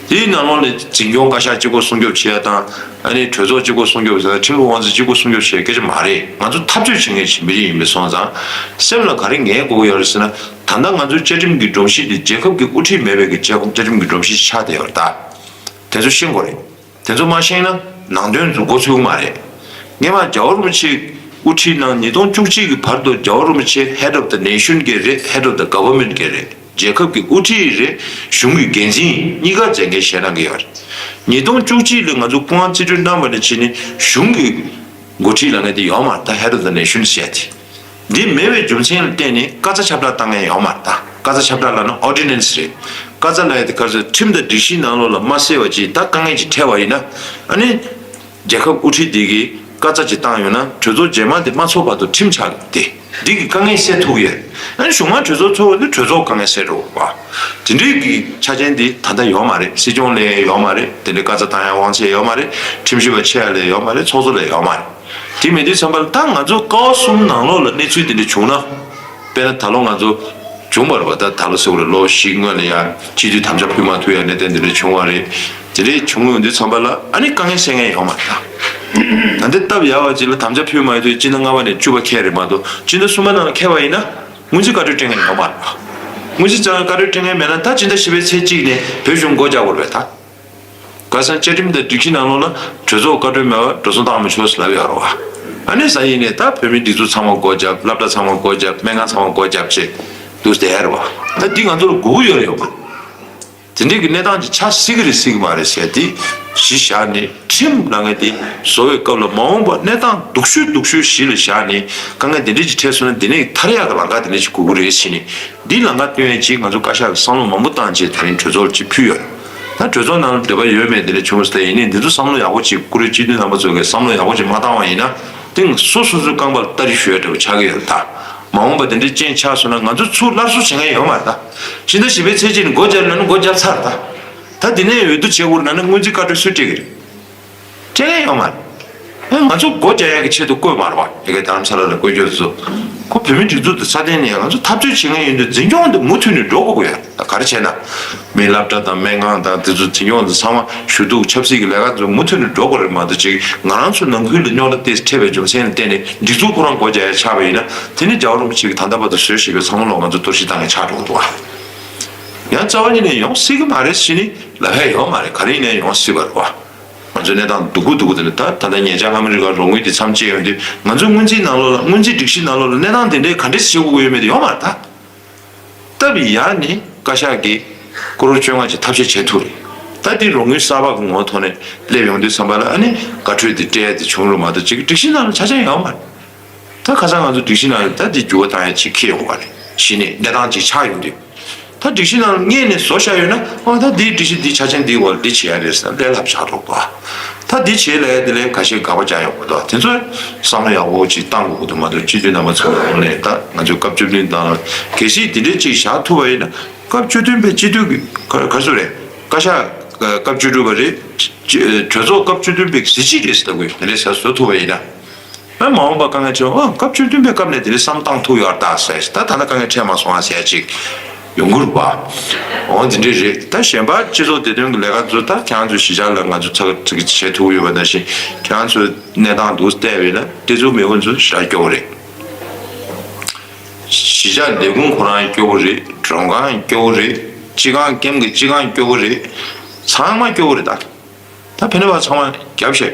དེའི་ནང་ལོགས་ནས་འཛིན་སྐྱོང་བཀའ་ཤག་གཅིག་པོ་སྲུང་སྐྱོབ་བྱེད་ཡ་དང་། ཨ་ནི་གྲོས་ཚོགས་གཅིག་པོ་སྲུང་སྐྱོབ་བྱེད་ཡ་དང་། ཁྲིམས་ལུགས་དབང་འཛིན་གཅིག་པོ་སྲུང་སྐྱོབ་བྱེད་ཡ་སྐད་ཆ་མ་རེད། ང་ཚོ་འཐབ་རྩོད་བྱེད་མཁན་ཞིག་མི་རིགས་ཡིན་པ་སོང་ཙང་སེམས་ལ་ག་རེ་ངེས་དགོས་ཀྱི་ཡོད་རེད་ཟེར་ན། ད་ལྟ་ང་ཚོའི་བཅའ་ཁྲིམས་ཀྱི་སྒྲོམ་གཞི་འདི་རྒྱལ་ཁབ་ཀྱི་དབུ་ཁྲིད་མེད་པའི་གི་བཅའ་ཁྲིམས་ཀྱི་སྒྲོམ་གཞི་ཆགས་བསྡད་ཡོད་རེད་ད། དེ་ཚོ་ཤེས་དགོས་རེད། དེ་ཚོ་མ་ཤེས་ན་ནང་དོན་ཚོ་འགོ་ཚུགས་ཀྱི་མ་རེད། སྔོན་མ་རྒྱལ་བ་རིན་པོ་ཆེ་དབུ་ཁྲིད་གནང་ཉིས་སྟོང་བཅུ་གཅིག་གི་བར་དུ་རྒྱལ་བ་རིན་པོ་ཆེ་head of the nation གི་རེད། head of the government གི་རེད། རྒྱལ་ཁབ་ཀྱི་དབུ་ཁྲིད་རེད། གཞུང་གི་འགན་འཛིན་གཉིས་ཀ་མཛད་འགན་བཞེས་གནང་གི་ཡོད་རེད། ཉིས་སྟོང་བཅུ་གཅིག་ལ་ང་ཚོ་སྐུ་དབང་རྩིས་སྤྲོད་གནང་བ་ནས་བྱས་ནས་གཞུང་གི་འགོ་ཁྲིད་ལབ་མཁན་དེ་ཡོད་མ་རེད། ད་head of the nation ཟེར་ཡ་དེ། འདི་མེད་པའི་རྒྱུ་མཚན་ལ་བརྟེན་ནས་བཀའ་རྩ་ཁྱབ་བསྒྲགས་བཏང་མཁན་ཡོད་མ་རེད་ད། བཀའ་རྩ་ཁྱབ་བསྒྲགས་ལབ་ན་ordinance རེད། བཀའ་རྩ་ལབ་ཡ་དེ་ག་ཚོད་ཁྲིམས་དང་སྒྲིག་གཞིའི་ནང་ལོགས་ལ་མ་གསལ་བ་ཅིག་ད་དཀའ་ངལ་ཅིག་འཕྲད་པ་ཡིན་ན། ཨ་ནི་རྒྱལ་ཁབ་དབུ་ཁྲིད་འདི་གིས་བཀའ་རྩ་ཅིག་བཏང་ཡོད་ན་གྲོས་ཚོགས་རྗེས་མ་དེ་མ་ཚོགས་བར་དུ་ཁྲིམས་ཆགས་ཏེ། འདི་གི་དཀའ་ངལ་སེལ་ཐུབ་ཡོད། ཨ་ནི་གཞུག་མ་གྲོས་ཚོགས་ཚོགས་དུས་གྲོས་ཚོགས་དཀའ་ངལ་སེལ་འགྲོ་བ། དེ་འདྲའི་གི་ཆ་རྐྱེན་འདི་ད་ལྟ་ཡོད་མ་རེད། སྲིད་སྐྱོང་ལ་ཡོད་མ་རེད། དེ་འདྲའི་བཀའ་རྩ་བཏང་ཡ་དབང་ཆ་ཡོད་མ་རེད། ཁྲིམས་ཞིབ་པ་ཆེ་ཡ་ལ་ཡོད་མ་རེད། ཚོགས་གཙོ་ལ་ཡོད་མ་རེད། དེ་མེད་དུས་ཙམ་པ་ལ་ད་ང་ཚོ་ཀ་བ་གསུམ་ནང་ལོགས་ལ་གནས་ཚུལ་དེ་འདྲ་བྱུང་ན། དཔེར་ན་ད་ལོ་ང་ཚོ་བྱུང་བ་རེད་བ། ད་ད་ལོ་ཟེར་བ་རེད། ལོ་བཞི་སྔོན་ལ་ཡ་སྤྱི་འཐུས་དམ་བཅའ་ཕུལ་མ་ཐུབ་ཡ་གནད་དོན་དེ་འདྲ་བྱུང་བ་རེད། དེ་འདྲ་བྱུང་ཡོང་དུས་ཙམ་པ་ལ་ཨ་ནི་དཀའ་ངལ་སེལ་མཁན་ཡོད་མ་རེད་ད། ད་འདི་སྟབས་ཡག་པ་ཅིག་ལ་དམ་བཅའ་ཕུལ་མ་ཐུབ་ཡ་སྤྱི་ཟླ་ལྔ་པ་ནས་བཅུ་པ་འཁེལ་རེད་མ་གཏོགས། སྤྱི་ཟླ་གསུམ་པ་ནང་ལ་འཁེལ་བ་ཡིན་ན་སྔོན་རྩིས་བཀའ་འཁྲོལ་སྤྲད་མཁན་ཡོད་མ་རེད་བ། སྔོན་རྩིས་བཀའ་འཁྲོལ་སྤྲད་མཁན་མེད་ན་ད་སྤྱི་ཟླ་བཞི་པའི་ཚེས་གཅིག་ནས་བོད་གཞུང་སྒོ་རྒྱག་དགོས་རེད་པས་ད། ཁ་སང་བཅའ་ཁྲིམས་དང་སྒྲིག་གཞི་ནང་ལོགས་ལ་གྲོས་ཚོགས་བཀའ་འཁྲོལ་མེད་པར་འགྲོ་སོང་བཏང་མི་ཆོག་ཟེར་ལབ་ཡོད་རེད་བ། ཨ་ནི་སང་ཉིན་ནས་ད་བོད་མིའི་སྒྲིག་འཛུགས་ཚང་མ་སྒོ་བརྒྱབ། སློབ་གྲྭ་ཚང་མ་སྒོ་བརྒྱབ། སྨན་ཁང་ཚང་མ་སྒོ་བརྒྱབ་བྱས་འདུག་བསྡད་ཡ་རེད་བ། ད་འདི་ང་ཚོ་ལ་དགོས་ཀྱི་ཡོད་རེད་ཡོད་མ་རེད། དེ་འདྲའི་གི་གནས་སྟངས་ཅིག་ཆགས་སྲིད་ཀྱི་རེད་སྲིད་ཀྱི་མ་རེད་ཟེར་དེ་གཞི་བཞག་ནས། ཁྲིམས་ལབ་མཁན་དེ་བཟོ་བའི་སྐབས་ལ་མ་འོངས་པ་གནས་སྟངས་སྡུག་ཤོས་སྡུག་ཤོས་གཞི་ལ་བཞག་ནས་དཀའ་ངལ་དེ་འདྲ་ཅིག་འཕྲད་སོང་ན་འདི་ནས་ཐར་ཡག་གི་ལམ་ཁ་དེ་འདྲ་ཅིག་དགོས་ཀྱི་རེད་ཟེར་ནས། འདི་ལམ་ཁ་སྟོན་ཡས་ཅིག་ང་ཚོ་བཀའ་ཤག་གིས་བསམ་བློ་མང་པོ་བཏང་རྗེས་ད་རིང་གྲོས་ཚོགས་ལ་ཅིག་ཕུལ་ཡོད་རེད། ད་གྲོས་ཚོགས་ནང་ལ་འདོད་པ་ཡོད་མེད་དེ་འདྲ་བྱུང་ཟེར། ཡིན་ནའི་འདི་ཚོ་བསམ་བློ་ཡག་པོ་ཅིག་བཀུར་འོས་སྤྱི་འཐུས་རྣམ་པ་ཚོ་གིས་བསམ་བློ་ཡག་པོ་ཅིག་མ་བཏང་བ་ཡིན་ན། དེང་སོ་སོ་སོའི་རྐང་པ་ལ་སྟ་རེ་གཞུ་ཡ་འདྲ་བོ་ཆགས་ཀྱི་ཡོད་རེད་ད། མ་འོངས་པ་དེ་འདྲའི་རྐྱེན་ཆགས་སོང་ན་ང་ཚོ་ཚུར་སླར་གསོ་བྱེད་མཁན་ཡོད་མ་རེད་ད། ཕྱི་ཟླ་བཞི་པའི་ཚེས་གཅིག་ནས་སྒོ་བརྒྱབ་ལབ་ན་སྒོ་བརྒྱབ་ཚར་རེད་ད། ད་དེ་ནས་འོས་བསྡུ་བྱེད་དགོས་ལབ་ན་སྔོན་རྩིས་བཀའ་འཁྲོལ་སུས་སྤྲད་ཀྱི་རེད། སྤྲད་མཁན་ཡོད་མ་རེད། ཨ་ང་ཚོ་སྒོ་རྒྱག་ཡག་གི་ཆེད་དུ་བསྐོས་མ་རེད་བ། ཡ་གི་རྡ་རམ་ས་ལ་ལ་བསྐོས་རྒྱུ་དེ་ཚོ། ཁོ་བོད་མི་སྒྲིག་འཛུགས་དེ་སྲ་བརྟན་ནས་ང་ཚོ་འཐབ་རྩོད་བྱེད་མཁན་ཡིན་དུས་འཛིན་སྐྱོང་དེ་མུ་མཐུད་ནས་འགྲོ་དགོས་ཀྱི་ཡོད། ད་ག་རེ་བྱས་ན། མི་སློབ་གྲྭ་དང་སྨན་ཁང་དང་དེ་ཚོ་འཛིན་སྐྱོང་དེ་ཚང་མ་ཞུ་གཏུག་ཆབ་སྲིད་ཀྱི་ལས་ཀ་ཚོ་མུ་མཐུད་ནས་འགྲོ་དགོས་རེད་མ་གཏོགས་ཅིག་ང་རང་ཚོ་ནང་ཁུལ་ལ་རྙོག་དྲ་དེ་འཕྲད་པའི་རྒྱུ་མཚན་ལ་བརྟེན་ནས་སྒྲིག་འཛུགས་ཁོ་རང་སྒོ་རྒྱག་ཡ་ཆགས་པ་ཡིན་ན་དེ་ནི་རྒྱལ་བ་རིན་པོ་ཆེ་གིས་ད་ལྟ་བར་དུ་བཟོས་བཞག་པའི་ཚང་མ་ལོག་ང་ཚོ་གཏོར་བཤིག་བཏང་ཡ་ཆགས་འགྲོ་གི་འདུག་བ། ཡང་རྩ་བ་ཉིད་ནས་ཡོང་སྲིད་ཀྱི་མ་རེད་ཟེར་ནི་ལབ་ཡ་ཡོད་མ་རེད། ག་རེ་ཡིན་ནའི་ཡོང་སྲིད་པ་རེད་བ། ང་ཚོའི་གནས་སྟངས་སྡུག་པོ་སྡུག་པོ་དེ་ལ་ད་ད་ལྟ་ཉེ་ཆར་ཨ་མི་རི་ཀར་རོགས་དངུལ་དེ་མཚམས་བཅད་ཡོང་དུས་ང་ཚོའི་སྔོན་རྩིས་ནང་ལོགས་ལ་སྔོན་རྩིས་སྒྲིག་གཞི་ནང་ལོགས་ལ་གནས་སྟངས་དེ་འདྲའི་ག་འདྲས་བྱེད་དགོས་ཀྱི་ཡོད་མེད་དེ་ཡོད་མ་རེད་ད། སྟབས་ཡག་ནི་བཀའ་ཤག་གིས་ཀོ་རོར་བཅོ་ལྔ་ཅིག་ཐབས་ཤེས་བྱེད་ཐུབ་རེད། ད་དེ་རོགས་དངུལ་གསར་པ་གི་ངོ་བོ་ཐོག་ནས་སླེབས་ཡོང་དུས་ཙམ་པ་ལ་ཨ་ནི་དགའ་སྤྲོ་དེ་སྤྲད་ཡ་དེ་བྱུང་རུང་མ་གཏོགས་ཅིག་སྒྲིག་གཞི་ནང་ལ་ཆ་རྐྱེན་ཡོད་མ་རེད། ད་ཁ་སང་ང་ཚོ་སྒྲིག་གཞི་ནང་ལ་ད་དེ་འགྱུར་བ་བཏང་ཡ་ཅིག་འཁེལ་ཡོང་བ་རེད། གཞི་ནས་གནས་སྟངས་ཅིག་ཆགས་ཡོང་དུས། ད་སྒྲིག་གཞི་ནང་ལ་སྔོན་ནས་བཟོ་བཞག་ཡོད་ན་ཨོ་ད་འདིའི་སྒྲིག་གཞི་འདི་ཆ་རྐྱེན་འདིའི་འོག་ལ་འདི་བྱེད་ཡ་རེད་ཟེར་ན་ལས་སླ་པོ་ཆགས་འགྲོ་གི་འདུག་ད་འདི་བྱེད་ལས་འདི་ལས་ཁ་ཤས་དགག་པ་རྒྱག་ཡོང་གི་འདུག་དེ་ཚོ་བསམ་བློ་ཡག་པོ་ཅིག་བཏང་དགོས་ཀྱི་འདུག་མ་གཏོགས་སྤྱི་འཐུས་རྣམ་པ་ཚོའི་ངོས་ནས་ད་ང་ཚོས་སྐབས་བཅུ་བདུན་དང་གལ་སྲིད་འདི་འདྲའི་ཅིག་བཞག་ཐུབ་པ་ཡིན་ན་སྐབས་བཅུ་བདུན་པའི་སྤྱི་འཐུས་ཀྱི་ག་ག་ཚོད་རེད། བཀའ་ཤག་སྐབས་བཅུ་དྲུག་པ་རེད། གྲོས་ཚོགས་སྐབས་བཅུ་བདུན་པའི་གཟི་བརྗིད་རེད་ཟེར་ལྟ་བུ་ཡོད་དེ་འདྲའི་ཟེར་བཟོ་ཐུབ་པ་ཡིན་ན། ཨ་མ་འོངས་པ་དཀའ་ངལ་འཕྲད་འོ་སྐབས་བཅུ་བདུན་པའི་སྐབས་ནས་དེ་འདྲའི་བསམ་བཏང་ཐུབ་ཡོད་ད་ཟེར་ད་ད་ལྟ་དཀའ་ངལ་འཕྲད་མ་སོང་ཨ་ཟེར་ཡ་ཅིག་ཡོང་གི་རེད་པ། འོ་འདི་འདྲའི་རེད། ད་གཞན་པ་སྤྱི་ཚོགས་བདེ་དོན་གྱི་ལས་ཀ་ཚོ་ད་ཁྱེད་རང་ཚོའི་གཞིས་ཆགས་ལ་ང་ཚོ་ཚགས་ཚུད་བྱེད་ཐུབ་ཡོད་པ་ནང་བཞིན་ཁྱེད་རང་ཚོའི་གནས་སྟངས་འདུག་བལྟས་པས་ན་དེ་ཚོ་མི་འོན་ཚོ་ཞེ་དྲག་སྐྱོ་བོ་རེད། གཞིས་ཆགས་ལས་ཁུངས་ཁོ་རང་སྐྱོ་བོ་རེད། མགྲོན་ཁང་སྐྱོ་བོ་རེད། སྤྱི་ཁང་ཀེམ་གྱི་སྤྱི་ཁང་སྐྱོ་བོ་རེད། ཚང་མ་སྐྱོ་བོ་རེད་ད། ད་ཕན་ནུས་པ་ཚང་མ་རྒྱབ་བཤད།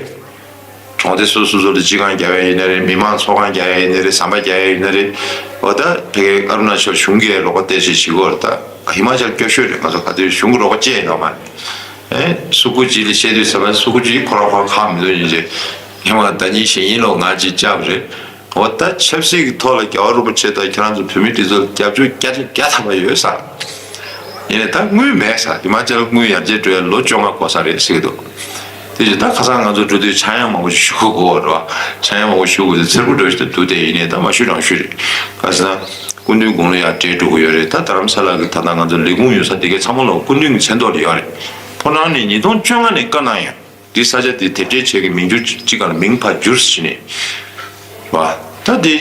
གྲོང་སྡེ་སོ་སོ་སོ་ལ་སྤྱི་ཁང་རྒྱག་ཡ་ཡིན་ན་རེད། མི་མང་ཚོགས་ཁང་རྒྱག་ཡ་ཡིན་ན་རེད། ཟམ་པ་རྒྱག་ཡ་ཡིན་ན་རེད། འོ་ད་ཕ་གིའི་ཨ་རུ་ན་ཅལ་གཞུང་གིས་རོགས་པ་སྟེར་བྱེད་བྱེད་དགོས་རེད་ད། ཧི་མ་ཅལ་སྐྱོ་ཤོས་རེད། ང་ཚོ་ག་དུས་གཞུང་གི་རོགས་པ་བཅད་ཡོད་མ་རེད། ཨེ་སུ་ཀུ་ཇི་ལ་བཤད་དུས་ཟེར་བ་སུ་ཀུ་ཇི་ཁོ་རང་ཁོ་རང་ཁག་མི་འདུག་ཡིན་ཅེ། ཧི་མ་ཟླ་ཉིན་ཞེ་ཉིན་ལོ་ང་ཅིག་བཅར་བ་རེད། འོ་ད་ཆབ་སྲིད་ཀྱི་ཐོག་ལ་རྒྱལ་བ་རིན་པོ་ཆེ་དང་ཁྱེད་རང་ཚོ་བོད་མི་འདི་ཚོར་རྒྱབ་སྐྱོར་བརྒྱ་ཆ་བརྒྱ་ཐམ་པ་ཡོད་ས། ཡིན་ནའི་ད་དངུལ་མེད་ས། ཧི་མ་ཅལ་དངུལ་ཡར་རྒྱས་འགྲོ་ཡ་ལོ་བཅོ་ལྔ་འགོར་ས་རེད་ཟེར་གྱི་འདུག་དེ་བཞིན་ད་ཁ་སང་ང་ཚོ་འགྲོ་དུས་ཆག་ཡང་མང་པོ་ཞུ་དགོས་རེད་བ། ཆག་ཡང་མང་པོ་ཞུ་དགོས་དུས་འཚེར་པོ་འགྲོ་ཞིག་ད་འདུག་དེ་ཡིན་ནའི་ད་མ་ཞུ་རང་ཞུ་རེད། ག་ཟེར་ན། སྐུ་མདུན་དགུང་ལོ་ཡར་བགྲེས་འགྲོ་གི་ཡོད་རེད། ད་རྡ་རམ་ས་ལ་གི་ད་ལྟ་ང་ཚོ་ལས་ཁུངས་ཡོད་ས་དེ་གའི་ཚང་མ་ལོ་སྐུ་མདུན་གྱི་མཚན་ཐོག་ལ་ཡོད་རེད། ཁོ་རང་ནས་ཉིས་སྟོང་བཅོ་ལྔ་ནས་བཀའ་གནང་ཡོད། འདི་ས་ཆ་འདི་དེབ་སྐྱེལ་བྱེད་ཀྱི་མིང་བསྒྱུར་གཅིག་ག་ལ་མིང་ཕར་བསྒྱུར་ཟེར་ནས། བ། ད་འདི།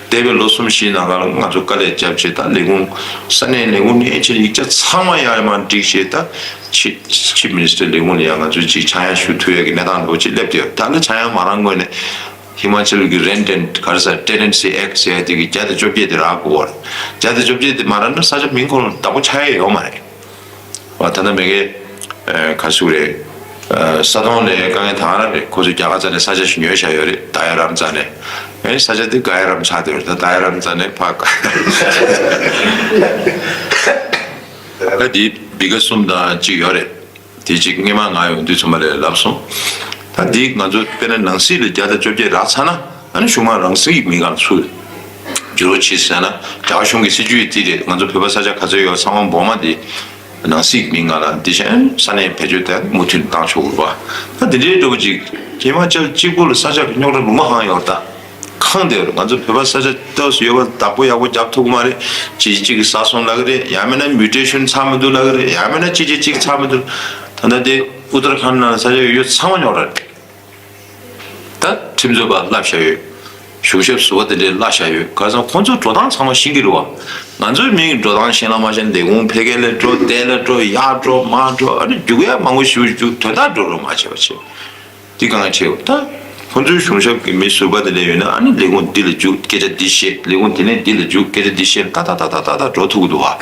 འདས་པའི་ལོ་གསུམ་བཞིའི་ནང་ལ་ང་ཚོ་དཀའ་ལས་བརྒྱབ་བྱས་ད་ལས་ཁུངས་ས་གནས་ལས་ཁུངས་ནས་ཕྱིར་ཡིག་ཆ་ཚང་མ་ཡར་མར་བསྒྲིགས་བྱས་ད་ཕྱི་ཕྱི་མི་ནི་སི་ཊར་ལས་ཁུངས་ལ་ཡང་ང་ཚོ་ཅིག་ཆག་ཡང་ཞུ་ཐུབ་ཡས་ཀྱི་གནས་སྟངས་འདྲ་བོ་ཅིག་སླེབས་བསྡད་ཡོད། ད་ལ་ཆག་ཡང་མ་རག་སྔོན་ནས་ཧི་མ་ཅལ་གྱི་Rent and ག་རེ་ཟེར་Tenancy Act ཟེར་ཡ་དེ་གི་བརྒྱ་དང་བཅོ་བརྒྱད་དེ་རག་དགོས་པ་རེད། བརྒྱ་དང་བཅོ་བརྒྱད་དེ་མ་རག་ན་ས་ཆ་མིང་ཁོ་ན་བདག་པོ་ཆགས་ཡས་ཡོད་མ་རེད། ཨ་ད་ལྟ་མེ་གེ་ཨ་ག་ཟེར་རེད། ཨ་ས་དོང་ལས་དཀའ་ངལ་དང་ར་རེད། ཁོ་ཚོས་རྒྱ་གར་རྩ་ནས་ས་ཆ་ཞིག་ཉོས་བཞག་ཡོད་རེད། ད་ཡ་རམ་རྩ་ནས། ཨེ་ས་ཆ་དེ་ག་ཡ་རམ་ཆགས་བསྡད་ཡོད་རེད། ད་ད་ཡ་རམ་རྩ་ནས་ཕག་ད་དེ་བི་ག་གསུམ་དང་གཅིག་ཡོད་རེད། དེ་གཅིག་སྔས་མ་ང་ཡོང་དུས་ཚོད་མ་ལས་ལབ་སོང་། ད་འདི་ང་ཚོ་དཔེར་ན་ནང་སྲིད་ལ་བརྒྱ་དང་བཅོ་བརྒྱད་རག་ཚར་ན་ཨ་ནི་གཞུང་མང་རང་སྲིད་ཀྱི་མི་སྒང་ཚུར་འགྱུར་བ་བྱེད་ཟེར་ན་རྒྱ་གར་གཞུང་གི་སྲིད་ཇུས་དེ་རེད། ང་ཚོ་བོད་པ་ས་ཆ་ག་ཚོད་ཡོད་ཚང་མ་འབོ་མ་དེ། ནང་སྲིད་མི་ང་ལ་འདི་བཞིན་ས་གནས་བེད་སྤྱོད་དེ་མུ་མཐུད་བཏང་ཆོག་གི་རེད་པ། ད་འདི་འདྲའི་འདྲ་པོ་ཅིག་ཧི་མ་ཅལ་གཅིག་པུ་ལ་ས་ཆ་གི་རྙོག་དྲ་ལུང་པ་གང་ཡོད་ད། གང་དེ་ང་ཚོ་བོད་པ་ས་ཆ་ཏོག་ཙམ་ཡོད་པ་བདག་པོ་ཡག་པོ་རྒྱབ་ཐུབ་ཀྱི་མ་རེད། གཅིག་གཅིག་གིས་ཟ་སོང་ལབ་ཀྱི་རེད། ཡང་མིན་ན་མིའུ་ཊེ་ཤན་ཚར་མི་འདུག་ལབ་ཀྱི་རེད། ཡང་མིན་ན་གཅིག་གཅིག་གཅིག་ཚར་མི་འདུག་ད་ལྟ་དེ་ཨུ་ཏར་ཁན་ནང་ས་ཆ་ཡོད་ཡོད་ཚང་མ་རྙོག་དྲ་རེད། ད་ཁྲིམས་རྩོད་པ་བསླབ་བཞག་ཡོད། གཞུང་ཞབས་ཟུར་པ་དེ་འདྲས་བསླབ་བཞག་ཡོད། ག་ཚང་ཁོང་ཚོའི་འགྲོ་སྟངས་ཚང་མ་ཤེས་ཀྱི་རེད་བ། ང་ཚོའི་མིང་འགྲོ་སྟངས་ཤེས་ན་མ་ཤེས་ན་ལས་ཁུངས་ཕ་གི་ལ་འགྲོ་དེ་ལ་འགྲོ་ཡར་འགྲོ་མར་འགྲོ་ཨ་ནི་རྒྱུག་ཡ་མང་པོ་ཞིག་རྒྱུག་དོན་དག་འགྲོ་རོགས་མ་བྱེད་པ་བྱེད། འདི་གང་བྱེད་ད། ཁོང་ཚོའི་གཞུང་ཞབས་ཀྱི་མི་ཟུར་པ་དེ་འདྲས་ཡོད་ན་ཨ་ནི་ལས་ཁུངས་འདི་ལ་རྒྱུག་སྐད་ཆ་འདི་བཤད། ལས་ཁུངས་དེ་ནས་འདི་ལ་རྒྱུག་སྐད་ཆ་འདི་བཤད། ཏག་ཏག་ཏག་ཏག་ཏག་ཏག་འགྲོ་ཐུབ་ཀྱི་འདུག་བ།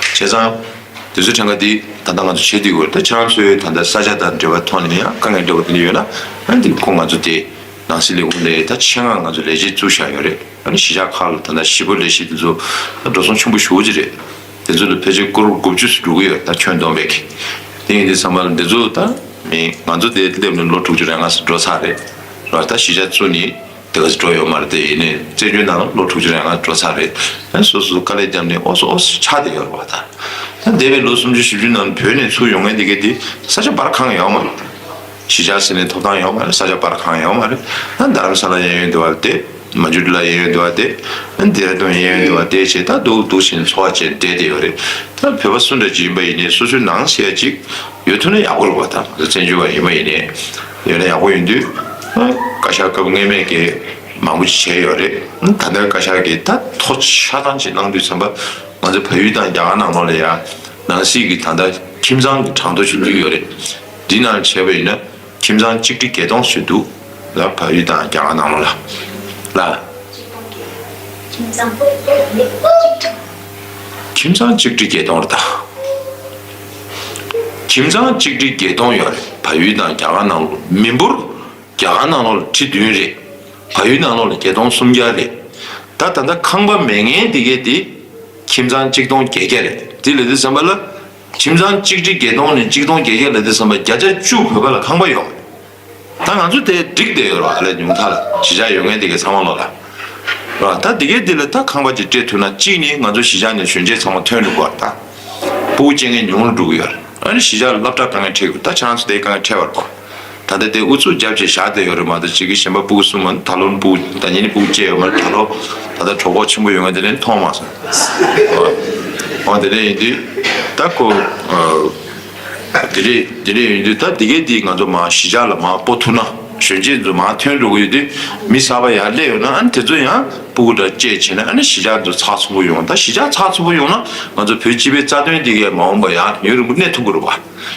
བྱས་ཙང་། དེ་ཚོའི་གྲངས་ཀ་འདི་ད་ལྟ་ང་ཚོ་བྱེད་བསྡད་ཡོད། ད་ཁྱེད་རང་ཚོའི་ད་ལྟ་ས་ཆ་དང་འབྲེལ་བ་ཐོག་ནས་ཡང་དཀའ་ངལ་འདྲ་པོ་དེ་འདྲ་ཡོད་ན་ཨ་འདི་ཁོ་ང་ཚོ་དེ་ནང་སྲིད་ལས་ཁུངས་ནས་ད་ཆེད་མངགས་ང་ཚོ་ལས་བྱེད་བཙུགས་བཞག་ཡོད་རེད། ཨ་ནི་གཞིས་ཆགས་ཁག་ལ་ད་ལྟ་གཞིས་སྤོ་ལས་གཞི་དེ་ཚོ་ད་འགྲོ་སོང་ཆེན་པོ་ཞེ་པོ་ཅིག་རེད། དེ་ཚོ་ལ་ཕལ་ཆེར་ཀོ་རོར་དགུ་བཅུ་ཙམ་འགྲོ་གི་ཡོད། ད་ཁྱོན་བསྡོམས་པས་ཀྱི། དེ་ཡིན་དུས་ཙམ་པ་ལ་འདི་ཚོ་ད་མི་ང་ཚོ་དེ་སླེབས་ནས་ལོ་དྲུག་ཅུ་རེ་ལྔ་ཙམ་འགྲོ་ཚར་རེད། ར་ད་གཞིས་ཆགས་བཙུགས་ནས། དེ་ག་ཚོད་འགྲོ་ཡོད་མ་རེད། དེ་ཡིན་ནའི་བཙན་བྱོལ་ནང་ལ་ལོ་དྲུག་ཅུ་རེ་ལྔ་འགྲོ་ཚར་རེད། ཨ་སོ་སོ་དཀའ་ལས་བརྒྱབ་ནས་ཨོ་སོ་ཨོ་སོ་ཆགས་བསྡད་ཡོད་རེད་བ་ད། ད་འདས་པའི་ལོ་སུམ་ཅུ་བཞི་བཅུ་ནང་བོད་ནས་ཚུར་ཡོང་མཁན་དེ་གས་དེ་ས་ཆ་སྦར་གང་ཡོད་མ་རེད། གཞིས་ཆགས་ཟེར་ནས་ཐོབ་ཐང་ཡོད་མ་རེད། ས་ཆ་སྦར་གང་ཡོད་མ་རེད། ད་རྡ་རམ་ས་ལ་གཡས་གཡོན་དེ་བ་དེ་མ་ཇུ་ཊི་ལ་གཡས་གཡོན་དེ་བ་དེ་ད་ལྡེ་ར་ལྡུན་གཡས་གཡོན་དེ་བ་དེ་བྱས་ད་འདུག་འདུག་བྱས་ནས་འཚོ་བ་བྱས་བསྡད་བསྡད་ཡོད་རེད། ད་བོད་པ་སུ་འདྲ་ཅིག་ཡིན་པ་ཡིན་ནའི་སོ་སོའི་ནང་ཟེར་ཡ་ཅིག་ཡོད་ཐུབ་ན་ཡག་པོ་རེད་བ། ད་ང་ཚོ་བཙན་བྱོལ་བ་ཡིན་པ་ཡིན་ནའི་ཡོད་ན་ཡག་པོ་ཡིན་དུས་ཨ་བཀའ་ཤག་སྐབས་སྔས་མའི་གི་ མང་པོ་ཅིག་བྱས་ཡོད་རེད། ད་ལྟ་བཀའ་ཤག་གིས་ད་ཐོ་ཆ་ཚང་ཅིག་གནང་དུས་ཙམ་པ་ང་ཚོ་བལ་ཡུལ་དང་རྒྱ་གར་ནང་ལོགས་ལ་ཡ་ནང་སྲིད་ཀྱི་ད་ལྟ་ཁྱིམ་ཚང་གི་གྲངས་ཐོ་ཞིག་བསྡུས་ཡོད་རེད། འདི་ནང་བྱས་པ་ཡིན་ན་ཁྱིམ་ཚང་གཅིག་ཁྲི་བརྒྱད་སྟོང་ཞིག་འདུག་ལ། བལ་ཡུལ་དང་རྒྱ་གར་ནང་ལོགས་ལ་ལ། ཁྱིམ་ཚང་གཅིག་ཁྲི་བརྒྱད་སྟོང་རེད་ད། ཁྱིམ་ཚང་གཅིག་ཁྲི་བརྒྱད་སྟོང་ཡོད་རེད། བལ་ཡུལ་དང་རྒྱ་གར་ནང་ལོགས་མི་འབོར། རྒྱ་གར་ནང་ལོགས་ཁྲི་བདུན་རེད། བལ་ཡུལ་ནང་ལོགས་ལ་བརྒྱད་སྟོང་སུམ་བརྒྱ་རེད། ད་ད་ལྟ་ཁང་པ་མེད་མཁན་དེ་གས་དེ་ཁྱིམ་ཚང་གཅིག་སྟོང་བརྒྱད་བརྒྱ་རེད། དེ་ལབ་དུས་ཙམ་པ་ལ་ཁྱིམ་ཚང་གཅིག་ཁྲི་བརྒྱད་སྟོང་ནས་གཅིག་སྟོང་བརྒྱད་བརྒྱ་ལབ་དུས་ཙམ་པ་བརྒྱ་ཆ་བཅུ་བོད་པ་ལ་ཁང་པ་ཡོད་མ་རེད། ད་ང་ཚོ་དེ་འགྲིག་བསྡད་ཡོད་རེད་བ། ཨ་ལས་ཉུང་མཐའ་ལ་གཞིས་ཆགས་ཡོད་མཁན་དེ་གས་ཚང་མ་ལོགས་ལ་རེད་བ། ད་དེ་གས་དེ་ལ་ད་ཁང་པ་ཅིག་སྤྲད་ཐུབ་ན་གཅིག་ནི་ང་ཚོ་གཞིས་ཆགས་ནས་གཞོན་སྐྱེས་ཚང་མ་ཐོན་འགྲོ་གི་རེད་བ། ད་སྤུ་གུ་སྐྱེ་མཁན་ཉུང་རུ་འགྲོ་གི་ཡོད་རེད། ཨ་ནི་གཞིས་ཆགས་ལ་སློབ་གྲྭ་དཀའ་ངལ་འཕྲད་ཀྱི་ཡོད། ད་ཁྱེད་རང་ཚོ་དེ་དཀའ་ངལ་འཕྲད་པ་རེད་བ། ད་ལྟ་དེ་ཨུ་ཚུགས་རྒྱབ་བྱས་བཞག་བསྡད་ཡོད་རེད་མ་གཏོགས་གཅིག་གི་གཞན་པ་སྤུ་གུ་གསུམ་མ་ད་ལོ་ནི་སྤུ་གུ་ད་ཉིན་ནི་སྤུ་གུ་སྐྱེས་ཡོད་མ་རེད། ད་ལོ་ད་ལྟ་གྲོད་ཁོག་ཆེན་པོ་ཡོད་མཁན་དེ་ནི་མཐོང་མ་སོང་། འོ་དེ་འདྲ་ཡིན་དུས་ད་ཁོ་དེ་འདྲ་དེ་འདྲ་ཡིན་དུས་ད་དེ་གས་དེ་ང་ཚོ་མར་གཞིས་ཆགས་ལ་མར་སྤོ་ཐུབ་ན་གཞོན་སྐྱེས་ཚོ་མར་ཐོན་འགྲོ་གི་ཡོད་དུས་མི་གསར་པ་ཡར་སླེབས་ཡོང་ན་ཨ་ནི་དེ་ཚོ་ཡང་སྤུ་གུ་འདྲ་སྐྱེས་བྱས་ན་ཨ་ནི་གཞིས་ཆགས་ཚོ་ཚགས་ཚུད་པོ་ཡོང་། ད་གཞིས་ཆགས་ཚགས་ཚུད་པོ་ཡོང་ན་ང་ཚོ་བོད་སྤྱི་པའི་རྩ་དོན་དེ་གས་མ་འོངས་པ་ཡང་ཡུན་རིང་པོ་གནས་ཐུབ་ཀྱི་རེད་བ།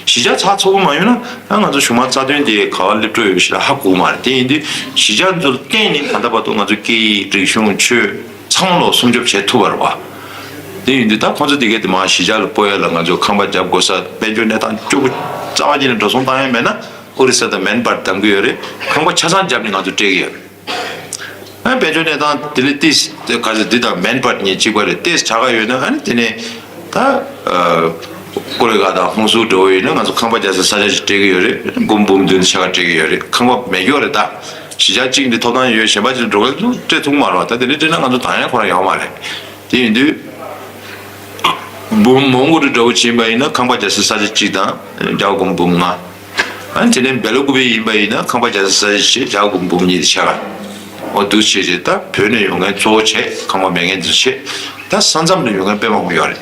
གཞིས་ཆགས་ཚགས་ཚུད་པོ་མ་ཡོང་ན་ཨ་ང་ཚོ་གཞུང་མང་རྩ་དོན་དེ་གས་ག་བ་སླེབས་འགྲོ་ཡོད་ཞེ་དྲག་ཧ་གོ་གི་མ་རེད། དེ་ཡིན་དུས་གཞིས་ཆགས་ཚོ་ལ་བརྟེན་ནས་ད་ལྟ་བར་དུ་ང་ཚོ་སྐད་ཡིག་རིག་གཞུང་ཆོས་ཚང་མ་ལོག་སྲུང་སྐྱོབ་བྱེད་ཐུབ་པ་རེད་བ། དེ་ཡིན་དུས་ད་ཁོང་ཚོ་དེ་གས་དེ་མར་གཞིས་ཆགས་ལ་སྤོ་ཡ་ལ་ང་ཚོ་ཁང་པ་རྒྱབ་དགོས་ས་དཔལ་འབྱོར་གནས་སྟངས་སྐྱོ་པོ་རྩ་བ་ཉིད་ནས་འགྲོ་སོང་བཏང་ཡ་མེད་ན་ཨོ་རི་ས་དང་མེན་པར་གདམ་གི་ཡོད་རེད། ཁང་པ་ཆ་ཚང་རྒྱབ་ནས་ང་ཚོ་སྤྲད་གི་ཡོད་རེད། ཨ་དཔལ་འབྱོར་གནས་སྟངས་དེ་ལས་ཏིས་དེ་ག་ཚོད་འདི་དང་མེན་པར་གཉིས་གཅིག་པ་རེད། ཏིས་དྲག་ག་ཡོད་ན་ཨ་ནི་དེ་ནས་ད་ཀོ་ལི་གྷལ་དང་ཧུན་སུར་འགྲོ་བ་ཡིན་ན་ང་ཚོ་ཁང་པ་རྒྱག་སའི་ས་ཆ་ཞིག་སྤྲད་གི་ཡོད་རེད། འབུམ་འབུམ་བདུན་ཆ་ག་སྤྲད་གི་ཡོད་རེད། ཁང་པ་མེད་གི་ཡོད་རེད། ད་གཞིས་ཆགས་གཅིག་འདི་ཐོབ་ཐང་ཡོད་གཞན་པ་ཅིག་འགྲོ་གི་འདུག་སྤྲད་ཐུབ་མ་རེད་བ། ད་དེ་འདྲ་སྤྲད་ན་ང་ཚོ་དང་ཡང་ཁོ་རང་ཡོང་མ་རེད། དེ་ཡིན་དུས། འབུམ་མོན་གྷོ་རུ་འདྲ་བོ་ཕྱིན་པ་ཡིན་ན་ཁང་པ་རྒྱག་སའི་ས་ཆ་གཅིག་དང་རྒྱ་གར་སྒོར་མོ་འབུམ་ལྔ། ཨ་ནི་དེ་ནས་སྦེ་ལ་ཀུ་པེ་ཡིན་པ་ཡིན་ན་ཁང་པ་རྒྱག་སའི་ས་ཆ་གཅིག་རྒྱ་གར་སྒོར་མོ་འབུམ་གཉིས་དེ་ཆགས། འོ་འདུག་བྱས་རྗེས་ད་བོད་ནས་ཡོང་མཁན་གཙོ་བོ་བྱས་ཁང་པ་མེད་མཁན་དེ་ཚོ་བྱས། ད་ས་མཚམས་ནས་ཡོང་མཁན་དཔེ་མང་པོ་ཡོད་རེད།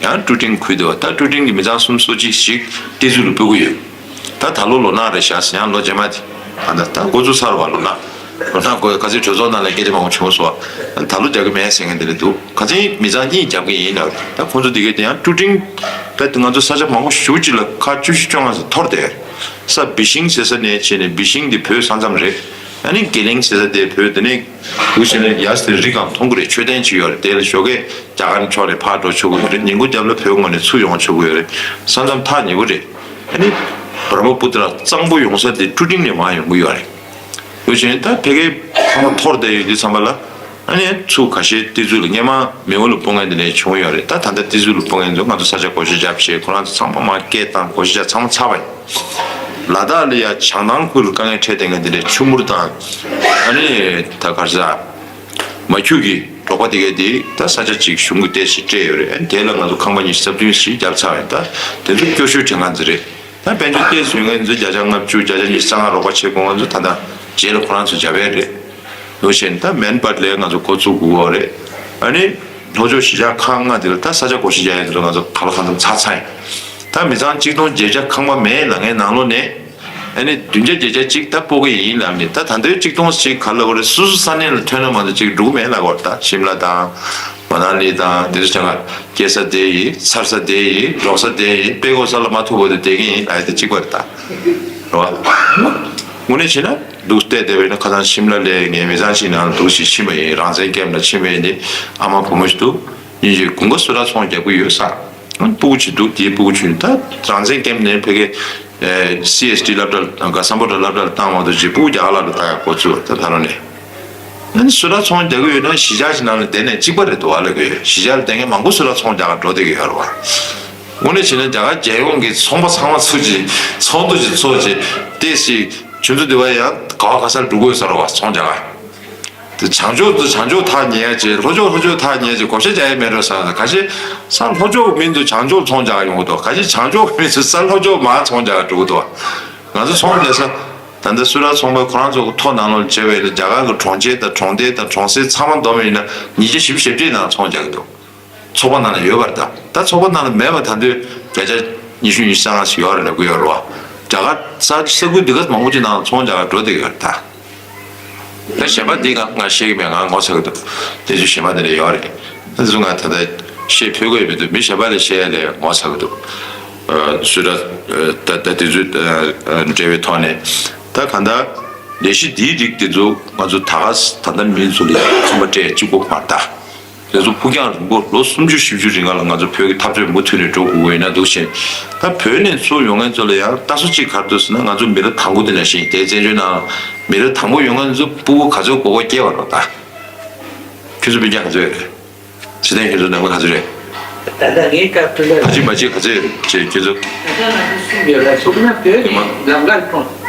ཡང་ཀྲུ་ཀྲིང་ཁུལ་དུ་བ་ད་ཀྲུ་ཀྲིང་གི་མི་ཚང་སུམ་ཅུ་སོ་གཅིག་ཞིག་ཏི་ཛུ་ལ་སྤོ་གི་ཡོད། ད་ད་ལོ་ལོ་ནག་རེད་ཤག་ཟེར། ཡང་ལོ་རྗེས་མ་དེ་ཨ་ད་ད་འགོ་བཙུགས་ཚར་བ་ལོ་ནག་ལོ་ནག་གོ་ག་ཚོད་གྲོས་ཚོགས་ནང་ལ་སྐད་ཆ་མང་པོ་བྱུང་སོང་། ད་ལོ་རྒྱག་གི་མེད་ཟེར་མཁན་དེ་འདྲ་འདུག་ག་ཚོད་མི་ཚང་གཉིས་རྒྱབ་གི་ཡིན་ལབ། ད་ཁོང་ཚོ་དེ་གས་དེ་ཡང་ཀྲུ་ཀྲིང་ད་ང་ཚོ་ས་ཆ་མང་པོ་ཞེ་པོ་ཅིག་ལ་ཁ་བཅུ་བཞི་བཅོ་ལྔ་ཙམ་འཐོར་བསྡད་ཡོད། ས་བི་ཤིང་ཟེར་ས་ནས་བྱས་ནས་བི་ཤིང་དེ་བོད་ས་མཚམས་རེད། ཨ་ནི་དགེ་ལེང་ཟེར་ས་དེ་བོད་དེ་ནས་འུ་ཆེ་ནས་ཡར་སི་རི་སྒང་མཐོང་གི་རེད། མཆོད་རྟེན་ཅིག་ཡོད་རེད། དེ་ལ་ཞོགས་ཀས་རྒྱ་གར་ཕྱོགས་ནས་ཕར་འགྲོ་ཆོག་གི་ཡོད་རེད། ཉིན་གུང་རྒྱབ་ལ་བོད་ངོས་ནས་ཚུར་ཡོང་ཆོག་གི་ཡོད་རེད། ས་མཚམས་ཐག་ཉེ་པོ་རེད། ཨ་ནི་བྷ་ར་མ་པུ་ཏྲ་གཙང་པོ་ཡོང་ས་དེ་ཀྲུ་ཀྲིང་ནས་མར་ཡོང་གི་ཡོད་རེད། འུ་ཆེ་ད་ཕ་གིའི་ཁང་པ་འཐོར་བསྡད་ཡོད་དུས་ཙམ་པ་ལ། ཨ་ནི་ཚུར་ཁ་ཤས་ཏི་ཛུ་ལ་སྔོན་མ་མེའོ་ལ་སྤོ་མཁན་དེ་ནས་བྱུང་ཡོད་རེད། ད་ད་ལྟ་ཏི་ཛུ་ལ་སྤོ་མཁན་ཚོ་ང་ཚོ་ས་ཆ་བགོ་བཤའ་རྒྱབ་བྱས་ཁོ་རང་ཚོ་ཚང་མ་མར་སྐད་བཏང་བགོ་བཤའ་རྒྱབ་ཚང་མ་ཚར་བ་ཡིན། ལ་དྭགས་ལ་ཡ་བྱང་ཐང་ཁུལ་ལ་དཀའ་ངལ་འཕྲད་བསྡད་མཁན་དེ་འདྲའི་ཆུ་མུར་དང་། ཨ་ནི་ད་ག་རེ་ཟ། མ་ཁྱུག་གི་འབྲོག་པ་དེ་གས་དེ་ད་ས་ཆ་གཅིག་གཞུང་གི་ཏོག་ཙམ་སྤྲད་ཡོད་རེད། དེ་ལ་ང་ཚོ་ཁང་པ་ཉི་ཤུ་རྩ་བདུན་ཞིག་བརྒྱབ་ཚར་བ་ཡིན། ད་དེ་ཚོ་སྐྱོ་ཤོས་དྲན་ཁང་ཚོ་རེད། ད་དཔལ་འབྱོར་ཏོག་ཙམ་ཡོད་མཁན་ཚོ་བརྒྱ་ཆ་ལྔ་བཅུ་བརྒྱ་ཆ་ཉི་ཤུ་རྩ་ལྔ་རོགས་པ་བྱེད་དགོས་མཁན་ཚོ་ད་ལྟ་རྗེས་ལ་ཁོ་རང་ཚོ་རྒྱབ་ཡས་རེད། ལོ་ཆེན་ད་མེན་པར་ལས་ང་ཚོ་འགོ་བཙུགས་དགོས་རེད། ཨ་ནི་ལྷོ་ཕྱོགས་གཞིས་ཆགས་ཁག་ལྔ་དེ་ལ་ད་ས་ཆ་བགོ་བཤའ་རྒྱག་ཡས་དེ་ལ་ང་ཚོ་ག་ལ་གང་འཚམ་ཚར་ཚར་ཡིན། ད་མི་ཚང་གཅིག་སྟོང་བརྒྱད་བརྒྱ་ཁང་པ་མེད་ལབ་མཁན་ནང་ལོགས་ནས། ཨ་ནི་བདུན་བརྒྱ་བརྒྱད་བརྒྱ་གཅིག་ད་སྤོ་གི་ཡིན་ལབ་ནས། ད་ད་ལྟའི་གཅིག་སྟོང་ཞིག་ག་ལ་བ་རེད། སོ་སོ་ས་གནས་ལ་ཐོན་ན་མ་གཏོགས་ཅིག་འགྲོ་གི་མེད་ལབ་གོ། ད་ཤིམ་ལ་དང་མ་ན་ལི་དང་དེ་ཚོ་ཆ་ང་སྐྱེ་ས་དེ་ཡིན། འཚར་ས་དེ་ཡིན། འགྲོ་ས་དེ་ཡིན། དཔེ་གོ་ས་ལ་མ་ཐུག་པ་དེ་བསྡད་ཀྱི་ཡིན་ལབ་ཡ་དེ་གཅིག་པ་རེད་ད། རེད་བ། དངོས་གནས་བྱས་ན་འདུག་བལྟས་བསྡད་པ་ཡིན་ན་ཁ་སང་ཤིམ་ལ་ལ་ངའི་མི་ཚང་ཞིག་ནང་ལ་འདུག་ཞིག་ཕྱིན་པ་ཡིན། རང་བཙན་ཁེམ་ལ་ཕྱིན་པ་ཡིན་ཏེ་ཨ་མ་བུ་མོ་ཞིག་འདུག་ཡིན་ཞིང་དགུན་ཁ་སུ་ར་ཚོང་རྒྱག་གི་ཡོད་ས། སྤུ་གུ་ཅིག་འདུག་དེའི་སྤུ་གུ་ཅིག་ད་རང་བཙན་ཁེམ་ནས་ཕ་གི་སི་ཨེས་ཏི་སློབ་གྲྭ་ལ་ག་སམ་བྷོ་ཊ་སློབ་གྲྭ་ལ་བཏང་བ་དང་ཅིག་སྤུ་གུ་རྒྱ་གར་ལ་ལ་བཏང་ཡ་འགོ་བཙུགས་ད་ད་རུང་ནས། ཨ་ནི་སུ་ར་ཚོང་རྒྱག་གི་ཡོད་ན་གཞིས་ཆགས་ཤིག་ནང་ལ་བསྡད་ནས་གཅིག་པ་རེད་འདུག་བ་ལབ་གི་ཡོད། གཞིས་ཆགས་ལ་བསྡད་མཁན་མང་པོ་སུ་ར་ཚོང་རྒྱག་ག་འགྲོ་བསྡད་ཀྱི་ཡོད་རེད་བ། དངོས་གནས་བྱས་ན་རྒྱ་གར་རྒྱལ་ཡོངས་ཀྱི་ཚོང་པ་ཚང་མ་ཚུར་གྱིས་ཚོགས་འདུ་ཞིག་ཚོགས་བྱས་ཏེ་ཞིག་ཁྱོད་ཚོ་འདི་བ་ཡང་ག་བ་ག་སར་འགྲོ་དགོས་ས་རེད་བ། ཚོང་རྒྱག་ག་དེ་བྱང་ཕྱོགས་དུ་བྱང་ཕྱོགས་ཐག་ཉེ་ཡ་ཅིག་ལྷོ་ཕྱོགས་ལྷོ་ཕྱོགས་ཐག་ཉེ་ཡ་ཅིག་བགོ་བཤའ་རྒྱག་ཡ་མེད་འགྲོ་ས། ཁ་ཤས་ས་ལྷོ་ཕྱོགས་མིན་དུ་བྱང་ཕྱོགས་ཚོང་རྒྱག་ག་ཡོང་གི་འདུག་ཁ་ཤས་བྱང་ཕྱོགས་མིན་དུ་ས་ལྷོ་ཕྱོགས་མར་ཚོང་རྒྱག་ག་འགྲོ་གི་འདུག་ང་ཚོ་ཚོང་ལས་ས། ད་ལྟ་སུ་ར་ཚོང་པ་ཁོ་རང་ཚོ་གི་ཐོ་ནང་ལོགས་བྱས་པའི་རྒྱ་གར་གྱི་གྲོང་ཁྱེར་དང་གྲོང་རྡལ་དང་གྲོང་གསེབ་ཚང་མ་བསྡོམས་ཡིན་ན་ཉིས་བརྒྱ་བཞི་བཅུ་ཞེ་བརྒྱད་ནང་ཚོང་རྒྱག་གི་འདུག་ཚོགས་པ་ནང་ལ་ཡོད་པ་རེད་ད། ད་ཚོགས་པ་ནང་ལ་མེད་པ་ད་དུང་བརྒྱ་ཆ་ཉི་ཤུ་ཉི་ཤུ་རྩ་ལྔ་ཞིག་ཡོད་རེད་ལབ་གི་ཡོད་རེད་བ། རྒྱ་གར་ས་ས་ཁུལ་འདི་ག་མང་པོ་ཅིག་ནང་ཚོང་རྒྱག་ག་འགྲོ་བསྡད་ཀྱི་ཡོད་རེད་ད། ད་གཞན་པ་འདི་ང་ང་ཤེས་ཀྱི་མེད། ང་ངོ་ཚ་གི་འདུག་དེ་ཚོ་གཞན་པ་འདི་ལ་ཡོད་རེད། ད་དེ་ཚོ་ང་ད་ལྟ་བཤད་ཕོད་ཀྱི་ཡོད་མི་འདུག་མི་གཞན་པ་ལ་བཤད་ཡ་ལས་ངོ་ཚ་གི་འདུག་སུ་འདྲ་ད་ད་དེ་ཚོ་འབྲེལ་བའི་ཐོག་ནས། ད་གང་ལྟར་ལས་གཞི་འདིའི་རིགས་དེ་ཚོ་ང་ཚོ་ད་ག་ད་ལྟ་མི་ཚོ་ལ་ཚོད་མ་སྤྲད་གཅིག་པོ་མ་རེད་ད། དེ་ཚོ་ཕུགས་རྒྱང་རིང་པོ་ལོ་སུམ་ཅུ་བཞི་བཅུ་རིང་ལ་ང་ཚོ་བོད་ཀྱི་འཐབ་རྩོད་མུ་མཐུད་ནས་འགྲོ་དགོས་ཀྱི་ཡོད་ན་འདུག་ཕྱིན། ད་བོད་ནས་ཚུར་ཡོང་མཁན་ཚོ་ལ་ཡང་ལྟ་ཚུལ་གཅིག་ག་རེ་འདུག་ཟེར་ན། ང་ཚོ་མི་རབས་དང་པོ་དེ་ནང་བཞིན་དེ་བཙན་བྱོལ་ནང་མི་རབས་དང་པོ་ཡོང་མཁན་ཚོ་སྤུ་གུ་ག་ཚོད་མགོ་སྐོར་སྐྱེས་པ་རེད་ད། ཁྱོད་ཚོ་སྤུན་ཀྱག་ག་ཚོད་ཡོད་རེད། ཚེ་བརྟན་ཁྱོད་ཚོ་ནང་མི་ག་ཚོད་རེད། ད་ལྟ་ངའི་སྐབས་དུ་ལ་ཕ་གཅིག་མ་གཅིག་ག་ཚོད་ཡོད་རེད་ཁྱོད་ཚོ། ད་ལྟ་ང་ཚོ་གསུམ་ཡོད་ལ་ཚོགས་ན་བོད་ནས་ལམ་ཁར་གྲོངས།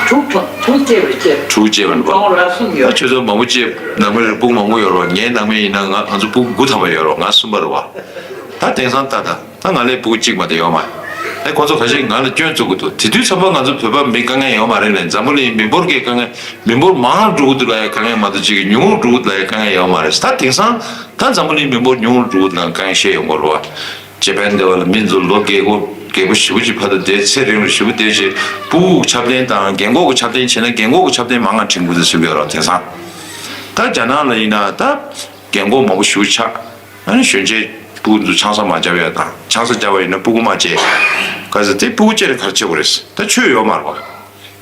དྲུག་གྲོངས། དྲུག་སྐྱེས་པར་བཤད། དྲུག་སྐྱེས་པ་འདུག་གྲོངས་ར་གསུམ་ཡོད། ཁྱོད་ཚོ་མང་པོ་སྐྱེས། ནང་མི་རེ་སྤུ་གུ་མང་པོ་ཡོད་རེད། ངའི་ནང་མི་ཡིན་ན་ང་ང་ཚོ་སྤུ་གུ་དགུ་ཐམ་པ་ཡོད་རེད། ང་གསུམ་པ་རེད་བ། ད་དེང་སང་ལྟ་ད་ད་ང་ལས་སྤུ་གུ་གཅིག་མ་གཏོགས་ཡོད་མ་རེད། ཁོ་ཚོ་ཁ་ཤས་ང་ལ་སྐྱོན་བཙུགས་ཀྱི་འདུག་དེ་དུས་ཙམ་པ་ང་ཚོ་བོད་པ་མི་དཀའ་ངལ་ཡོད་མ་རེད་ལས། འཛམ་བུ་གླིང་མི་འབོར་གྱི་དཀའ་ངལ། མི་འབོར་མང་རུ་འགྲོ་གི་འདུག་ལ་ཡ་དཀའ་ངལ་མ་གཏོགས་གཅིག་གི་ཉུང་རུ་འགྲོ་གི་འདུག་ལ་ཡ་དཀའ་ངལ་ཡོད་མ་རེད། ད་དེང་སང་ད་འཛམ་བུ་གླིང་མི་འབོར་ཉུང་རུ་འགྲོ་གི་འདུག་ལ་དཀའ་ངལ་བཤད་ཡོང་གི་རེད་བ། ཇེ་པན་དེ་བ་ལ་མི་ཚོ་ལོ་རྒས་པོ་རྒས་པོ་ཞེ་པོ་ཅིག་ཕར་དུ་བསྡད། ཚེ་རིང་རུ་ཞེ་པོ་བསྡད་བྱས་སྤུ་གུ་ཆ་བརྟན་དང་རྒན་གོག་གི་ཆ་བརྟན་བྱས་ན་རྒན་གོག་གི་ཆ་བརྟན་མང་ང་འཕྲིན་དགོས་ཚུལ་ཡོད་རེད་དེང་སང་། ད་རྒྱ་ནག་ལ་ཡིན་ན་ད་རྒན་གོག་མང་པོ་ཞེ་པོ་ཆགས། ཨ་ནི་གཞོན་སྐྱེས་སྤུ་གུ་ཚོ་ཆང་ས་མ་བརྒྱབ་ཡ་དང་། ཆང་ས་བརྒྱབ་པ་ཡིན་ན་སྤུ་གུ་མ་བརྗེད། ག་ཚོད་དེ་སྤུ་གུ་བརྗེད་ནས་ག་རེ་བྱེད་དགོས་རེད། ད་ཆོས་ཡོད་མ་རེད་བ།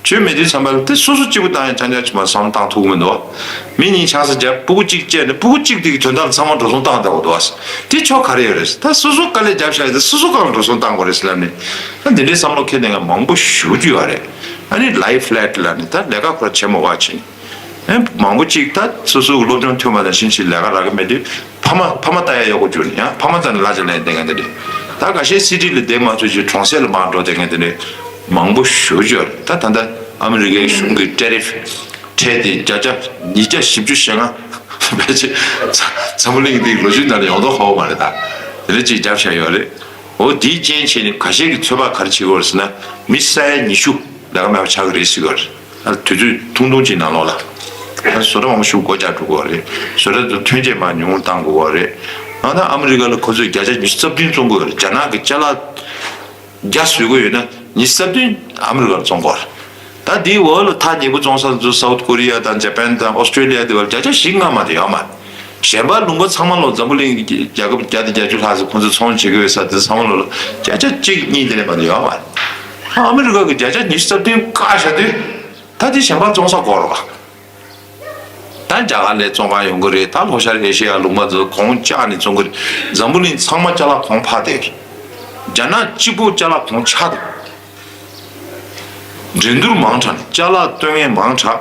ཆོས་མེད་དུས་ཙམ་པ་ལ་དེ་སོ་སོ་གཅིག་པུ་བཏང་ཡ་ཆང་ཆང་ཅིག་མ་བསམ་བཏང་ཐུབ་ཀྱི་མི་འདུག་མི་གཉིས་ཆང་ས་བརྒྱབ། སྤུ་གུ་གཅིག་བཅད་ནས་སྤུ་གུ་གཅིག་དེ་གི་དོན་དག་ལ་ཚང་མ་འགྲོ་སོང་བཏང་བསྡད་པ་འདུག་དེ་ཆོ་ག་རེ་ཡོད་རེད། ད་སོ་སོ་དཀའ་ལས་བརྒྱབ་བཞག་ཡ་དེ་སོ་སོ་སྒང་ལ་འགྲོ་སོང་བཏང་དགོས་རེད་ཟེར་ལབ་ནས། ད་འདི་འདྲའི་བསམ་བློ་འཁྱེར་མཁན་མང་པོ་ཞེ་པོ་ཅིག་ཡོད་རེད། ཨ་ནི་ལའི་ཕུ་ལེཊ་ལབ་ནས་ད་ལས་ཀ་ཁོ་ར་བྱེད་མ་དགོས་པ་བྱས། ཨེ་མང་པོ་ཅིག་ད་སོ་སོ་གི་སློབ་སྦྱོང་ཐོན་པ་དང་ཕྱིན་ཆད་ལས་ཀ་རག་གི་མེད་དུས་ཕ་མ་ཕ་མ་ལྟ་ཡ་གཡོག་པོ་གྱུར་ནས་ཡང་ཕ་མ་རྩ་ནས་གླ་ཆ་ལེན་བསྡད་མཁན་དེ་འདྲས། ད་ཁ་ཤས་སི་ཊི་ལ་བསྡད་མ་ཐུབ་ཅིག་གྲོང་གསེབ་ལ་མར་འགྲོ་བསྡད་མཁན་དེ་འདྲས་མང་པོ་ཞེ་པོ་ཅིག་ཡོད་རེད། ད་ད་ལྟ་ཨ་མི་རི་ཀའི་གཞུང་གིས་ཊེ་རིཕ་ཁྲལ་དེ་བརྒྱ་ཆ་ཉིས་བརྒྱ་བཞི་བཅུ་ཞེ་ལྔ་ཕལ་ཆེར་འཛམ་བུ་གླིང་འདིའི་ལོ་རྒྱུས་ནང་ལ་ཡོང་མདོག་ཁ་པོ་མ་རེད། ད་དེ་འདྲས་ཅིག་བརྒྱབ་བཞག་ཡོད་རེད། འོ་དེའི་རྐྱེན་བྱས་ནས་ཁ་ཤས་ཀྱིས་ཚོད་དཔག་ག་རེ་བྱེད་ཀྱི་ཡོད་རེད་ཟེར་ན། མི་ས་ཡ་ཉི་ཤུ་ལས་ཀ་མེད་པ་ཆགས་ཀྱི་རེད་ཟེར་གྱི་ཡོད་རེད། ཨ་དུས་ཚོད་ཐུང་ཐུང་ཅིག་ནང་ལོགས་ལ། ཨ་བཟོ་གྲྭ་མང་པོ་ཞིག་སྒོ་རྒྱག་འགྲོ་གི་ཡོད་རེད། བཟོ་གྲྭ་དེ་ཐོན་སྐྱེད་མར་ཉུང་རུ་གཏང་དགོས་ཀྱི་ཡོད་རེད། ཨ་ད་ཨ་མི་རི་ཀ་ལ་ཁོ་ཚོས་བརྒྱ་ཆ་ཉི་ཤུ་རྩ་བདུན་བཙོང་གི་ཡོད་རེད། རྒྱ་ནག་གི་ཅ་ལག་བརྒྱ་བཟོ་གི་ཡོད་ན་ཉི་ཤུ་རྩ་བདུན་ཨ་མི་རི་ཀར་བཙོང་གི་ཡོད་རེད། ད་དེའི་འོག་ལ་ཐག་ཉེ་པོ་བཙོང་ས་ཚོ་སའུ་ཐི་ཀོ་རི་ཡ་དང་ཇ་པན་དང་ཨོ་སི་ཀྲོ་ལི་ཡ་དེ་བར་བརྒྱ་ཆ་བཞི་ལྔ་མ་གཏོགས་ཡོད་མ་རེད། གཞན་པ་ལུང་པ་ཚང་མ་ལོ་འཛམ་བུ་གླིང་གི་རྒྱལ་ཁབ་བརྒྱ་དང་བརྒྱད་ཅུ་ལྷག་ཙམ་ཁོང་ཚོས་ཚོང་བྱེད་ཀྱི་ཡོད་ས་དེ་ཚང་མ་ལོ་ལ་བརྒྱ་ཆ་གཅིག་གཉིས་དེ་ལས་མ་གཏོགས་ཡོད་མ་རེད། ཨ་མི་རི་ཀ་གི་བརྒྱ་ཆ་ཉི་ཤུ་རྩ་བདུན་བཀག་བཞག་དུས། ད་དེ་གཞན་པ་བཙོང་ས་དགོས་རེད་བ། ད་རྒྱ་གར་ལ་བཙོང་ག་ཡོང་གི་རེད། ད་ལྷོ་ཤར་ཨེ་ཤེ་ཡ་ལུང་པ་ཚོ་གོང་བཅག་ནས་བཙོང་གི་རེད། འཛམ་བུ་གླིང་ཚང་མ་ཅ་ལག་གོང་འཕར་བསྡད་ཀྱི་རེད། རྒྱ་ནག་གཅིག་པོ་ཅ་ལག་གོང་ཆག་འདུག་འགྲན་བསྡུར་མང་དྲགས་ནས་ཅ་ལག་བཏོན་མཁན་མང་དྲགས།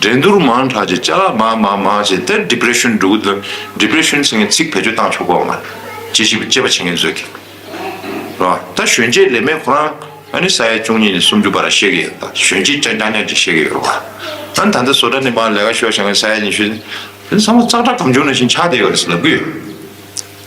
འགྲན་བསྡུར་མང་དྲགས་བྱས་ཅ་ལག་མང་མང་མང་བྱས་ཏེ་ཌི་པི་རེ་ཤན་འགྲོ་གི་འདུག་ཌི་པི་རེ་ཤན་ཟེར་མཁན་ཚིག་བེད་སྤྱོད་བཏང་ཆོག་གི་ཡོད་མ་རེད། དཔྱད་ཞིབ་དཔྱད་པ་བྱེད་མཁན་ཚོས་ཀྱི་རེད་བ། ད་གཞོན་སྐྱེས་ལས་མེད་ཁོ་རང་ཨ་ནི་ས་ཡ་བཅུ་གཉིས་ནས་སུམ་ཅུ་བར་བཤད་ཀྱི་ཡོད། ད་གཞོན་སྐྱེས་རྐྱང་རྐྱང་རྐྱང་ཅིག་བཤད་ཀྱི་ཡོད་རེད་བ། ཨ་ནི་ད་ལྟ་བཟོ་གྲྭ་ནས་མར་ལས་ཀ་ཤོར་བྱ་མཁན་ས་ཡ་ཉི་ཤུ་དེ་ཚང་མ་ཙག་སྒྲ་སྒམ་ཆུང་ནང་བཞིན་ཆགས་བསྡད་ཡོད་རེད་ཟེར་ལབ་ཀྱི་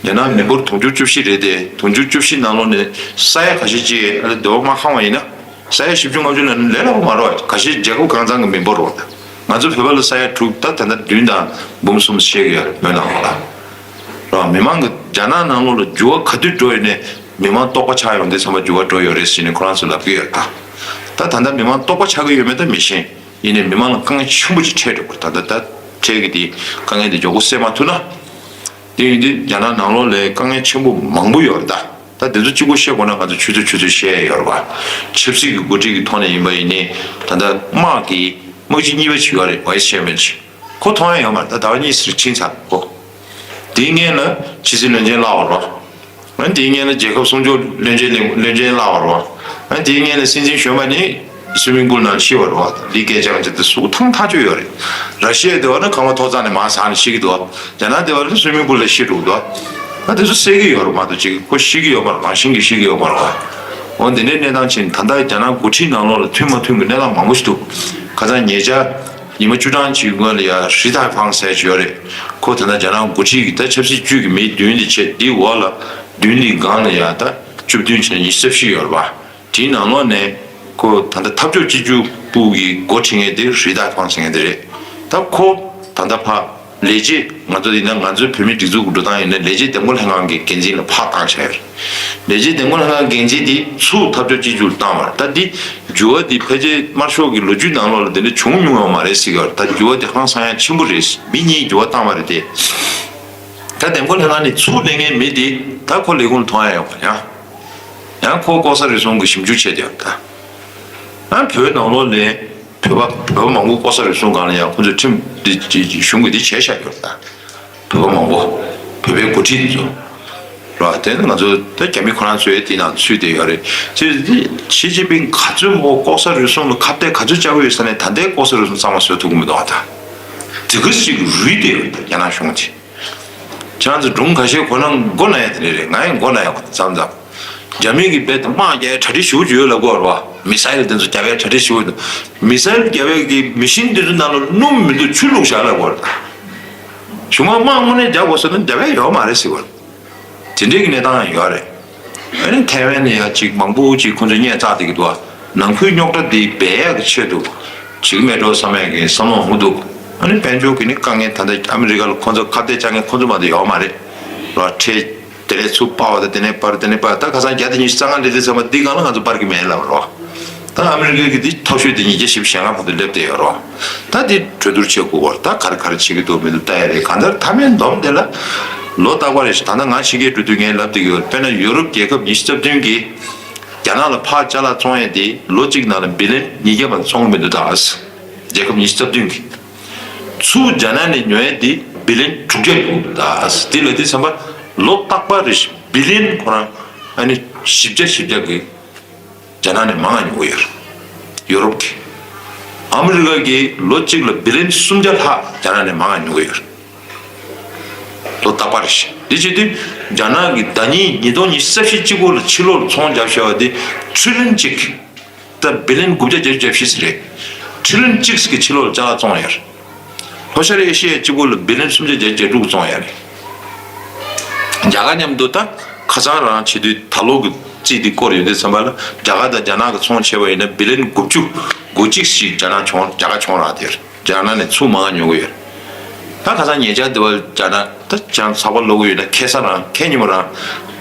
ཡོད། ཡང་ན་མི་འབོར་དུང་ཕྱུར་བཅུ་བཞི་རེད་དེ། དུང་ཕྱུར་བཅུ་བཞི་ནང་ལོགས་ནས་ས་ཡ་ཁ་ཤས་ཅིག་ཨ་ལེ་འདོད་པ་མ་ཁེངས་པ་ཡིན་ན། ས་ཡ་བཞི་བཅུ་ལྔ་བཅུ་ལ་ནི་ལས་སླ་པོ་མ་རེད། ཁ་ཤས་རྒྱལ་ཁབ་གང་ཚང་གི་མི་འབོར་རེད། ང་ཚོ་བོད་པ་ལ་ས་ཡ་དྲུག་ད་ད་ལྟ་བདུན་དང་འབུམ་གསུམ་བཤད་ཀྱི་ཡོད་རེད། མོན་ནང་ལ་རེད། མི་མང་གི་རྒྱ་ནག་ནང་ལོགས་ལ་འགྱུར་བ་ག་དུས་འགྲོ་ཡོད་ནས་མི་མང་རྟོགས་པ་ཆགས་ཡོང་དུས་ཙམ་པ་འགྱུར་བ་འགྲོ་ཡོད་རེད་ཟེར་ནས་ཁོ་རང་ཚོས་ལབ་ཀྱི་ཡོད་རེད། ད་ད་ལྟ་མི་མང་རྟོགས་པ་ཆགས་ཀྱི་ཡོད་མེད་ད་མི་ཤེས། ཡིན་ནའི་མི་མང་ལ་དཀའ་ངལ་ཆེན་པོ་ཅིག་འཕྲད་འགྲོ་གི་རེད། ད་ལྟ་ད་འཕྲད་ཀྱི་དེ་དཀའ་ངལ་དེ་མགྱོགས་པོ་སེལ་མ་ཐུབ་ན། དེ་ཡིན་དུས་རྒྱ་ནག་ནང་ལོགས་ལ་དཀའ་ངལ་ཆེན་པོ་མང་པོ་ཡོད་རེད་ད། ད་དེ་ཚོ་གཅིག་པོ་བཤད་དགོས་ན་ང་ཚོ་ཆུ་ཚོད་ཆུ་ཚོད་བཤད་ཡ་ཡོད་རེད་བ། ཆབ་སྲིད་ཀྱི་འགོ་ཁྲིད་ཀྱི་ཐོག་ནས་ཡིན་པ་ཡིན་ནའི་ད་ལྟ་དམག་གི་དམག་སྤྱི་གཉིས་པ་ཅིག་ཡོད་རེད། བྷའི་སི་ཅེར་མེན་ཅིག་ཁོ་མཐོང་ཡ་ཡོད་མ་རེད། ད་ཟླ་བ་གཉིས་ཙམ་ཕྱིན་ཚར་ཁོ། དེའི་སྔོན་ལ་ཕྱི་སྲིད་བློན་ཆེན་ལབ་པ་རེད་བ། ཨ་དེའི་སྔོན་ལ་རྒྱལ་ཁབ་སྲུང་སྐྱོབ་བློན་ཆེན་ལས་བློན་ཆེན་ལབ་པ་རེད་བ། ཨ་དེའི་སྔོན་ལ་སྲིད་འཛིན་གཞོན་པ་ནི་སུའི་མིང་པུལ་ནང་ཤི་བ་རེད་བ། ལི་ཀེ་ཅང་ཅེ་དེ་སུ་ཐང་ཐག་ཆོད་ཡོད་རེད། ར་ཤི་ཡ་དེ་བ་ནི་ཁང་པ་ཐོག་རྩེག་ནས་མར་ཟགས་ནས་ཤི་གི་འདུག་ཨ་རྒྱ་ནག་དེ་བ་ནི་སུའི་མིང་པུལ་ལ་ཤི་འགྲོ་གི་འདུག་ཨ་དེ་ཚོ་བསད་ཀྱི་ཡོད་རེད་མ་གཏོགས་ཅིག་ཁོ་ཤི་གི་ཡོད་མ་རེད། རང་བཞིན་གྱིས་ཤི་གི་ཡོད་མ་རེད་བ། འོ་འདི་འདྲའི་གནས་སྟངས་ཕྱིན། ད་ལྟ་རྒྱ་ནག་འགོ་ཁྲིད་ནང་ལོགས་ལ་མཐུན་མ་མཐུན་གྱི་གནས་སྟངས་མང་པོ་ཞིག་འདུག་ཁ་སང་ཉེ་ཆར་ཉི་མ་བཅུ་གྲངས་ཅིག་སྔོན་ལ་ཡ་ཧྲི་ཐའེ་ཧྥང་ཟེར་ཅིག་ཡོད་རེད། ཁོ་ད་ལྟ་རྒྱ་ནག་འགོ་ཁྲིད་ཀྱི་ད་ཆབ་སྲིད་ཅུས་ཀྱི་མི་མདུན་དེ་བྱས། དེའི་འོག་ལ་མདུན་དེའི་སྒང་ལ་ཡ་ད་བཅུ་བདུན་བྱས་ན་ཉི་ཤུ་རྩ་བཞི་ཡོད་རེད་བ། དེའི་ནང་ལོགས་ནས་ཁོ་ད་ལྟ་འཐབ་ཕྱོགས་གཅིག་གྱུར་པུའུ་གི་འགོ་ཁྲིད་མཁན་དེ་ཧྲི་ཐའེ་ཧྥང་ཟེར་མཁན་དེ་རེད། ད་ཁོ་ད་ལྟ་ཕ་ལས་བྱེད་ང་ཚོ་ཡིན་ན་ང་ཚོའི་བོད་མིའི་སྒྲིག་འཛུགས་ཀྱི་འགྲོ་སྟངས་ཡིན་ན་ལས་བྱེད་འདེམས་བསྐོ་ལྷན་ཁང་གི་འགན་འཛིན་ལ་ཕར་བཏང་བཞག་ཡོད་རེད། ལས་བྱེད་འདེམས་བསྐོ་ལྷན་ཁང་འགན་འཛིན་དེ་ཚུར་འཐབ་ཕྱོགས་གཅིག་གྱུར་བཏང་བ་རེད། ད་འདི་ འགྱུར་བ་འདི་ཕལ་ཆེར་དམར་ཤོག་གི་ལོ་རྒྱུས་ནང་ལོགས་ལ་དེ་འདྲ་བྱུང་མྱོང་ཡོད་མ་རེད་ཟེར་གྱི་ཡོད་རེད། ད་འགྱུར་བ་དེ་ཧང་སང་ཡང་ཆེན་པོ་རེད། མི་གཉིས་འགྱུར་བ་བཏང་བ་རེད་དེ། ད་འདེམས་བསྐོ་ལྷན་ཁང་ནས་ཚུར་ལེན་མཁན་མི་དེ་ད་ཁོ་ལས་ཁུངས་ལ་མཐོང་ཡ་ཡོད་པ། ཡང་ཡང་ཁོ་ལྐོག་ཟ་རུལ་སུངས་ཀྱི་ཞིབ་འཇུག་བྱས་བསྡད་ཡོད་རེད། ད་ཡང་བོད་ནང་ལོགས་ལ་བོད་པ་བོད་པ་མང་པོ་ལྐོག་ཟ་རུལ་སུངས་སྒང་ལ་ཡང་ཁོ་ཚོས་ཁྲིམས་འདི་གཞུང་གིས་འདི་བྱས་བཞག་ཡོད་རེད། ད་བོད་པ་མང་པོ་བོད་པའི་འགོ་ཁྲིད་འདི་ཚོ་རེད་བ། དེ་ནི་ང་ཚོ་ད་རྒྱ་མི་ཁོ་རང་ཚོའི་དེ་ནང་ཚུད་བསྡད་ཡོད་རེད། ཅེས་འདི་ཞི་ཅིན་ཕིང་ག་ཚོད་མང་པོ་ལྐོག་ཟ་རུལ་སུངས་ལ་ཁ་གཏད་ག་ཚོད་བཅག་གི་ཡོད་ས་ནས། ད་ལྟའི་ལྐོག་ཟ་རུལ་སུངས་གཙང་མ་བཟོ་ཐུབ་ཀྱི་མི་འདུག་ཨ། ད་དེ་ག་ཞིག་རུལ་བསྡད་ཡོད་རེད། ད་རྒྱ་ནག་གཞུང་གིས། ཁྱེད་རང་ཚོ་སྒྲུང་ཁ་ཤས་གོ་ན་མགོ་ན་ཡ་དེ་འདྲ་རེད། ང་ཡང་མགོ་ན་ཡ་གོ་མཚམས་མཚམས། རྒྱ་མི་གིས་རྦད་དེ་དམག་རྒྱག་ཡའི་གྲ་སྒྲིག་ཞེ་པོ་ཅིག་ཡོད་ལབ་ཀྱི་ཡོད་རེད་བ། མི་སེལ་དེ་ཚོ་རྒྱག་ཡའི་གྲ་སྒྲིག་ཞེ་པོ་འདུག་མི་སེལ་རྒྱག་ཡས་ཀྱི་མེ་ཤིན་དེ་ཚོ་ནང་ལ་སྣུམ་མི་འདུག་ཆུ་བླུགས་བཞག་ལབ་ཀྱི་ཡོད་རེད། གཞུག་མ་དམག་དངོས་གནས་རྒྱག་དགོས་ཟེར་ན་རྒྱག་ཡ་ཡོད་མ་རེད་ཟེར་གྱི་ཡོད་རེད། དེ་འདྲའི་གི་གནས་སྟངས་ཡང་ཡོད་རེད། ཨ་ནི་ཐའེ་ཝན་ནས་ཡང་ཅིག་མང་པོ་ཅིག་ཁོང་ཚོས་བརྙས་བཅགས་བསྡད་ཀྱི་འདུག་ཨ། ནང་ཁུལ་རྙོག་དྲ་འདི་སྦས་ཡག་གི་ཆེད་དུ་ཅིག་མེད་འགྲོ་བསམ་ཡག་གི་བསམ་བློ་འོང་གི་འདུག་ཨ་ནི་དཔལ་འབྱོར་གྱི་ནི་དཀའ་ངལ། ད་ལྟ་ཨ་མི་རི་ཀ་ལ་ཁོང་ཚོ་ཁ་གཏད་བཅག་མཁན་ཁོང་ཚོ་མ་གཏོགས་ཡོད་མ་རེད་ར། ཁྲལ་དེ་ནས་ཚུར་སྤར་བ་དང་། དེ་ནས་སྤར། དེ་ནས་སྤར། ད་ཁ་སང་བརྒྱ་དང་ཉི་ཤུ་རྩ་ལྔ་སླེབས་དུས་ཙམ་པ་འདི་སྒང་ལ་ང་ཚོ་སྤར་གྱི་མེད་ལབ་རོ། ད་ཨ་མི་རི་ཀའི་གི་འདི་ཐབས་ཤོད་དེ་ཉིས་བརྒྱ་བཞི་བཅུ་ཞེ་ལྔ་བར་དུ་སླེབས་བསྡད་ཡོད་རོ། ད་འདི་གྲོས་བསྡུར་བྱེད་དགོས་པར་ད་ག་རེ་ག་རེ་བྱེད་ཀྱི་འདུག་མི་འདུག་ལྟ་ཡ་རེད། གང་ལྟར་མཐའ་མའི་སྡོམ་དེ་ལ་ལོ་རྟག་པར་རེ་ཞིག་ད་ལྟ་ང་ཕྱི་རྒྱལ་འགྲོ་དུས་ངས་ལབ་བསྡད་ཀྱི་ཡོད། དཔེར་ན་ཡུ་རོབ་རྒྱལ་ཁབ་ཉི་ཤུ་རྩ་བདུན་གིས་རྒྱ་ནག་ལ་ཕར་ཅ་ལག་བཙོང་ཡས་དེ་ལོ་གཅིག་ནང་ལ་བི་ལན་ཉིས་བརྒྱ་བར་བཙོང་གི་མི་འདུག་ད་རྒྱལ་ཁབ་ཉི་ཤུ་རྩ་བདུན་གིས། ཚུར་རྒྱ་ནག་ནས་ཉོ་ཡས་དེ་བི་ལན་དྲུག་བརྒྱ་ཡོང་གི་འདུག་ད། དེ་ལ་དེ་ཚན་པ་ལོ་རྟག་པར་རེ་བཞིན་བི་ལན་ཁོ་རང་ཨ་ནི་བཞི་བརྒྱ་བཞི་བརྒྱ་གི་རྒྱ་ནག་ནས་མང་ང་ཉོ་གི་ཡོད་རེད། ཡུ་རོབ་ཀྱི། ཨ་མི་རི་ཀ་གིས་ལོ་གཅིག་ལ་བི་ལན་སུམ་བརྒྱ་ལྷག་རྒྱ་ནག་ནས་མང་ང་ཉོ་གི་ཡོད་རེད། ལོ་རྟག་པར་རེ་བཞིན། དེ་བྱེད་དུས་རྒྱ་ནག་གིས་ཟླ་ཉིན་ཉིས་སྟོང་ཉི་ཤུ་རྩ་བཞི་གཅིག་པོ་ལ་ཕྱི་ལོགས་ལ་ཚོང་བརྒྱབ་བཞག་པ་དེ་ཁྲི་ལིན་གཅིག་ད་བི་ལན་དགུ་བརྒྱ་བརྒྱད་ཅུ་གྱ་བཞི་ཟེར་རེད། ཁྲི་ལིན་གཅིག་གི་ཕྱི་ལོགས་ལ་ཅ་ལག་བཙོང་ཡོད་རེད། ལྷོ་ཤར་ཨེ་ཤི་ཡ་གཅིག་པོ་ལ་བི་ལན་སུམ་བརྒྱ་བརྒྱད་ཅུ་གྱ་དྲུག་བཙོང་ཡོད་རེད། རྒྱ་གར་མཉམ་དུ་ད་ཁ་སང་རང་བྱེད་དུས་ད་ལོ་གི་རྩིས་འདི་སྐོར་ཡོད་དུས་ཙམ་པ་ལ་རྒྱ་གར་དང་རྒྱ་ནག་གི་ཚོང་བྱས་པ་ཡིན་ན་བི་ལན་དགུ་བཅུ་གོ་གཅིག་ཞིག་རྒྱ་ནག་གྱོང་རྒྱ་གར་གྱོང་རག་དེར། རྒྱ་ནག་ནས་ཚུར་མང་ཉོ་གི་ཡོད། ད་ཁ་སང་ཉེ་ཆར་འདི་བ་རྒྱ་ནག་ད་ཅང་ཚགས་པར་ཀློག་གི་ཡོད་ན་ཁ་སང་རང་ཁ་ཉིན་མོ་རང་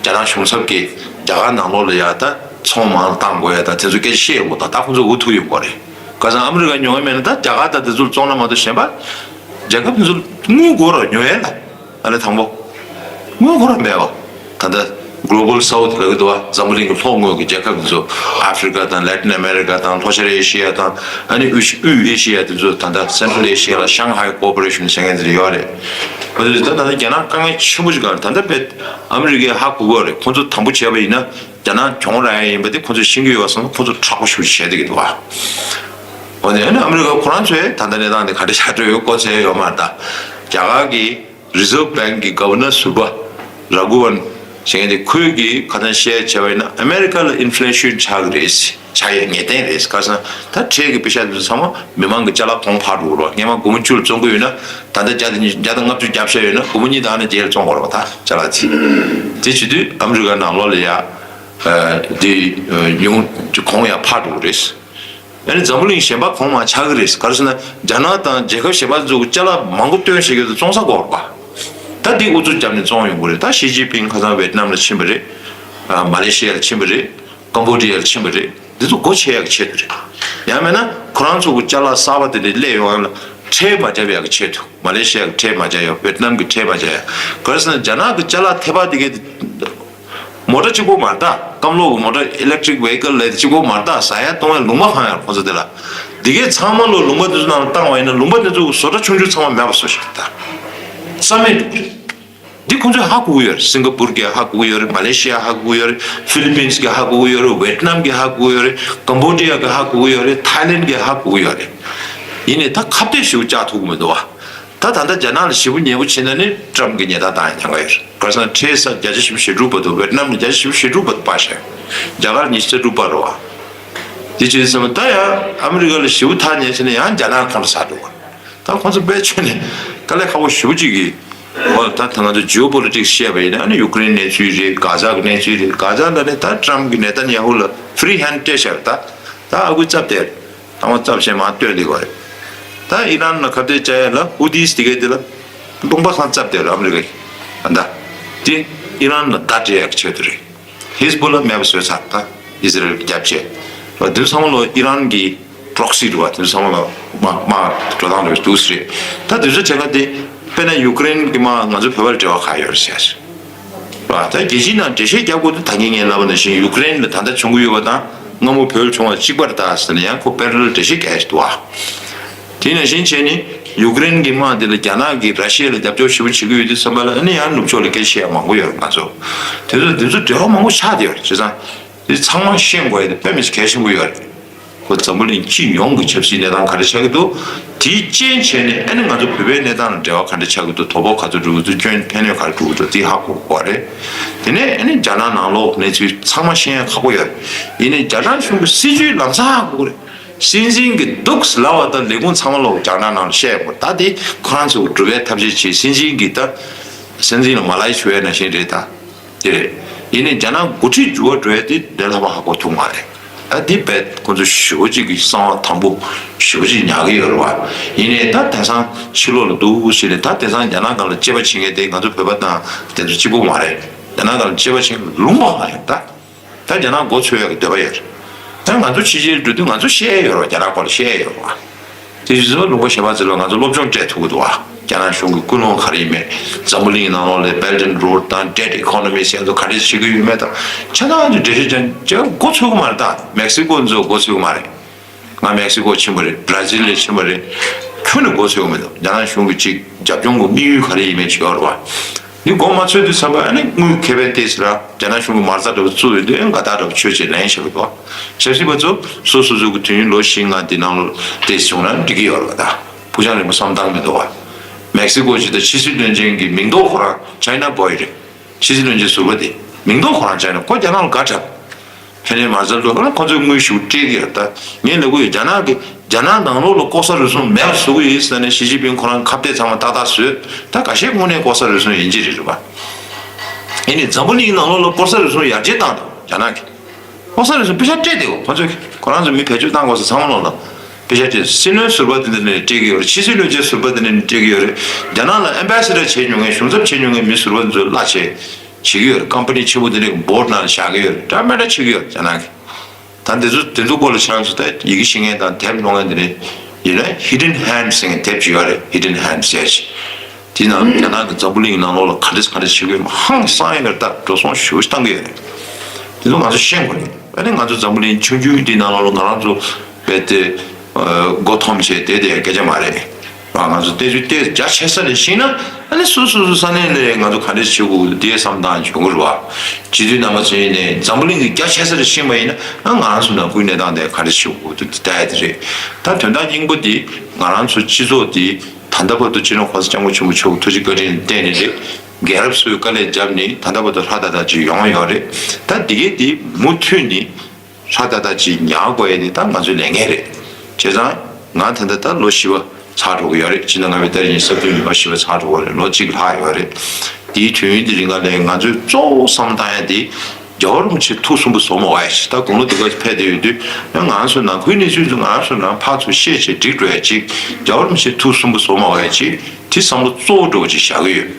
རྒྱ་ནག་གཞུང་ཚབ་ཀྱིས་རྒྱ་གར་ནང་ལོགས་ལ་ཡ་ད་ཚོང་མང་བཏང་དགོས་ཡ་ད་དེ་ཚོ་སྐད་ཆ་བཤད་ཡོད་པ། ད་ད་ཁོང་ཚོ་འུ་ཐུག་ཡོད་པ་རེད། ཁ་སང་ཨ་མི་རི་ཀ་ཉོ་གི་མེད་ན་ད་རྒྱ་གར་ད་དེ་ཚོ་བཙོང་ན་མ་གཏོགས་གཞན་པ་རྒྱལ་ཁབ་དེ་ཚོ་དངུལ་དགོས་ར་ཉོ་ཡ་ལ། ཨ་ནི་དང་པོ། དངུལ་ཁོ་རང་མེད་པ། ད་ལྟ་Global South ལབ་ཀྱི་འདུག་བ། འཛམ་བུ་གླིང་གི་ལྷོ་ངོས་ཀྱི་རྒྱལ་ཁབ་འདི་ཚོ། ཨ་ཧྥི་རི་ཀ་དང་། Latin America དང་། ལྷོ་ཤར་ཨེ་ཤི་ཡ་དང་། ཨ་ནི་དབུས་དབུས་ཨེ་ཤི་ཡ་འདི་ཚོ། ད་ལྟ་Central Asia ལ་Shanghai Cooperation ཟེར་མཁན་འདི་ཡོད་རེད། ཨ་ནི་ད་ད་ལྟ་རྒྱ་ནག་དཀའ་ངལ་ཆེན་པོ་ཞིག་སྒང་ད་ལྟ་བེད་ཨ་མི་རི་ཀས་ཧ་གོ་གི་ཡོད་རེད། ཁོང་ཚོ་དམ་པོ་བྱས་པ་ཡིན་ན་རྒྱ་ནག་གྱོང་རག་ཡ་ཡིན་པ་དེ་ཁོང་ཚོས་ཤེས་ཀྱི་ཡོད་པ་སོང་ན་ཁོང་ཚོ་མཁྲེགས་པོ་ཞེ་པོ་བྱས་བསྡད་ཀྱི་འདུག་བ། འོ་ནས་ཨ་ནི་ཨ་མི་རི་ཀ་ཁོ་རང་ཚོས་ད་ལྟ་གནས་སྟངས་དེ་ག་འདྲ་ཆགས་འགྲོ་ཡོད་སྐོར་ཟེར་ཡོད་མ་རེད། ད་རྒྱ་གར་གྱི་Reserve Bank གི་Governor ཟུར་པ་ར་གུ་ཝན་ཟེར་མཁན་དེ་ཁོས་ཀྱིས་ཁ་སང་བཤད་བྱས་པ་ཡིན་ན་ཨ་མེ་རི་ཀ་ལ་inflation ཆགས་ཀྱི་རེད། ཆགས་ཡས་ངེས་གཏན་རེད། ག་ཟེར་ན་ད་ཁྲལ་གྱི་པེ་ཤ་དེ་ཚོ་ཚང་མ་མི་མང་གི་ཅ་ལག་གོང་འཕར་འགྲོ་གི་རེད། སྔོན་མ་སྒོར་མོ་བཅུ་ལ་བཙོང་གི་ཡོད་ན་ད་ལྟ་བརྒྱ་དང་ཉི་བརྒྱ་དང་ལྔ་བཅུ་བརྒྱབ་བཞག་ཡོད་ན་སྒོར་མོ་གཉིས་དང་ཨ་ནི་བརྒྱད་ལ་བཙོང་དགོས་རེད་པ། ད་ཅ་ལག་དེ་དེ་བྱེད་དུས་ཨ་མེ་རི་ཀ་ནང་ལོགས་ལ་ཡ་དེ་ཉུང་གོང་ཡ་འཕར་འགྲོ་གི་རེད། ཨ་ནི་འཛམ་བུ་གླིང་གཞན་པ་གོང་མར་ཆགས་ཀྱི་རེད། ག་རེ་ཟེར་ན་རྒྱ་ནག་དང་རྒྱལ་ཁབ་གཞན་པ་ཚོ་ཅ་ལག་མང་པོ་བཏོན་བྱེད་ཀྱི་འདུག་བཙོང་ས་དགོས་རེད་པ། ད་འདི་ཨུ་ཚུགས་བརྒྱབ་ནས་བཙོང་ཡོང་གི་རེད། ད་ཞི་ཅིན་ཕིང་ཁ་སང་ཝེད་ནམ་ལ་ཕྱིན་པ་རེད། ཨ་མ་ལེ་ཤི་ཡ་ལ་ཕྱིན་པ་རེད། ཀམ་བོ་ཌི་ཡ་ལ་ཕྱིན་པ་རེད། འདི་ཚོ་སྒོ་ཕྱེ་ཡག་གི་ཆེད་དུ་རེད། ཡང་མིན་ན་ཁོ་རང་ཚོ་གི་ཅ་ལག་གསར་པ་དེ་འདྲ་སླེབས་ཡོང་ཡག་ལ་ཁྲལ་མ་བརྒྱབ་ཡག་གི་ཆེད་དུ། མ་ལེ་ཤི་ཡ་གི་ཁྲལ་མ་བརྒྱབ་ཡག་ཝེད་ནམ་གི་ཁྲལ་མ་བརྒྱབ་ཡག་ག་རེ་ཟེར་ན་རྒྱ་ནག་གི་ཅ་ལག་ཐེ་པ་དེ་གའི་མོ་ཊ་གཅིག་པོ་མ་རེད་ད། སྐམ་ལོ་གི་མོ་ཊ། electric vehicle ལབ་དེ་གཅིག་པོ་མ་རེད་ད། ཟ་ཡ་བཏུང་ཡ་ལུང་པ་འཕང་ཡ་ཁོ་ཚོ་དེ་ལ། འདི་གའི་ཚང་མ་ལོ་ལུང་པ་དེ་ཚོ་ནང་ལ་བཏང་བ་ཡིན་ན་ལུང་པ་དེ་ཚོ་གི་བཟོ་གྲྭ་ཆུང་ཆུང་ཚང་མ་མེད་པ་བཟོ་བཞག་ད། རྩ་མེད་འགྲོ་གི་རེད། འདི་ཁོ་ཚོས་ཧ་གོ་གི་ཡོད་རེད། སིང་ག་པུར་གྱིས་ཧ་གོ་གི་ཡོད་རེད། མ་ལེ་ཤི་ཡ་ཧ་གོ་གི་ཡོད་རེད། ཧྥི་ལི་པིན་གྱིས་ཧ་གོ་གི་ཡོད་རེད། ཝེད་ནམ་གྱིས་ཧ་གོ་གི་ཡོད་རེད། ཀམ་བོ་ཌི་ཡ་གིས་ཧ་གོ་གི་ཡོད་རེད། ཐའི་ལེན་གྱིས་ཧ་གོ་གི་ཡོད་རེད། ཡིན་ནའི་ད་ཁ་གཏད་ཞེ་པོ་བཅག་ཐུབ་ཀྱི་མི་འདུག་བ། ད་ད་ལྟ་རྒྱ་ནག་ལ་ཞེ་པོ་ཉེ་པོ་བྱེད་ན་ནི་ཊམ་གྱིས་ཉེས་རྡུང་བཏང་ཡ་ཉེན་ཁ་ཡོད་རེད། ག་རེ་ཟེར་ན་ཁྲལ་ས་བརྒྱ་ཆ་བཞི་བཅུ་ཞེ་དྲུག་བར་དུ། ཝེད་ནམ་ནས་བརྒྱ་ཆ་བཞི་བཅུ་ཞེ་དྲུག་བར་དུ་སྤར་བཞག་རྒྱ་གར་ཉི་ཤུ་རྩ་དྲུག་སྤར་རེད་བ། དེ་བྱས་ཙང་ད་ཡང་ཨ་མི་རི་ཀ་ལ་ཞེ་པོ་ཐག་ཉེ་བྱས་ན་ཡང་རྒྱ་ནག་ཁོང་ཁྲོ་ཟ་འགྲོ་གི་རེད། ད་ཁོང་ཚོ་དཔེ་ཆོས་ནས་དཀའ་ལས་ཁག་པོ་ཞེ་པོ་ཅིག་གིས། འོ་ད་ད་ང་ཚོ་ཇི་ཨོ་པོ་ལི་ཊིག་སི་བཤད་པ་ཡིན་ན་ཨ་ནི་ཡུ་ཀེ་རེན་གནས་ཚུལ་རེད། གྷ་ཛ་གི་གནས་ཚུལ་རེད། གྷ་ཛ་ལ་ནི་ད་ཊམ་གྱིས་ནེ་ཐན་ཡ་ཧུ་ལ་ཧྥི་རི་ཧན་སྤྲད་བཞག་རེད། ད་ད་ཨ་ཁུ་བཙབ་བསྡད་རེད། ད་ང་བཙབ་བྱས་མར་སྟོན་བསྡད་ཡོད་རེད། ད་ཨི་རན་ལ་ཁ་གཏད་བཅག་ཡ་ལ་ཧུ་ཐིས་དེ་གའི་དེ་ལ་ལུང་པ་སྒང་བཙབ་བསྡད་རེད་ཨ་མི་རི་ཀས། ད་དེ་ཨི་རན་ལ་བརྡ་སྤྲད་ཡག་གི་ཆེད་དུ་རེད། ཧིས་བུ་ལ་མེད་པ་བཟོས་ཚར། ད་ཨི་ཟི་རལ་གྱིས་རྒྱབ་བྱས། དེ་ཚོ་ཚང་མ་ལོ་ཨི་རན་གྱི་པྲོག་སི་རེད་བ། དེ་ཚོ་ཚང་མ་ལོ་དམག་དམག་འགྲོ་སྟངས་རེད་འདུག་ཟེར། ད་དེ་ཚོ་བྱེད་ཀ་དེ་དཔེར་ན་ཡུ་ཀེ་རེན་གྱི་དམག་ང་ཚོ་བོད་པར་འབྲེལ་བ་ག་ཡོད་རེད་ཟེར། བ། ད་རྒྱལ་སྤྱིའི་ནང་འགྲེལ་བཤད་རྒྱག་དགོས་འདུག་ད་གིན་ངས་ལབ་པ་ནང་བཞིན་ཡུ་ཀེ་རེན་ལ་ད་ལྟ་བྱུང་གི་ཡོད་པ་དང་སྔ་མོ་བོད་བྱུང་བ་གཅིག་པ་རེད་ད་ཟེར་ནས་ཡང་ཁོ་པེ་རེ་ལལ་འགྲེལ་བཤད་རྒྱག་ཡ་ཞིག་འདུག་བ། དེ་ནང་བཞིན་བྱས་ནས་ཡུ་ཀེ་རེན་གྱི་དམག་དེ་ལ་རྒྱ་ནག་གིས་ར་ཤི་ཡ་ལ་རྒྱབ་སྐྱོར་ཞེ་པོ་བྱེད་ཀྱི་ཡོད་དུས་ཙམ་པ་ལ་ཨ་ནི་ཡང་ནུབ་ཕྱོགས་ལ་སྐད་ཆ་བཤད་ཡ་མང་པོ་ཡོད་རེད། ང་ཚོ་དེ་ཚོ་དེ་ཚོ་འབྲེལ་བ་མང་པོ་ཆགས་བསྡད་ཡོད་རེད། བྱས་ཙང་དེ་ཚང་མ་ཤེས་དགོས་ཡ་དེ་དཔེ་མི་སྲིད་གལ་ཆེན་པོ་ཡོད་རེད། ཁོ་འཛམ་བུ་གླིང་སྤྱི་ཡོངས་ཀྱི་ཆབ་སྲིད་གནས་སྟངས་ག་རེ་ཆགས་ཀྱི་འདུག་དེའི་རྐྱེན་བྱས་ནས་ཨ་ནི་ང་ཚོ་བོད་པའི་གནས་སྟངས་ལ་འབྲེལ་བ་ག་འདྲ་ཆགས་ཀྱི་འདུག་དོ་ཕོག་ག་ཚོད་འགྲོ་གི་འདུག་སྐྱོན་ཕན་གནོད་ག་རེ་འགྲོ་གི་འདུག་དེ་ཧ་གོ་དགོས་པ་རེད། དེ་ནས་ཨ་ནི་རྒྱ་ནག་ནང་ལོགས་གནས་ཚུལ་ཚང་མ་ཤེས་ཡ་ཁག་པོ་ཡོད་རེད། ཡིན་ནའི་རྒྱ་ནག་གཞུང་གི་སྲིད་ཇུས་ལམ་སང་ཧ་གོ་གི་རེད། སྲིད་འཛིན་གྱི་འདུག་ལབ་པ་དང་ལས་ཁུངས་ཚང་མ་ལོག་རྒྱ་ནག་ནང་ལ་བཤད་དགོས། ད་དེ་ཁོ་རང་ཚོ་སྒྲུབ་པའི་ཐབས་ཤེས་བྱེད། སྲིད་འཛིན་གྱི་ད་སྲིད་འཛིན་ལ་མ་ལའི་ཞུ་བའི་ནང་བཞིན་རེད་ད། དེ་རེད། ཡིན་ནའི་རྒྱ་ནག་འགོ་ཁྲིད་འགྱུར་བ་འགྲོ་ཡ་དེ་འདྲ་ལྷག་པ་ཧ་གོ་ཐུབ་མ་རེད། ད་འདི་བས་ཁོ་ཚོ་ཞེ་པོ་ཅིག་གི་གསང་བ་དམ་པོ་ཞེ་པོ་ཅིག་ཉར་གི་ཡོད་རེད་བ། ཡིན་ནའི་ད་དེང་སང་ཕྱི་ལོགས་ལ་འདུག་ཟེར་ནས་ད་དེང་སང་རྒྱ་ནག་སྒང་ལ་དཔྱད་པ་བྱེད་མཁན་དེ་ང་ཚོ་བོད་པ་དང་དེ་ཚོ་གཅིག་པོ་མ་རེད། རྒྱ་ནག་སྒང་ལ་དཔྱད་པ་བྱེད་མཁན་ལུང་པ་མ་རེད་ད། ད་རྒྱ་ནག་མགོ་ཚོས་ཡག་གི་འདོད་པ་ཡོད་རེད། ད་ང་ཚོ་ཕྱི་རྒྱལ་འགྲོ་དུས་ང་ཚོ་བཤད་ཡ་ཡོད་རེད་བ། རྒྱ་ནག་སྐོར་ལ་བཤད་ཡ་ཡོད་རེད་བ། དེ་བཞིན་ལུང་པ་གཞན་པ་ཚོ་ལ་ང་ཚོ་སློབ་སྦྱོང་སྤྲད་ཐུབ་ཀྱི་འདུག་བ། རྒྱ་ནག་གཞུང་གི་ཀུན་སློང་ག་རེ་ཡིན་མེད། འཛམ་བུ་གླིང་ནང་ལོགས་ལ་Belt and Road་དང་Debt Economy་ཟེར་ཚོ་ག་རེ་བྱེད་ཀྱི་ཡོད་མེད་དང་ཆ་ཚང་གི་འགྲེལ་བཤད་ཅང་ཅང་མགོ་ཚོས་ཀྱི་མ་རེད་ད། མེག་སི་ཀོ་ཚོ་མགོ་ཚོས་ཀྱི་མ་རེད། ང་མེག་སི་ཀོ་ཕྱིན་པ་རེད། བྷ་ར་ཛིལ་ལ་ཕྱིན་པ་རེད། ཁྱོན་ནས་མགོ་ཚོས་ཀྱི་མི་འདུག་རྒྱ་ནག་གཞུང་གི་ཅིག་རྒྱབ་ལྗོངས་ཀྱི་དམིགས་ཡུལ་ག་རེ་ཡིན་མེད་ཅིག་ཡོད་རེད་བ། འདི་མགོ་མ་ཚོས་དུས་ཙམ་པ་ཨ་ནི་དངུལ་ཁེ་ཕན་ཏོག་ཙམ་ར་རྒྱ་ནག་གཞུང་གི་མ་རྩ་འདྲ་བོ་བཙུགས་ཡོད་དུས་ཨ་ནི་དགའ་རྟགས་འདྲ་བོ་ཆོད་ཅེས་ལན་བཤད་ཀྱི་འདུག་ཆབ་སྲིད་པ་ཚོ་སོ་སོ་སོ་གི་དུས་ཡུན་ལོ་བཞི་ལྔ་འདི་ནང་ལོ་ཏོག་ཙམ་བྱུང་ན་འགྲིག་གི་ཡོད་རེད་བ། ད་ཕུགས་རྒྱང་རིང་པོ་བསམ་སྟངས་མི་འདུག་བ། མེག་སི་ཀོ་ཅིག་དང་ཕྱི་སྲིད་བློན་ཆེན་གྱི་མིང་ཐོ་ཁོ་རང་China boy་རེད། ཕྱི་སྲིད་བློན་ཆེན་ཟུར་པ་དེ་མིང་ཐོ་ཁོ་རང་China། ཁོ་རྒྱ་ནག་ལ་དགའ་དྲགས། ཕན་ཚུན་མ་རྩ་ལོ་ཁོ་ཚོས་དངུལ་ཞིག་སྤྲད་ཀྱི་ཡོད། ད་ངས་ལབ་ཀྱི་ཡོད། རྒྱ་ནག་གི་རྒྱ་ནག་ནང་ལོགས་ལ་ལྐོག་ཟ་རུལ་སུངས་མེད་པ་བཟོ་གི་ཡོད་ཟེར་ནས་ཞི་ཅིན་ཕིང་ཁོ་རང་ཁ་གཏད་ཚང་མ་ཏག་ཏག་བཟོས། ད་ཁ་ཤས་དངོས་གནས་ལྐོག་ཟ་རུལ་སུངས་ཡིན་གྱི་རེད་རེད་པ། ཡིན་ནའི་འཛམ་བུ་གླིང་ནང་ལོགས་ལ་ལྐོག་ཟ་རུལ་སུངས་ཡར་རྒྱས་བཏང་འདུག་རྒྱ་ནག་གིས་ལྐོག་ཟ་རུལ་སུངས་པེ་ཤག་སྤྲད་དེ་ཁོ་ཚོས་ཁོ་རང་ཚོ་མི་བེད་སྤྱོད་བཏང་དགོས་ས་ཚང་མ་ལོག་ལ་པེ་ཤག་སྤྲད། སྲིད་བློན་ཟུར་པ་དེ་འདྲ་ནས་སྤྲད་ཀྱི་ཡོད་རེད། ཕྱི་སྲིད་བློན་ཆེན་ཟུར་པ་དེ་འདྲ་ནས་སྤྲད་ཀྱི་ཡོད་རེད། རྒྱ་ནག་ལ་ཨེམ་བྷེ་སི་ཌར་བྱེད་མྱོང་མཁན་གཞུང་ཚབ་བྱེད་མྱོང་མཁན་མི་ཟུར་པ་དེ་ཚོ་གླ་བྱེད། བྱེད་ཀྱི་ཡོད་རེད། ཀམ་པ་ནི་ཆེན་པོ་དེ་འདྲའི་བོར་ཌི་ནང་བཞག་གི་ཡོད་རེད། འདྲ་མི་འདྲ་བྱེད་ཀྱི་ཡོད་རེད་རྒྱ་ནག་གིས། ད་འདི་ཚོ་དེ་ཚོ་སྐོར་ལ་ཁྱེད་རང་ཚོ་ད་ཡི་གེ་ཤེས་མཁན་དང་དེབ་ཀློག་མཁན་དེ་འདྲ་ཡིན་ན་Hidden Hand་ཟེར་མཁན་དེབ་ཅིག་ཡོད་རེད། Hidden Hand་ཟེར་ཅིག་དེའི་ནང་རྒྱ་ནག་གིས་འཛམ་བུ་གླིང་གི་ནང་ལོགས་ལ་ག་འདྲ་ག་འདྲ་བྱེད་ཀྱི་ཡོད་མེད་ཧང་སང་ཡོད་རེད། ད་འགྲོ་སོང་ཞེ་པོ་ཞིག་བཏང་གི་ཡོད་རེད། དེ་ཚོ་ང་ཚོ་ཤེས་དགོས་རེད། ཨ་ནི་ང་ཚོ་འཛམ་བུ་གླིང་ཆུང་ཆུང་འདིའི་ནང་ལོགས་ལ་ང་རང་ཚོ་རྦད་དེ་མགོ་འཐོམས་བྱས་བསྡད་བསྡད་ཡ་སྐད་ཆ་མ་རེད། ང་ཚོ་བལྟས་ཚུལ་ཏོག་ཙམ་རྒྱ་ཆེ་ས་ནས་ཤེས་ན་ཨ་ནི་སོ་སོ་སོ་ས་གནས་ནས་ང་ཚོ་ག་འདྲས་བྱེད་དགོས་འདི་བསམ་སྟངས་ཡོང་གི་རེད་བ། སྤྱི་འཐུས་རྣམ་པ་ཚོ་ཡིན་ནའི་འཛམ་བུ་གླིང་གི་རྒྱ་ཆེ་ས་ནས་ཤེས་པ་ཡིན་ན་ཨ་ང་རང་ཚོ་ནང་ཁུལ་གནས་སྟངས་དེ་ག་འདྲས་བྱེད་དགོས་འདི་ལྟ་ཡ་དེ་རེད། ད་དོན་དག་སྙིང་པོ་འདི་ང་རང་ཚོ་སྤྱི་ཚོགས་འདི་ད་ལྟ་བར་དུ་སྤྱི་ནོར་༸གོང་ས་༸སྐྱབས་མགོན་ཆེན་པོ་མཆོག་གི་ཐུགས་རྗེ་བཀའ་དྲིན་ལ་བརྟེན་ནས་རེད། རྒྱལ་རབས་ཚོས་དཀའ་ལས་བརྒྱབ་ནས་ད་ལྟ་བར་དུ་ཧྲ་ཏག་ཏག་ཅིག་ཡོང་ཡོད་རེད། ད་འདི་གས་འདི་མུ་མཐུད་ནས་ཧྲ་ཏག་ཏག་ཅིག་ཉར་དགོས་ཡས་དེ་ད་ང་ཚོའི་ལས་འགན་རེད། བྱས་ཙང་ང་ད་ལྟ་ད་ལོ་བཞི་པ་ཚར་འགྲོ་གི་ཡོད་རེད། ཕྱི་ཟླ་ལྔ་པའི་ཟླ་བཞི་ཉིན་སྲིད་དོན་ལོ་བཞི་པ་ཚར་འགྲོ་གི་རེད། ལོ་གཅིག་ལྷག་ཡོད་རེད། དེའི་དུས་ཡུན་དེ་རིང་ག་ལས་ང་ཚོས་གཙོ་བོ་བསམ་བློ་བཏང་ཡས་དེ་རྒྱལ་བ་རིན་པོ་ཆེ་ཐུགས་གསུམ་པོ་བཟོ་མ་དགོས་ཡས་ཞིག་ད་དགུང་ལོ་འདི་ག་ཕེབས་བསྡད་ཡོད་དུས་ཡང་ང་ཚོ་ནང་ཁུལ་གནས་ཚུལ་ཚོ་ང་ཚོ་ནང་ཕར་ཚུར་བཤད་བྱས་འགྲིག་འགྲོ་ཡས་ཅིག་རྒྱལ་བ་རིན་པོ་ཆེ་ཐུགས་གསུམ་པོ་བཟོ་མ་དགོས་ཡས་ཅིག་དེ་བསམ་བློ་གཙོ་བོ་འདྲ་བོ་ཅིག་བཞག་གི་ཡོད།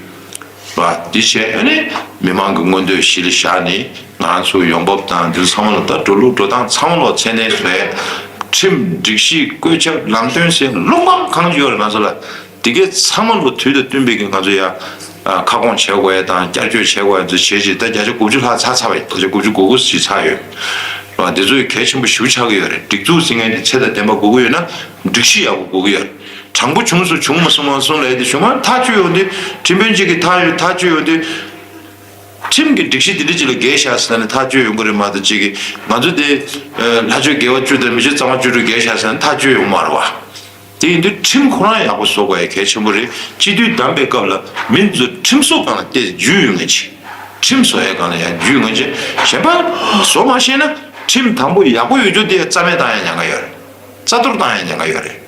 ར། འདི་བྱས་ཨ་ནི་མི་མང་གི་མངོན་འདོད་གཞི་ལ་བཞག་ནས་ང་ཚོའི་ཡོང་འབབ་དང་འདི་ཚང་མ་ལ་ད་འགྲོ་ལུགས་འགྲོ་སྟངས་ཚང་མ་ལ་ཚད་ལྡན་བཟོ་ཡས། ཁྲིམས་སྒྲིག་གཞི་བཀོད་ཁྱབ་ལམ་སྟོན་ཟེར་ལུང་པ་གང་ཡོད་རེད་ང་ཚོ་ལ། འདི་གའི་ཚང་མ་ལ་དུས་དང་བསྟུན་པའི་གི་ང་ཚོ་ཡ་ཁ་སྐོང་བྱེད་དགོས་ཡས་དང་བསྐྱར་བཅོས་བྱེད་དགོས་ཡས་ཚོ་བྱེད་ཅིག་ད་བརྒྱ་ཆ་དགུ་བཅུ་ལྷག་ཚར་ཚར་བ་ཡིན། བརྒྱ་ཆ་དགུ་བཅུ་གོ་དགུ་ཞིག་ཚར་ཡོད། ར། འདི་ཚོ་ཡི་གལ་ཆེན་པོ་ཞེ་པོ་ཆགས་ཀྱི་ཡོད་རེད། སྒྲིག་འཛུགས་ཟེར་མཁན་དེ་ཚད་དང་ལྡན་པ་དགོས་ཀྱི་ཡོད་ན་སྒྲིག་གཞི་ཡག་པོ་དགོས་ཀྱི་ཡོད་རེད། དྲང་པོ་བྱུང་སོང་བྱུང་མ་སོང་མ་སོང་ལབ་ཡས་དེ་བྱུང་མ་ཐག་གཅོད་ཡོང་དུས་ཁྲིམས་དཔོན་གཅིག་གིས་ཐག་ཡོད་ཐག་གཅོད་ཡོང་དུས། ཁྲིམས་ཀྱི་སྒྲིག་གཞི་འདི་འདྲ་ཅིག་ལ་འགལ་ཤག་ཟེར་ནས་ཐག་གཅོད་ཡོང་གི་རེད་མ་གཏོགས་གཅིག་གིས་ང་ཚོ་དེ་ལྷ་ཆོས་དགེ་བ་བཅུ་དང་མི་ཆོས་གཙང་མ་བཅུ་དྲུག་འགལ་ཤག་ཟེར་ནས་ཐག་གཅོད་ཡོང་མ་རེད་བ། དེ་ཡིན་དུས་ཁྲིམས་ཁོ་རང་ཡག་པོ་བཟོ་དགོས་ཡ་གལ་ཆེན་པོ་རེད། སྤྱི་འཐུས་བདམས་པའི་སྐབས་ལ་མི་ཚོ་ཁྲིམས་བཟོ་སྒང་ལ་བལྟས་འཇུས་ཡོང་ངེས་ཅིག་ཁྲིམས་བཟོ་ཡའི་སྒང་ལ་ཡང་འཇུས་ཡོང་ངེས་ཅིག་གཞན་པ་བཟོ་མ་ཤེས་ན་ཁྲིམས་དང་པོ་ཡག་པོ་ཡོད་རྒྱུ་དེ་རྩ་མེད་བཏང་ཡ་ཉེན་ཁ་ཡོད་རེད། རྩ་གཏོར་བཏང་ཡ་ཉེན་ཁ་ཡོད་རེད།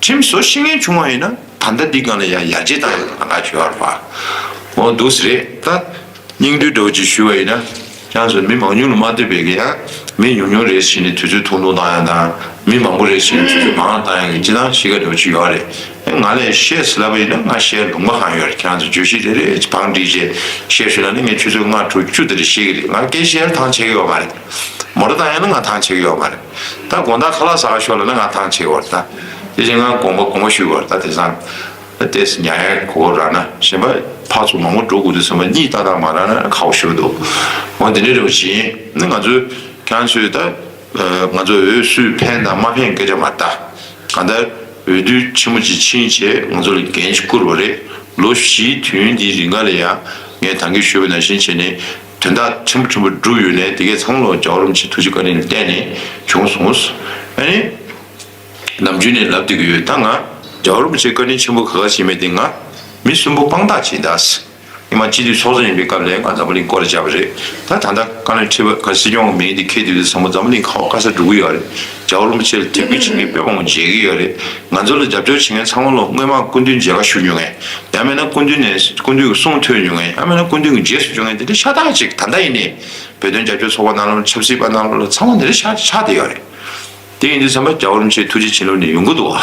ཁྲིམས་བཟོ་ཤེས་མཁན་བྱུང་བ་ཡིན་ན་ད་ལྟ་འདི་སྒང་ལ་ཡང་ཡར་རྒྱས་བཏང་ཡོད་པ་ང་ཚོས་ཧ་གོ་ཡོད་རེད་པ། འོ་འདུག་སེ་རེད་ད། སྙིང་བསྡུས་འདྲ་བོ་ཅིག་ཞུ་བ་ཡིན་ན། ཁྱེད་ཚོ་མི་མང་ཉུང་ལ་མ་ལྟོས་པའི་གི་ཡང་མི་ཉུང་ཉུང་རེ་ཟིན་ནས་དུས་ཚོད་ཐུང་ཐུང་བཏང་ཡ་དང་མི་མང་པོ་རེ་ཟིན་ནས་དུས་ཚོད་མང་བཏང་ཡ་གི་སྤྱི་བཏང་གཤིས་ཀ་འདྲ་བོ་ཅིག་ཡོད་རེད། ཨེ་ང་ལས་བཤད་ཟེར་ལབ་པ་ཡིན་ན་ང་བཤད་ལུང་པ་གང་ཡོད་རེད། ཁྱེད་ཚོ་བརྗོད་གཞི་རེ་རེ་བང་བསྒྲིགས་བྱས་བཤད་ཞུ་ན་ནི་ངས་ཆུ་ཚོད་ལྔ་དྲུག་བཅུ་དེ་འདྲ་བཤད་གི་རེད། ང་སྐད་ཆ་ཐང་ཆད་གི་ཡོད་མ་རེད། མོ་ཊ་བཏང་ཡ་ན་ང་ཐང་ཆད་ཀྱི་ཡོད་མ་རེད། ད་དགོང་དག་ཁ་ལག་ཟ་ག་ཤོག་ལབ་ན་ང་ཐང་ཆད་ཀྱི་ཡོད་རེད། ད་དེ་བཞིན་ང་དགོངས་པ་དགོངས་པ་ཞུས་པ་རེད། ད་དེང་སང་ད་ཏོག་ཙམ་ཉལ་ཡའི་གོ་སྐབས་རག་ན། གཞན་པ་ཕར་ཚུར་མང་པོ་འགྲོ་དགོས་དུས་ཙམ་པ་གཉིད་ཏག་ཏག་མ་རག་ན་ཁག་པོ་ཞེ་པོ་འདུག་འོ་དེ་འདྲའི་རེ་བ་བྱེད་ཡིན། ནི་ང་ཚོས་ཁྱེད་རང་ཚོས་ད་ང་ཚོ་འོས་སུས་ཕན་དང་མ་ཕན་སྐད་ཆ་མ་ལྟ། གང་ལྟར་འོས་བསྡུ་ཆེན་མོ་ཅིག་ཕྱིན་བྱས་ང་ཚོ་ལ་འགན་ཞིག་བསྐུར་བ་རེད། ལོ་བཞིའི་དུས་ཡུན་འདིའི་རིང་ག་ལ་ཡང་ངས་ད་གིན་ཞུས་པ་ནང་བཞིན་བྱས་ནས་དོན་དག་ཕྲན་བུ་ཕྲན་བུ་བསྒྲུབས་ཡོད་ནའི་དེ་གས་ཚང་མ་ལོ་རྒྱལ་བ་རིན་པོ་ཆེ་ཐུགས་རྗེ་བཀའ་དྲིན་ལ་བརྟེན་ནས་བྱུང་སོང་། ཨ་ནི། ནམ་རྒྱུན་ནས་ལབ་བསྡད་ཀྱི་ཡོད། ད་ང་རྒྱལ་བ་རིན་པོ་ཆེའི་བཀའ་དྲིན་ཆེན་པོ་ག་ག་བྱེད་མེད་དེ། ང་མི་གསོན་པོ་དཔང་རྟགས་བྱེད་ད། ཉི་མ་སྤྱི་འཐུས་ཚོགས་གཙོ་ཡིན་པའི་སྐབས་ལ་ང་འཛམ་བུ་གླིང་སྐོར་བརྒྱབ་པ་རེད། ད་ད་ལྟ་བཀའ་བློན་ཁྲི་པ་ག་སྲིད་སྐྱོང་གི་མིང་དེ་འཁྱེར་དུས་དུས་ཚང་མ་འཛམ་བུ་གླིང་ག་པར་ག་ས་འགྲོ་གི་ཡོད་རེད། རྒྱལ་བ་རིན་པོ་ཆེ་ལ་དད་གུས་བྱེད་མཁན་དཔེ་མང་པོ་མཇལ་གི་ཡོད་རེད། ང་ཚོ་ལ་རྒྱབ་སྐྱོར་བྱེད་མཁན་ཚང་མ་ལོ་སྔོན་མ་སྐུ་མདུན་མཇལ་ཁ་ཞུ་མྱོང་མཁན། ཡང་མིན་ན་སྐུ་མདུན་ནས་སྐུ་མདུན་གྱི་གསུང་ཐོས་མྱོང་མཁན། ཡང་མིན་ན་སྐུ་མདུན་གྱི་རྗེས་སུ་འཇུག་མཁན་དེ་འདྲ་ཤ་སྟག་ཅིག་ད་ལྟ་ཡིན་ནའི་བོད་དོན་རྒྱབ་སྐྱོར་ཚོགས་པ་ནང་ལོགས། ཆབ་སྲིད་པ་ནང་ལོགས་ཚང་མ་དེ་འདྲ་ཤ་ཆགས་བསྡད་ཡོད་རེད། དེ་ཡིན་དུས་ཙམ་པ་རྒྱལ་བ་རིན་པོ་ཆེའི་ཐུགས་རྗེ་བྱིན་རླབས་ནི་ཡོང་གི་འདུག་བ།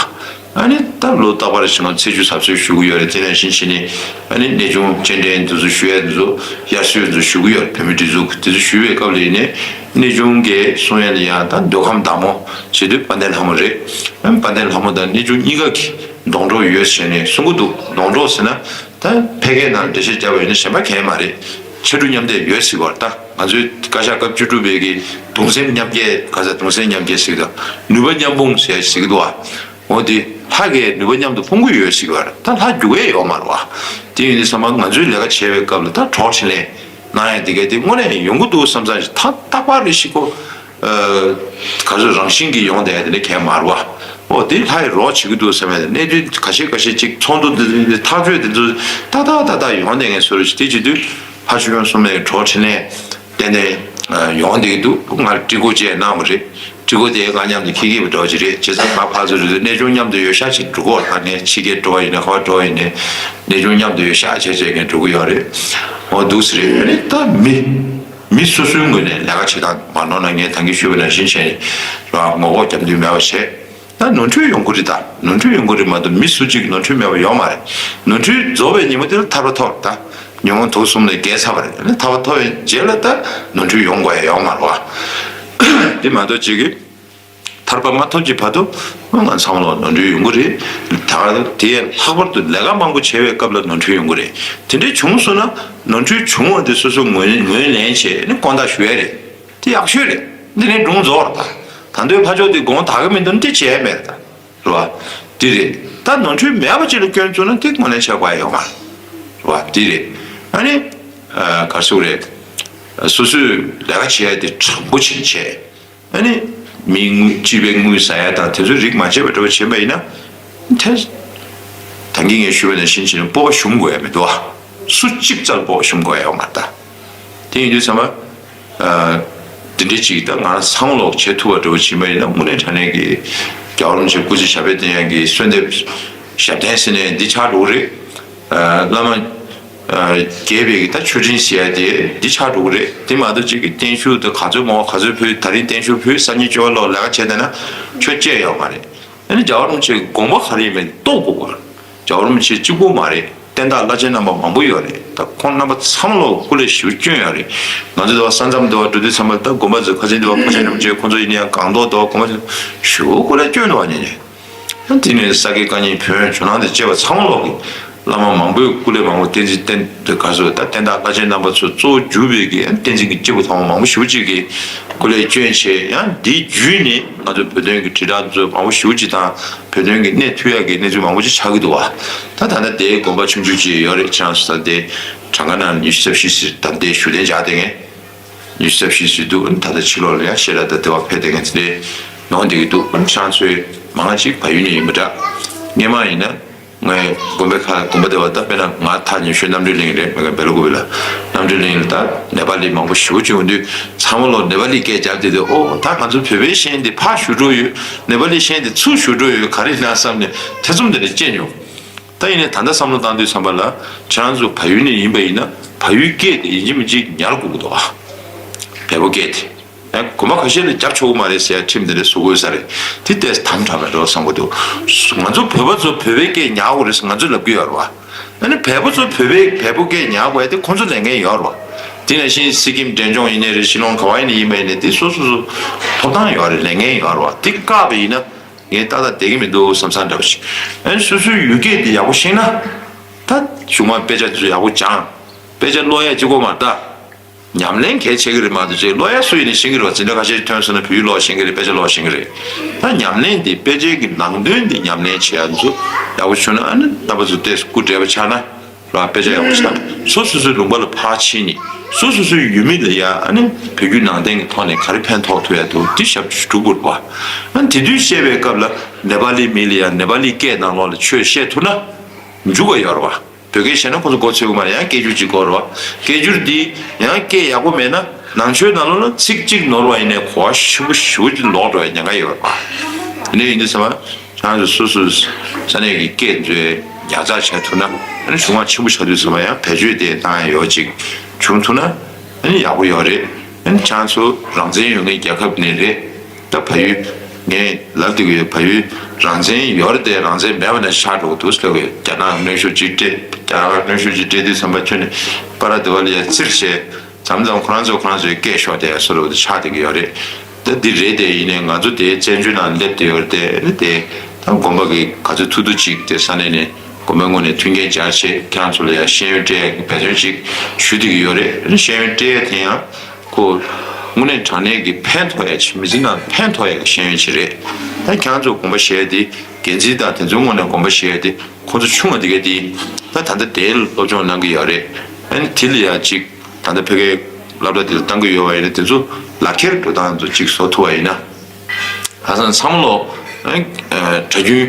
ཨ་ནི་ད་ལོ་རྟག་པར་ཞིག་ང་ཚེས་བཅུ་གཟབ་གཟབ་ཞུ་གི་ཡོད་རེད། དེ་ནང་བཞིན་བྱས་ནས་ཨ་ནི་གནས་ཆུང་སྤྱན་འདྲེན་དེ་ཚོ་ཞུ་ཡ་དེ་ཚོ། དབྱར་གསོལ་དེ་ཚོ་ཞུ་གི་ཡོད་རེད། བོད་མིའི་སྒྲིག་འཛུགས་དེ་ཚོ་ཞུ་བའི་སྐབས་ལ་ཡིན་ནའི་གནས་ཆུང་གིས་གསུང་ཡ་ལ་ཡང་ད་མདོ་ཁམས་བདག་མོ་བྱེད་དུས་དཔལ་ལྡན་ལྷ་མོ་རེད། ཨ་ནི་དཔལ་ལྡན་ལྷ་མོ་དང་གནས་ཆུང་གཉིས་ཀ་གི་སྡོང་གྲོགས་ཡོད་ཟེར་ནས་གསུང་གི་འདུག་སྡོང་གྲོགས་ཟེར་ན། ད་ཕལ་སྐད་ནང་འགྲེལ་བཤད་བརྒྱབ་པ་ཡིན་ན་གཞན་པ་གང་ཡང་མ་རེད། ཕྱར་གྲུ་མཉམ་འདེགས་ཡོད་ཟེར་བ་རེད། ད་ང་ཚོའི་བཀའ་ཤག་སྐབས་བཅུ་དྲུག་པའི་གི་གདུང་སེམས་མཉམ་སྐྱེད། ག་ས་གདུང་སེམས་མཉམ་སྐྱེད་ཟེར་གི་འདུག་ནུས་པ་མཉམ་སྤུངས་ཟེར་ཟེར་གི་འདུག་བ། འོ་དེ་ལྷ་གིས་ནུས་པ་མཉམ་དུ་སྤུངས་གི་ཡོད་ཟེར་གི་བ་རེད། ད་ལྷ་རྒྱུག་གི་ཡོད་མ་རེད་བ། དེ་ཡིན་དུས་ཙམ་པ་ང་ཚོའི་ལས་ཀ་བྱེད་པའི་སྐབས་ལ་ད་གྲོགས་འཕྲིན་ལས་གནང་ཡ་དེ་ག་དེ་དངོས་གནས་ཡོང་གི་འདུག་བསམ་ཙང་ད་རྟག་པར་རེ་ཞིག་གོ། ག་ཚོད་རང་བཞིན་གྱིས་ཡོང་བསྡད་དེ་འདྲ་གང་མ་རེད་བ། ཨོ་དེ་ལྷ་ཡི་རོགས་བྱེད་ཀྱི་འདུག་བསམ་ཡ་དེ། གནས་ཚུལ་ཁ་ཤས་ཁ་ཤས་ཅིག་ཚོགས་འདུ་འདི་འདི་ཐག་གཅོད་འདི་ཚོ་ཏག་ཏག་ཏག་ཏག་ཡོང་བསྡད་མཁན་བཟོ་འདྲ་ཞིག་དེ་བྱེད་དུས་ལྷ་ཆོས་སྐྱོང་སྲུང་མའི་གྲོགས་འཕྲིན་ལས་ཏན་ཏན་ཡོང་བསྡད་ཀྱི་འདུག་ང་སྤྲི་གོ་བཅས་གནང་བ་རེད། སྤྲི་གོ་དེ་ང་མཉམ་དུ་འཁྱེར་འཁྱེར་བ་འདྲ་བོ་ཅིག་རེད། བྱས་ཙང་ང་ཕར་ཚུར་རེད་དུས་གནས་ཆུང་མཉམ་དུ་ཡོད་ཤག་ཅིག་འགྲོ་གི་ཡོད་རེད། ད་ངས་ཕྱི་རྒྱལ་འགྲོ་བ་ཡིན་ན་ག་པར་འགྲོ་བ་ཡིན་ནའི་གནས་ཆུང་མཉམ་དུ་ཡོད་ཤག་བྱས་བྱས་ངས་འགྲོ་གི་ཡོད་རེད། འོ་འདུག་སེ་རེད། ཨ་ནི་ད་མི། མི་སོ་སོའི་ངོས་ནས་ལས་ཀ་བྱེད་སྟངས་མ་ནོར་ན། ངས་ད་གིན་ཞུས་པ་ནང་བཞིན་བྱས་ནས་རང་ངོ་ལྐོག་རྒྱབ་མདུན་མེད་པ་བྱས། ད་ནོར་འཁྲུལ་ཡོང་གི་རེད། ད་ནོར་འཁྲུལ་ཡོང་གི་རེད་མ་གཏོགས་མི་སུ་གཅིག་ནོར་འཁྲུལ་མེད་པ་ཡོད་མ་རེད། ནོར་འཁྲུལ་རྫོགས་པའི་ཉིན་མོ་དེ་ལ་ཐར་པ་ཐོབ་རེད། ད་ཉོན་མོངས་དུག་གསུམ་ལས་རྒྱལ་ཚར་བ་རེད། ཨ་ནི་ཐར་པ་ཐོབ་པའི་རྗེས་ལ་ད་ནོར་འཁྲུལ་ཡོང་དགོས་ཡ་ཡོད་མ་རེད་བ། དེ་མ་གཏོགས་གཅིག་གིས། ཐར་པ་མ་ཐོབ་ཀྱི་བར་དུ་ང་ཚང་མ་ལ་ནོར་འཁྲུལ་ཡོང་གི་རེད། ད་དེ་ལྷག་པར་དུ་ལས་ཀ་མང་པོ་བྱེད་པའི་སྐབས་ལ་ནོར་འཁྲུལ་ཡོང་གི་རེད། དེ་འདྲའི་བྱུང་སོང་ན་ནོར་འཁྲུལ་བྱུང་བ་དེ་སོ་སོ་ངོས་ངོས་ལེན་བྱས་ནས་དགོངས་དག་ཞུ་ཡ་རེད། དེ་ཡག་ཤོས་རེད། འདི་ནས་སྒྲུང་རྫོགས་རེད། ད་ད་དུང་ཕར་ཕྱོགས་དེ་དགོངས་དག་གི་མི་འདུག་ན་དེ་བྱས་མེད་རེད། ད་རེད་བ། དེ་རེད། ད་ནོར་འཁྲུལ་མེད་པ་ཅིག་ལ་སྐྱོན་བཙུགས་ན་དེ་དངོས་གནས་བྱ་དགོས་ཡ་ཡོད་མ་རེད། རེད་བ། དེ་རེད། ཨ་ནི། ག་རེ་ཟེར་དགོས་རེད། སོ་སོས་ལས་ཀ་བྱེད་ཡ་དེ་དྲང་པོ་བྱེད་བྱས། ཨ་ནི། མིའི་དངུལ་སྤྱི་པའི་དངུལ་ཟ་ཡ་དང་དེ་ཚོའི་རིགས་མ་བྱས་པ་འདྲ་བོ་བྱས་པ་ཡིན་ན། དེ། ད་གིན་ངས་ཞུས་པ་ནང་བཞིན་བྱས་ན་སྤོབས་པ་ཞུམ་དགོས་ཡ་མི་འདུག་ཨ། སུ་གཅིག་རྩ་ལ་སྤོབས་པ་ཞུམ་དགོས་ཡ་ཡོད་མ་རེད་ད། དེ་ཡིན་དུས་ཚང་མ། ཨ། དེ་འདྲའི་ཅིག་ད་ང་རང་ཚང་མ་ལོག་བྱེད་ཐུབ་པ་འདྲ་བོ་བྱས་པ་ཡིན་ན་དངོས་གནས་དྲང་གནས་ཀྱི་རྒྱལ་བ་རིན་པོ་ཆེ་སྐུ་ཚེ་ཞབས་པད་བརྟན་ཡག་གི་གསོལ་འདེབས་ཞབས་བརྟན་ཟེར་ནས་འདི་ཆགས་འགྲོ་གི་རེད། ཨ། བླ་མ། ཨ། རྒྱས་པའི་ད་མཆོད་སྤྲིན་ཟེར་ཡ་དེ་འདི་ཆགས་འགྲོ་གི་རེད། དེ་མ་གཏོགས་ཅིག་གི་བརྟན་བཞུགས་དེ་ག་ཚོད་མང་བ་ག་ཚོད་ཕུལ། ད་རིང་བརྟན་བཞུགས་ཕུལ། སང་ཉིན་སྐྱོ་བ་ལོག་ལས་ཀ་བྱས་བསྡད་ན་ཆོས་བཅས་ཡོད་མ་རེད། ཨ་ནི་རྒྱལ་བ་རིན་པོ་ཆེའི་དགོངས་པ་ག་རེ་ཡིན་མིན་རྟོགས་དགོས་པ། རྒྱལ་བ་རིན་པོ་ཆེ་གཅིག་པུ་མ་རེད། བསྟན་བདག་བླ་ཆེན་རྣམ་པ་མང་པོ་ཡོད་རེད། ད་ཁོང་རྣམ་པ་ཚང་མ་ལོག་སྐུ་ལས་ཞེ་པོ་བསྐྱོན་ཡོད་རེད། ང་ཚོ་དེ་བ་ས་མཚམས་དེ་བ་འགྲོ་དུས་ཚང་མ་ད་དགོན་པ་ཚོ་ཁ་སང་དེ་བ་ཕ་ཆེན་རིན་པོ་ཆེ་ཁོང་ཚོ་ཡིན་ན་ཡང་སྒང་ཏོག་དེ་བ་དགོན་པ་ཚོ་ཞེ་པོ་སྐུ་ལས་བསྐྱོན་འདུག་བ། ཉེ་ཉེ། དེ་ནས་ས་དགེ་བཀའ་རྙིང་བོན་ཇོ་ནང་དང་བཅས་པ་ཚང་མ་ལོག་གི་བླ་མ་མང་པོས་སྐུ་ལས་མང་པོ་བསྟན་འཛིན་བསྟན་དུ་ག་ཚོད་ད་བསྟན་བདག་བླ་ཆེན་རྣམ་པ་ཚོ་གཙོ་བོ་གྱུར་པའི་གི་བསྟན་འཛིན་གྱི་སྐྱེས་བུ་ཚང་མ་མང་པོ་ཞེ་པོ་ཅིག་གིས་སྐུ་ལས་བསྐྱོན་བྱས། ཡང་འདི་བརྒྱུད་ནས་ང་ཚོ་བོད་དོན་གྱི་དྲིལ་བསྒྲགས་ཚོ་མང་པོ་ཞེ་པོ་ཅིག་དང་བོད་དོན་གྱི་གནས་ཐུབ་ཡག་གི་གནས་ཚུལ་མང་པོ་ཅིག་ཆགས་ཀྱི་འདུག་བ། ད་ད་ལྟ་དེའི་དགོན་པ་ཆུང་ཆུང་ཅིག་ཡོད་རེད། ཁྱེད་རང་ཚོ་ད་དེ་གྲངས་ཀ་ནང་ཉི་ཤུ་རྩ་བཞི་ཟེར་ད་ལྟའི་བཞུགས་གདན་འཇགས་བསྡད་མཁན། ཉི་ཤུ་རྩ་བཞི་ཟེར་འདུག་ཨ་ནི་ད་ལྟ་ཕྱི་ལོགས་ལ་ཡང་བཤད་གྲྭ་དང་དེ་བ་ཕེབས་བསྡད་མཁན་དེ་འདྲའི་ཡོང་བསྡད་ཀྱི་འདུག་ཨ་ནི་ཁྱེད་རང་ཚོའི་མང་ཆེ་བལ་ཡུལ་ནས་ཡིན་པ་འདྲ། སྔོན་མ་ཡིན་ན་ངའི་དགོན་པའི་ཁ་དགོན་པ་དེ་བ་ད་དཔེར་ན་ང་ཐག་ཉེ་ཤོས་རྣམ་གྲོལ་གླིང་རེད། མི་ག་སྦེལ་ཀོབ་ལ་རྣམ་གྲོལ་གླིང་ལ་ད་ནེ་པ་ལི་མང་པོ་ཞེ་པོ་ཅིག་ཡོང་དུས་ཚང་མ་ལོ་ནེ་པ་ལི་སྐད་རྒྱབ་བསྡད་དུས། ཨོ་ད་ང་ཚོ་བོད་པའི་ཤན་དེ་ཕར་བཞུད་འགྲོ་ཡོད། ནེ་པ་ལི་ཤན་དེ་ཚུར་བཞུད་འགྲོ་ཡོད། ག་རེ་ཡིན་ན་བསམ་ནས་ཐེ་ཚོམ་དེ་འདྲ་སྐྱེས་མྱོང་། ད་ཡིན་ནའི་ད་ལྟ་བསམ་བློ་བཏང་དུས་ཙམ་པ་ལ་ཁྱེད་རང་ཚོ་བལ་ཡུལ་ནས་ཡིན་པ་ཡིན་ན་བལ་ཡུལ་སྐད་དེ་ཡིན་གཅིག་མིན་གཅིག་ཉར་དགོས་ཀྱི་འདུག་ཨ། བལ་པོ་སྐད་དེ། ཡང་དགོན་པ་ཁ་ཤས་ལ་རྒྱབ་ཆོག་གི་མ་རེད་ཟེར་ཡ་ཁྲིམས་དེ་འདྲ་བཟོ་དགོས་ས་རེད། དེ་ལྟས་དམ་དྲགས་པའི་འགྲོ་བསམ་གྱི་འདུག་ང་ཚོ་བོད་པ་ཚོ་བོད་པའི་སྐད་ཉར་དགོས་རེད་ཟེར་ང་ཚོས་ལབ་ཀྱི་ཡོད་རེད་བ། ཨ་ནི་བལ་པོ་ཚོ་བོད་པའི་བལ་པོ་སྐད་ཉར་དགོས་ཡ་དེ་ཁོང་ཚོ་ལས་འགན་ཡོད་རེད་བ། དེ་ནང་བཞིན་སི་ཀིམ་འབྲས་ལྗོངས་ཡིན་ནའི་རེད། ཤི་ལོང་ག་བ་ཡིན་ནའི་ཡིན་པ་ཡིན་ནའི་དེ་སོ་སོ་སོ་ཐོབ་ཐང་ཡོད་རེད། ལས་འགན་ཡོད་རེད་བ། དེ་བཀག་པ་ཡིན་ན་ངས་ཏག་ཏག་བསྡད་ཀྱི་མི་འདུག་བསམ་བསམ་འདྲ་བོ་ཞིག་ཨ་ནི་སོ་སོའི་ཡུལ་སྐད་དེ་ཡག་པོ་ཤེས་ན། ད་གཞུག་མ་དཔེ་ཆ་དེ་ཚོ་ཡག་པོ་སྦྱང་། དཔེ་ཆ་ཀློག་ཡ་གཅིག་པོ་མ་རེད་ད། ཉམས་ལེན་གལ་ཆེ་གི་རེད་མ་གཏོགས་ཅིག་ཀློག་ཡ་སུ་ཡིན་ནའི་ཤེས་ཀྱི་རེད་བ། འཛིན་གྲྭ་ཁ་ཤས་ཐོན་སོང་ན་བོད་ཡིག་ཀློག་ཤེས་ཀྱི་རེད། དཔེ་ཆ་ཀློག་ཤེས་ཀྱི་རེད། ད་ཉམས་ལེན་དེ་དཔེ་ཆའི་གི་ནང་དོན་དེ་ཉམས་ལེན་བྱེད་ཡ་ཚོ་ཡག་པོ་བྱུང་ན། ཨ་ནི་རྣམ་པ་ཚོ་ཏོག་ཙམ་སྐུ་བགྲེས་པ་ཆགས་ན་ར། དཔེ་ཆ་ཡག་པོ་ཆགས། སོ་སོ་སོའི་ལུང་པ་ལ་ཕར་ཕྱིན་ནས་སོ་སོ་སོའི་ཡུལ་མི་ལ་ཡ་ཨ་ནི་བོད་བརྒྱུད་ནང་བསྟན་གྱི་ཐོག་ནས་ག་རེ་ཕན་ཐོགས་ཐུབ་ཡ་འདུག་དེ་ཞབས་ཞུ་སྒྲུབ་དགོས་རེད་བ། ཨ་ནི་དེ་དུས་བཤད་པའི་སྐབས་ལ་ནེ་པ་ལི་མི་ལ་ཡ་ནེ་པ་ལི་སྐད་ནང་ལོགས་ལ་ཆོས་བཤད་ཐུབ་ན་འཇུག་པ་ཡོད་རེད་བ། བོད་སྐད་བཤད་ན་ཁོ་ཚོ་མགོ་ཚོས་ཀྱི་མ་རེད། ཡང་སྐད་སྒྱུར་ཅིག་དགོས་རེད་བ། སྐད་སྒྱུར་འདི་ཡང་སྐད་ཡག་པོ་མེད་ན་ནང་ཆོས་ནང་ལོགས་ལ་ཚིག་གཅིག་ནོར་བ་ཡིན་ནའི་གོ་བ་ཆེན་པོ་ཞེ་པོ་ཅིག་ལོག་འགྲོ་བའི་ཉེན་ཁ་ཡོད་རེད་བ། དེ་འདྲ་ཡིན་དུས་ཙམ་པ་ཁྱེད་རང་ཚོ་སོ་སོའི་ས་གནས་ཀྱི་སྐད་ཚོ་ཉར་ཚགས་བྱེད་ཐུབ་ན། ཨ་ནི་གཞུང་མང་ཆེན་པོ་ཆགས་དུས་ཙམ་པ་ཡང་བེད་སྤྱོད་དེ་བཏང་ཡ་ཡོད་ཅིག་བྱུང་ཐུབ་ན་ཨ་ནི་ཡག་པོ་ཡོད་རེད། ཨ་ནི་ཁྱེད་རང་ཚོ་རང་བཙན་ཡོད་མཁན་རྒྱལ་ཁབ་ནས་རེད། ད་བལ་ཡུལ། ངས་ལབ་བསྡད་ཀྱི་ཡོད། བལ་ཡུལ་རང་བཙན་ཡོད་རེད་དེ། རང་བཙན་མེད་པ་ནང་ཆགས་འགྲོ་གི་འདུག་ཟེར་གྱི་ཡོད། རྒྱ་ནག་གནོན་ཤུགས་ཅིག་སྤྲད། རྒྱ་ནག་གནོན་ཤུགས་ཅིག་སྤྲད་དུས་ཙམ་པ་ཁྱོད་ནི་པ་ར་དེ་བ་ལ་ཡ་བཙིར་བྱས། མཚམས་མཚམས་ཁོ་རང་ཚོ་ཁོ་རང་ཚོའི་སྐད་ཤོར་བསྡད་ཡ་བཟོ་འདྲ་བོ་དེ་ཆགས་བསྡད་ཀྱི་ཡོད་རེད། ད་འདི་རེད་དེ། ཡིན་ནའི་ང་ཚོ་དེའི་བཙན་བྱོལ་ནང་སླེབས་བསྡད་ཡོད་རེད་དེ། དེ་ད་དགོན་པ་གི་ག་ཚོད་ཐུབ་ཐུབ་ཅིག་དེ་ས་གནས་ནས་དགོན་པའི་ངོས་ནས་མཐུན་རྐྱེན་སྦྱར་བྱས་ཁྱེད་རང་ཚོ་ལ་ཡ་ཤེས་ཡོན་སྤྲད་ཡ་གི་འབད་བརྩོན་ཅིག་ཞུ་བསྡད་ཀྱི་ཡོད་རེད། ཤེས་ཡོན་སྤྲད་ཡ་དེ་ཡང་ཁོ་དངོས་གནས་དྲང་གནས་ཀྱི་ཕན་ཐོགས་ཡ་ཅིག་མི་ཚེ་ནང་ཕན་ཐོགས་ཡ་གི་ཤེས་ཡོན་ཅིག་རེད། ད་ཁྱེད་རང་ཚོ་དགོངས་པ་བཞེས་ཡ་དེ། འགན་འཛིན་དང་དེ་ཚོའི་ངོས་ནས་དགོངས་པ་བཞེས་ཡ་དེ་ཁོ་ཚོ་ཆུང་བ་དེ་ག་དེ། ད་ད་ལྟ་དེའི་སློབ་སྦྱོང་གནང་གི་ཡོད་རེད། ཨ་ནི་དེ་ལ་ཡ་ཅིག་ད་ལྟ་ཕ་གིའི་སློབ་གྲྭ་དེ་ལ་བཏང་གི་ཡོད་པ་ཡིན་ན། དེ་ཚོ་ལག་ཁྱེར་འགྲོ་སྟངས་ཚོ་ཅིག་བཟོ་ཐུབ་པ་ཡིན་ན། ཁ་སང་ཚང་མ་ལོ། ཨ་ནི་ཨ་གྲྭ་རྒྱུན་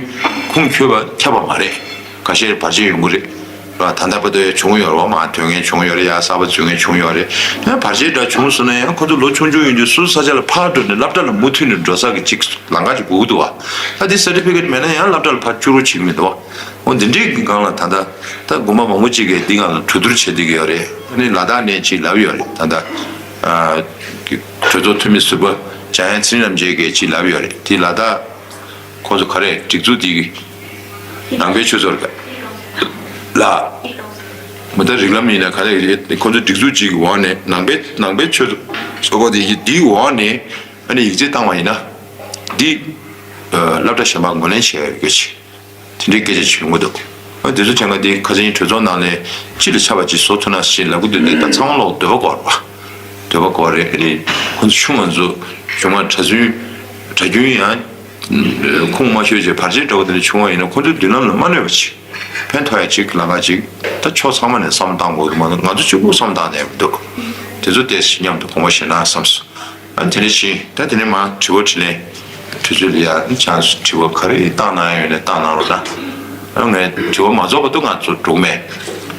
ཁུངས་འཁྱོལ་བ་ཁྱབ་པ་མ་རེད། ཁ་ཤས་བར་ཆད་ཡོང་གི་རེད། ད་ལྟ་བར་དུ་ཡང་བྱུང་ཡོད་རེད་བ། མར་ཐོན་མཁན་བྱུང་ཡོད་རེད། ཡར་གསར་པ་འཛུལ་མཁན་བྱུང་ཡོད་རེད། ཡང་བར་ཆད་འདྲ་བྱུང་སོང་ན་ཡང་ཁོ་ཚོ་ལོ་ཆུང་ཆུང་ཡིན་དུས་སོ་སོ་ས་ཆ་ལ་ཕར་འགྲོ་ནས་སློབ་གྲྭ་ལ་མུ་མཐུད་ནས་འགྲོ་ས་གི་ཅིག་ལམ་ཁ་ཅིག་དགོས་ཀྱི་འདུག་བ། ད་འདི་སར་ཊི་ཕི་ཀེ་ཊི་མེད་ན་ཡང་སློབ་གྲྭ་ལ་ཕར་བཅུག་རོགས་བྱེད་ཀྱི་མི་འདུག་བ། འོ་འདི་འདྲའི་གི་སྒང་ལ་ད་ལྟ་ད་དགོན་པ་མང་པོ་ཅིག་གིས་འདི་སྒང་ལ་གྲོས་བསྡུར་བྱེད་བསྡད་ཀྱི་ཡོད་རེད། ཨ་ནི་ལ་དྭགས་ནས་ཅིག་ལབ་ཡོད་རེད། ད་ལྟ་ཨ་གྲོས་ཚོགས་འཐུས་མི་ཟུར་པ་འཇམ་དབྱངས་ཚེ་རིང་རྣམ་རྒྱལ་གྱིས་ཅིག་ལབ་ཡོད་རེད། དེ་ལ་དྭགས་ཁོ་ཚོ་ག་རེ་སྒྲིག་འཛུགས་དེ་གི་ནང་པའི་ཆོས་ཚོགས་རེད་ལ། མི་ད་རིགས་ལམ་ཡིན་ན་ག་རེ་ཁོ་ཚོ་སྒྲིག་འཛུགས་གཅིག་གི་འོག་ནས་ནང་པའི་ནང་པའི་ཆོས་ཚོགས་ཁོ་དེ་གི་དེའི་འོག་ནས་ཨ་ནི་ཡིག་ཆ་བཏང་བ་ཡིན་ན་འདི་སློབ་གྲྭ་གཞན་པ་ངོས་ལེན་བྱས་ཡོད་ཀྱི། དེ་འདྲའི་སྐད་ཆ་ཅིག་ཡོང་གི་འདུག་ཨ་དེ་ཚོ་དྲན་ག་དེ་ཁ་སང་གྲོས་ཚོགས་ནང་ནས་སྤྱི་ལ་ཆགས་པ་ཅིག་བཟོ་ཐུབ་ན་ཞེས་ལབ་གི་འདུག་དེ་ད་ཚང་མ་ལོག་འདོད་པ་དགོས་རེད་བ། འདོད་པ་དགོས་རེད། ཨ་ནི་ཁོ་ཚོ་ཆུང་ང་ཚོ་གཞུང་མང་གྲྭ་བཙུན་གྲྭ་རྒྱུན་ཡང་ཁུངས་མ་འཁྱོལ་བྱས་བར་ཆད་འདྲ་བོ་དེ་འདྲ་བྱུང་བ་ཡིན་ན་ཁོ་ཚོའི་མདུན་ལམ་ལ་མ་གནོད་པ་ཅིག་ཕན་ཐོགས་ཡ་ཅིག་ལམ་ཁ་ཅིག་ད་ཕྱོགས་ཚང་མ་ནས་བསམ་བློ་བཏང་དགོས་ཀྱི་མ་གཏོགས་ང་ཚོ་གཅིག་པུ་བསམ་བློ་བཏང་ནས་མི་འདུག་དེ་ཚོ་ཏོག་ཙམ་མཉམ་དུ་དགོངས་པ་བཞེས་ན་བསམ་སོང་། ཨ་དེ་ནས་ཤིང་ད་དེ་ནས་མ་དྲི་བ་དྲིས་ལན་དུས་ཚོད་ལ་ཡ་ཨ་ཆང་དྲི་བ་ག་རེ་བཏང་གནང་ཡོད་ནས་བཏང་གནང་རོགས་གནང་། ཨ་ངས་དྲི་བ་མ་རྫོགས་བར་དུ་ང་ཚོ་འགྲོ་གི་མེད།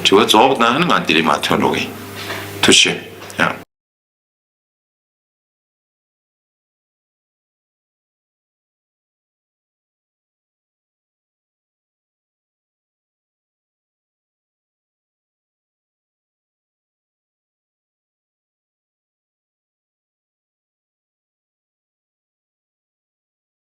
དྲི་བ་རྫོགས་པ་ན་ང་འདི་རིང་མ་ཐོན་འགྲོ་གི་ཡིན། ཐུགས་རྗེ་ཆེ།